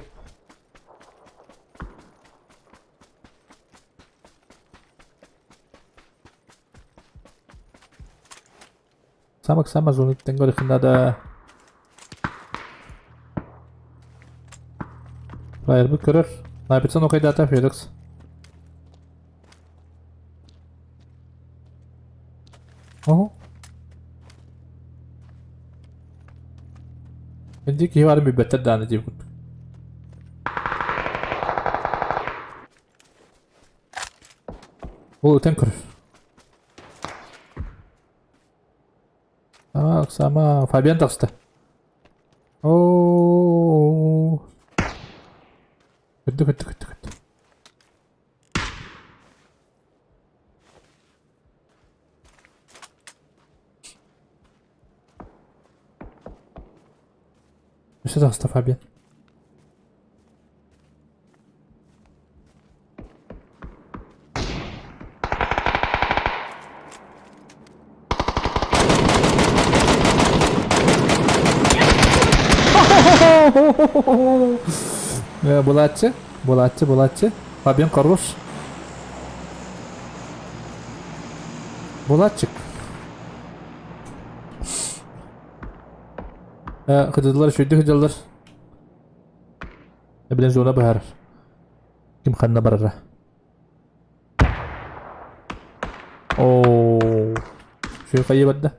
Самак сама зоныттан көрөхүнада. Фраербыт көрөр. Напитсан окайдата Феликс. Оһо. Инди киһи барын билбэттэр дааны диир курдук. Ол өтөн көрөр. Сама, сама Фабиан таҕыста. Оо. Көттө, көттө, көттө, көттө. Өссө таҕыста Фабиан. Булааччы, булааччы, булааччы. Фабиан хорош. Булатчик. Кытыдылар үчүгэйдик сылдьаллар. Эбилэн зона быһаарар. Ким ханна барара. Оо. Үчүгэй хайыы барда.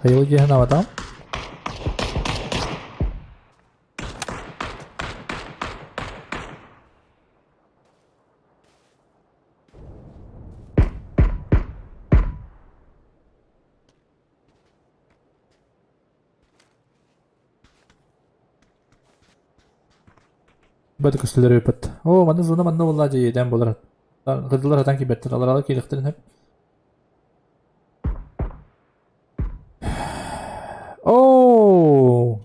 Хайыы дьиэһин аватам. Бары көстөлөр эбиппит. Оо, манна зона манна буолла дьэ иэдээн буолар. Кырдылар хатан киирбэттэр, аларала киириэхтэрин сөп. Оо!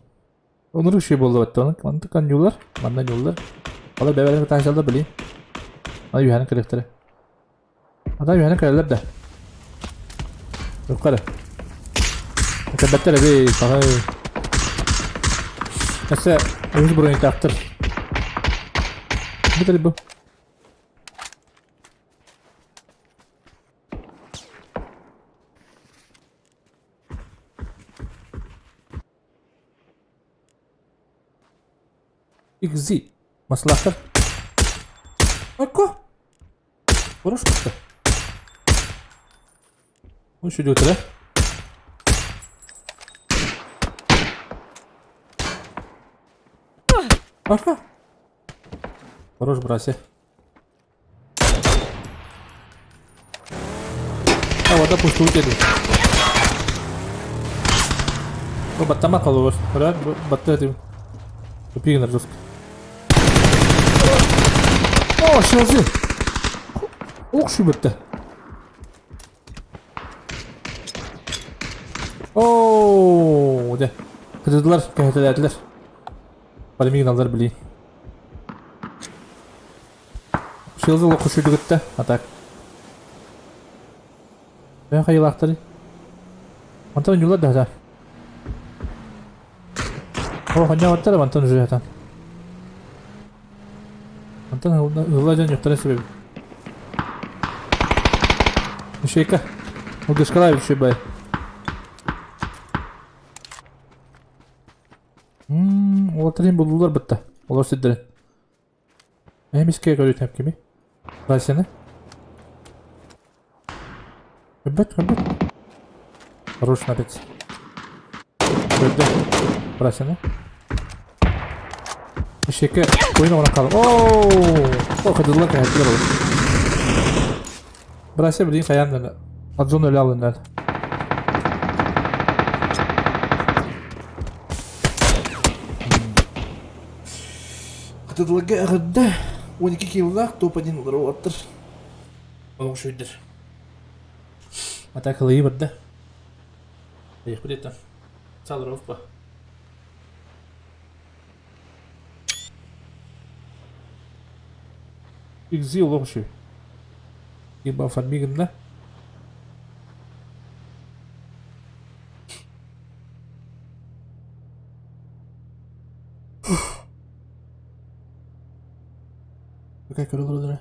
Онурук үчүгэй буолла баттаҕына мантык анньуулар, манна анньууллар. Балар бэйэлэрин кытааччылар билии. Аны үһээн кэлиэхтэрэ. Ата үһээн кэлэллэр да. Юкка эрэ. Кэлбэттэр эбит, саҕай. Өссө үһүс броньтаахтар. Бу бу. XZ. Маслахтар. Айко. Хорош кытта. Ну что делать, да? Ага. Хорош, братья. А, вода пустую кэлин. Бу баттама холобур. Көрөр, бу батты этим. Тупик гынар жестко. О, шылзы! Ох, шүбүттэ. Оо, дэ. Кытыдылар, кэһэтэлээтилэр. Полемигин аллар билии. Шилзы олоххо сүрдүгүттэ, а так. Бэйэ хайылаахтарый? Мантан ойуулар да хата. О, хонньообуттар мантан уже хатан. Мантан ыла дьон юхтара себеби. Ишейка. Улгышкалай үчүй бай. Уолаттарын булдулар бытта. Олор сирдэрин. Эмискэ көрүтүм кими? Васяны? Көрбөт, көрбөт. Хорош напец. Көрдө. Васяны. Ишекке ойын оғынан қалып. Ооо! О, кыдылла кәһәттілер ол. Брася билин хайаан Адзон өлө алыннар. Кытылга эҕэрдэ 12 килолаах топ-1 уларыттар. Олох үчүгэйдэр. А так ылыйы барда. Поехали там. Салровка. XZ олох үчүгэй. Ибо фармигында. Какая король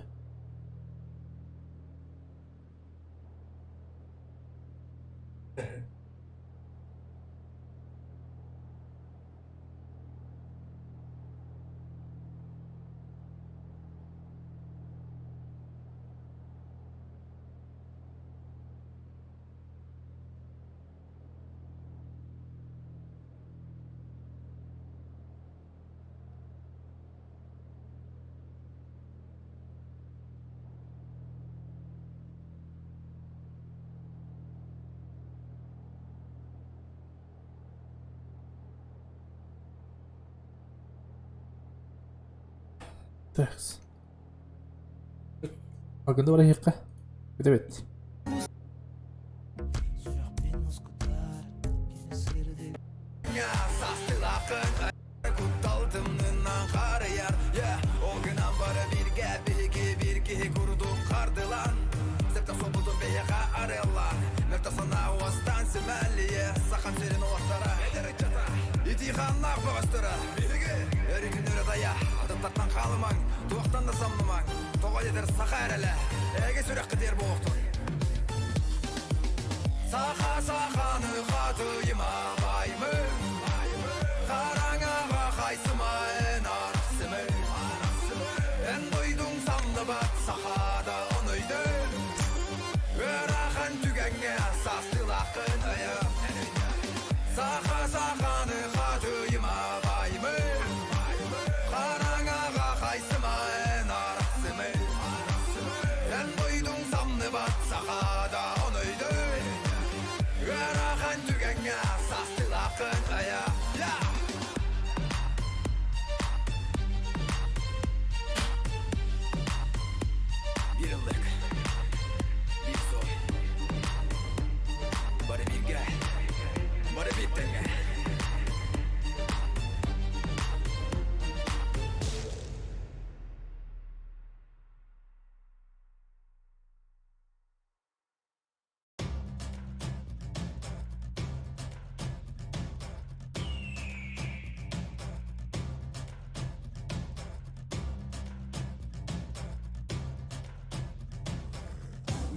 Такс. Агында бар иһиэххэ. Бүтэбит.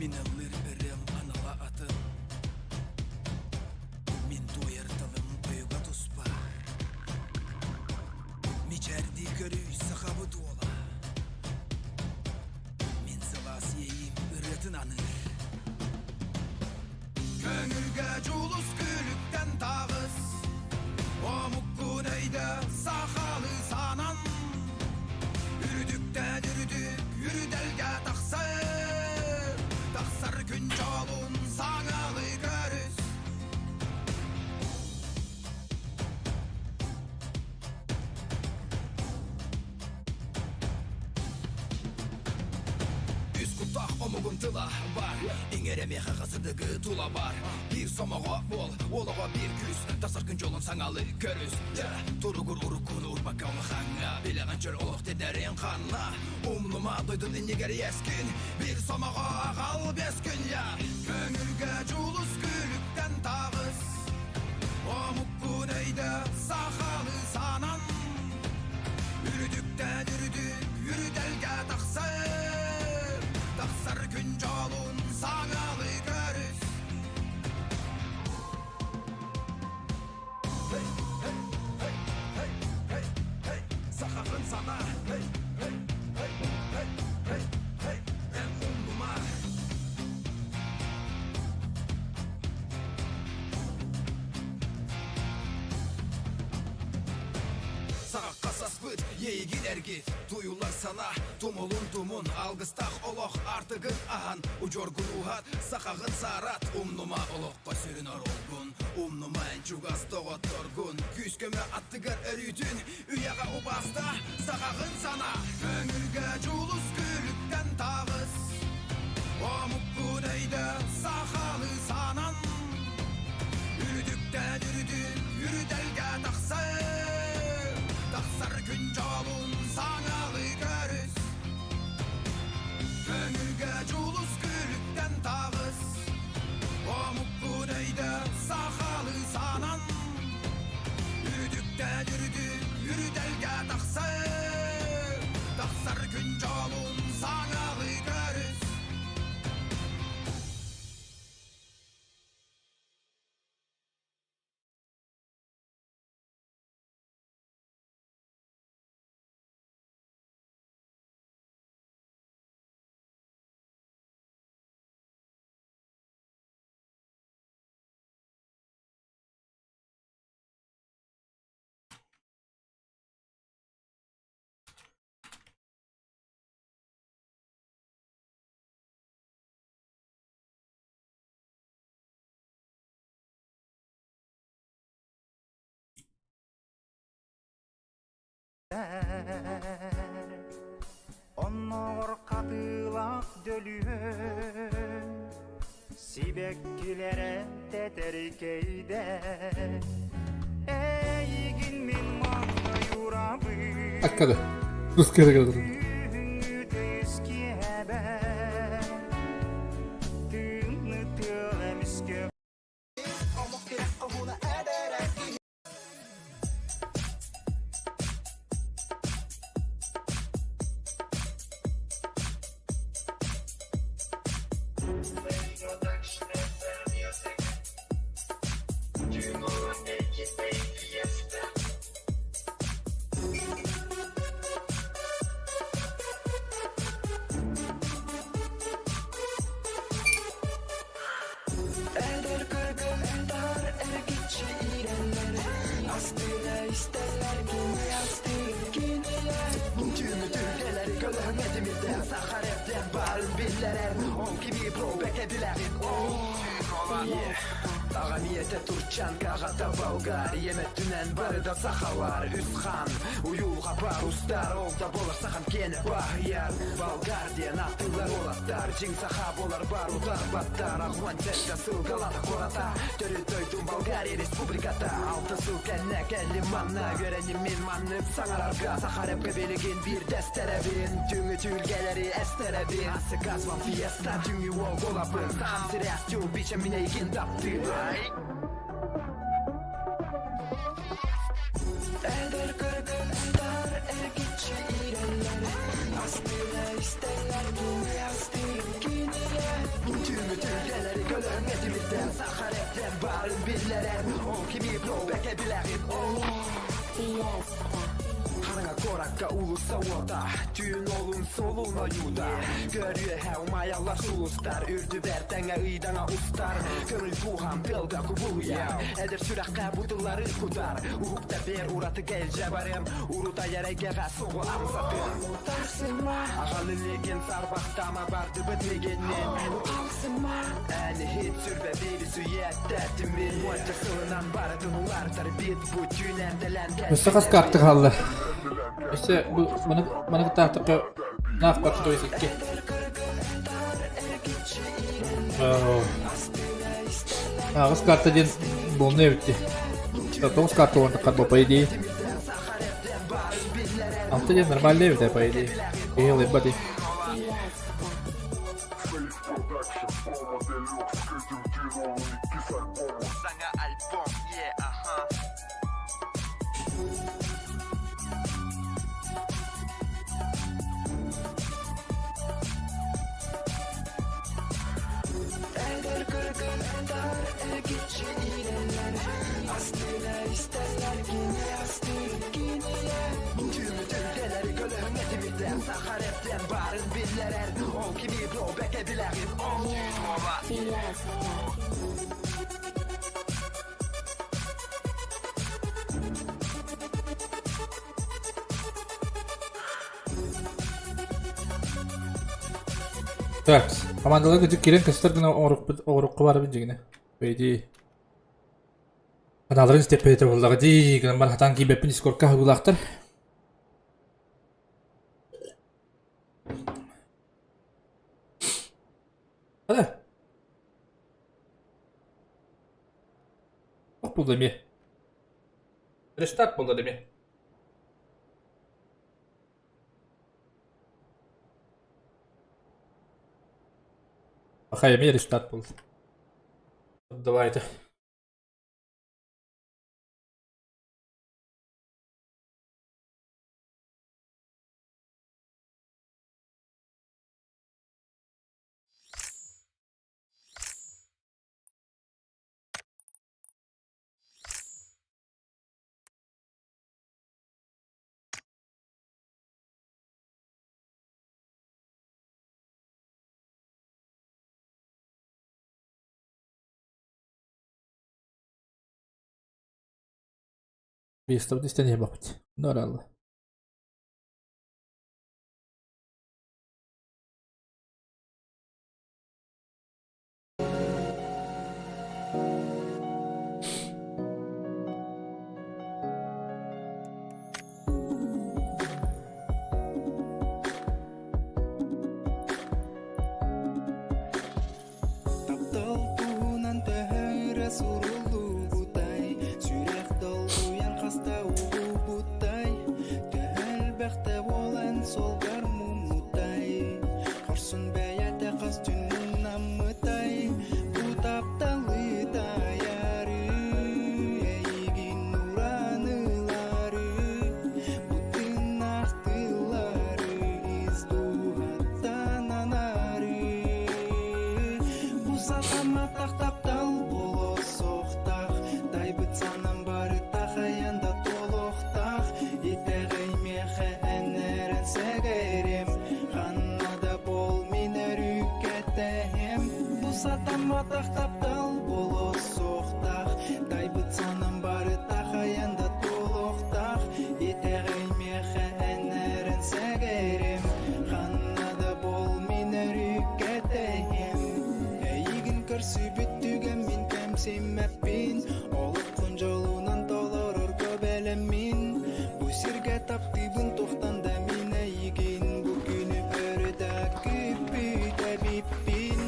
Мин ыллыыр ырыам анала атын. Мин туойар тылым тойуга туспа. Мичээрдии көрүй сахабыт уола. Мин сылаас иэйиим ырыатын аныыр. Көҥүлгэ дьулус күлүктэн таҕыс, Омуккун өйдө сахалыы санан, Үрдүктэн үрдүк үрдэлгэ тахсар, Тахсар күн дьолун саҥалыы көрүс. Үс куттаах омугум тыла бар, Иҥэрэ миэхэ хасыдыгы тула бар. Биир сомоҕо буол, олоҕо биир күүс, Тахсар күн дьолун саҥалыы көрүс. Дьэ, туругур уруккуну урбакка улахаҥҥа, Билэҕин чөл олох тэнэрин ханна. Умнума дойдун иннигэр иэскин, Биир сомоҕо аҕал бэс күн я. Көҥүлгэ дьулус күлүктэн таҕыс, Омуккун өйдө сахалыы санан. Үрдүктэн үрдүк үрдэлгэ тахсар, Тахсар күн дьолун саҥалыы көрүс. Hey, hey, hey, hey, hey, hey, сахаҕын сана. Hey, hey, hey, hey, hey, hey, эн умнума. Саҕахха саспыт иэйигин эргит, туйулар сана, тумулун тумун, алгыстаах олох аартыгын аһан, удьуоргун уһат, сахаҕын саарат, умнума олоххо сүрүн оруолгун, умнума эн чугас доҕотторгун, күүс-көмө аттыгар өрүүтүн, үйэҕэ убааста, сахаҕын сана. Көҥүлгэ дьулус күлүктэн таҕыс, омуккун өйдө сахалыы санан, Үрдүктэн үрдүк үрдэлгэ тахсар, тахсар күн дьолун саҥалыы көрүс. Көҥүлгэ дьулус күлүктэн таҕыс, омуккун өйдө сахалыы санан. Үрдүктэн үрдүк үрдэлгэ тахсар, тахсар күн дьолун саҥалыы көрүс. Оннооҕор хатыылаах дөлүһүөн Сибэккилэрэ тэтэркэйдэр Эйигин мин маҥнай урабын Аккады. Русская Күһүҥҥү тыйыс киэһэбэр Тыыны тыал эмискэ Эдэр кыргыттар эргиччи иирэллэр Астына истэллэр кини астыыр кинилэр Түүнү түһүлгэлэри көлөһүҥҥэ тимирдэр Сахар эрдэн баарын биллэрэр Ол кими бро бэкэ билэҕин Аҕам ийэтэ турчанка, аҕата болгар Ийэм өттүнэн бары да сахалар Үс хан, уйулҕа бар устар Ол да буолар сахам киэнэ баһыйар Болгар диэн ааттыыллар уолаттар Дьиҥ саха буолар бар утарбаттар Аҕуан сэргэ сылгалата куората Төрүт дойдум Болгария республиката Алта сыл кэннэ кэллим манна Үөрэнним мин маннык саҥарарга Саха рэпкэ билигин биирдэстэрэбин Түҥү түһүлгэлэри эстэрэбин Асыкас вам фиеста түҥү уол буолабын Сахам сирээстүү бичэ мин эйигин таптыыбын Эдэр кыргыттар эргиччи иирэллэр Астына истэллэр кини астыыр кинилэр. Хараҥа куоракка уулусса уота Түүн олун солун ойуута Көрүөһэ умайаллар сулустар Үрдүбэр тэҥэ ыйдаҥа устар Көҥүл дууһам тыалга кубулуйар Эдэр сүрэххэ бу тыллары кутар Уһукта бэр ураты кэлдьэ барым Урутайар эйгэҕэ суҕу амсатыам Аҕал илиигин сарбахтаама бардыбыт мигиннин Эн иһит сүрбэ биири сүүйэттэтим мин Уонча сылынан барытын уларытар бит бу түүн эмтэлэн Өссө хас карта хаалла? Өссө бу маны маны кытаахтыкка наах бар то есть икки. Аҕыс карта диэн буолна эбитти. Тоҕус карта уонна по идее. Алта диэн нормальный эбит по идее. Киһи ылыйбат дии. Саҥа альбом, yeah, аха. Так, командаларга дьик кирен көстөр гына оҥорукка барабын дьигинэ. По идее. Аналарын истэппэтэ буоллаҕа дии, гынан баран хатаан киирбэппин дискордка аһылыылаахтар. Hadi. Bak buldu эмиэ. Рестарт буолла эмиэ. Хай эмиэ рестарт буолла. Давайте. Биэстэбит истэн иһэ баппыт. Ну аралла. Таптал туһунан төһө суруллубутай, сүрэх долгуйан хаста угубутай, төһө элбэхтэ буолан суолгар муммутай, хорсун бэйэтэ хас түүн муҥнаммытай, бу тапталы таайары, эйигин уран ылары, бу тыыннаах тыллары ис дууһаттан анары. Бу сатамматах таптал болосуохтаах, Тайбыт санам барыта хайан да туолуохтаах. Итэҕэй миэхэ эн эрэн сэгэрим, Ханна да бол мин өрүккэтэһиэм. Бу сатамматах таптал болосуохтаах, Тайбыт санам барыта хайан да туолуохтаах. Итэҕэй миэхэ эн эрэн сэгэрим, Ханна да бол мин өрүккэтэһиэм. Эйигин көрсүбүт түгэммин кэмсиммэппин, Олоххун дьолунан толорорго бэлэммин. Бу сиргэ таптыыбын туохтан да мин эйигин Бу күнү өрө да күүппүт эбиппин.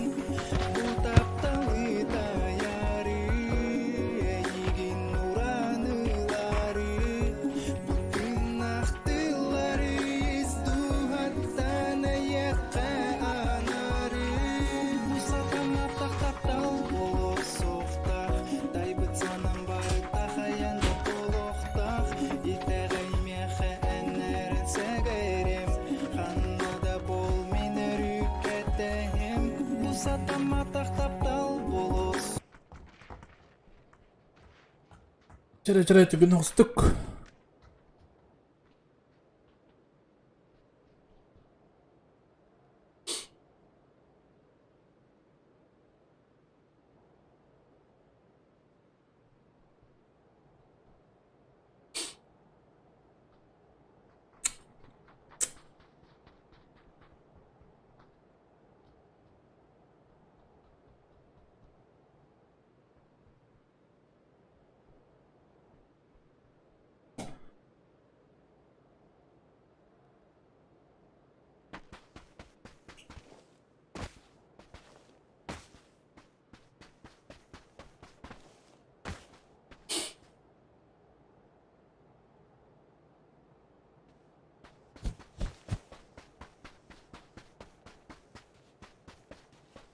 Бу тапталы таайары, эйигин уран ылары, Бу тыыннаах тыллары ис дууһаттан эйиэхэ анары. Бу сатамматах таптал буолуохтаах, тайбыт. Чэрэ-чэрэ түгэн оҕустук.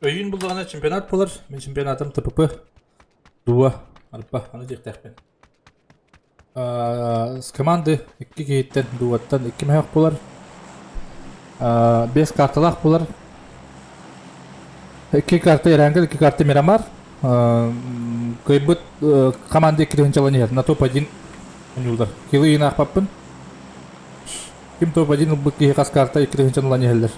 Өйүүн буллаҕына чемпионат буолар. Мин чемпионатым ТПП. Дуо. Арба, аны диэхтээхпин. С команды икки киһиттэн Дууаттан икки мөһөх буолар. Биэс карталаах буолар. Икки карта Ирангел, икки карта Мирамар. Кыайбыт команда икки тыһыынчалан иһэр. На топ-1 ойуулар. Килы ыйын аахпаппын. Ким топ-1 ылбыт киһи хас карта икки тыһыынчан ылан иһэллэр.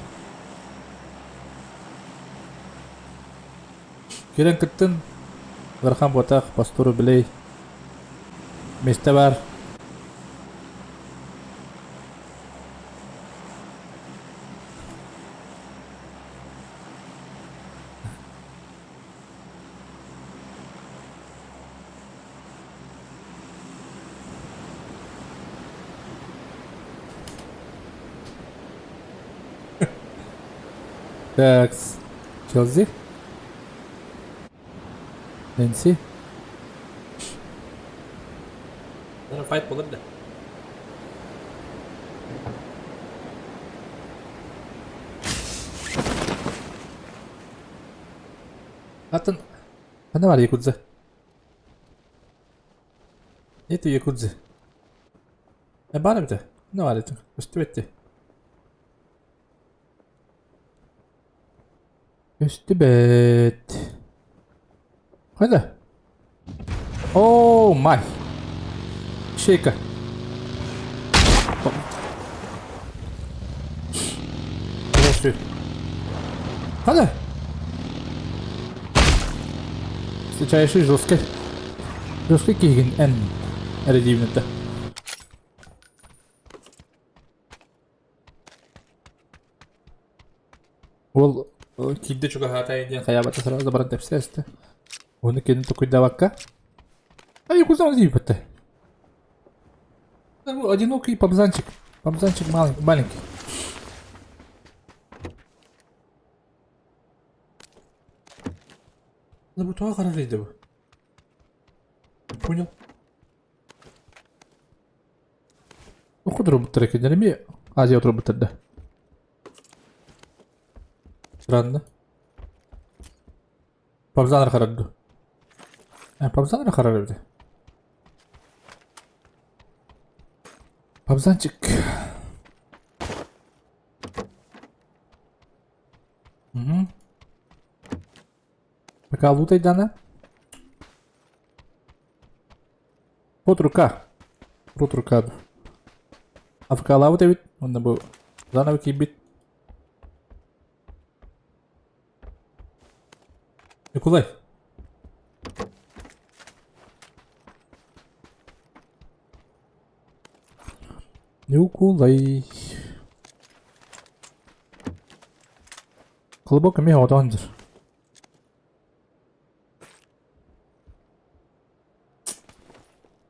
Кирэн кыттын, ыарахан буотах, по 100 рублей. Миэстэ баар. Так, Челси. Нэнси. Файт болар да. Атын Ханна бар Якудза? Это Якудза. Э бар эбитэ. Ханна бар этиң? Көстүбэт Көстүбэт. Хайда? О, май. Шейка. Здравствуй. Хада? Встречаешь жесткий. Жесткий киһигин эн эрэ диибин это. Ол киирдэ чугаһаата диэн хайаабата сразу баран тэпсэ эстэ. Оны кини токуйдабакка. Ай, куда он тиийбэтэ? Одинокий пабзанчик. Пабзанчик маленький. Да бу тоҕо харарыйды бу? Понял. Окудурбуттар экеннер эми Азия отурбуттар да. Странно. Пабзанар харарду. Э, пабзанар харар эбит. Пабзанчик. Угу. Пока лутай дана. Вот рука. Вот рука. Авкалабыт эбит. Онно бу заново киирбит. Николай. Ньукулай. Клубок эмиэ оҕотоон дьир.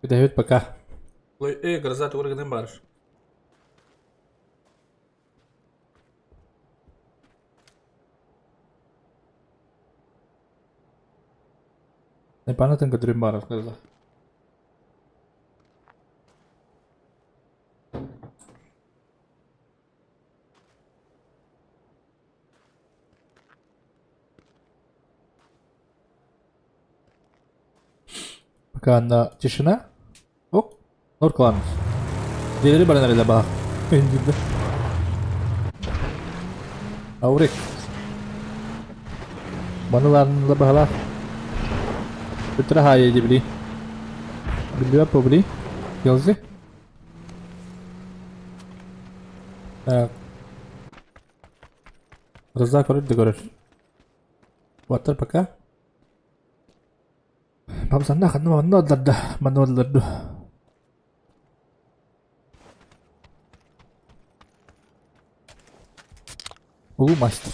Кэтэһэбит пока. Эй, гроза тугу гынан баар. Непонятно көрдөрүм баар гроза. Пока на тишина. Оп, норкланус. Дьиэлэри баран эрэлэ баах. Өндүрдэ. Аурик. Манылаанла баһалаах. Бүтүрэ хаайа дибили. Биллибэт бу Ялзы. Так. Гроза көрөр да көрөр. Уоттар пока. Бабзанна ханна манна олордо, манна олордо. Улуу мастер.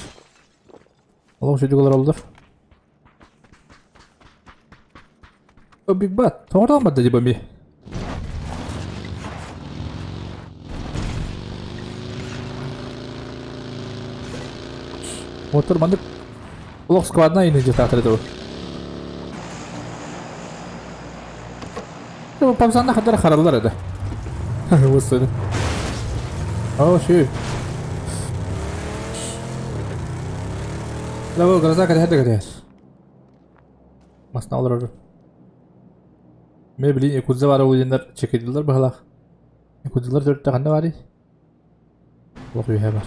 Олох үчүгэй олороллор. О, Big Bat, тоҕо барда дии бами? Мотор маннык олох складная ини дьытаатар этэ. Бу папсанна хадара хараллар этэ. Господи. О, ши. Да, гроза кэтэһэр да кэтэһэр. Масна олорор. Мен билин Якудза баар диэннэр чекедилер быһалаах. Якудзалар төрүттэ ханна баарый? Олох үөһэ бар.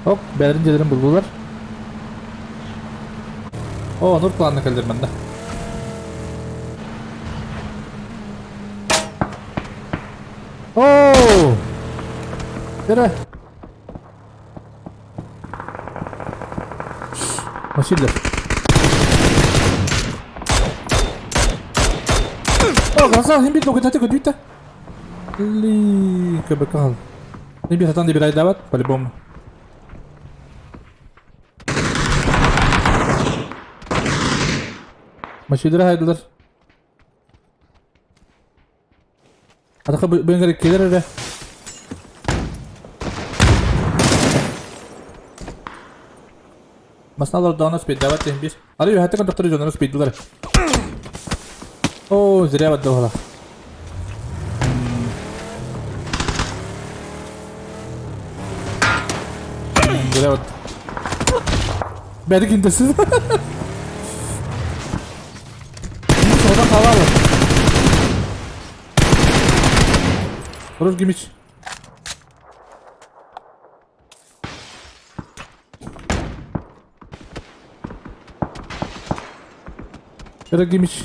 Оп, бэйэлэрин дьиэлэрин буллулар. О, Нур планна кэллэр манна. Оо! Кэрэ. Василий. О, глаза, не бит, только это, Ли, КБК. Не бит, там добирай давать, по-любому. Машидра хайдылар. Атака бэнгер келер эрэ. Масналар даана спиддават тehen bir. Арай үһәттэ контактары дьоннору спиддилар. О, зря баддалала. Зря вот. Бәді киндесіз. Содан қалалы. Хорош Гимич. Эрэ Гимич.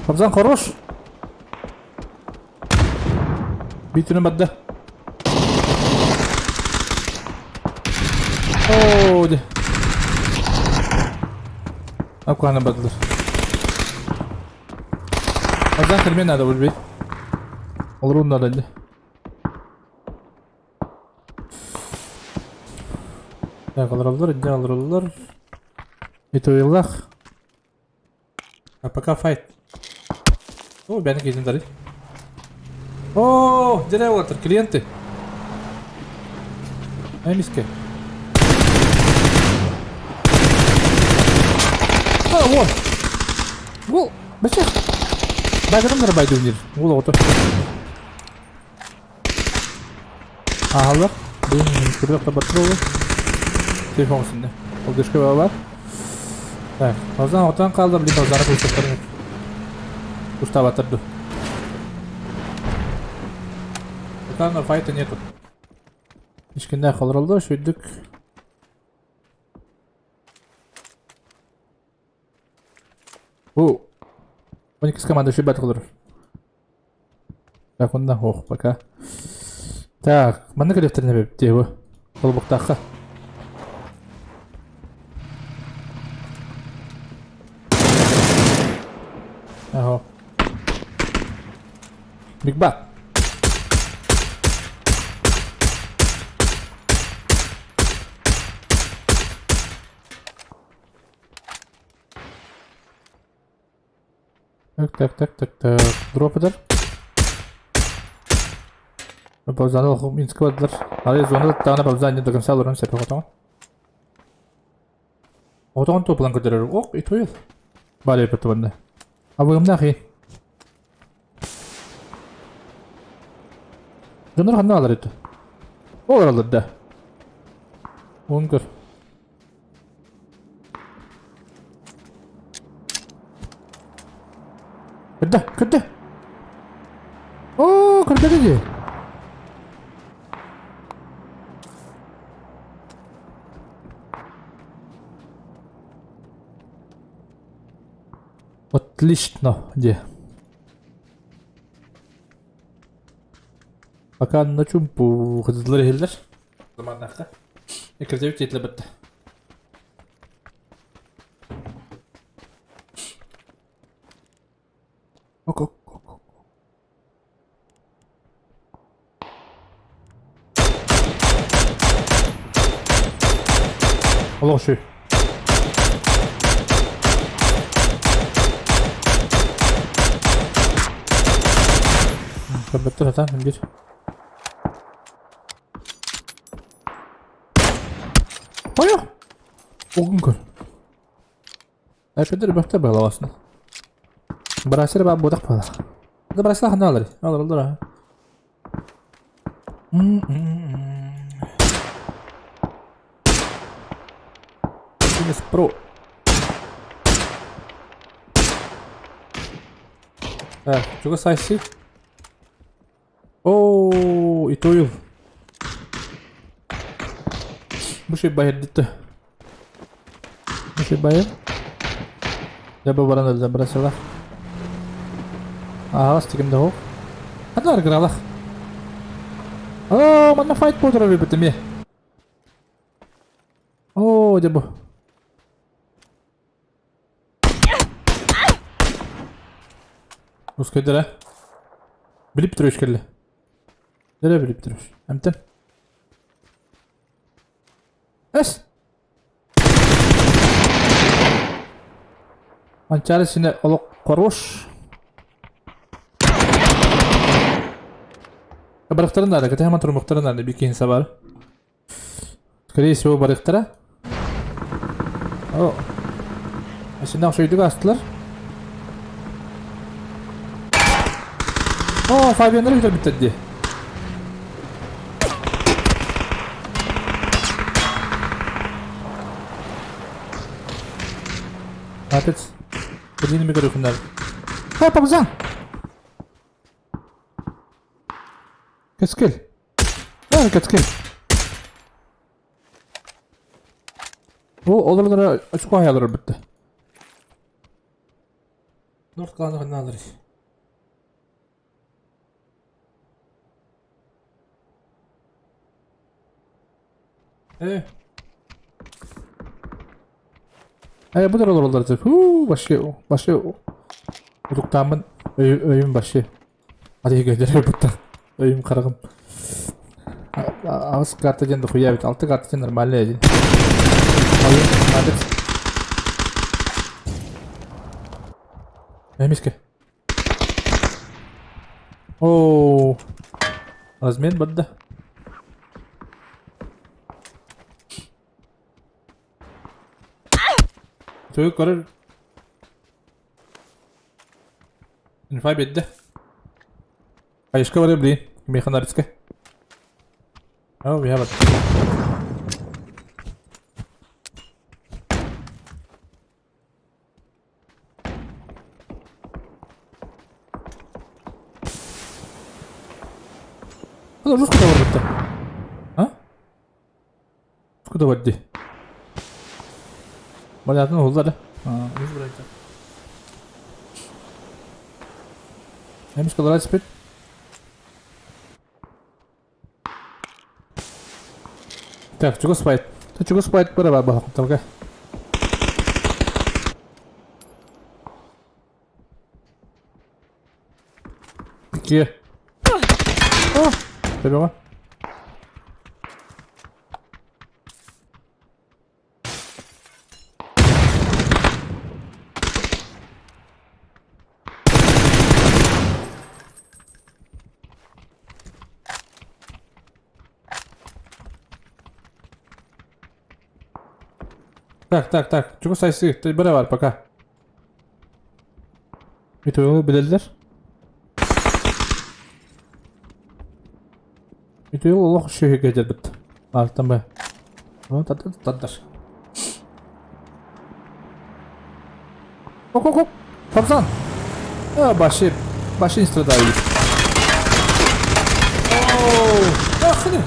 Абзан хорош. Бүтүнүн барда. Оо, дьэ. Аккуратно бардылар. Абзан кирмиэн надо будет. Олорун надо дьэ. Так, олороллор, инде олороллор. Итоилах. А пока файт. О, бәне кезин дарый. О, дерә олар клиенты. Ай, миске. А, вот. Ол, бәче. Байдырым байды өнер. Ол ото. Ааһаллар. Бүгүн күрүөх да бардыр Телефон үстүндэ. Ол дөшкө бар. Так, Базан отан қалды, блин, базары кустаттар. Кустабаттар ду. Пока файта нету. Ишкенде қалырылды, шүйдік. Бу 12 команда шүйбәт қылыр. Так, онда ох, пока. Так, манна кэлиэхтэринэ эбит дии бу. Холбуктаахха. Аһо. Big Bang. Так, так, так, так, так. Дроп eder. Паузаны Минского бардылар. Ары зона тағына пауза не до конца олорон сөп отоҕон. Отоҕон туопулан көрдөрөр. Ок, итуйл. Бары эппит Абыгымнаах и. Дьоннор ханна алар ити? Олар алар да. Уон көр. Көрдө, көрдө. Оо, көрбөтө дии. Отлично диэ. Пока онно чумпу кытыллар иһиллэр. Заманнаахха. Эккирдэбит тиэтилэ бытта. Ок, ок, ок. Олох үчүгэй. Көрбөттөр сатаан биир. Ойо! Оҕун көр. Эппитер бөхтө быһалаҕасына. Брасер баар буотах быһалаах. Да брасер ханна алар? Алар алар. Фитнес Pro. Так, чугас айсы. Оо, итоил. Бу шей байырдытты. Бу шей байыр. Дьэ баран өлдө бросила. Аһаҕас тигим да суох. Ханна аргыралах. Оо, манна файт буолар эбит эмиэ. Оо, дьэ бу. Ускайдара. Билип Петрович кэллэ. Нэрэ Билип Петрович. Эмтэн. Эс! Манчаары синэ олох хорош. Барахтарын наада, кэтэһэ турмуктарын наада, бикин киһин сабар. Скорее всего, барыахтара. О, Синах шөйдүк астылар. О, Фабианнар бүтэр дии. Отец, Блин, ми көрүхүннэр. Ха, папзан! Кэскил. А, кэскил. Бу олордора очко аялар битте. Норт кланы ханналар. Э. Э, бу олороллар. Хуу, вообще, вообще. Утуктааммын өйүм вообще. Атыгы бутта. Өйүм хараҕым. Аҕыс карта диэн дохуя эбит. Алты карта диэн нормальный один. Молодец. Эмиске. Оо. Размен барда. Тыы көрөр. Инфа биэрдэ. Хайышка барар блин. Механарицка. Oh, we have it. Хада жестко барбытта. А? Куда барди? Понятно, уллар да. А, үс брайта. Эмис калар спит. Так, чего спать? Ты чего спать пора баба, только. Какие? О, Табеҕа. Так, так, так. Чугас айсы, ты бар пока. Итоҕу билэллэр. Итоҕу олох сүөһүгэ дьарбыт. Артан ба. Тардар. Ок, ок, ок. Папсан. А, баши. Баши не страдают. Оу. Ах, хрен.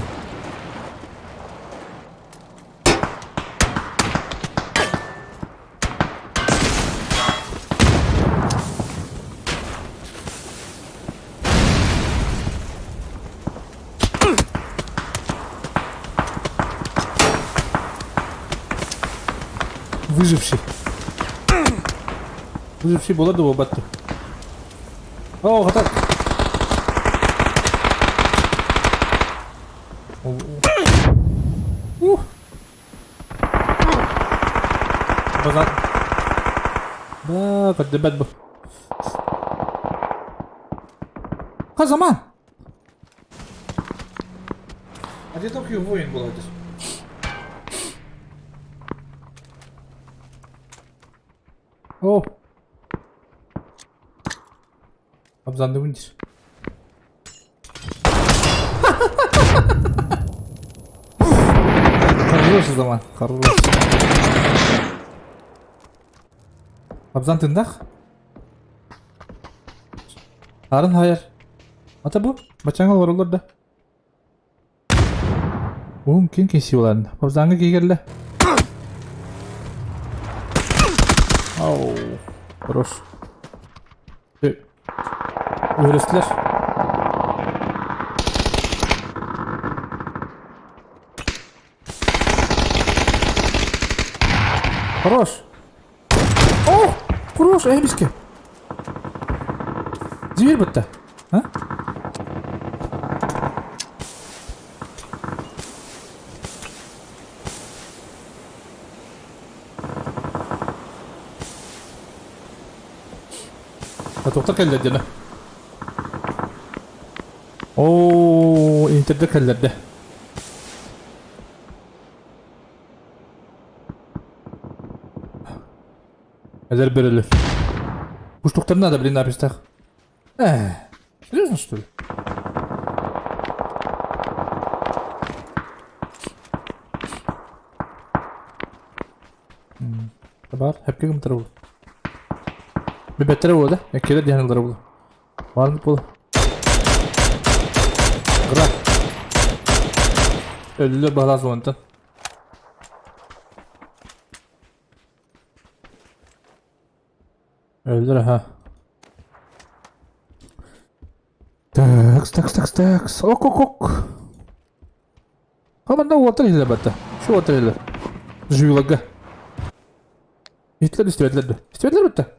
Выживший. Выживший буолар да буолбат дуо? Оо, хата. Ух. Базар. Да, көрдөбөт бу. Казаман. Одинокий воин был здесь. О! Абзанды вынес. Хороший заман, хороший. Абзан тындах? Арын хайар. Ата бу, бачаңа олороллор да. Уум ким киси буларын. Абзанга кигерле. Ау, хорош. Өрөстүлэр. Хорош. О, хорош, эбиске. Дверь бытта. А? Тоқтар кэллэрдэ. Оо, интерде кэллэрдэ. Эдэр бөрөлөр. Куштуктар надо, блин, напистах. Эх, серьезно, что ли? Бар, хәпкә кем тора бу? Бибәттәре бу да, әккәләр дигән алар бу. Бармы бу? Гра. Өллө балас онтан. Өллөр аха. Такс, такс, такс, такс. Ок, ок, ок. Хаманда уолаттар иһиллэр батта. Шу уолаттар иһиллэр. Жуйларга. Иһиттилэр истибэтилэр да. Истибэтилэр батта.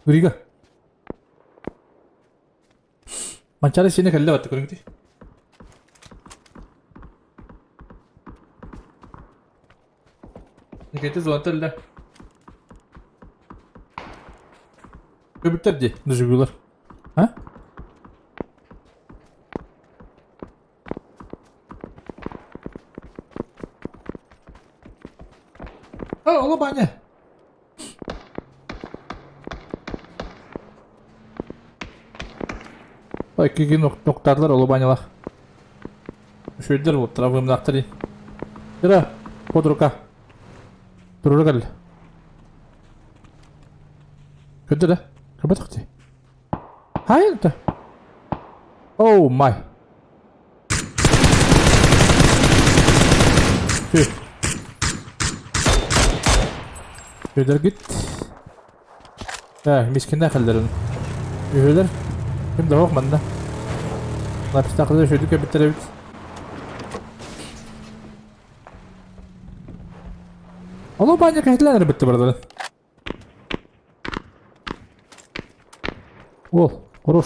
Грига. Манчаары сиэнэ кэллэ батта көрүҥ дии. Никита звонтар да. Көбүттэр дии, дожигулар. А? А, ола баня. Ой, киги ноктадылар ола банялар. Үшөйдер вот, травымнақтыр. Ира, под рука. Турура кэл. Көрдө да? Көрбөтөх дии. Хайа это? Oh my. Тү. Үһүлэр гит. Э, мискиннэ хэллэрин. Үһүлэр. Ким да ох манна. Напистахлар үһүдү кэбиттэр эбит. Оло баанньа кэһэтилэн эрэ бардары. О, хорош.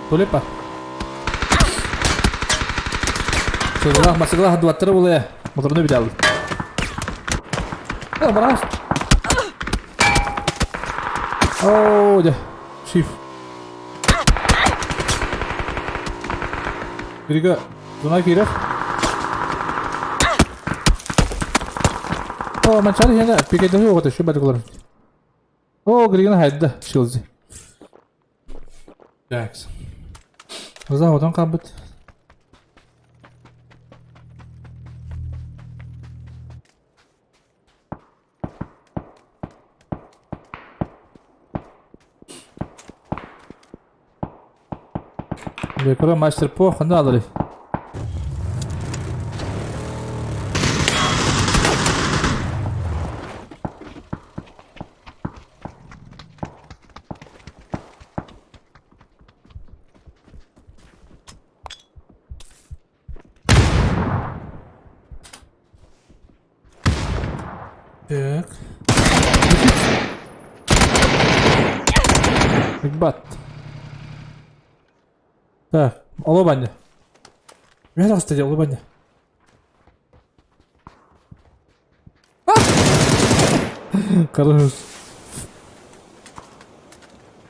Тулипа. Сыгылах, масыгылах дуаттары булая. Моторunu bir aldı. Ya bana. Оо, дьэ. Шиф. Биригэ Дунай киирэр. О, манчары хена пикетеһи оҕото şu бадыклар. О, Григана хайда шилзи. Такс. Ыза отон кабыт. Декора мастер по ханна алары. Так. Бат. Так, алло, Ваня. Меня кстати, алло, Ваня. Хорош.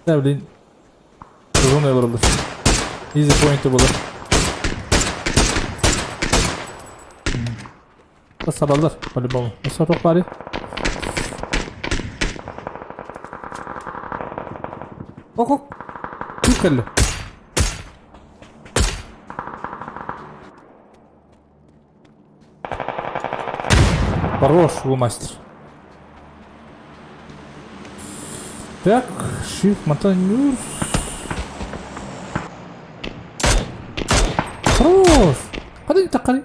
Да, блин. Зона олороллор. Easy point буолар. Сабаллар, по-любому. Сорок бары. Ок, ок. Тут кэллэ. Хорош, мастер. Так, shift мотанюр. Хорош! Куда не такали?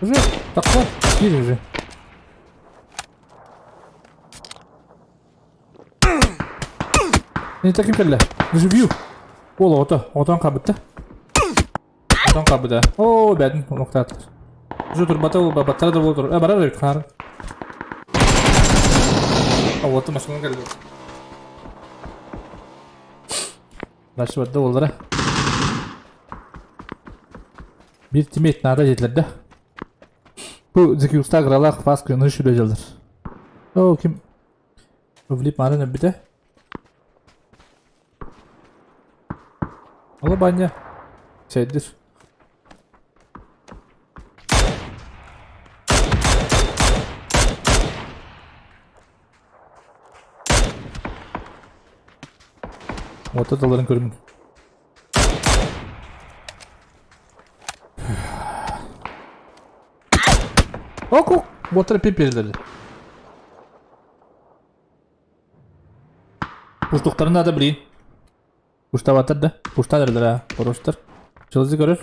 Уже такой, уже. Не таким кэллэ. Живью. Ол оҕото. Оҕотон хаалбыта. Оҕотон хаалбыта. Оо, бэдин олохтоотулар. Уже турбата ол баттара да буола тур. Э, барар эбит хаарын. Оҕото машина кэллэ. Дальше барда буоллара. Биир тиммейт наада диэтилэр да. Бу Зекюста кыралаах фас кыны сүрэ дьаллар. Оо, ким Влип маарын өлбүтэ. Ала баня. Чэйдир. Уота тылларын көрүмүн. Ок, ок, уоттара пип-пиэрдэлэр. Кустуктарын надо, блин. Куштабаттар да. Куштан эрэлэр аа. Хороштар. Чылзы көрөр.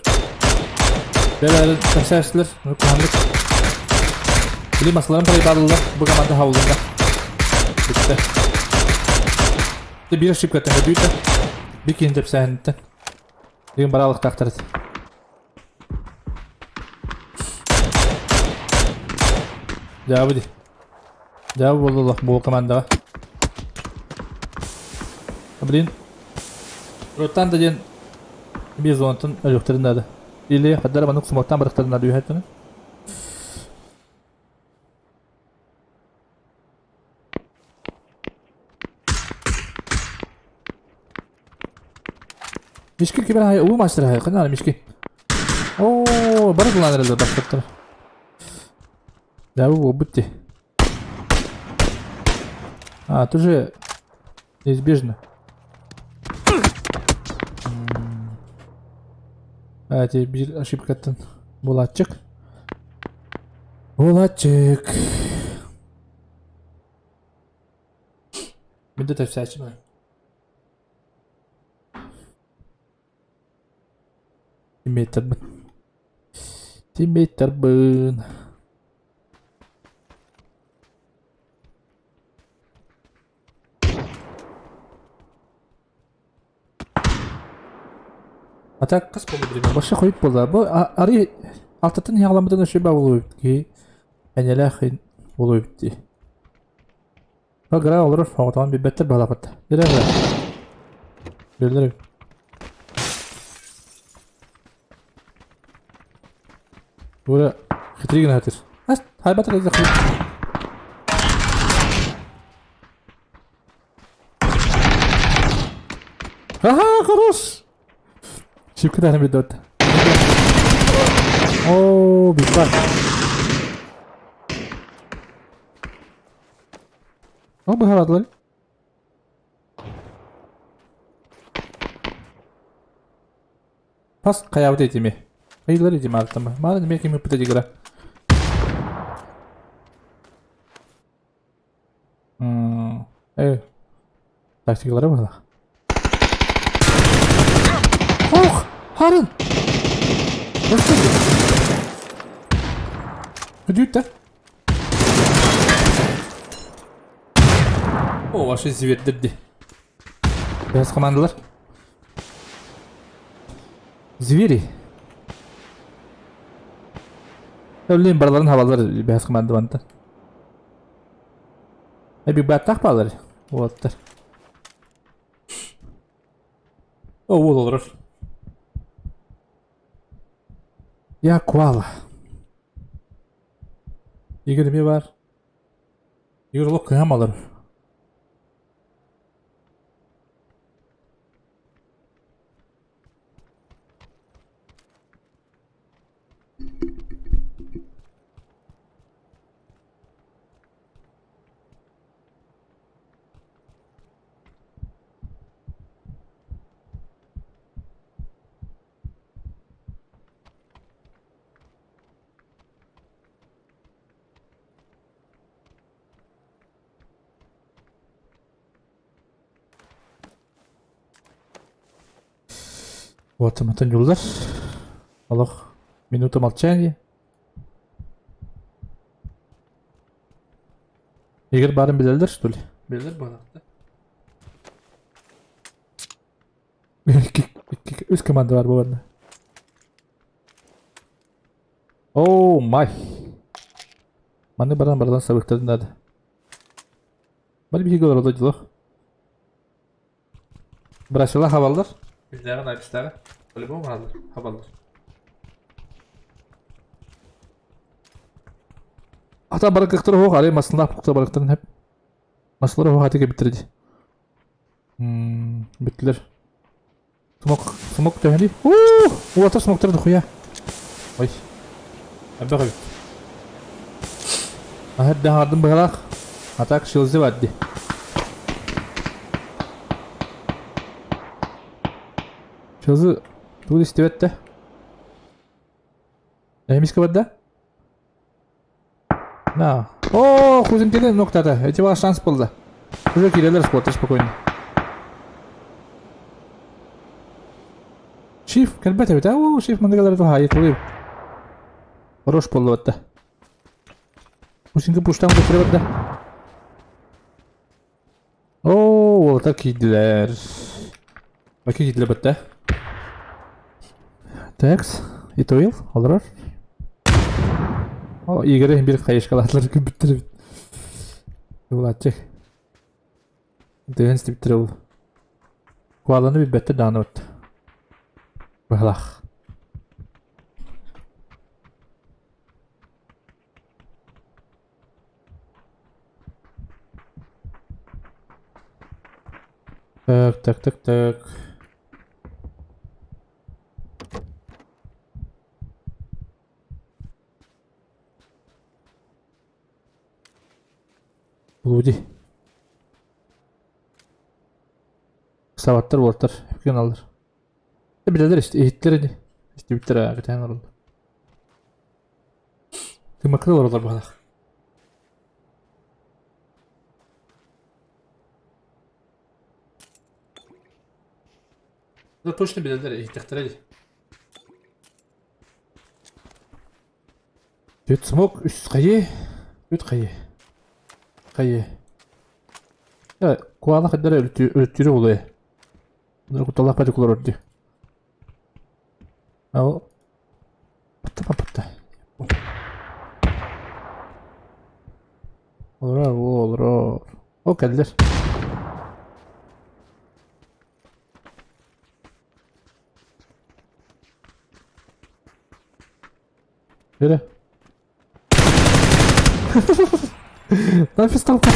Бэл тапсааччылар. Куханнык. Били масларын проебалылар. Бу команда хаулунда. Бүттэ. Биир ошибкаттан көдүүтэ. Бир киһини тэпсээһиниттэн. Деген бараалыктаахтар этэ. Дьаабы дии. Дьаабы буолла бу командаҕа. Блин. Роттан да диэн биир зонаттан өлүөхтэрин наада. Или хаддара маннык сумуктаан барыахтарын наада үһэттэн. Мишки кибер хай уу мастер хай канал мишки. Оо, бары булан эрэллэр бастаттар. Да бу бутти. А, тоже неизбежно. А, эти бир ошибкаттан булатчик. Булатчик. Мен де тәпсәчі Тиммейттербин. Тиммейттербин. А так хас буолла билигин? Вообще хойут буолла. Бу арый алтаттан иһаҕаламмытын өссө баа буолуо эбит киһи энэлээх буолуо эбит дии. Гра олорор оҕотоҕун билбэттэр баҕалаабыт. Дьэ Биллэр Бура хитрый гына хатыр. Ас, хайбатар эзэ Ага, хорош! Шипки тахна бидот. О, биппат. О, быһарадылар. Пас хайаабыт этими. Хайылар этими артама. Маана неме кими ыппыта дигра. Э, тактикалара быһалах. Ох, Харын! Өдүүт да? О, ваши звердерди. Бэс командалар. Звери. Өллүүн барыларын хабаллар бэһэс командабантан. Эбик бааттаах баалар уолаттар. О, уол олорор. Я коала. Игорь эмиэ баар. Игорь олох кыһам алар. Вот мантан дьуллар. Олох минута молчания. Игорь баарын билэллэр, что ли? Билэллэр баҕалаахтар. Икки, үс команда бар буолла. О, май. Маны баран бардан сабыктарын надо. Бары биһиги олороллор дьолох. Бросила хабаллар. Билдээҕи найпстааҕы. По-любому хааллар, хабаллар. Ата барыкыктар оһох, арай маслалаах пукта барыктарын хеп. Маслалар оһох аты кебиттер ди. Бүттүлэр. Смок, смок төһөнүй? Уу, уота смоктар дохуя. Ой. Элбэх эбит. Аһар даһаардым быһалаах. Атак шилзи бар ди. Шилзи тугу истибэт да? Эмискэ барда? На. О, хузинкины ноктата. Эти ваш шанс был Уже кирелер спорта спокойно. Шиф, кэлбэт эбит. Оо, шиф мандыгалары туһаайы тулуй. Хорош буолла Хузинка пуштан көтүрэ барда. Оо, уолаттар киирдилэр. Баки киирдилэр бытта. Такс, итоил, олорор. О, Игорь бир хайышкалаатылар күбүттэр эбит. Булааччы. Дыһын истибиттэр ол. Куаланы билбэттэр даҕаны бат. Быһалаах. Так, так, так, так. Блуди. Сабаттар уолаттар үккен алар. Билэлэр иһиттэр ини. Истибиттэр аа кэтээн олороллор. Тымакы олороллор быһалаах. Да точно билэллэр иһиттэхтэрэ дии. Түт смок үс хайы. Үт хайы. Хайы. Куала хайдара өлтүрү булуя. Кутталаах бадьыкулар ордю. Ал Патта патта. Олорор, олорор. О, кэллэр. Бері. Напис толпа.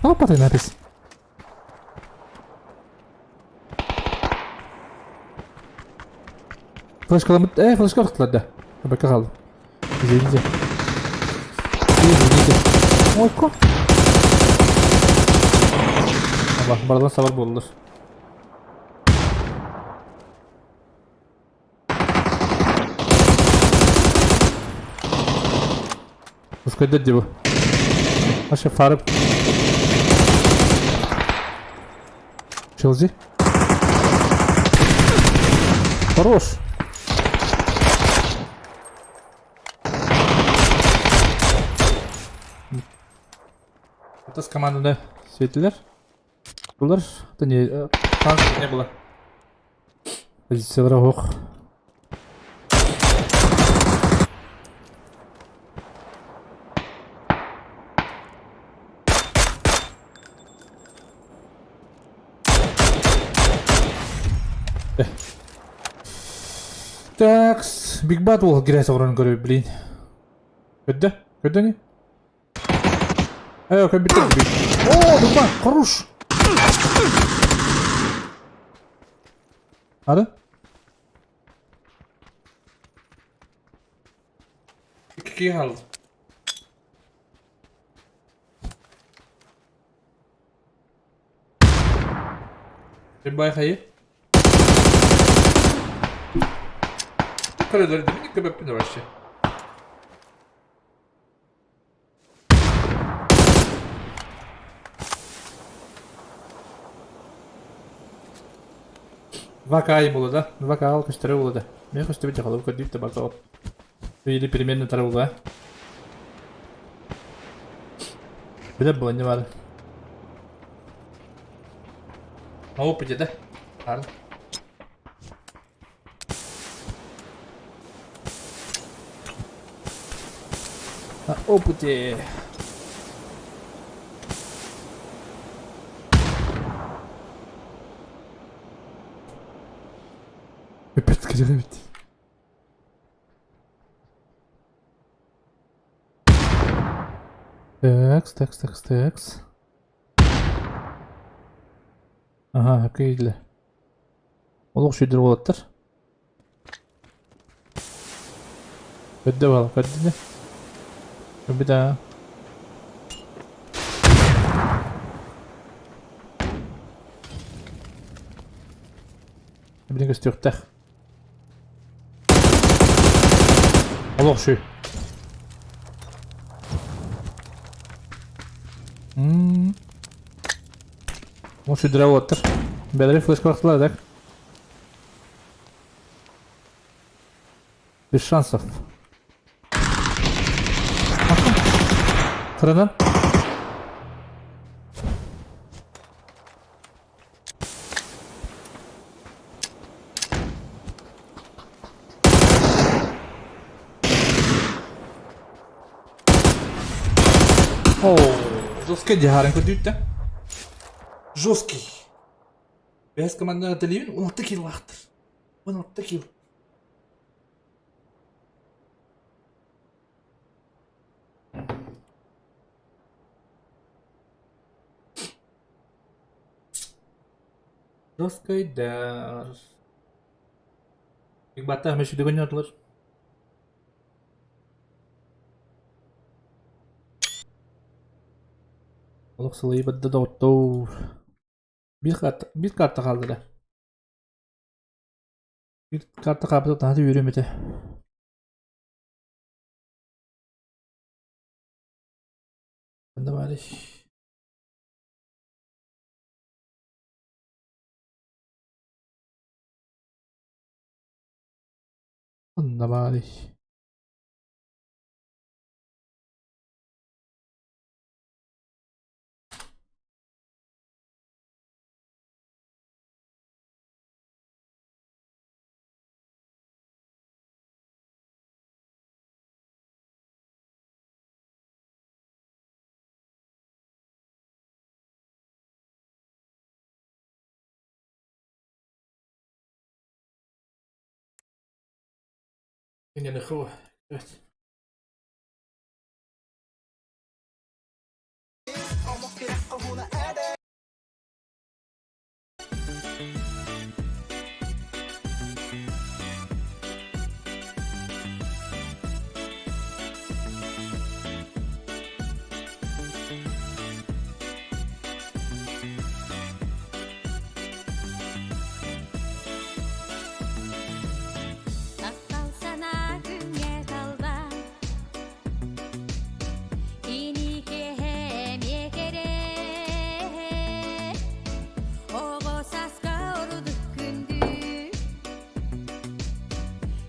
Толпа ты напис. Флешкаламыт, флешка охтулар да. Бакка хаалдым. Извините. Извините. Ой, ко. Аллах, барылан сабар буоллар. Ускайдар дии бу. Аша фарып. Челзи. Хорош. Это с команданы светилер. Булар. Это не... Шанс не было. Позициялара ох. Так, Big Bad Wolf грязь оҕорон көрөр, блин. Көрдө? Көрдө не? Э, көрбүттэр О, Big Bad, хорош! Ары? Икки қалды. Бай хайы. Көрөлөр димин көбөппүн вообще. Вакай була да. Вакал көстөрө була да. Мен көстөбүт жакалып көрдүк да барда. Или переменный тарабыла. Билер була не бар. На опыте, да? Ар. На опыте. Пипец, где ведь? Такс, такс, такс, такс. Аха, киирдилэр. Олох сүүрдэр уолаттар. Көрдө бала, көрдө да. Көрбүт аа. Билин көстүөхтээх. Олох шүй. Ол шүйдірә уолаттар. Бэлэри флешка бахтылар так. Без шансов. Кырынан. О, жесткий дихарын көтүүттэ. Жесткий. Бэс команданы төлейбин, 16 килл лаахтыр. 16 килл. Жесткий да. Баттах мүшүдүгөн отулар. Олох сылайбат да доҕоттоор. Биир карта, биир карта хаалла да. Биир карта хаалбыта таһата үөрүөм этэ. Ханна баарый? Ханна баарый? Evet. Таптал санаа күҥҥэ талба Киниэхэ эмиэ кэрэ Оҕо сааска ордук күндү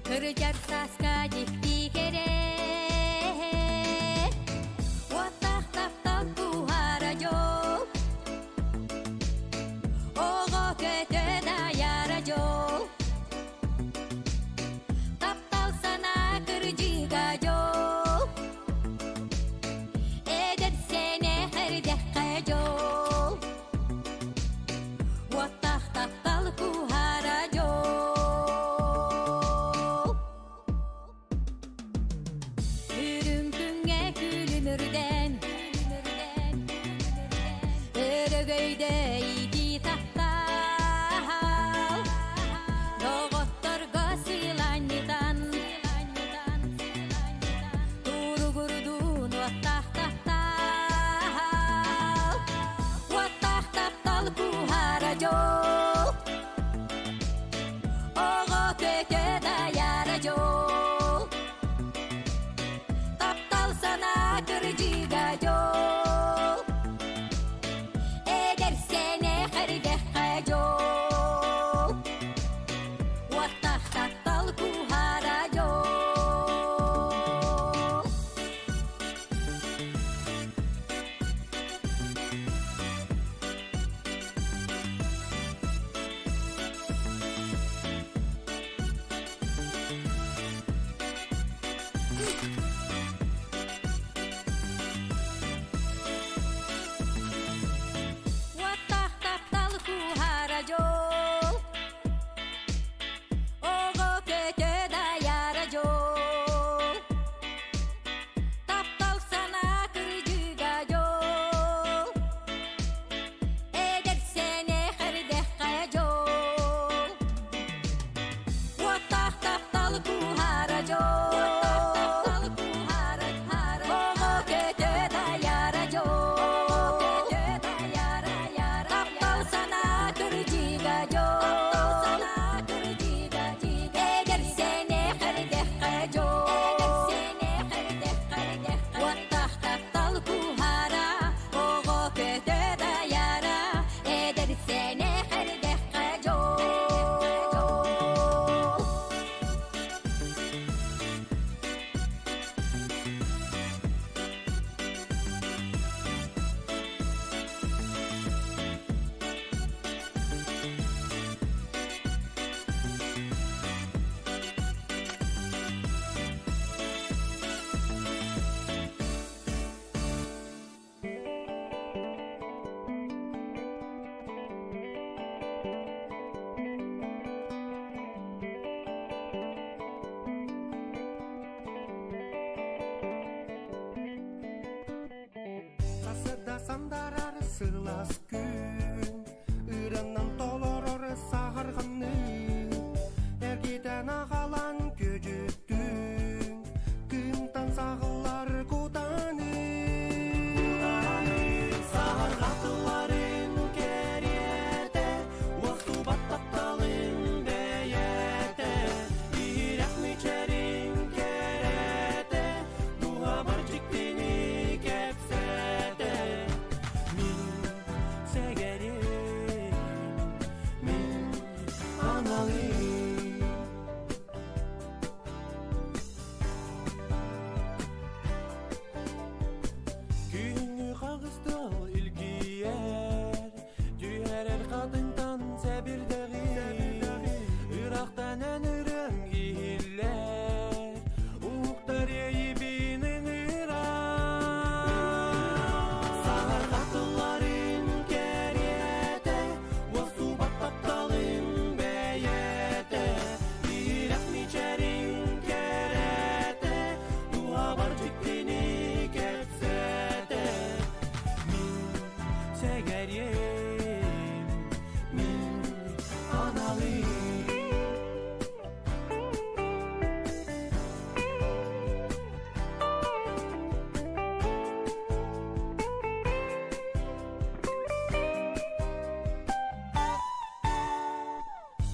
Кырдьар сааска дьикти кэрэ Уоттаах таптал куһара дьол Оҕо көтөн айара дьол Таптал санаа кырдьыга дьол Эдэр сэнэх эрдэххэ дьол Уоттаах таптал куһара дьол. Өрөгөйдөй таптал Доҕотторго сыйланньытан Туругурдун уоттаах таптал Уоттаах таптал куһара дьол Оҕо көтө дайара дьол Таптал санаа кырдьыга дьол Эдэр сэнэх эрдэххэ дьол Уоттаах таптал куһара дьол. Уоттаах таптал куһара дьол Оҕо көтө дайара дьол Таптал санаа кырдьыга дьол Эдэр сэнэх эрдэххэ дьол Уоттаах таптал куһара дьол Оҕо көтө дайара дьол Таптал санаа кырдьыга дьол Эдэр сэнэх эрдэххэ дьол Уоттаах таптал куһара оҕо көтө дайара Эдэр сэнэх эрдэххэ дьол. Сарсыарда сандарар сылаас күн, Ыранан толорор саһарҕаны, Эргитэн аҕалан күдьүттүн, Кыымтан саҕыллар кутаны. Саһарҕа тылларын кэриэтэ, Уостубат тапталын бэйэтэ, Иһирэх мичээрин кэрэтэ, Дууһабар дьиктини кэпсэтэ. Мин сэгэрим, мин аналым. Күһүҥҥү хаҕыстал илгийэр, Түһэрэр хатыҥтан сэбирдэҕи, Ыраахтан эн ырыаҥ иһиллэр, Уһуктар иэйиибин ыҥырар. Саһарҕа тылларын кэриэтэ, Уостубат тапталын бэйэтэ, Иһирэх мичээрин кэрэтэ, Дууһабар дьиктини кэпсэтэ. Мин сэгэриэм, мин аналым.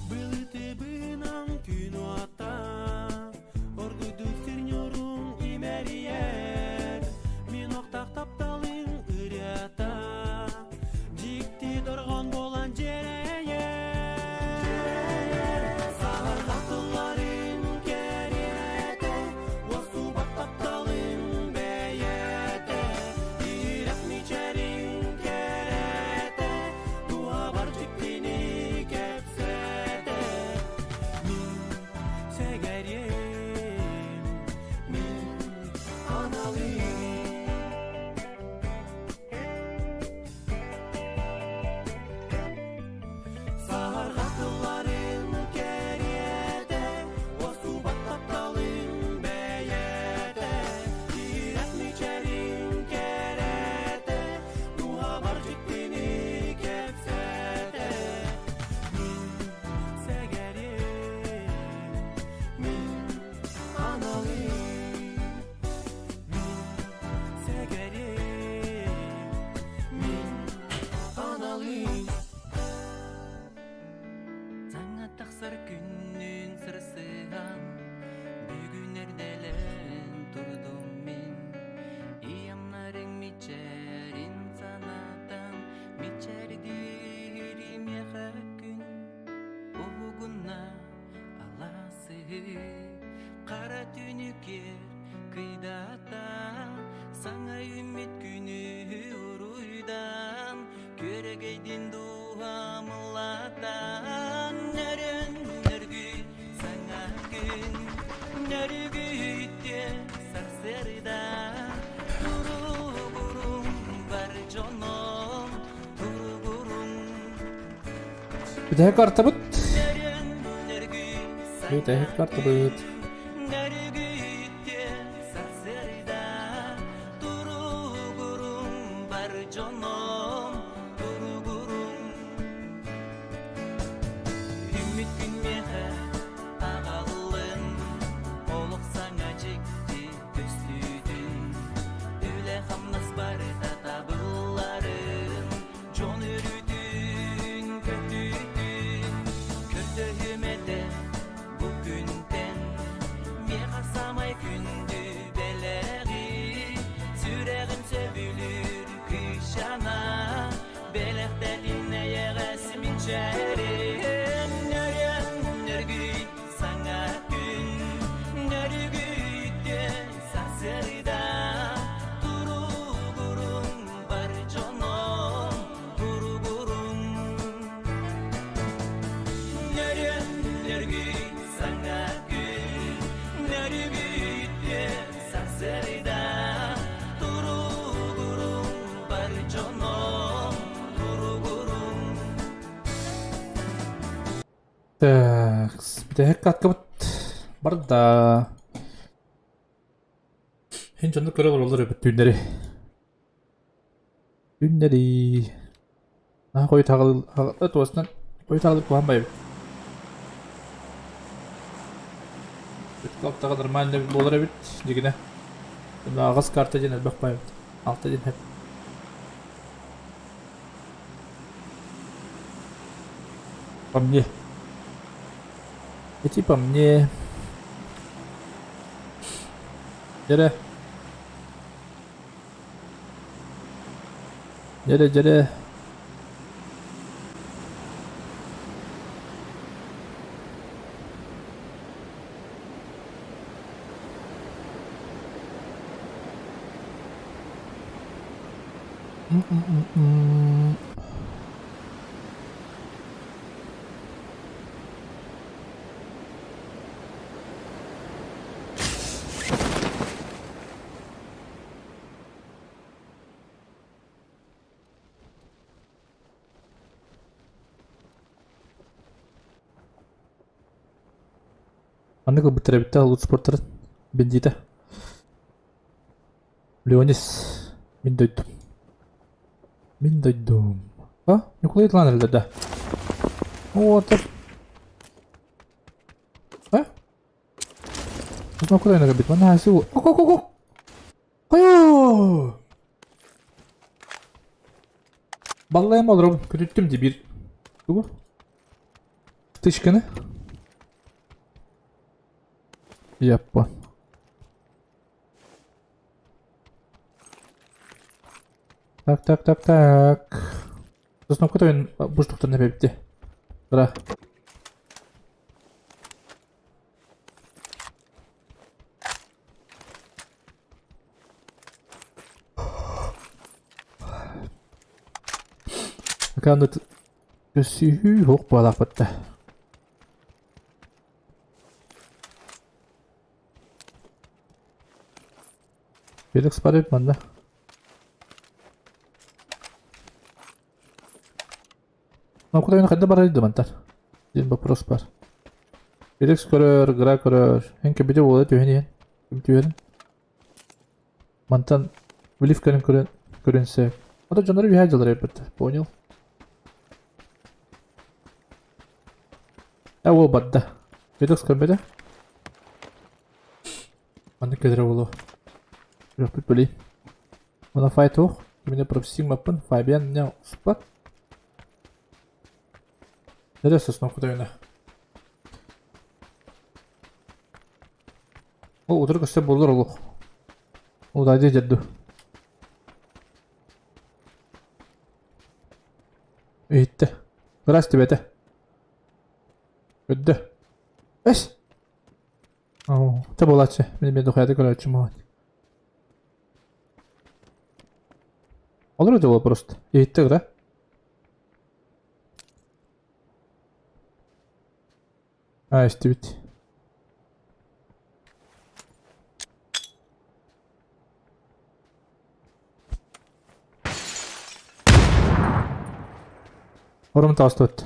Былыты быһынан күн уота, Оргуйдук сирньорун имэрийэр, Мин охтах тапталым ырыата, Дьикти дорҕоон буолан дьиэрэйэр. Саһарҕа тылларын кэриэтэ, Уостубат тапталым бэйэтэ, Иһирэх мичээрин кэрэтэ, Дууһабар дьиктини кэпсэтэ. Мин сэгэриэм, мин аналым. Хара түнүкер кыйдата Саҥа үүммүт күнү уруйдан Күөрэгэйдин дууһам ыллатан Нөрөн нөргүй саҥа күн Нөрүгүйтүө сарсыарда Туругуруҥ бар дьоном туругуруҥ Бүтэһик картабыт. Бүтэһик картабыт. Дьон өрүтүн көтүтүн көрдөһүм этэ бу күнтэн миэхэ саамай күндү бэлэҕи сүрэҕим сөбүлүүр кыысчаана бэлэхтэтин эйэҕэс мичээрин нөрүөн нөргүй саҥа күн нөрүгүйдүө сарсыарда туругуруҥ бар дьоном туругуруҥ Нөрүөн нөргүй саҥа күн нөрүгүйдүө сарсыарда туругуруҥ бар дьоном туругуруҥ Так, бүтэһик каткабыт барда. Һин дьонно көрө олороллор эбит түүннэри. Түүннэри. Наһаа хойут хаҕыл туосунан хойут хаҕылып куһаан байбыт. Калптаҕа нормально буолар эбит дьигинэ. Аҕыс карта диэн элбэх байбыт. Алта диэн хэп. По мне. Эти по мне. Дьэрэ. Дьэрэ, дьэрэ. М-м-м-м. Маннык ылбыттар эбит да лут спорттарын бендиитэ. Леонис, мин дойдум. Мин дойдум. А, Ньукулай ытылаан эрэллэр да. О, А? Куда я бит? Мана су. Ок ок ок. Хайо! Баллайым олором көтүттүм ди бир. Тугу? Тышканы. Яппа. Так, так, так, так. Сосновка тойон буштуктан эбипти. Бра. Акааны көссүүһүү хук буолаахпытта. Феликс барып манна. Ну, куда мен хайда барар мантан? Диэн вопрос бар. Феликс көрөр, Гра көрөр. Эн кэбите буола түһэн иһэн. Ким түһэрин? Мантан Влив көрөн көрөн көрүнсэ. Ото дьоннору үһэ дьалар эбит. Понял? Э ол барда. Феликс көрбөтө. Маннык кэлэрэ буолуо. Үрөхпүт били. Мына файт туох. Кимине пропустим-маппын. Фабиан не спат. Нэрэ сосновка тойона. Ол утары көстөр буоллар олох. Ол дайды дьэрду. Иһиттэ. Ыраас түбэтэ. Өддө. Эс! Оо, Тэ буолааччы. Мин эмиэ дохуйата көрөөччүм оҕо. Олор это просто. Иһиттэ да? А, истибит. Орум таастыбыт.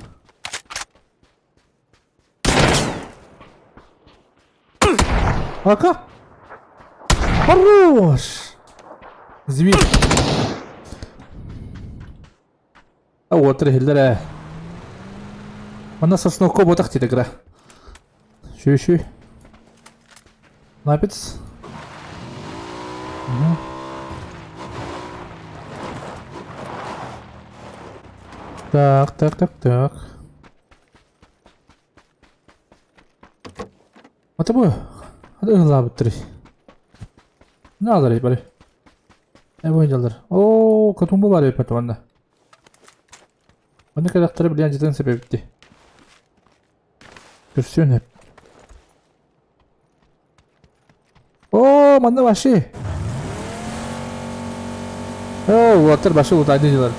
Ака! Хорош! Зверь. А уотар иһиллэр ээ. Манна сосновка буотах диэтэ кыра. Шү-шү. Напец. Угу. Так, так, так, так. Ата бу. Ата ыһылаабыттарый. Нааларый бары. Э бу дьаллар. Оо, катумба бар эбит манна. Манна кэлэхтэрэ билиэн дьытын сөп эбитти. Көрсүөн эп. Оо, манна баши. Оо, уолаттар баши улутаайдыы дьылар.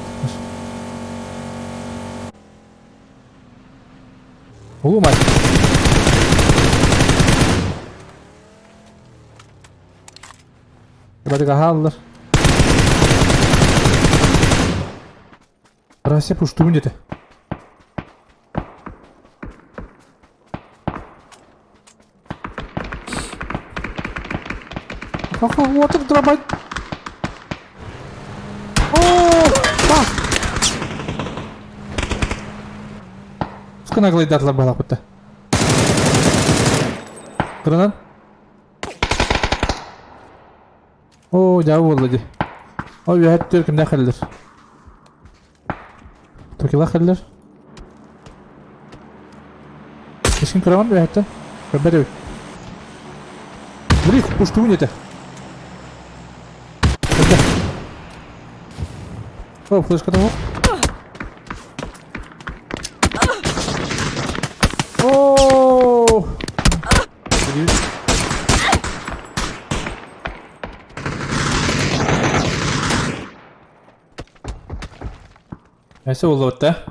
Улуу мать. Бары хааллар. Россия пуштугун дете. Ха-ха, вот это дробать. О, бас! Сканаглайдатлар балапытта. Кырынан? Оо, дьаабы буолла дии. Ол үөһэ өттүгэр кимнээх кэллэр? Токилах кэллэр. Ешким көрөҕүн үөһэттэн? Көрбөт эбит. Блин, пуштугун этэ. О, флешка того. О! Neyse oldu да.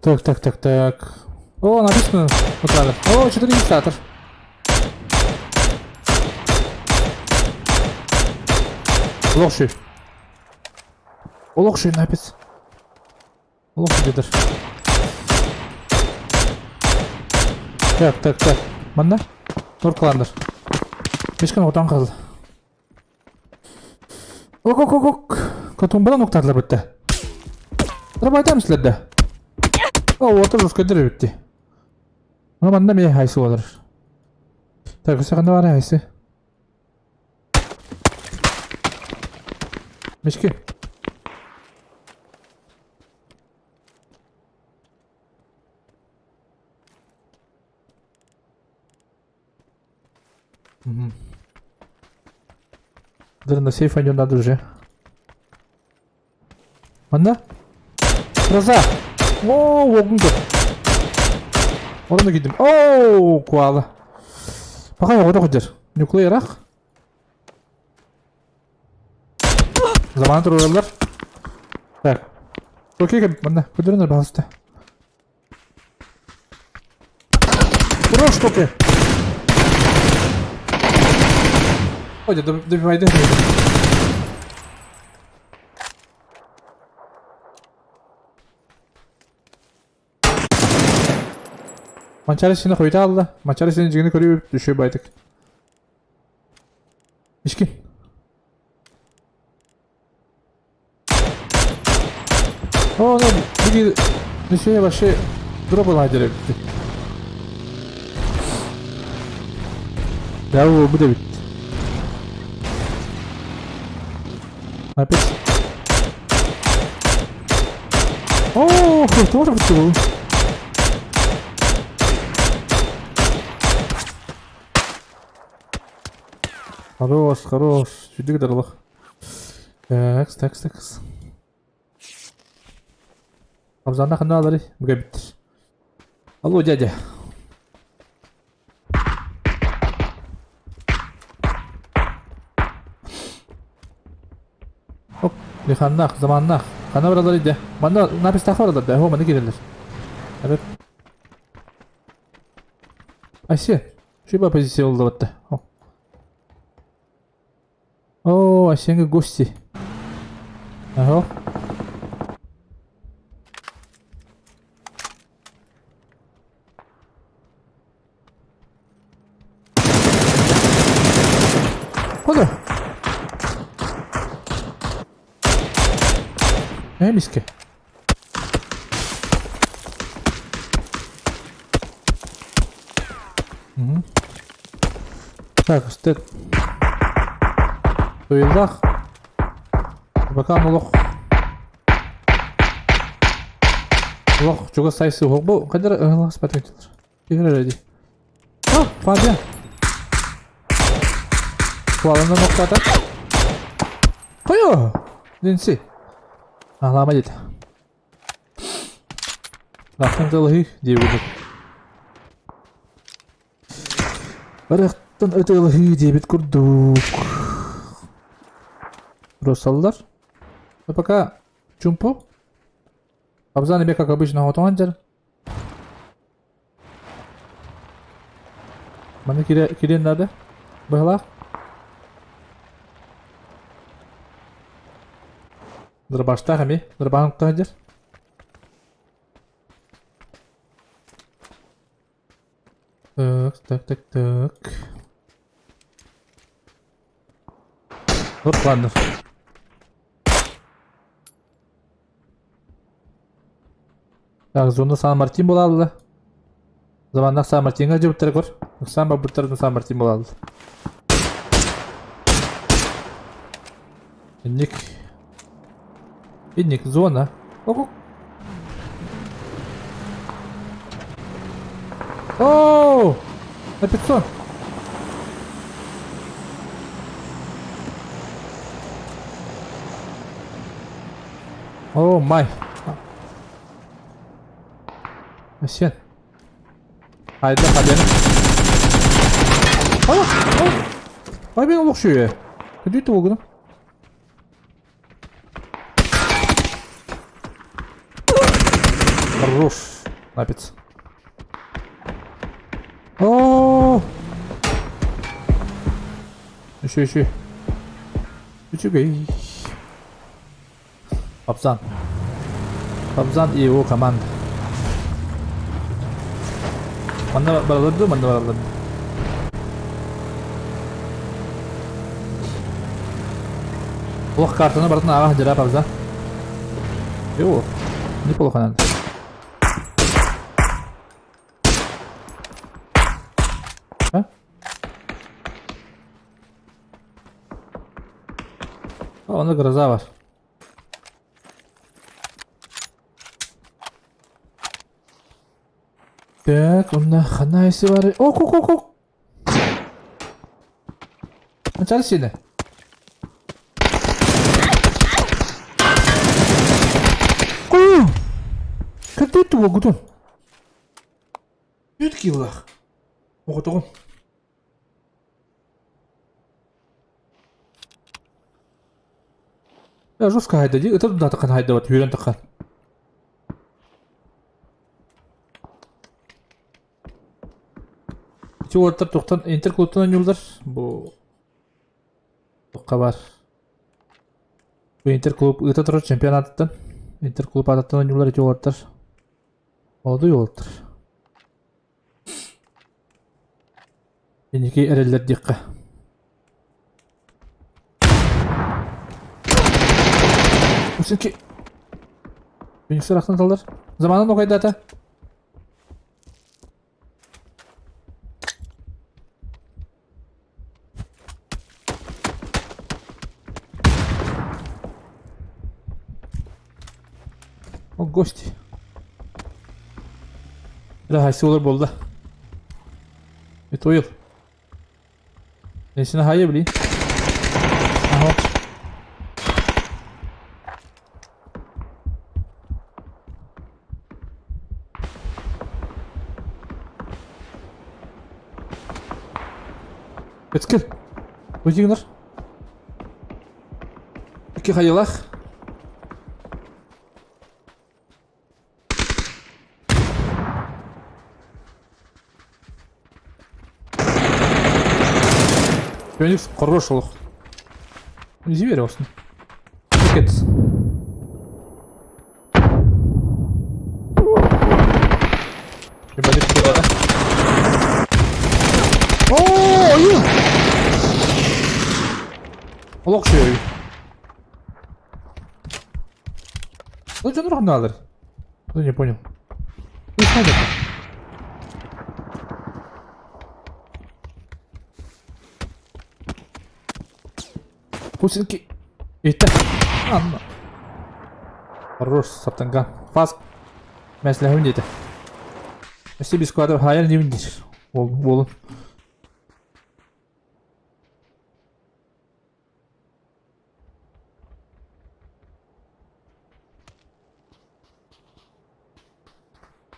Так, так, так, так. О, написано. Вот надо. О, что-то регистратор. Лохши. Олох напис. Олох дедер. Так, так, так. Манна? Норкаландар. Мешкан отан қалды. Ок, ок, ок, ок. Катумбадан октарлар бітті. Дұрып айтамын сілерді. О, отыр жұрт бітті. Мына манна ме хайсы олар. Так, өсе қанда бар хайсы? Мешке. Угу. Даже на сейф пойдем надо уже. Манна? Гроза! О, уогунга. Оны кидим. О, куала. Пока я оҕото сылдьар. Ньукулай ыраах. Замана туруораллар. Так. Окей, манна. Көрдөрөн пожалуйста. Ура, штуки! Ой, добивай, добивай. Манчары сені хойта алла. Манчары сені жигini көріп düşüyor байтык. Ишки. О, ну, биги нүсүө вообще дроп ладеры битти. Да, бу да битти. Опять. О, тоже битти бу. Хорош, хорош. Чүдүк дарылах. Так, так, так. Абзанна ханна алары бүгэ биттир. Алло, дядя. Оп, лиханнах, заманнах. Ханна баралар иде. Манна напистах баралар да, хо маны кирелер. Evet. Айсе, шиба позиция oldu батта. О, Айсенге гости. Ага. Хода. Эмиске. Угу. Так, стет. Туйыллах. Бакан олох. Олох чугас сайсы бу кадыр ылах спатыктылар. Кигер ди. А, Фабиан. Куаланна ноктата. Қойо! Динси. Ағлама дейді. Рахтан тылыһы дии курдук. Барахтан ытылыһы диэбит курдук. Росаллар. Но пока чумпу. Абзан эмиэ как обычно отоҥон дьэр. Маны кире кириэн наада. Быһалаах. Дырбаштаах эмиэ. Дырбаһын сылдьар. Так, так, так, так. Вот ладно. Так, зона Сан-Мартин буолалла. Заманнах Сан-Мартинга дьыбыттара көр. Сан бабыттарын Сан-Мартин буолалла. Инник. Инник зона. Ого. Оу! На 500. О, май. Сен. Хайда хабен. Ай, ай. Ай, мен олох шүйе. Күдүйті болғыным. Хорош. Напец. О! Еще, еще. Үчүгэй. Папзан. Папзан и его команда. Манна баралар манна баралар. Олох картаны барытын ааҕа сылдьара Папзан. Йоо, неплохо надо. А? О, онно гроза бар. Так, онно ханна эси бар. Ок, ок, ок, ок. Начало сине. Кую! Кырдыт тугутун. Бүт килах. Оҕотоҕун. Я жестко хайда дии, ытыр да таххан хайдабат, үүрэн таххан. Ити уолаттар туохтан интерклубтан оонньууллар бу туохха баар бу интерклуб ыыта турар чемпионатыттан интерклуб аатыттан оонньууллар ити уолаттар молодой уолаттар Инники эрэллэр диэххэ. Усинки. Феникстер ахтан таллар. Заманын окайдата. О, гости. Да, хайсылар болды. Это ойл. Несine hayır bileyim. Aha. Эскил. Выйдигнер. Икки хайылах. Феникс хорош олох. Изи верёсн. Кет. Оо, ойуун! Олох үчүгэй. Ну, дьон урахнаалар. Ну, не понял. Ну, снайпер. Пусинки. Иттэ. Анна. Хорош, саптанган. Фас. Мәсләһүн диэтэ. Өссө бисквадр хайар диибин диир. Уол, уолун.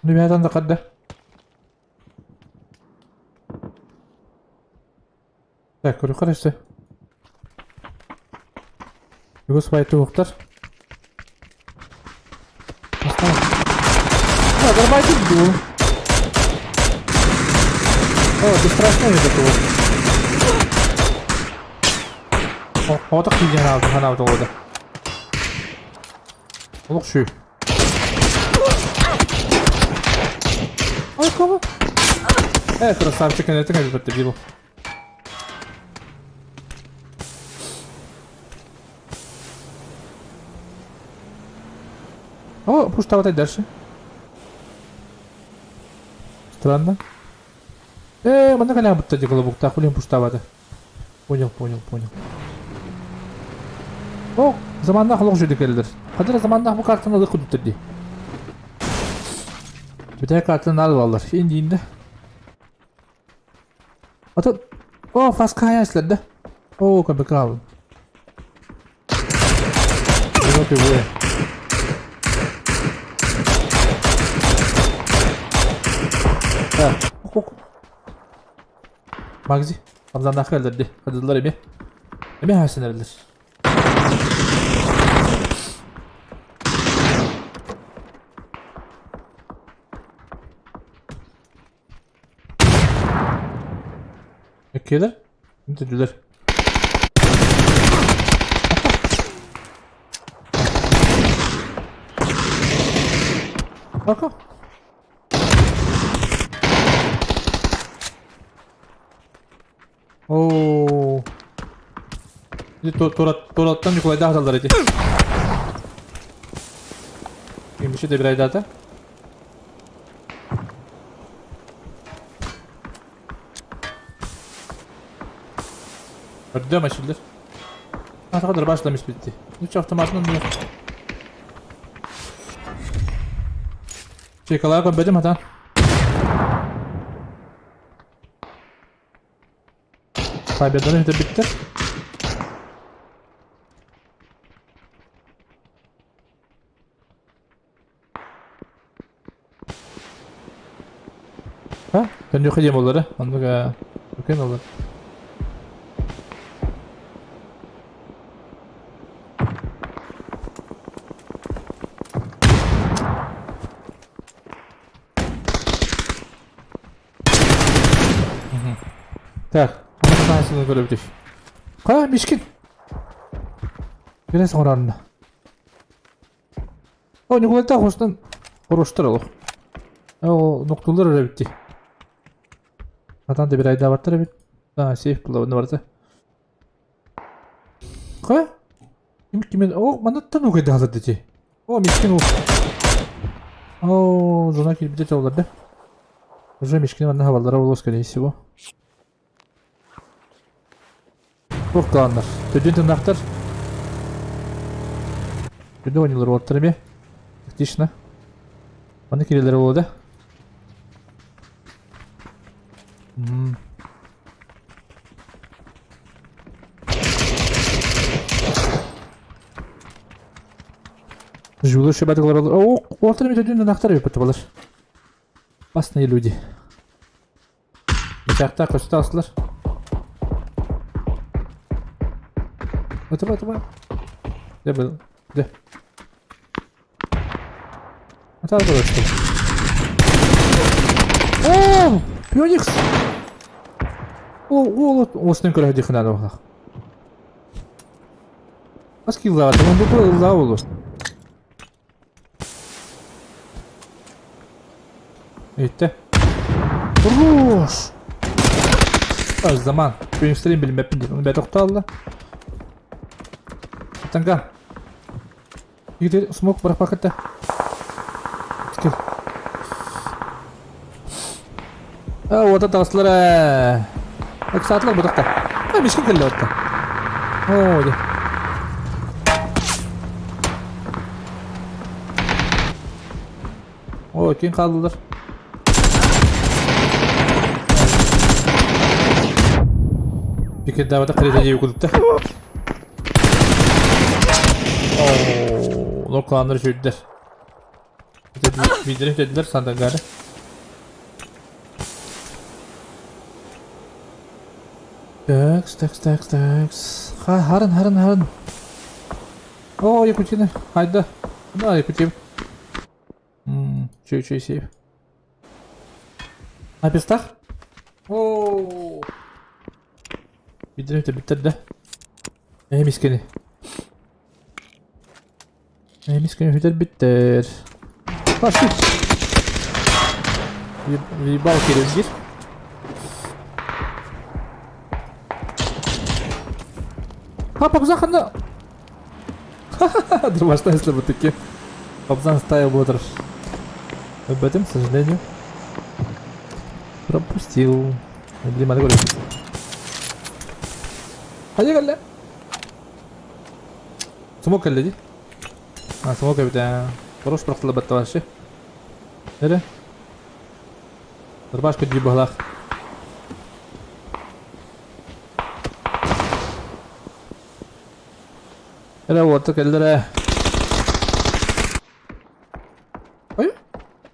Ребята, анда кадда. Так, көрүөххэ өссө. Үгүс бай туһуктар. А, нормально был. О, ты страшно это было. О, так киген алды, хана олды. Олох şu. Ай, кого? Э, красавчик, это как бы ты бил. О, пуштаватай дальше. Странно. Э, манна каля бутта диколо букта, хулин пуштавата. Понял, понял, понял. О, заманнах олох жүдү келдер. Кадыр заманнах бу картаны ылы кудуттар ди. Бүтэ картаны алып алар. Инди инди. Ата О, фаска хайаслар да. О, кабыкал. Окей, вы. Так, ок. Магзи, Хамзаннаахы эллэрди, хадыллар эмиэ. Эмиэ хаһан эрэллэр. Эккиэлэр? Үтүдүлэр. Ака. Оо. Тураттан Ньукулайдаах аталлар ити. Кимиши де бирайдаата. Өрдө машилер. Атаға башлам испитти. Үч автоматынан не. Чекалар көрбөтүм хатан. Победаны бүтүрбүттэр. Ha? Төннүөххэ диэн буоллар, оннук үкэн олор. Так, аны көрөбүтүй. Ха, мишкин. Кирес оҥоронно. О, Ньукулайтаах устан хоруштар олох. Ол нуктулар эрэ эбит дии. Атан да бир айдаабаттар эбит. А, сейф булабын барыта. Ха? Ким кимин? О, манаттан угайдаалар дии. О, мискин ол. О, жона киирбитэ чоллар да. Уже мискин манна хабаллара буолуо скорее всего. Туох кылааннар? Төрдүн тыыннаахтар. Күндү оонньуулар уолаттар эмиэ. Тактично. Манна киирэллэрэ буолуо да? М. Жуулар шөбәтик олороллор. О, уолаттар эмиэ төрдүн тыыннаахтар эбит балар. Опасные люди. Бычаахтаах көстө таҕыстылар. Ытыма, ытыма. Дьэ, был. Дьэ. Атаар көрөстүм. О, Феникс! О, о, осынын көрө диэххэ наада баҕалаах. Хас киилэҕэ тымын бу ыллаа буолуо. Иттэ. Хорош! Аз заман. Феникстерин билбэппин диэн. Оны бэйэтэ охтоолла. Танга. Игорь смог бырахпаккыта. Кел. А, уота таҕыстылар ээ. Ыксаатылар бытахта. А, мишка кэллэ отта. Оо, дьэ. Оо, ким хааллылар? Пикердаабата кырыта дии курдукта. Оо, олор кланнар үчүгдэр. Биирдэрин үтэрдилэр Сандагары. Такс, такс, такс, такс. Ха, харын, харын, харын. О, Якутина, хайда. Да, Якутин. Чүй, чүй, сейф. На пестах? О, Биирдэрин үтэрбиттэр да. Эһи мискини. Эһи мискини үтэрбиттэр. Пошли. Въебал кирилгир. Ха, папза ханна. Дурбашта если бы таки. Папзан ставил бодр. Об этом, к сожалению, пропустил. Блин, надо говорить. Поехали! Смог кэллэ дии. А, смог эбит ээ. Хорош бырахтылар вообще. Эрэ. Рубашка дии быһалаах. Эрэ уота кэллэр ээ. Ой,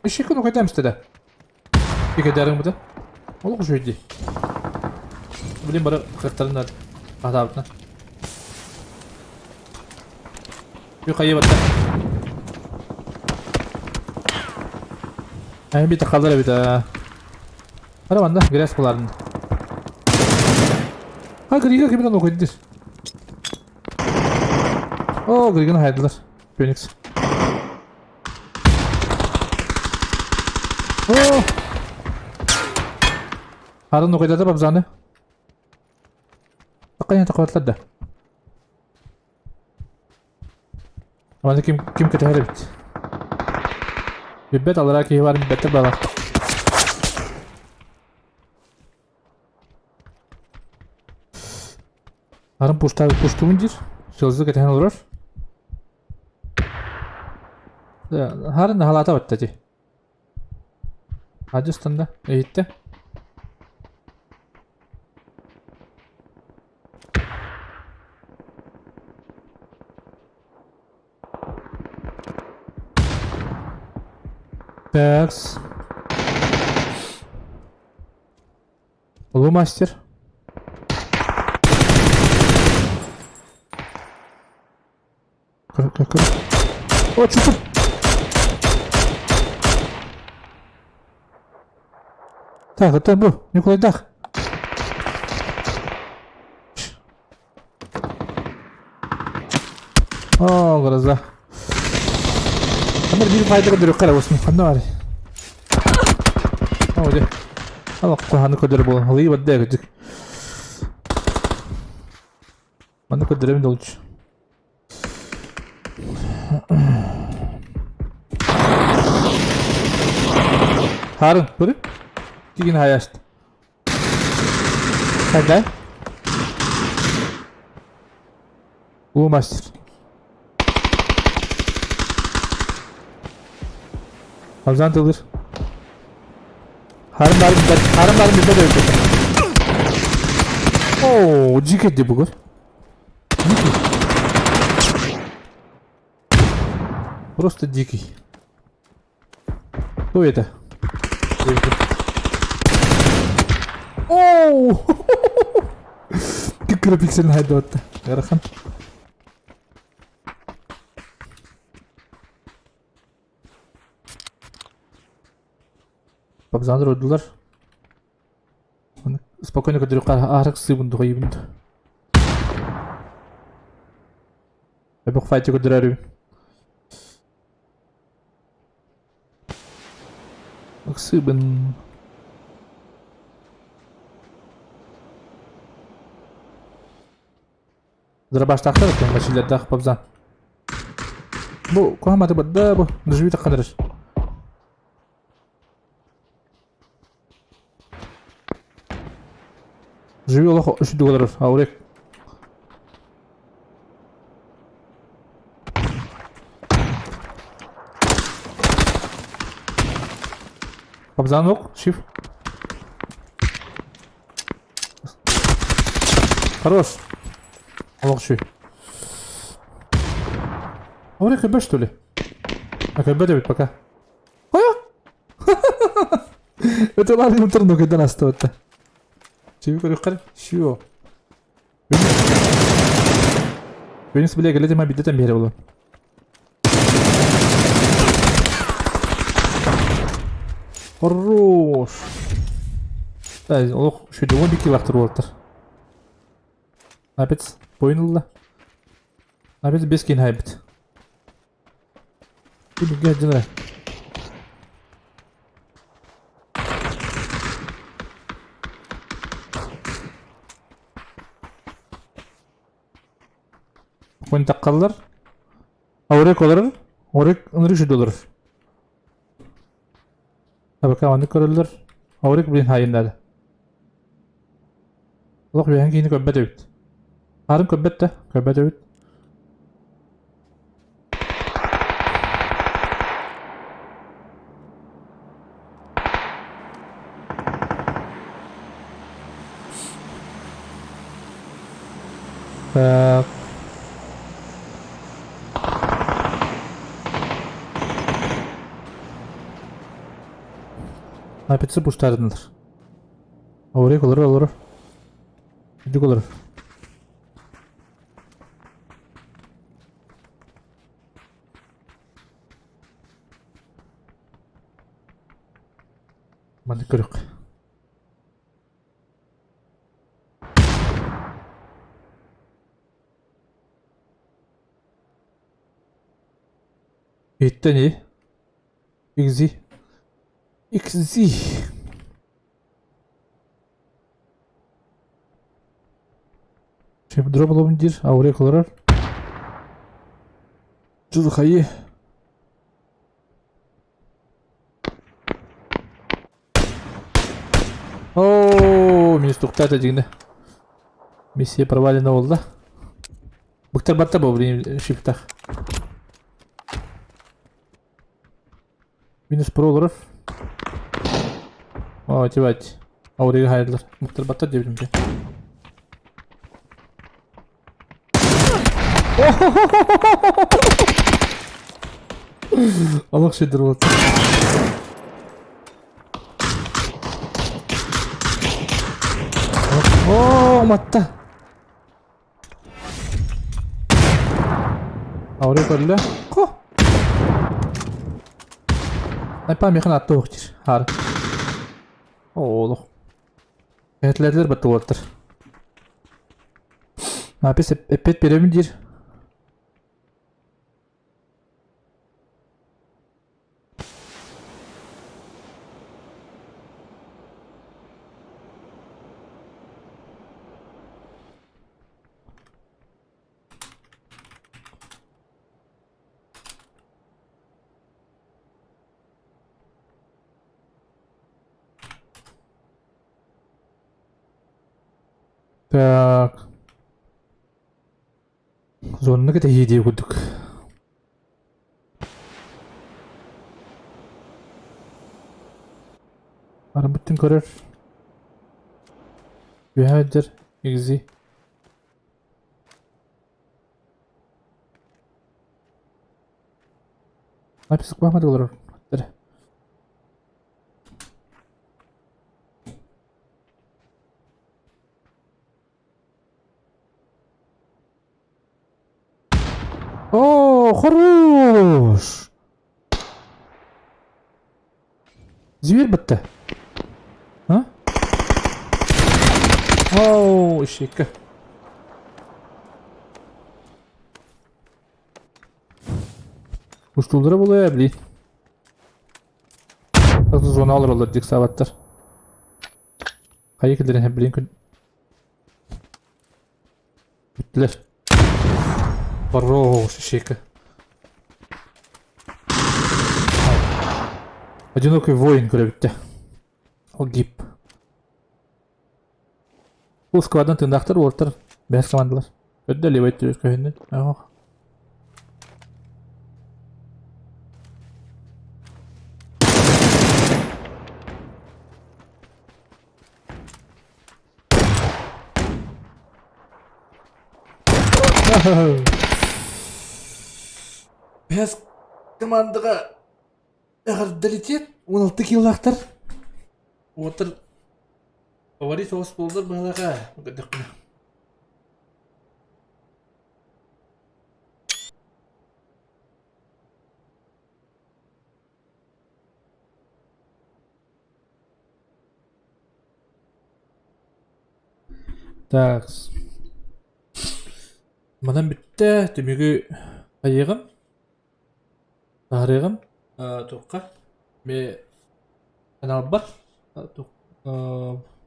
иши күн окайдам истеде. Икедәрің бұды. Ол үчүгэй дии. Блин, бары кыртарыннар. Атаабытына. Үй хайы батта. Ай бит қалдар эбит аа. Ара манна грязь буларын. Ha Грига кимден окуйдыр. О, Григаны хайдылар. Феникс. О! Харын окуйдата бабзаны. Такая такой да. Аны ким ким кэтэһэр эбит. Билбэт аллараа киһи баарын билбэттэр баҕар. Арын пуштаабыт пуштугун диир. Сылзы кэтэһэн олорор. Харын халаата батта дии. Адьыстан да иһиттэ. Такс. Улуу мастер. Көр, көр, көр. О, чупур! Так, это бу, Николайдах. О, гроза. Ханна биир файда көрдөрүөххэ эрэ осмун. Ханна баарый? Оо, дьэ. Аллах ханна көрдөрөр буолан. Халыйы барда кырдьык. Манна көрдөрөбүн да лучше. Харын, көрү. Тигин хаяшты. Когда? Улуу мастер. Абзан тылыр. Харын барын билбэт, харын барын билбэт эбит. Оо, дьике дии бугур. Дикий. Просто дикий. Кто это? Оу! Кыра пикселин хайдыбатта. Ыарахан. Пабзандар ордулар. Спокойно көрдөрүөххэ аарык сыыбын духайыбын. Эбэх файты көрдөрөрүбүн. Ыксыыбын. Дробаштаахтар оттон мачиллэрдээх пабзан. Бу куһаматы барда бу. Нажми тахханырыр. Живи олох үчүдүк олорор. Аурек. Пабзан ок, шиф. Хорош. Олох шүй. Аурек көбө что ли? А көбө дебит пока. Это ладно, турну кайдан астыбытта. Чиби көрүккар. Шио. Венес биле келе тема бидетен бере болу. Хорош. Да, олох шөйдө 12 лақтыр болыптыр. Опять бойын Опять без кейін хайбыт. Билгэ Хунтаккаллар. Аурек олорор. Аурек ынырык жүдө олорор. Табака маннык көрөллөр. Аурек блин хайыннады. Олох үөһэн киһини көрбөт эбит. Арын көрбөт да, көрбөт эбит. Так. Напитсы буштардындар. Аурек олорор олорор. Үрдүк олорор. Маннык көрүк. Иттен и. XZ. XZ. Шеф дроп олобун диир, аурек олорор. Дьылхайы. Оо, минус туктаата дигинэ. Миссия провалена буолла. Быктар батта бу блин шифтах. Минус про олорор. Оо, тибать. Аурига хайдылар. Быктар батта диэбитим дии. Олох шедр буолта. Оо, матта. Аури көрүлэ. Ко. Айпа механ атты оқтир. Хар. Олох. Этлердер бітті олар. Напис эппет беремин диир. Так. Зонна кэтэһии диэ курдук. Арбыттын көрөр. Үһээдэр игзи. Написок бахмады олорор. О, хорош! Зверь бітті. Оу, ищейка. Устуулара буолуо блин. Зона олороллор дик саабаттар. Хайа киллэрэн блин күн. Бүттүлэр. Хорош, ищейка. Одинокий воин көрөбүттэ. Ол гип. Бу складан тыындаахтар уолаттар бэс командалар. Көрдө левый өттүгэр көһүннүн. Ох. Бэс командаға эҕэрдэлитиэт 16 килолаахтар. Уолаттар фаворит соҕус буоллар быһалаах ээ көрдөхпүнэ. Так. Манан бүттэ түмүгү хайыаҕым Таһаарыаҕым туохха Ме аналбар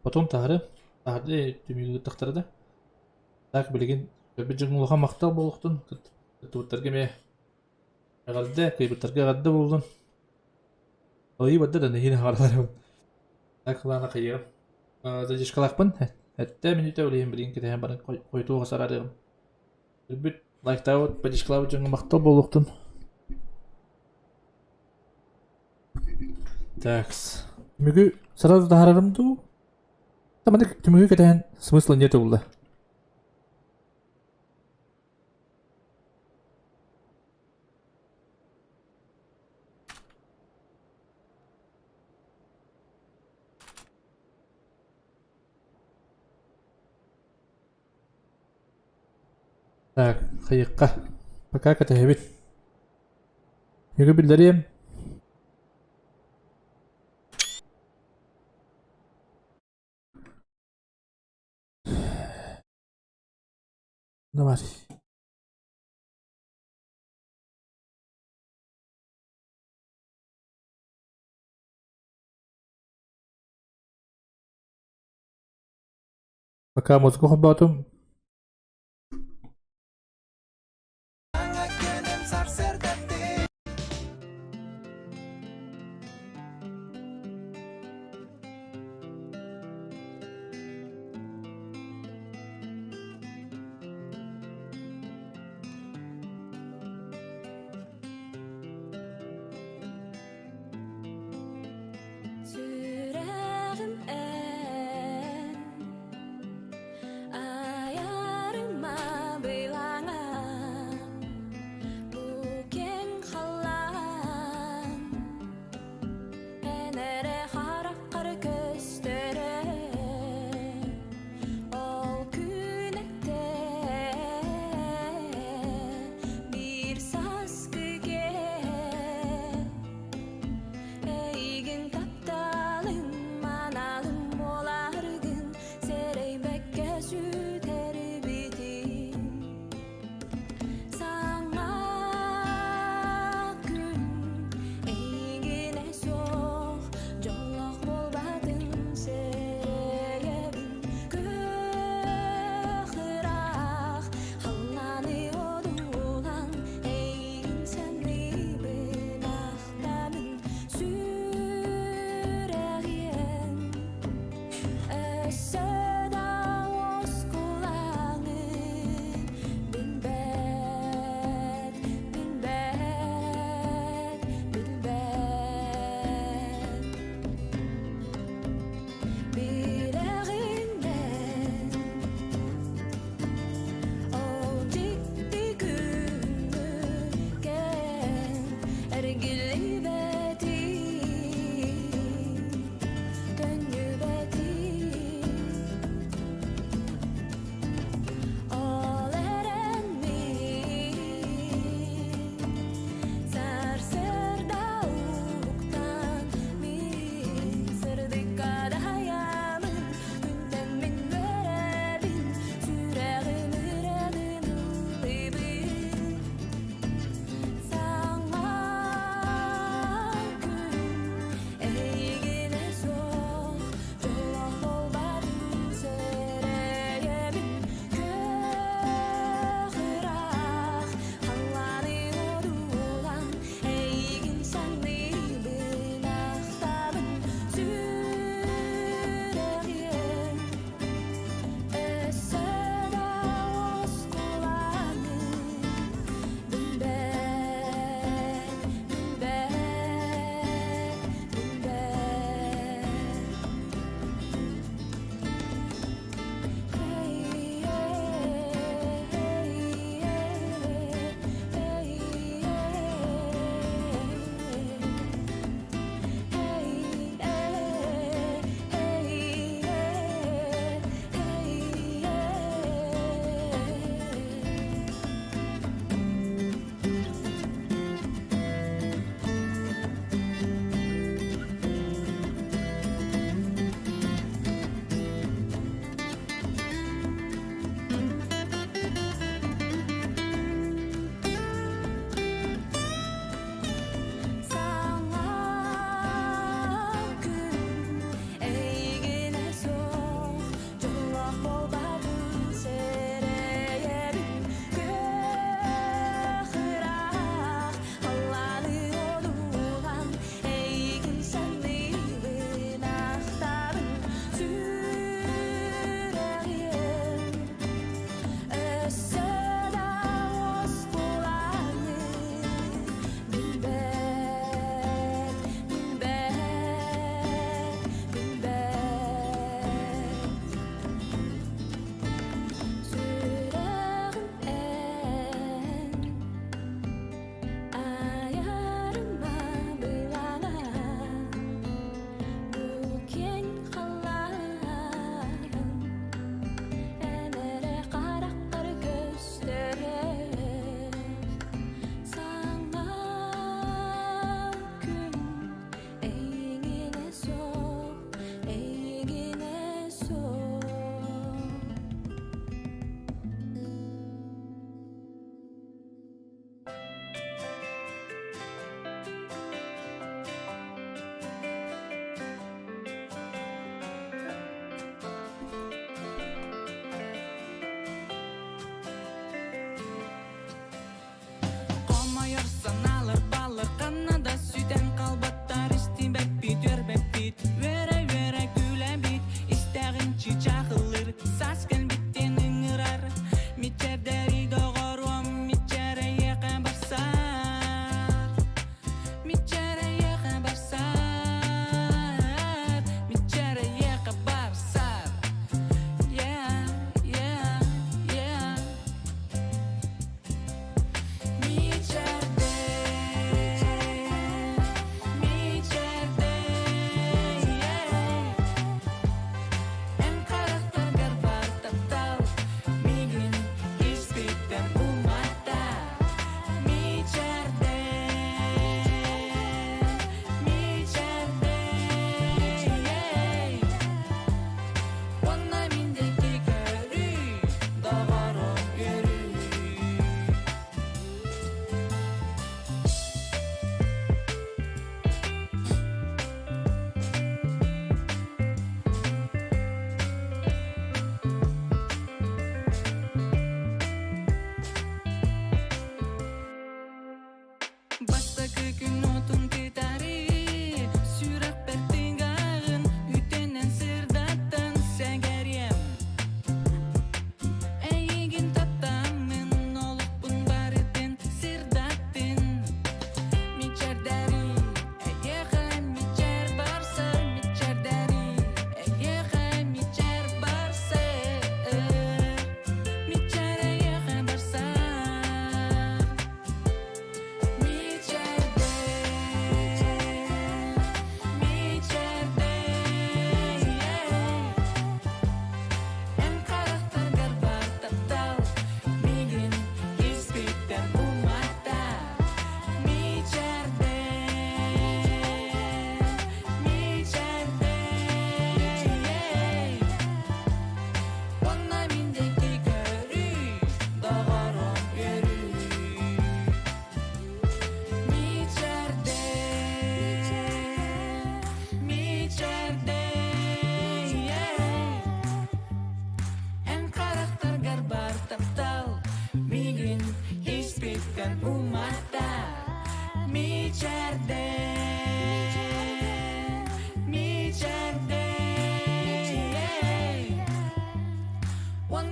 потом таһаарыам таһырдьа түмүгү ыыттахтара да так билигин көрбүт дьоҥҥо улахан махтал буолуохтун кыттыбыттарга эмиэ эҕэрдэ кыайбыттарга эҕэрдэ буоллун Алыы барда да нэһиилэ хаалаларым так лаана хайыам задержкалаахпын эттэ мүнүүтэ билигин билигин кэтэһэн баран хойутуоҕа сараарыам Көрбүт, лайктаабыт, поддержкалаабыт дьоҥҥо махтал буолуохтун. Такс. Түмүгү сразу таһаарарым дуу? Маннык түмүгү кэтэһэн смысла нет булла. Так, хайыахха. Пока кэтэһэбит. Үгү биллэриэм. Давай. Пока музыку холбоотум. Сүрэҕим эн.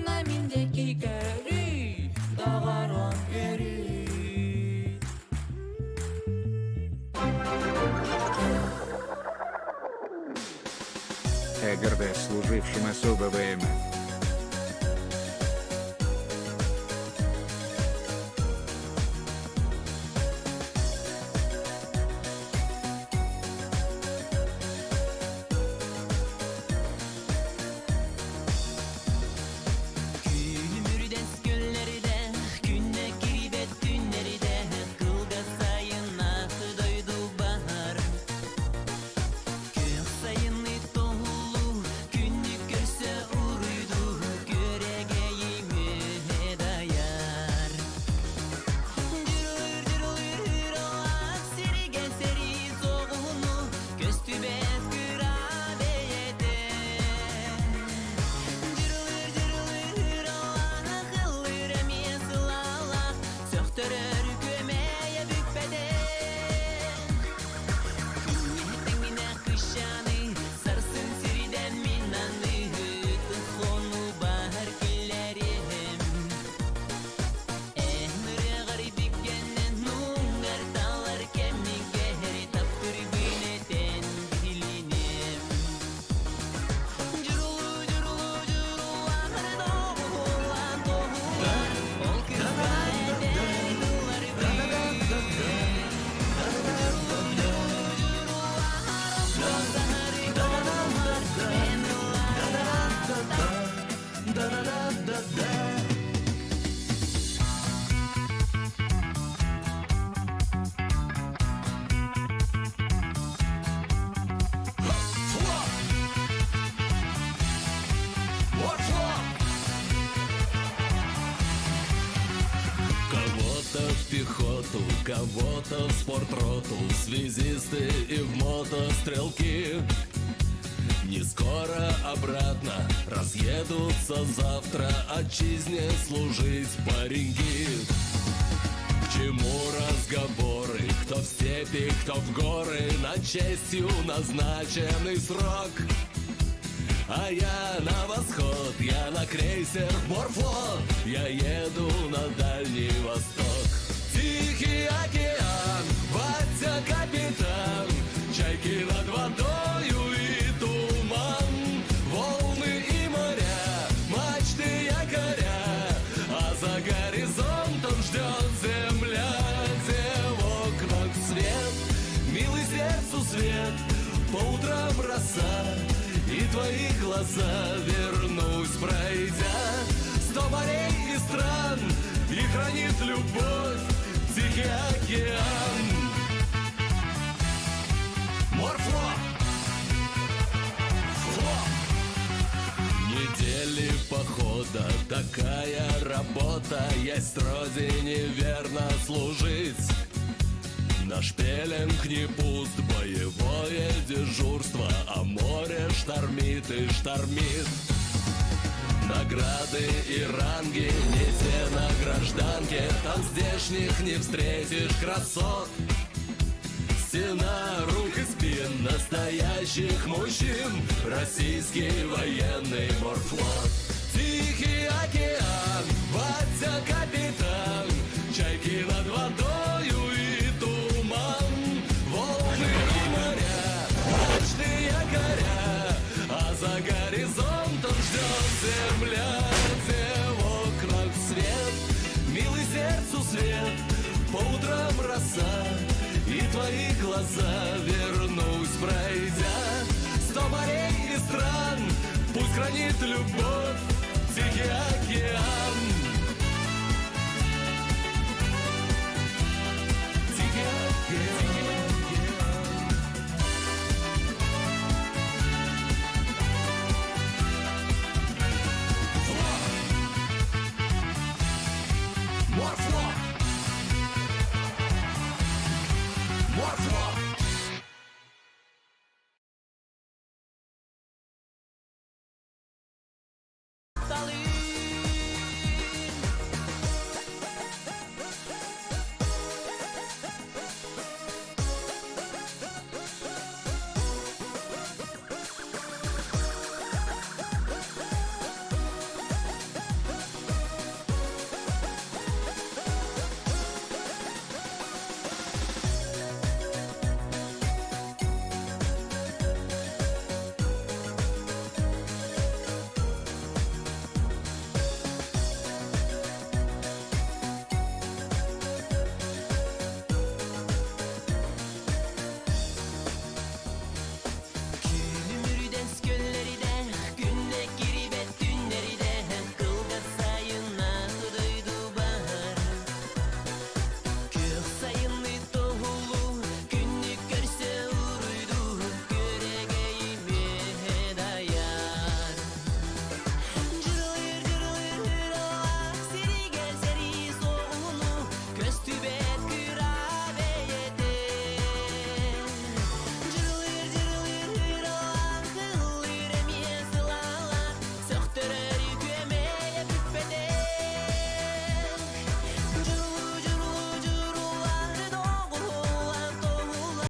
Уонна мин диэки көрүүй, доҕоруом үөрүй. Эгерде, служившим особо ВМФ. Күлүмүрдэс күллэрдэ, күннэ кирибэт күннэрдэ, кылгас сайыннаах дойду баһар. Күөх сайыны тоһулу, күннүк көрсө уруйду, күөрэгэйи мүөһэ дайар. Дьүрүлүр, дьүрүлүр алаас сиригэ сэрии соҕуһуну, көстүбэт кыра бэйэтэ. Дьүрүлүр, дьүрүлүр алааһа ыллыыр эмиэ сылаалаах, сөхтөрөр күөмэйэ бүппэтэ. Күҥҥэ тэҥинэ кыщаны, сарсын сиридэн мин аны тохону баһар киллэриэм. Эн ырыаҕар биккэннэн нуҥар талар кэммиҥ таптырбын этэн билинем. Дьурулу, дьурулу, дьурулаһар доҕуһулаан тоһулар, ол кыыска этэр тылларбын. Дьурулу, дьурулу, дьурулаһар оккосаһары тоһулар, эн Да-да-да-да-да. Флот! Морфлот! Кого-то в пехоту, кого-то в спортроту, в связисты и в мотострелки. Не скоро обратно разъедутся завтра отчизне служить пареньки. К чему разговоры, кто в степи, кто в горы, на честью назначенный срок. А я на восход, я на крейсер в морфлот, я еду на Дальний Восток. Тихий океан, батя капитан, чайки над водою и туман, волны и моря, мачты якоря, а за горизонтом ждет земля, где в окнах свет, милый сердцу свет, по утрам роса и твои глаза вернусь, пройдя сто морей и стран, и хранит любовь Тихий океан. Морфлот! Флот! Недели похода, такая работа, есть родине верно служить. Наш пеленг не пуст, боевое дежурство, а море штормит и штормит. Награды и ранги не те на гражданке, там здешних не встретишь красот. Стена рук и спин настоящих мужчин, российский военный морфлот. Тихий океан, батя капитан, чайки над водою и туман, волны и моря, мачты якоря, а за горизонтом ждет земля, где в окнах свет, милый сердцу свет, по утрам роса и твои глаза вернусь, пройдя сто морей и стран, пусть хранит любовь Тихий